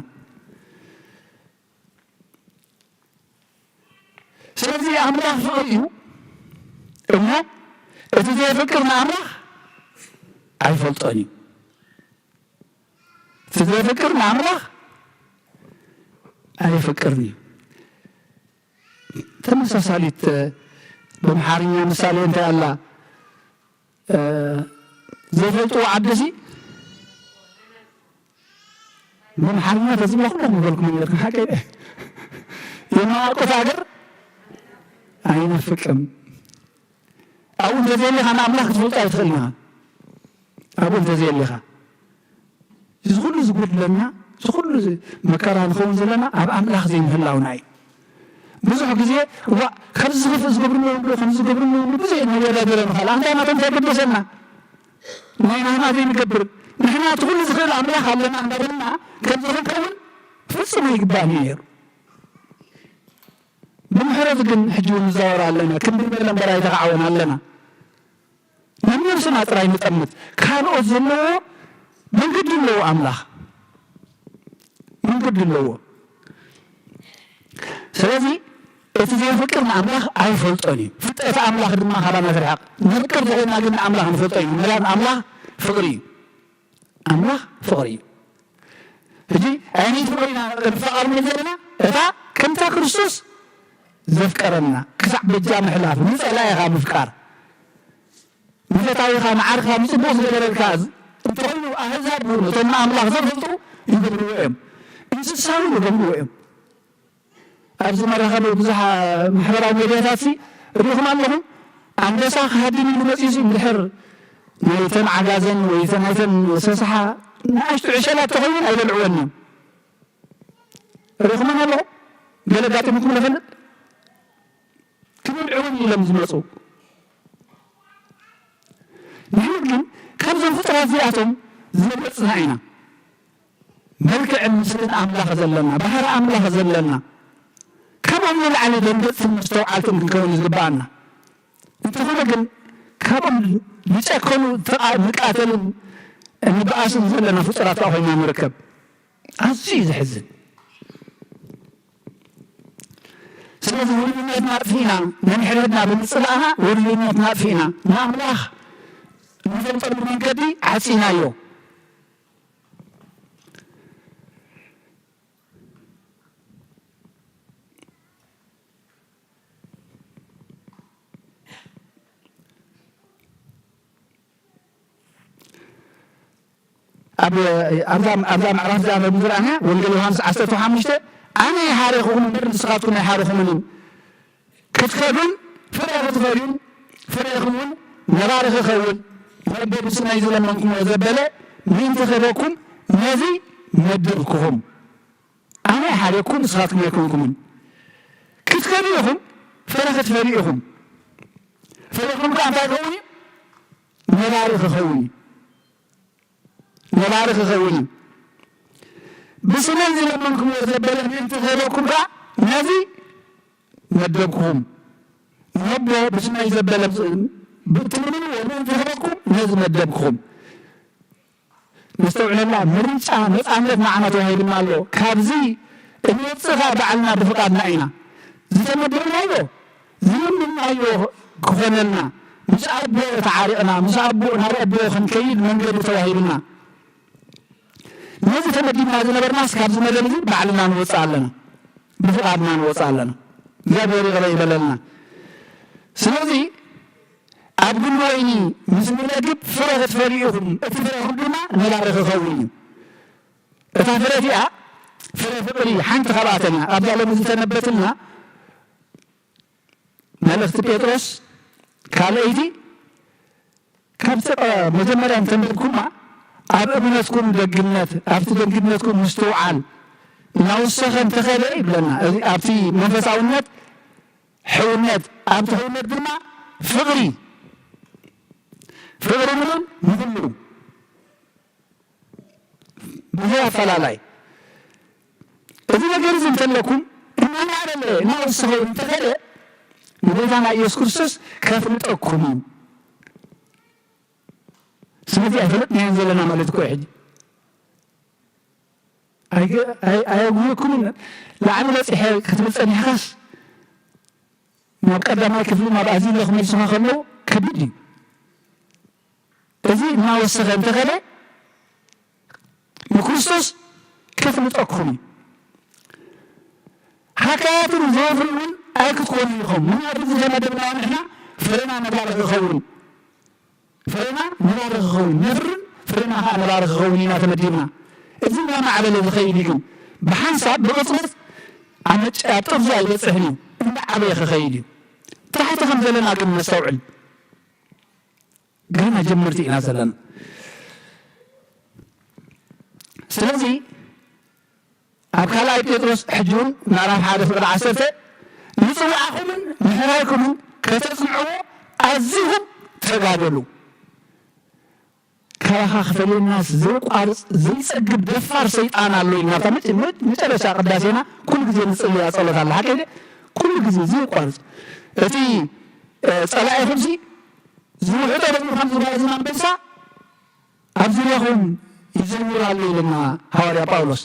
ስለዚ ኣምላኽ ፍቕሪ እዩ እሞ እቲ ዘየፍቅር ንኣምላኽ ኣይፈልጦን እዩ። እቲ ዘየፍቅር ንኣምላኽ ኣይፍቅርን እዩ። ተመሳሳሊት፣ እ፣ ብኣምሓርኛ ምሳሌ እንታይ ኣላ? እ፣ ዘይፈልጥዎ ዓዲ ሲ ብኣምሓርኛ ተዝብላ ኩሎም ምበልኩም ነርኩም፣ ሓቀይ ድየ? የማዋቆት ሃገር ኣይናፍቅም። ኣብኡ እንተዘየሊኻ ንኣምላኽ ክትፈልጦ ኣይትኽእልን ኢኻ። ኣብኡ እንተዘየሊኻ እዚ ኩሉ ዝጎድለና፣ እዚ ኩሉ ዝ-፣ መከራ ንኸውን ዘለና ኣብ ኣምላኽ ዘይምህላውና እዩ። ብዙሕ ግዜ፣ እዋ፣ ከምዚ ዝኽፍእ ዝገብርኒ እውን ዶ፣ ከምዚ ዝገብርኒ እውን ዶ፣ ብዙሕ ነወዳድሮ ንኽእል። ኣንታ ናቶም እንታይ ገደሰና? ናይ ናህና ዘይንገብር። ንሕና እቲ ኩሉ ዝኽእል ኣምላኽ ኣለና እንዳበልና ከምዚ ክንከውን ፍጹም ኣይግባእን እዩ ነይሩ። ብምሕረቱ ግን ሕጂ እውን ንዛወር ኣለና። ክንዲ በለ እምበር ኣይተኻዕወን ኣለና። ንነብስና ጥራይ ንጠምት። ካልኦት ዘለዎ መንገዲ ኣለዎ ኣምላኽ። መንገዲ ኣለዎ። ስለዚ እቲ ዘየፍቅር ንኣምላኽ ኣይፈልጦን እዩ። ፍልጠት ኣምላኽ ድማ ካባና ትርሕቕ። ነፍቅር ተኾይና ግን ንኣምላኽ ንፈልጦ እዩ። ምኽንያቱ ኣምላኽ ፍቕሪ እዩ። ኣምላኽ ፍቕሪ እዩ። ሕጂ ኣየነይቲ ፍቕሪ ኢና ንፋቐር ንብል ዘለና? እታ ከምታ ክርስቶስ ዘፍቀረና፣ ክሳዕ በጃ ምሕላፍ፣ ንጸላኢኻ ምፍቃር። ንፈታዊኻ፣ ንዓርክኻ፣ ንጽቡቕ ዝገበረልካ፣ እንተኾይኑ ኣህዛብ እውን እቶም ንኣምላኽ ዘፈልጡ ይገብርዎ እዮም። እንስሳ እውን ይገብርዎ እዮም። ኣብዚ መራኸቢ ብዙሓ ማሕበራዊ ሜድያታት ሲ ርኢኹም ኣለኹም። ኣንበሳ ክሃድን ኢሉ መፂኡ ሲ እንድሕር ናይተን ዓጋዘን ወይ ናይተን ሰስሓ ንኣሽቱ ዕሸላት ተኾይነን ኣይበልዕወን እዮም። ርኢኹመን ኣለኹም? ገለ ኣጋጢሙኩም ዶ ይፈልጥ? ክብልዕወን ኢሎም ዝመፁ። ንሕና ግን ካብዞም ፍጡራት እዚኣቶም ዝበለፅና ኢና። መልክዕን ምስልን ኣምላኽ ዘለና፣ ባህሪ ኣምላኽ ዘለና፣ ካብኦም ንላዕሊ ደንገፅትን መስተውዓልትን ክንከውን እዩ ዝግብኣና። እንተኾነ ግን ካብኦም ዝጨከኑ ተቓ-፣ ንቃተልን እንበኣስን ዘለና ፍጡራት ከዓ ኮይና ንርከብ። ኣዝዩ እዩ ዘሕዝን። ስለዚ ውሉድነትና ኣጥፊእና፣ ነንሕድሕድና ብምጽላእና ውሉድነትና ኣጥፊእና፣ ንኣምላኽ ንፈልጠሉ መንገዲ ዓጺናዮ። ኣብ፣ ኣብዛ፣ ኣብዛ ምዕራፍ እዚኣ ከም ዝረኣና፣ ወንጌል ዮሃንስ ዓሰርተ ሓሙሽተ፣ "ኣነ ይሃረኹኹም እምበር ንስኻትኩም ኣይሃረኹምንን። ክትከዱን ፍረ ክትፈርዩን ፍሬኹም እውን ነባሪ ክኸውን፣ ነቦ ብስመይ ዝለመንኩምዎ ዘበለ ምእንቲ ክህበኩም ነዚ መደብኩኹም። ኣነ ይሃረኩም ንስኻትኩም ኣይኮንኩምን። ክትከዱ ኢኹም፣ ፍረ ክትፈርዩ ኢኹም። ፍሬኹም ከኣ እንታይ ክኸውን እዩ? ነባሪ ክኸውን እዩ። ነባሪ ክኸውን እዩ። ብስመይ ዝለመንኩምዎ ዘበለ ምእንቲ ክህበኩም ከኣ ነዚ መደብኩኹም። ነቦ ብስመይ ዘበለ ብትልምንዎ ምእንቲ ክህበኩም ነዚ መደብኩኹም።" ነስተውዕለላ፣ ምርጫ ነፃነት ንዓና ተዋሂብና ኣሎ። ካብዚ እንወፅእ ከዓ ባዕልና ብፍቓድና ኢና። ዝተመደብናዮ ዝለምንናዮ ክኾነልና፣ ምስ ኣቦ ተዓሪቕና፣ ምስ ኣቦ፣ ናብ ኣቦ ክንከይድ መንገዲ ተዋሂብና። ነዚ ተመዲብና ዝነበርናስ ካብዚ መደብ እዚ ባዕልና ንወፅእ ኣለና፣ ብፍቓድና ንወፅእ ኣለና። እግዚኣብሔር ይቕረ ይበለልና። ስለዚ ኣብ ጉንዲ ወይኒ ምስ ንለግብ ፍረ ክትፈርዩ ኢኹም፣ እቲ ፍረኹም ድማ ነባሪ ክኸውን እዩ። እታ ፍረ እቲኣ ፍረ ፍቕሪ ሓንቲ ካብኣተን እያ። ኣብዛ ሎሚ ዝተነበትልና መልእኽቲ ጴጥሮስ ካልኣይቲ ካብቲ ቀ-፣ መጀመርያ እንተንበብኩማ ኣብ እምነትኩም ደግነት፣ ኣብቲ ደግነትኩም ምስትውዓል እናወሰኸ እንተኸደ ይብለና። እዚ ኣብቲ መንፈሳውነት ሕውነት፣ ኣብቲ ሕውነት ድማ ፍቕሪ፣ ፍቕሪ ንመን? ንኹሉ ብዘይ ኣፈላላይ። እዚ ነገር እዚ እንተለኩም እናማዕበለ እናወሰኸ እንተኸደ ንጎይታና ኢየሱስ ክርስቶስ ከፍልጠኩም እዩ። ስለዚ ኣይፈለጥናዮን ዘለና ማለት እኮ እዩ ሕጂ። ኣይገ-፣ ኣይ-፣ ኣየጉህየኩምን። ላዕሊ በጺሐ ክትብል ጸኒሕካስ ናብ ቀዳማይ ክፍሊ ናብ ኣዚለ ክመልሱኻ ከለዉ ከቢድ እዩ። እዚ እናወሰኸ እንተኸደ ንክርስቶስ ከፍልጠኩም እዩ። ሃካያትን ዘወፍርን እውን ኣይክትኮኑ ኢኹም። ምኽንያቱ ዝተመደብናዮ ንሕና ፍሬና ነባሪ ክኸውን፣ ፍሬና ነባሪ ክኸውን፣ ነፍርን ፍሬና ኸዓ ነባሪ ክኸውን ኢና ተመዲብና። እዚ እናማዕበለ ዝኸይድ እዩ። ግን ብሓንሳብ ብቕጽበት ኣብ መጨ-፣ ኣብ ጥርዙ ኣይበጽሕን እዩ። እንዳዓበየ ክኸይድ እዩ። ታሕቲ ከም ዘለና ግን ነስተውዕል። ገና ጀመርቲ ኢና ዘለና። ስለዚ ኣብ ካልኣይ ጴጥሮስ ሕጂ እውን ምዕራፍ ሓደ ፍቕዲ ዓሰርተ፣ "ንጽውዓኹምን ምሕራይኩምን ከተጽንዕዎ ኣዚኹም ተጋደሉ። ካባኻ ክፈልየናስ ዘየቋርጽ ዘይጸግብ ደፋር ሰይጣን ኣሎ" ኢልና ኣብታ መጨ-፣ መ-፣ መጨረሻ ቅዳሴና ኩሉ ግዜ ንጽልያ ጸሎት ኣላ። ሓቀይ ድየ? ኩሉ ግዜ ዘየቋርጽ እቲ፣ እ፣ ጸላኢኹምሲ ዝውሕጦ በትሩ ከም ዝጓዝም ኣንበሳ ኣብ ዙርያኹም ይዘውር ኣሎ ኢልና ሃዋርያ ጳውሎስ።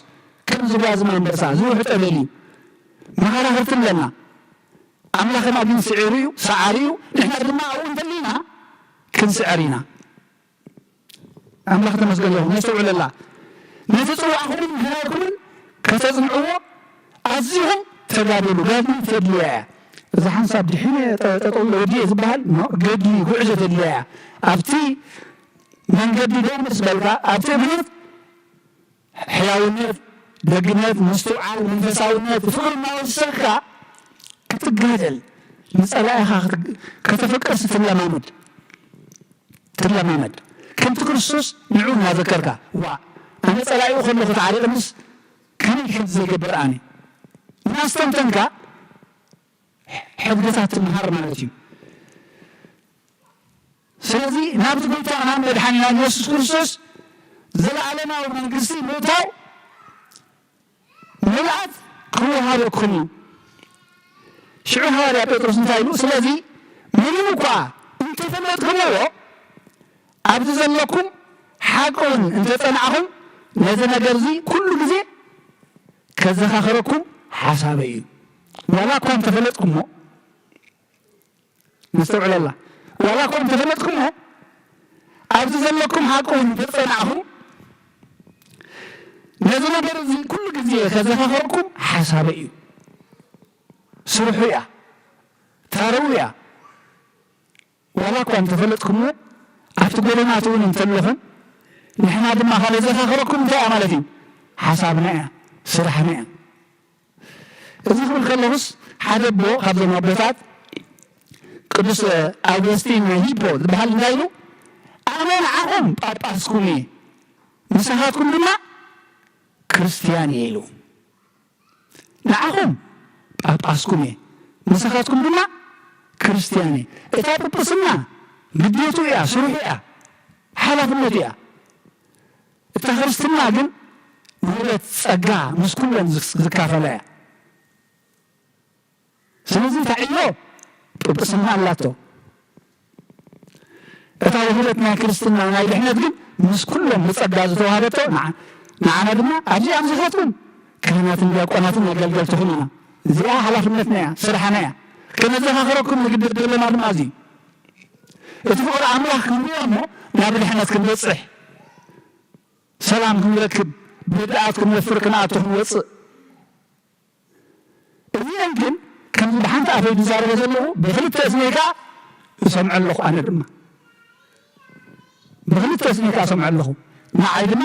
ከም ዝጓዝም ኣንበሳ ዝውሕጦ ደልዩ መኸራኽርቲ ኣለና። ኣምላኽና ግን ስዒሩ እዩ፣ ሰዓሪ እዩ። ንሕና ድማ ኣብኡ እንተሊና ክንስዕር ኢና። ኣምላኽ ተመስገን ይኹን። ነስተውዕለላ። ነቲ ጽዋዕኹምን ምሕራይኩምን ከተጽንዕዎ ኣዚኹም ተጋደሉ። ጋድሊ ተድልያ እያ። እዛ ሓንሳብ ድሒነ ጠ-፣ ጠጠው ኢለ ወዲኤ ዝበሃል ኖ፣ ገድሊ ጉዕዞ ተድልያ እያ። ኣብቲ መንገዲ ደው ምስ በልካ፣ ኣብቲ እምነት ሕያውነት፣ ደግነት፣ ምስትውዓል፣ መንፈሳውነት፣ ፍቕሪ እናወሰኽካ ክትጋደል፣ ንጸላኢኻ ክት-፣ ከተፍቅርሲ ትለማመድ፣ ትለማመድ። ከምቲ ክርስቶስ ንዑ እናዘከርካ፣ "ዋ፣ ኣነ ጸላኢኡ ከለኹ ተዓሪቕንስ ከመይ ከም ዘይገብር ኣነ?" እናስተንተንካ ሕድገታት ትምሃር ማለት እዩ። ስለዚ ናብቲ ጎይታናን መድሓኒናን የሱስ ክርስቶስ ዘለኣለማዊ መንግስቲ ምእታው ምልኣት ክወሃበኩም እዩ። ሽዑ ሃዋርያ ጴጥሮስ እንታይ ኢሉ? "ስለዚ ምንም እኳ እንተፈለጥኩምዎ፣ ኣብዚ ዘለኩም ሓቂ እውን እንተጸናዕኹም፣ ነዚ ነገር እዚ ኩሉ ግዜ ከዘኻኽረኩም ሓሳበይ እዩ።" ዋላ እኳ እንተፈለጥኩሞ፣ ነስተውዕለላ። ዋላ እኳ እንተፈለጥኩሞ፣ ኣብዚ ዘለኩም ሓቂ እውን እንተጸናዕኹም፣ ነዚ ነገር እዚ ኩሉ ግዜ ከዘኻኸርኩም ሓሳበይ እዩ። ስርሑ እያ፣ ታረው እያ። ዋላ እኳ እንተፈለጥኩሞ፣ ኣብቲ ጎደናት እውን እንተለኹም፣ ንሕና ድማ ከነዘኻኽረኩም እንታይ እያ ማለት እዩ? ሓሳብና እያ፣ ስራሕና እያ። እዚ ክብል ከለኹስ፣ ሓደ ኣቦ ካብዞም ኣቦታት፣ ቅዱስ ኣውገስቲን ሂፖ ዝበሃል እንታይ ኢሉ? "ኣነ ንዓኹም ጳጳስኩም እየ፣ ንስኻትኩም ድማ ክርስትያን እየ" ኢሉ። "ንዓኹም ጳጳስኩም እየ፣ ንስኻትኩም ድማ ክርስትያን እየ።" እታ ጵጵስና ግዴቱ እያ፣ ስርሑ እያ፣ ሓላፍነቱ እያ። እታ ክርስትና ግን ውህደት ጸጋ ምስ ኩለን ዝስ-፣ ዝካፈላ እያ። ስለዚ እታ ዕዮ ጵጵስና ኣላቶ። እታ ውህደት ናይ ክርስትና ናይ ድሕነት ግን ምስ ኩሎም ብጸጋ ዝተዋህበቶ ንዓ-፣ ንዓና ድማ ኣብዚ ኣብዚኻትኩም ካህናትን ዲያቆናትን ኣገልገልትኹም ኢና። እዚኣ ሓላፍነትና እያ፣ ስራሕና እያ። ከነዘኻኽረኩም ንግደድ ዘለና ድማ እዚ እዩ። እቲ ፍቕሪ ኣምላኽ ክንሪኦ እሞ ናብ ድሕነት ክንበጽሕ፣ ሰላም ክንረክብ፣ ብርድኣት ክንወፍር፣ ክንኣቱ ክንወጽእ። እዚአን ግን ከምዚ ብሓንቲ ኣፈይ ዝዛረበ ዘለኹ ብክልተ እዝነይ ከኣ እሰምዖ ኣለኹ። ኣነ ድማ ብክልተ እዝነይ ከኣ እሰምዖ ኣለኹ። ንዓይ ድማ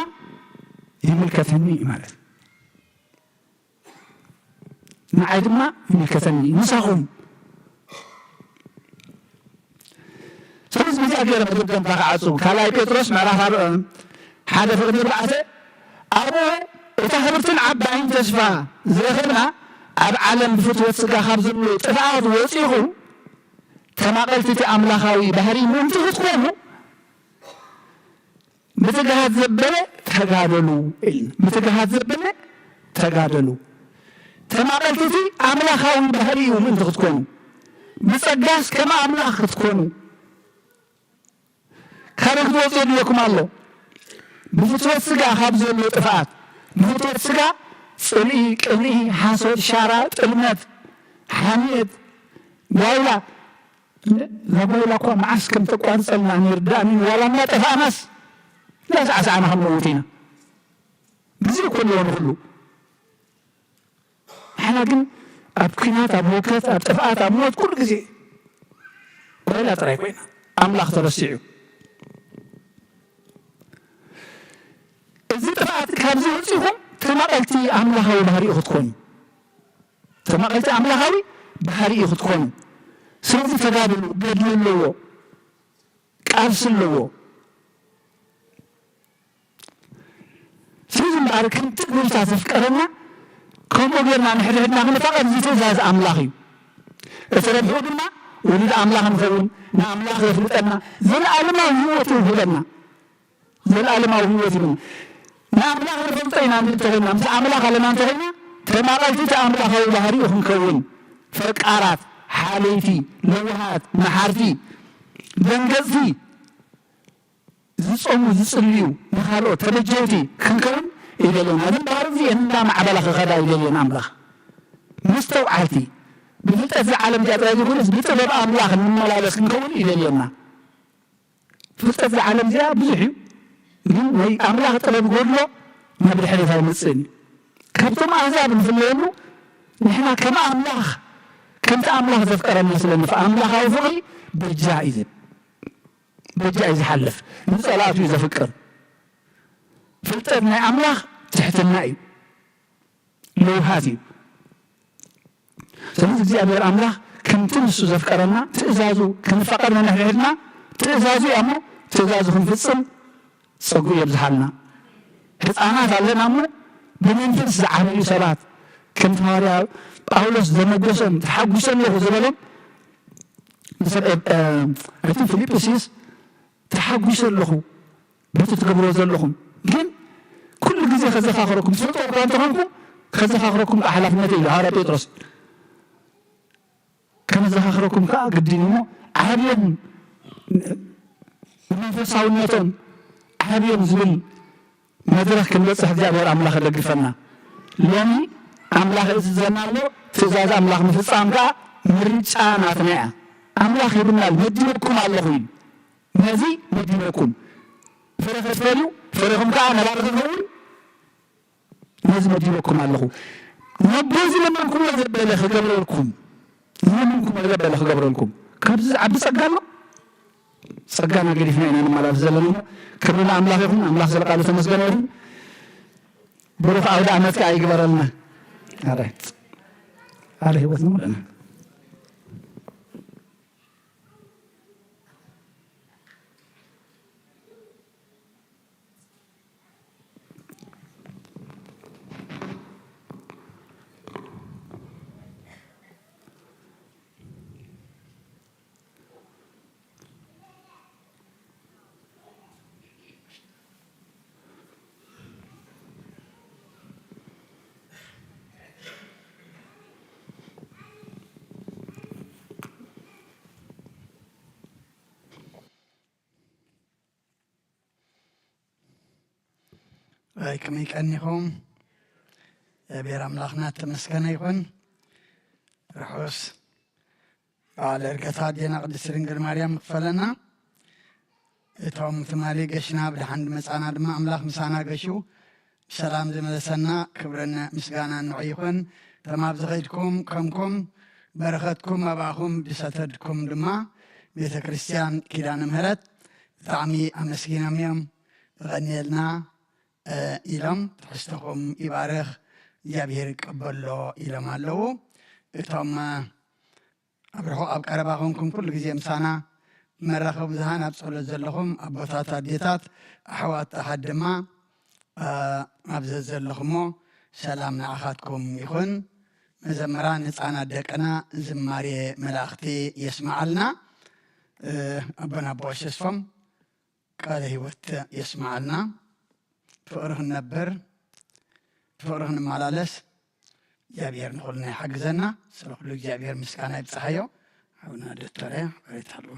ይምልከተኒ እዩ ማለት። ንዓይ ድማ ይምልከተኒ እዩ። ምሳኹም ስለዚ በዚኣ ገይረ መደምደምታ ክዓጹ። ካልኣይ ጴጥሮስ ምዕራፍ ኣር-፣ ሓደ ፍቕዲ ኣርባዕተ፣ ኣብኡ እታ ክብርትን ዓባይን ተስፋ ዝረኸብና፣ ኣብ ዓለም ብፍትወት ስጋ ካብ ዘሎ ጥፍኣት ወጺኹም፣ ተማቐልቲ እቲ ኣምላኻዊ ባህሪ ምእንቲ ክትኮኑ፣ ብትግሃት ዘበለ ተጋደሉ ኢልና። ብትግሃት ዘበለ ተጋደሉ። ተማቐልቲ እቲ ኣምላኻዊ ባህሪ እዩ ምእንቲ ክትኮኑ። ብጸጋስ ከም ኣምላኽ ክትኮኑ። ካበይ ክትወጹ የድልየኩም ኣሎ? ብፍትወት ስጋ ካብ ዘሎ ጥፍኣት። ብፍትወት ስጋ ጽልኢ፣ ቅንኢ፣ ሓሶት፣ ሻራ፣ ጥልመት፣ ሓምየት፣ ጓይላ። እንደ እዛ ጓይላ እኳ መዓስ ከም ተቋርጸልና ንርዳእኒ፣ ዋላ እናጠፋእናስ እናሳዕሳዕና ክንመውት ኢና። ግዜ እኮ ኣለዎ ንኹሉ። ንሕና ግን ኣብ ኲናት፣ ኣብ ህውከት፣ ኣብ ጥፍኣት፣ ኣብ ሞት ኩሉ ግዜ ጓይላ ጥራይ ኮይና፣ ኣምላኽ ተረሲዑ። እዚ ጥፍኣት ካብዚ ወጺኹም ተማቐልቲ ኣምላኻዊ ባህሪኡ ክትኮኑ፣ ተማቐልቲ ኣምላኻዊ ባህሪኡ ክትኮኑ። ስለዚ ተጋድሉ፣ ገድሊ ኣለዎ፣ ቃልሲ ኣለዎ። ስለዚ እምበኣር ከምቲ ጎይታ ዘፍቀረና ከምኡ ጌርና ንሕድሕድና ክንፋቐር እዚ ትእዛዝ ኣምላኽ እዩ። እቲ ረብሕኡ ድማ ውሉድ ኣምላኽ ንኸውን፣ ንኣምላኽ ዘፍልጠና፣ ዘለኣለማዊ ህይወት ይውህበና። ዘለኣለማዊ ህይወት ይህበና። ንኣምላኽ ንፈልጦ ኢና እንተኾይና፣ ምስ ኣምላኽ ኣለና እንተኾይና፣ ተማቐልቲ እቲ ኣምላኻዊ ባህሪኡ ክንከውን፣ ፈቃራት፣ ሓለይቲ፣ ለዋሃት፣ መሓርቲ፣ ደንገጽቲ፣ ዝጾሙ ዝጽልዩ፣ ንኻልኦት ተበጀውቲ ክንከውን ይደልየና። እዚ እምበኣር እዚ እንዳማዕበላ ክኸዳ ይደልየና ኣምላኽ። መስተውዓልቲ፣ ብፍልጠት እዛ ዓለም እዚኣ ጥራይ ዘይኮነስ ብጥበብ ኣምላኽ እንመላለስ ክንከውን ይደልየና። ፍልጠት እዛ ዓለም እዚኣ ብዙሕ እዩ፣ ግን ናይ ኣምላኽ ጥበብ ጎድሎ ናብ ድሕሪት ኣይመጽእን እዩ። ካብቶም ኣህዛብ ንፍለየሉ ንሕና ከም ኣምላኽ፣ ከምቲ ኣምላኽ ዘፍቀረና ስለ ንፍ-፣ ኣምላኻዊ ፍቕሪ በጃ እዩ ዝብል። በጃ እዩ ዝሓልፍ፣ ንጸላእቱ እዩ ዘፍቅር። ፍልጠት ናይ ኣምላኽ ትሕትና እዩ፣ ለውሃት እዩ። ስለዚ እግዚኣብሔር ኣምላኽ ከምቲ ንሱ ዘፍቀረና ትእዛዙ ክንፋቐር ነንሕድሕድና ትእዛዙ እያ እሞ ትእዛዙ ክንፍጽም ጸጉ የብዝሓልና። ህፃናት ኣለና እሞ ብመንፈስ ዝዓበዩ ሰባት ከምቲ ሃዋርያ ጳውሎስ ዘመጎሶም ተሓጒሰ ኣለኹ ዝበሎም ሰብ ፊልጵስዩስ ተሓጒሰ ኣለኹ በቲ ትገብሮ ዘለኹም ግን ኩሉ ግዜ ከዘኻኽረኩም ትፈልጦ እኳ እንተኾንኩም ከዘኻኽረኩም ከዓ ሓላፍነት ኢሉ ሃዋርያ ጴጥሮስ ከመዘኻኽረኩም ከዓ ግድን እሞ ዓብዮም መንፈሳውነቶም ዓብዮም ዝብል መድረኽ ክንበፅሕ እግዚኣብሔር ኣምላኽ ይደግፈና። ሎሚ ኣምላኽ እዝዘና ኣሎ። ትእዛዝ ኣምላኽ ምፍፃም ከዓ ምርጫ ናትና እያ። ኣምላኽ ይብናል መዲበኩም ኣለኹ እዩ። ነዚ መዲበኩም ፍረ ክትፈልዩ ፍረኹም ከዓ ነባሪ ክኸውን ነዚ መዲበኩም ኣለኹ። ነቦዚ ለመንኩሞ ዘበለ ክገብረልኩም ዝለመንኩሞ ዘበለ ክገብረልኩም ካብዚ ዝዓቢ ጸጋ ኣሎ። ጸጋና ገዲፍና ኢና ንመላለስ ዘለና እሞ ክብሪ ንኣምላኽ ይኹን። ኣምላኽ ዘለቃሉ ተመስገነ ይኹን። ብሩኽ ኣውደ ዓመት ከዓ ይግበረልና። ኣረ ኣረ ህይወት ነው ለና ኣይ ከመይ ቀኒኹም? እግዚኣብሔር ኣምላኽና ተመስገነ ይኹን። ርሑስ በዓል ዕርገታ ኣዴና ቅድስቲ ድንግል ማርያም ይክፈለና። እቶም ትማሊ ገሽና ብድሓን ድመጻና ድማ ኣምላኽ ምሳና ገሹ ብሰላም ዝመለሰና ክብርን ምስጋናን ንዑ ይኹን። እቶም ኣብዚ ኸይድኩም ከምኩም በረኸትኩም ኣባኹም ዝሰተድኩም ድማ ቤተ ክርስቲያን ኪዳነ ምህረት ብጣዕሚ ኣመስጊኖም እዮም። እቐንየልና ኢሎም ትሕዝተኹም ይባርኽ እግዚኣብሔር ይቀበሎ ኢሎም ኣለዉ። እቶም ኣብ ርሑቕ ኣብ ቀረባ ኮንኩም ኩሉ ግዜ ምሳና መራኸቢ ብዙሃን ኣብ ጸሎት ዘለኹም ኣቦታት ኣዴታት ኣሕዋት ኣሓት ድማ ኣብ ዘዘለኹሞ ሰላም ንዓኻትኩም ይኹን። መዘምራን ህፃናት ደቅና ዝማሬ መላእኽቲ የስምዓልና። ኣቦና ኣቦ ተስፎም ቃለ ህይወት የስምዓልና። ፍቕሪ ክንነብር ብፍቕሪ ክንመላለስ እግዚኣብሔር ንኹልና ይሓግዘና። ስለ ኩሉ እግዚኣብሔር ምስጋና ይብፅሓዮ። ሓውና ዶክተር ሓበሬታ ኣለዎ።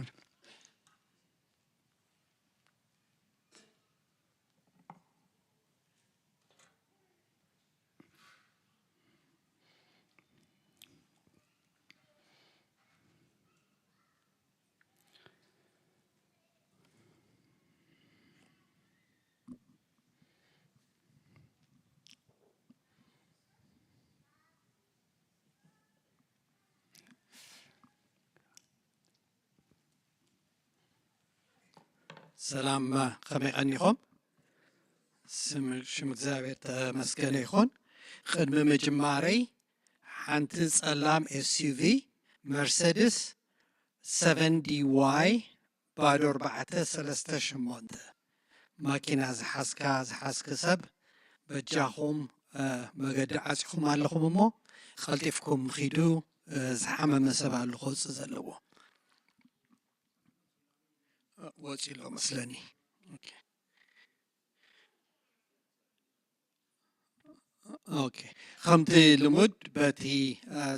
ሰላም ከመይ ቀኒኹም? ስም ሽም እግዚኣብሔር ተመስገነ ይኹን። ቅድሚ ምጅማረይ ሓንቲ ጸላም ኤስዩቪ መርሰድስ ሰቨን ዲዋይ ባዶ ኣርባዕተ ሰለስተ ሸሞንተ ማኪና ዝሓዝካ ዝሓዝኪ ሰብ በጃኹም መገዲ ዓፂኹም ኣለኹም እሞ ቀልጢፍኩም ኺዱ። ዝሓመመ ሰብ ኣሎ ክወፅእ ዘለዎ። ወፂ ኣሎ መስለኒ። ኦኬ፣ ከምቲ ልሙድ በቲ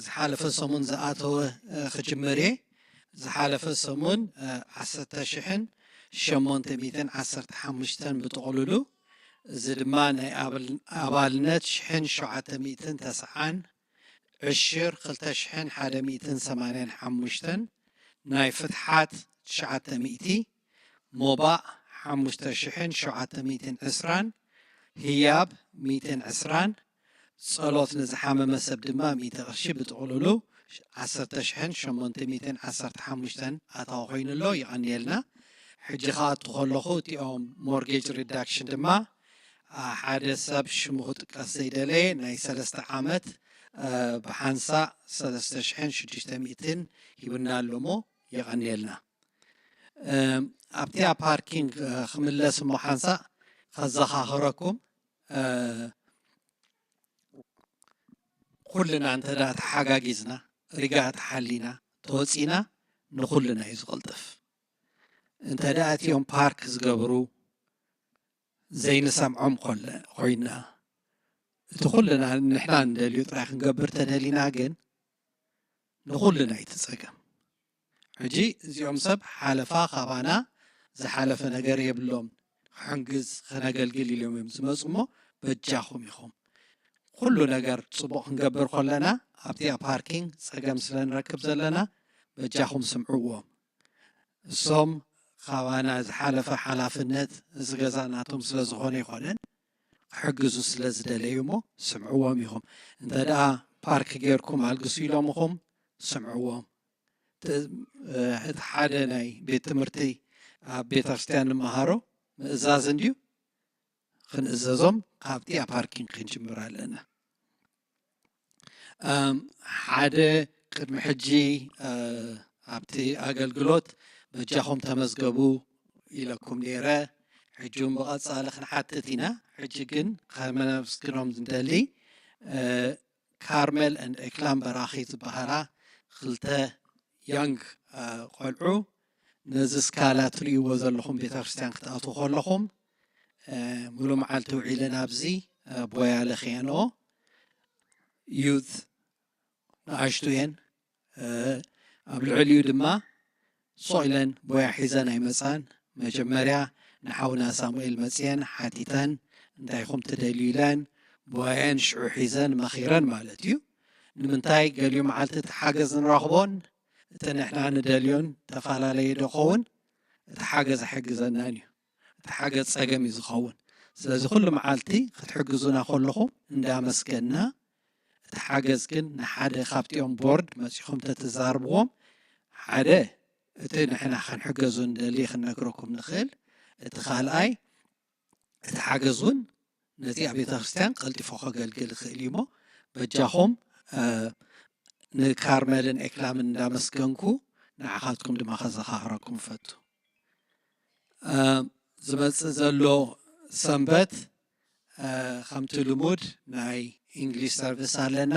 ዝሓለፈ ሰሙን ዝኣተወ ክጅምር እየ። ዝሓለፈ ሰሙን ዓሰርተ ሽሕን ሸሞንተ ሚእትን ዓሰርተ ሓሙሽተን ብጥቕልሉ፣ እዚ ድማ ናይ ኣባልነት ሽሕን ሸውዓተ ሚእትን ተስዓን፣ ዕሽር ክልተ ሽሕን ሓደ ሚእትን ሰማንያን ሓሙሽተን፣ ናይ ፍትሓት ትሽዓተ ሚእቲ፣ ሞባእ ሓሙሽተ ሽሕን ሸውዓተ ሚእትን ዕስራን፣ ህያብ ሚእትን ዕስራን፣ ጸሎት ንዝሓመመ ሰብ ድማ ሚእቲ ቅርሺ፣ ብጥቕልሉ ዓሰርተ ሽሕን ሸሞንተ ሚእትን ዓሰርተ ሓሙሽተን ኣታዊ ኮይኑ ኣሎ። ይቐንየልና። ሕጂ ክኣቱ ከለኹ እቲኦም ሞርጌጅ ሪዳክሽን ድማ ሓደ ሰብ ሽሙ ክጥቀስ ዘይደለየ ናይ ሰለስተ ዓመት ብሓንሳእ ሰለስተ ሽሕን ሽዱሽተ ሚእትን ሂቡና ኣሎ እሞ የቐንየልና። ኣብቲ ኣብ ፓርኪንግ ክምለስ እሞ ሓንሳእ ከዘኻኽረኩም ኩልና እንተ ደኣ ተሓጋጊዝና ሪጋ ተሓሊና ተወፂና ንኩልና እዩ ዝቕልጥፍ። እንተ ደኣ እቲኦም ፓርክ ዝገብሩ ዘይንሰምዖም ኮይና እቲ ኩልና ንሕና እንደልዩ ጥራይ ክንገብር ተደሊና ግን ንኹልና እዩ እቲ ጸገም። ሕጂ እዚኦም ሰብ ሓለፋ ካባና ዝሓለፈ ነገር የብሎም፣ ክሕንግዝ ከነገልግል ኢሎም እዮም ዝመፁ እሞ በጃኹም ኢኹም ኩሉ ነገር ፅቡቕ ክንገብር ከለና ኣብቲ ኣብ ፓርኪንግ ጸገም ስለ ንረክብ ዘለና በጃኹም ስምዕዎም። እሶም ካባና ዝሓለፈ ሓላፍነት እዚ ገዛ ናቶም ስለ ዝኾነ ይኾነን ክሕግዙ ስለ ዝደለዩ እሞ ስምዕዎም ኢኹም። እንተ ደኣ ፓርክ ጌርኩም ኣልግሱ ኢሎምኹም ስምዕዎም። እቲ ሓደ ናይ ቤት ትምህርቲ ኣብ ቤተ ክርስቲያን ንመሃሮ ምእዛዝ እንድዩ። ክንእዘዞም ካብቲ ኣብ ፓርኪንግ ክንጅምር ኣለና። ሓደ ቅድሚ ሕጂ ኣብቲ ኣገልግሎት በጃኹም ተመዝገቡ ኢለኩም ነይረ። ሕጂ እውን ብቐጻሊ ክንሓትት ኢና። ሕጂ ግን ከመናምስግኖም ዝደሊ ካርሜል ኤንድ ኤክላም በራኺ ዝበሃላ ክልተ ያንግ ቆልዑ ነዚ ስካላ ትርእይዎ ዘለኹም ቤተክርስትያን ክትኣትዉ ከለኹም ሙሉ መዓልቲ ውዒለን ኣብዚ ቦያ ለኽየንኦ ዩት ንኣሽቱ እየን። ኣብ ልዕሊኡ ድማ ሱቕ ኢለን ቦያ ሒዘን ኣይመጻን። መጀመርያ ንሓውና ሳሙኤል መጽየን ሓቲተን እንታይ ኢኹም ትደልዩ ኢለን ቦየን ሽዑ ሒዘን መኺረን ማለት እዩ። ንምንታይ ገሊኡ መዓልቲ እቲ ሓገዝ ንረኽቦን እቲ ንሕና ንደልዮን ተፈላለየ ዶ ኸውን እቲ ሓገዝ ኣይሕግዘናን እዩ። እቲ ሓገዝ ጸገም እዩ ዝኸውን። ስለዚ ኩሉ መዓልቲ ክትሕግዙና ከለኹም እንዳመስገንና እቲ ሓገዝ ግን ንሓደ ካብቲኦም ቦርድ መጺኹም ተተዛርብዎም ሓደ እቲ ንሕና ክንሕገዙ ንደሊ ክንነግረኩም ንኽእል። እቲ ካልኣይ እቲ ሓገዝ እውን ነቲ ኣብ ቤተ ክርስቲያን ቀልጢፎ ከገልግል ይኽእል እዩ እሞ በጃኹም ንካርመልን ኤክላምን እንዳመስገንኩ ንዓኻትኩም ድማ ከዘኻኽረኩም እፈቱ። ዝመጽእ ዘሎ ሰንበት ከምቲ ልሙድ ናይ ኢንግሊሽ ሰርቪስ ኣለና።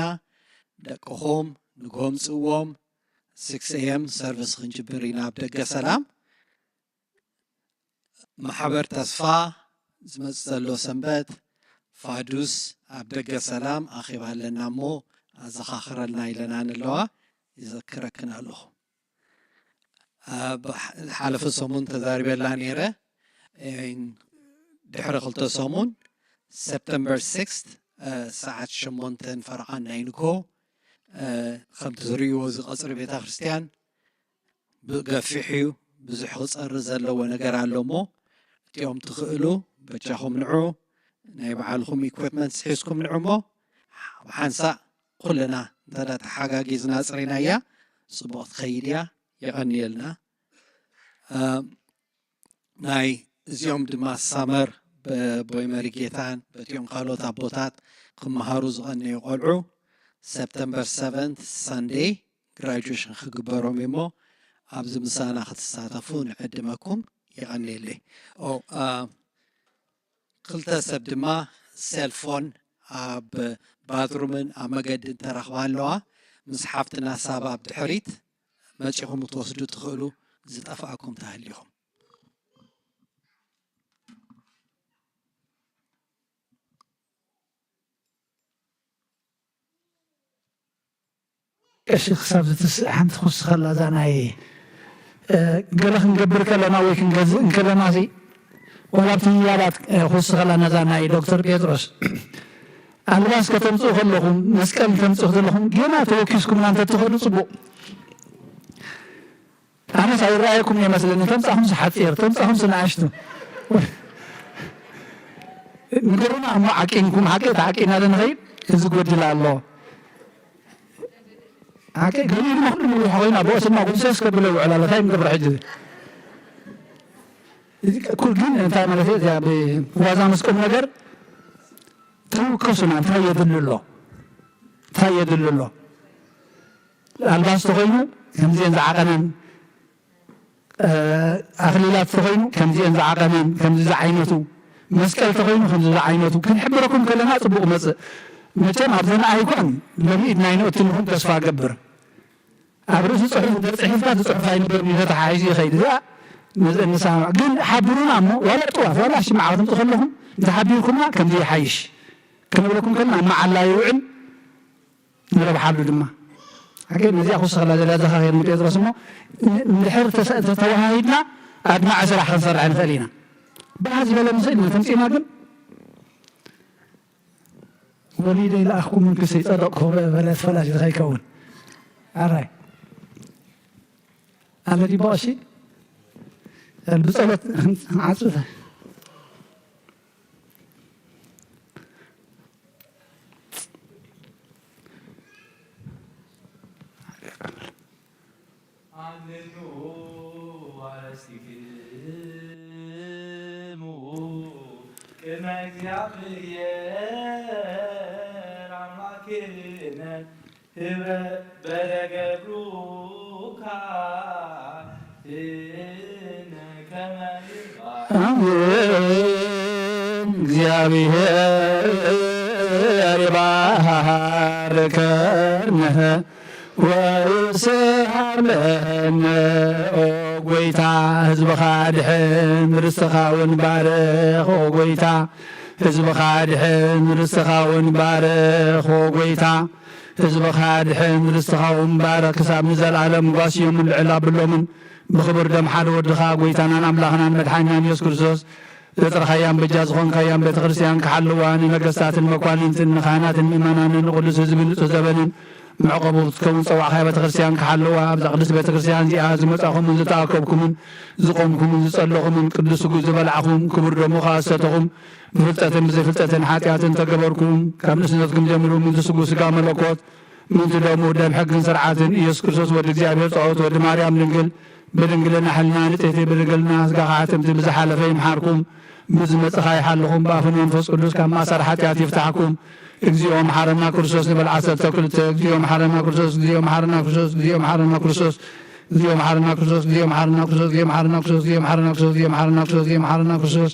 ደቅኹም ንግሆ ምጽእዎም። ሲክስ ኤ ኤም ሰርቪስ ክንጅብር ኢና ኣብ ደገ ሰላም። ማሕበር ተስፋ ዝመጽእ ዘሎ ሰንበት ፋዱስ ኣብ ደገ ሰላም ኣኼባ ኣለና እሞ ኣዘኻኽረልና ኢለና ንለዋ። ይዘክረክን ኣለኹ። ዝሓለፈ ሰሙን ተዛሪበላ ነይረ። ድሕሪ ክልተ ሰሙን ሰፕተምበር ስክስት ሰዓት ሸሞንተን ፈረቓን ናይ ንግሆ ከምቲ ትርእይዎ እዚ ቀፅሪ ቤተ ክርስቲያን ገፊሕ እዩ። ብዙሕ ክፀሪ ዘለዎ ነገር ኣሎ እሞ እቲኦም ትኽእሉ በጃኹም ንዑ። ናይ ባዕልኹም ኢኩፕመንት ሒዝኩም ንዑ እሞ ብሓንሳእ ኩልና እንተ ተሓጋጊዝና ኣፅሪናያ ፅቡቕ ትኸይድ እያ። የቐንየልና። ናይ እዚኦም ድማ ሳመር ብቦይ መሪጌታን በቲኦም ካልኦት ኣቦታት ክመሃሩ ዝቐነዩ ቆልዑ ሰፕተምበር ሰቨንት ሳንዴይ ግራጁዌሽን ክግበሮም እሞ ኣብዚ ምሳና ክትሳተፉ ንዕድመኩም። የቐንየለይ። ክልተ ሰብ ድማ ሴልፎን ኣብ ባትሩምን ኣብ መገድን ተረኽባ ኣለዋ። ምስ ሓፍትና ሳባ ኣብ ድሕሪት መጺኹም ክትወስዱ ትኽእሉ ዝጠፍኣኩም ተሃሊኹም። ቀሺ ክሳብ ዝትስእ ሓንቲ ክውስኸላ እዛ ናይ ገለ ክንገብር ከለና ወይ ክንገዝእ እንከለና ሲ ዋላ ኣብቲ ህያባት ክውስኸላ ነዛ ናይ ዶክተር ጴጥሮስ ኣልባስ ከተምፅኡ ከለኹም መስቀል ከተምፅኡ ከለኹም ጌና ተወኪስኩምና እንተትኸዱ ፅቡቕ። ኣነስ ኣይረኣየኩም እየ መስለኒ። ተምጻኹምሲ ሓጺር፣ ተምጻኹምሲ ንኣሽቱ። ንገሩና እሞ ዓቂንኩም፣ ሓቂ ተዓቂና ዶ ንኸይድ? እዚ ጎድል ኣሎ። ሓቂ ገሊኡ ድማ ኩሉ ምሉሕ ኮይኑ ኣብ ርእስና ጉምሰስ ከብሎ ይውዕል ኣሎ። እንታይ ንገብሮ ሕጂ? እዚ ኩል ግን እንታይ ማለት እዩ? እዚኣ ብዋዛ ምስ ቁም ነገር ተወከሱና። እንታይ የድሊ ኣሎ? እንታይ የድሊ ኣሎ? ኣልባስ ተኾይኑ ከምዚአን ዝዓቐነን፣ እ፣ ኣኽሊላት ተኾይኑ ከምዚአን ዝዓቐነን፣ ከምዚ ዝዓይነቱ፣ መስቀል ተኾይኑ ከምዚ ዝዓይነቱ ክንሕብረኩም ከለና ጽቡቕ መጽእ። መቸም ኣብዘን ኣይኮን ሎሚ ኢድና ይነእትንኹም ተስፋ ገብር። ኣብ ርእሲ ጽሑፍ እንተ ጽሒፍካ፣ እቲ ጽሑፍ ኣይንበብን እዩ፣ ተተሓሒዙ ይኸይድ። እዚኣ ንሰማማዕ። ግን ሓብሩና እሞ፣ ዋላ ጥዋፍ፣ ዋላ ሽምዓ ክትምጽእ ከለኹም፣ እንተ ሓቢርኩምና፣ ከምዚ ይሓይሽ ክንብለኩም ከለና፣ ኣብ መዓላ ይውዕል፣ ንረብሓሉ ድማ። ሓቂ ነዚኣ ክውስኸላ ዘላ ዘኻኺርኒ ጴጥሮስ እሞ፣ ን-፣ እንድሕር ተሰ-፣ ተተወሃሂድና፣ ኣድማዒ ስራሕ ክንሰርሕ ንኽእል ኢና። ባህ ዝበለ ምስል ኢና ተምጺእና ግን፣ ወሊደ ይልኣኽኩም ምንክስ ይጸደቕኩ በለት ፈላሲት ከይከውን። ኣራይ። ኣለ ዲቦ እሺ። ብጸሎት ዓጽፈ። ኣንቱ ኣረስቲክሙ ቅድመ እግዚኣብሔር ኣምላክነ ህበ በደገብሩካ እነ ከመ ይባህ ኣሜን። እግዚኣብሔር ይባርከነ ወይስሃለነ። ኦ ጎይታ፣ ህዝብኻ ድሕን፣ ርስትኻ እውን ባርኽ። ኦ ጎይታ፣ ህዝብኻ ድሕን፣ ርስትኻ እውን ባርኽ። ኦ ጎይታ፣ ህዝብኻ ድሕን፣ ርስትኻ እውን ባርኽ። ክሳብ ንዘለኣለም ጓስዮምን ልዕል ኣብሎምን ብኽቡር ደም ሓደ ወድኻ፣ ጎይታናን ኣምላኽናን መድሓኒናን የሱስ ክርስቶስ፣ ዘጥረኻያን በጃ ዝኾንካያን ቤተ ክርስቲያን ክሓልዋ፣ ንነገስታትን መኳንንትን ንካህናትን ምእመናንን ንቕዱስ ህዝብን ንጹህ ዘበንን መዕቆቡ ክትከውን ጸዋዕኻያ ቤተ ክርስቲያን ክሓልዋ፣ ኣብዛ ቅድስት ቤተ ክርስቲያን እዚኣ ዝመጻኹምን ዝተኣከብኩምን ዝቖምኩምን ዝጸለኹምን ቅዱስ ስጉ ዝበላዕኹም ክቡር ደሙ ከኣ ዝሰተኹም ብፍልጠትን ብዘይፍልጠትን ሓጢኣትን ተገበርኩም ካብ ንእስነትኩም ጀሚሩ ምንዚ ስጉ ስጋ መለኮት ምእንቲ ደሙ ደም ሕግን ስርዓትን ኢየሱስ ክርስቶስ ወዲ እግዚኣብሔር ጸባኦት ወዲ ማርያም ድንግል ብድንግልና ሕልና ንጽሕቲ ብድንግልና ስጋኻ ሕትምቲ ብዝሓለፈ ይምሓርኩም ብዝመጽኻ ይሓልኹም ብኣፍን መንፈስ ቅዱስ ካብ ማእሰር ሓጢኣት ይፍታሕኩም። እግዚኦ መሓረና ክርስቶስ ንበል ዓሰርተ ክልተ። እግዚኦ መሓረና ክርስቶስ፣ እግዚኦ መሓረና ክርስቶስ፣ እግዚኦ መሓረና ክርስቶስ፣ እግዚኦ መሓረና ክርስቶስ፣ እግዚኦ መሓረና ክርስቶስ፣ እግዚኦ መሓረና ክርስቶስ፣ እግዚኦ መሓረና ክርስቶስ፣ እግዚኦ መሓረና ክርስቶስ፣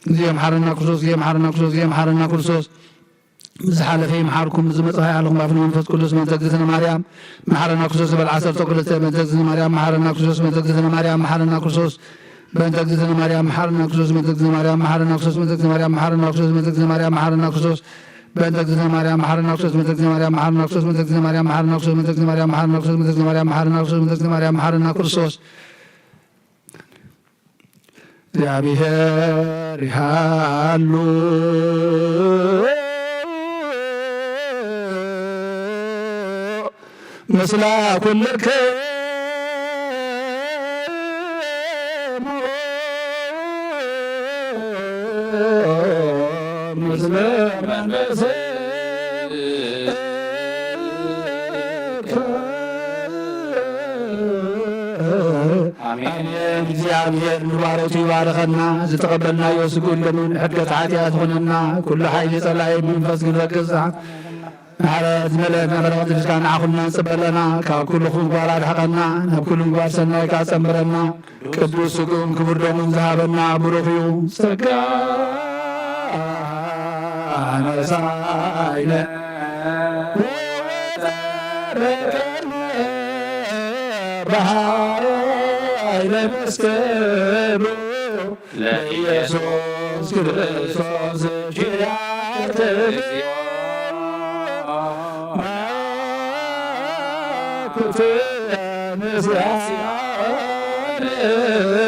እግዚኦ መሓረና ክርስቶስ፣ እግዚኦ መሓረና ክርስቶስ፣ እግዚኦ መሓረና ክርስቶስ፣ እግዚኦ መሓረና ክርስቶስ። ብዝሓለፈ ይምሓርኩም፣ ብዝመጽእ ይሓልኹም፣ ብኣፍን መንፈስ ቅዱስ። በእንተ እግዝእትነ ማርያም መሓረና ክርስቶስ ንበል ዓሰርተ ክልተ። በእንተ እግዝእትነ ማርያም መሓረና ክርስቶስ፣ በእንተ እግዝእትነ ማርያም መሓረና ክርስቶስ፣ በእንተ እግዝእትነ ማርያም መሓረና ክርስቶስ፣ በእንተ እግዝእትነ ማርያም መሓረና ክርስቶስ፣ በእንተ እግዝእትነ ማርያም መሓረና ክርስቶስ፣ በእንተ እግዝእትነ ማርያም መሓረና ክርስቶስ፣ በእንተ እግዝእትነ ማርያም መሓረና ክርስቶስ፣ በእንተ እግዝእትነ ማርያም መሓረና ክርስቶስ፣ በእንተ እግዝእትነ ማርያም መሓረና ክርስቶስ፣ በእንተ እግዝእትነ ማርያም መሓረና ክርስቶስ፣ በእንተ እግዝእትነ ማርያም መሓረና ክርስቶስ። እግዚኣብሔር ይሃሉ ምስለ ኩልክሙ ምስለ መንፈስከ። ኣሜን። እግዚኣብሔር ንባሮቱ ይባርኸና። ዝተቐበልናዮ ስግኡን ደሙን ሕድገት ሓጢኣት ይኹነና። ኩሉ ሓይሊ ጸላኢ ብመንፈስ ክንረግጽ ምሕረት ዝመልአ መኸራ ቅዱስካ ንዓኹምና ንጽበ ኣለና። ካብ ኩሉ ምግባር ኣርሕቐና፣ ናብ ኩሉ ምግባር ሰናይካ ጸንብረና። ቅዱስ ስግኡን ክቡር ደሙን ዝሃበና ብሩኽ እዩ። ጸጋ መሳይነ ወተረከነ በሃይለ መስቀሉ ለኢየሱስ ክርስቶስ ኪርያተ እግዚኦ። ኩትነ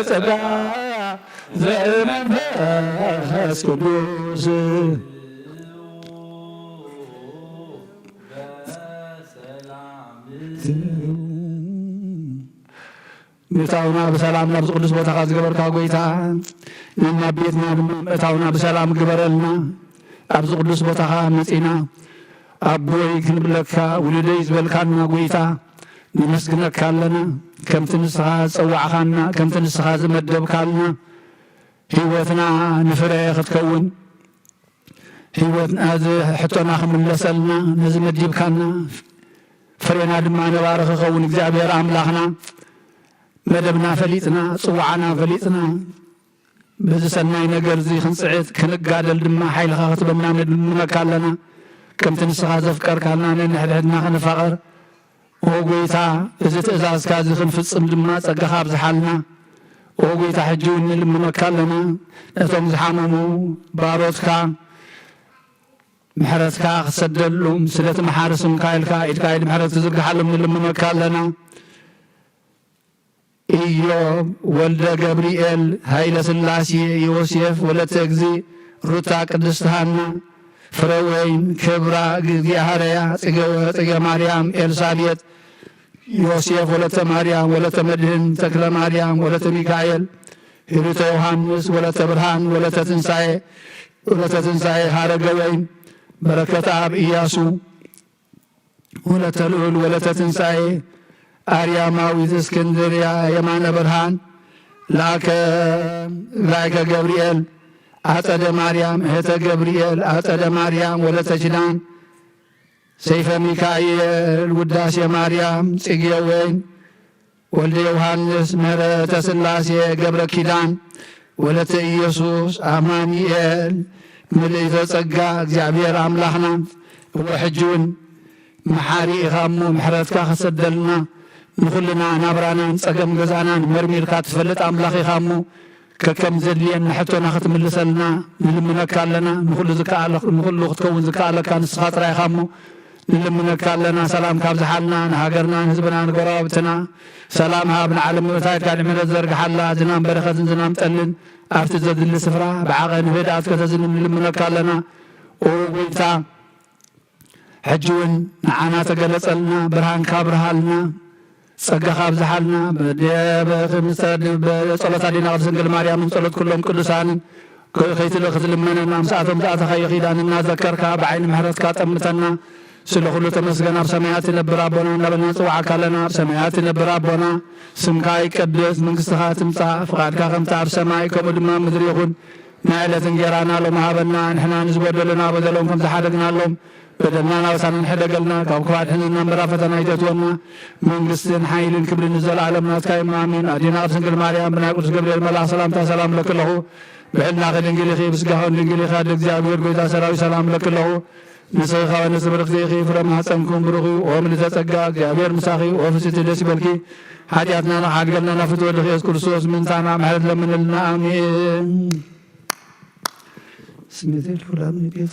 ጸጋ ዘመንፈስ ቅዱስ። ምእታውና ብሰላም ናብዚ ቅዱስ ቦታኻ ዝገበርካ ጎይታ፣ ነናብ ቤትና ድማ ምእታውና ብሰላም ግበረልና። ኣብዚ ቅዱስ ቦታኻ መጺና ኣቦይ ክንብለካ፣ ውሉደይ ዝበልካና ጎይታ፣ ነመስግነካ ኣለና። ከምቲ ንስኻ ዝጸዋዕካና፣ ከምቲ ንስኻ ዝመደብካልና፣ ህይወትና ንፍረ ክትከውን፣ ህይወትና፣ እዚ ሕቶና ክምለሰልና፣ ነዚ መዲብካና፣ ፍሬና ድማ ነባሪ ክኸውን እግዚኣብሔር ኣምላኽና፣ መደብና ፈሊጥና፣ ጽዋዕና ፈሊጥና፣ በዚ ሰናይ ነገር እዚ ክንጽዕት ክንጋደል ድማ ሓይልኻ ክትበና ንልምነካ ኣለና። ከምቲ ንስኻ ዘፍቀርካና ነንሕድሕድና ክንፋቐር፣ ኦ ጎይታ፣ እዚ ትእዛዝካ እዚ ክንፍጽም ድማ ጸጋኻ ኣብዝሓልና። ኦ ጎይታ፣ ሕጂ እውን ንልምነካ ኣለና። ነቶም ዝሓመሙ ባሮትካ ምሕረትካ ክሰደሎም፣ ስለቲ መሓሪ ስምካ ኢልካ ኢድካ ኢድ ምሕረት ክዝርግሓሎም ንልምነካ ኣለና። ኢዮብ ወልደ ገብርኤል፣ ሃይለ ስላሴ፣ ዮሴፍ ወለተ እግዚ፣ ሩታ ቅድስት ሃና፣ ፍረ ወይን፣ ክብራ፣ ግዝጊ ሃረያ፣ ጽገ፣ ጽገ ማርያም፣ ኤልሳቤጥ፣ ዮሴፍ ወለተ ማርያም፣ ወለተ መድህን፣ ተክለ ማርያም፣ ወለተ ሚካኤል፣ ሂሩተ ዮሃንስ፣ ወለተ ብርሃን፣ ወለተ ትንሳኤ፣ ወለተ ትንሳኤ፣ ሃረገ ወይን፣ በረከት ኣብ፣ ኢያሱ፣ ወለተ ልዑል፣ ወለተ ትንሳኤ፣ ኣርያማዊት እስክንድርያ፣ የማነ ብርሃን፣ ላከ፣ ላይከ ገብርኤል፣ ኣጸደ ማርያም፣ እህተ ገብርኤል፣ ኣጸደ ማርያም፣ ወለተ ኪዳን፣ ሰይፈ ሚካኤል፣ ውዳሴ ማርያም፣ ጽጌ ወይን፣ ወልደ ዮሃንስ፣ ምህረተ ስላሴ፣ ገብረ ኪዳን፣ ወለተ ኢየሱስ፣ ኣማኑኤል፣ ምልእተ ጸጋ፣ እግዚኣብሔር ኣምላኽና፣ እወ ሕጂ እውን መሓሪ ኢኻ እሞ ምሕረትካ ክሰደልና፣ ንኹልና ናብራናን ጸገም ገዛናን መርሚርካ ትፈልጥ ኣምላኽ ኢኻ እሞ፣ ከከም ዘድልየና ሕቶና ክትምልሰልና ንልምነካ ኣለና። ንኹሉ ዝከኣለ-፣ ንኹሉ ክትከውን ዝከኣለካ ንስኻ ጥራይ ኢኻ እሞ፣ ንልምነካ ኣለና። ሰላም ካብዝሓልና፣ ንሃገርና፣ ንህዝብና፣ ንጎረባብትና ሰላም ሃብ። ንዓለም ምእታይት ካልእ ምሕረት ዘርግሓላ፣ ዝናም በረኸትን ዝናም ጠልን ኣብቲ ዘድሊ ስፍራ ብዓቐን ህድኣት ከተዝንም ንልምነካ ኣለና። ኦ ጎይታ፣ ሕጂ እውን ንዓና ተገለጸልና፣ ብርሃንካ ኣብርሃልና፣ ጸጋኻ ኣብዝሓልና። በደ-፣ በ-፣ ጸሎት ኣዴና ቅድስት ድንግል ማርያምን ጸሎት ኩሎም ቅዱሳንን ከ-፣ ከይትል-፣ ክትልመነና፣ ምስኣቶም ዝኣተኻዮ ኪዳን እናዘከርካ፣ ብዓይኒ ምሕረትካ ጠምተና። ስለ ኩሉ ተመስገን። ኣብ ሰማያት ትነብር ኣቦና እናበልና ንጽውዓካ ኣለና። ኣብ ሰማያት ትነብር ኣቦና፣ ስምካ ይቀደስ፣ መንግስትኻ ትምጻእ፣ ፍቓድካ ከምቲ ኣብ ሰማይ ከምኡ ድማ ኣብ ምድሪ ይኹን። ናይ ዕለት እንጌራና ሎሚ ሃበና። ንሕና ንዝበደሉና በደሎም ከም ዝሓደግናሎም በደልና ናበሳና ንሕደገልና፣ ካብ ክፉእ ኣድሕነና እምበር ኣብ ፈተና ኣይተእትወና። መንግስትን ሓይልን ክብርን ንዘለኣለም ናትካ እዩ። ኣሜን። ኣዴና ቅድስት ድንግል ማርያም ብናይ ቅዱስ ገብርኤል መልኣኽ ሰላምታ ሰላም እብለኪ ኣለኹ። ብሕልናኺ ድንግል ኢኺ፣ ብስጋኺ እውን ድንግል ኢኺ። ኣደ እግዚኣብሔር ጎይታ ሰራዊት ሰላም እብለኪ ኣለኹ። ንስኺ ካብ ኣንስቲ ብርኽቲ ኢኺ፣ ፍረ ማህፀንኩም ብሩኽ እዩ። ኦ ምልዕተ ጸጋ፣ እግዚኣብሔር ምሳኺ፣ ኦ ፍስሕቲ ደስ ይበልኪ። ሓጢኣትና ንኽሓድገልና ናብ ፍትወ ወልድኺ ኢየሱስ ክርስቶስ ምእንታና ምሕረት ለምንልና። ኣሜን። ስሜት ልዑል ኣብ ንቤት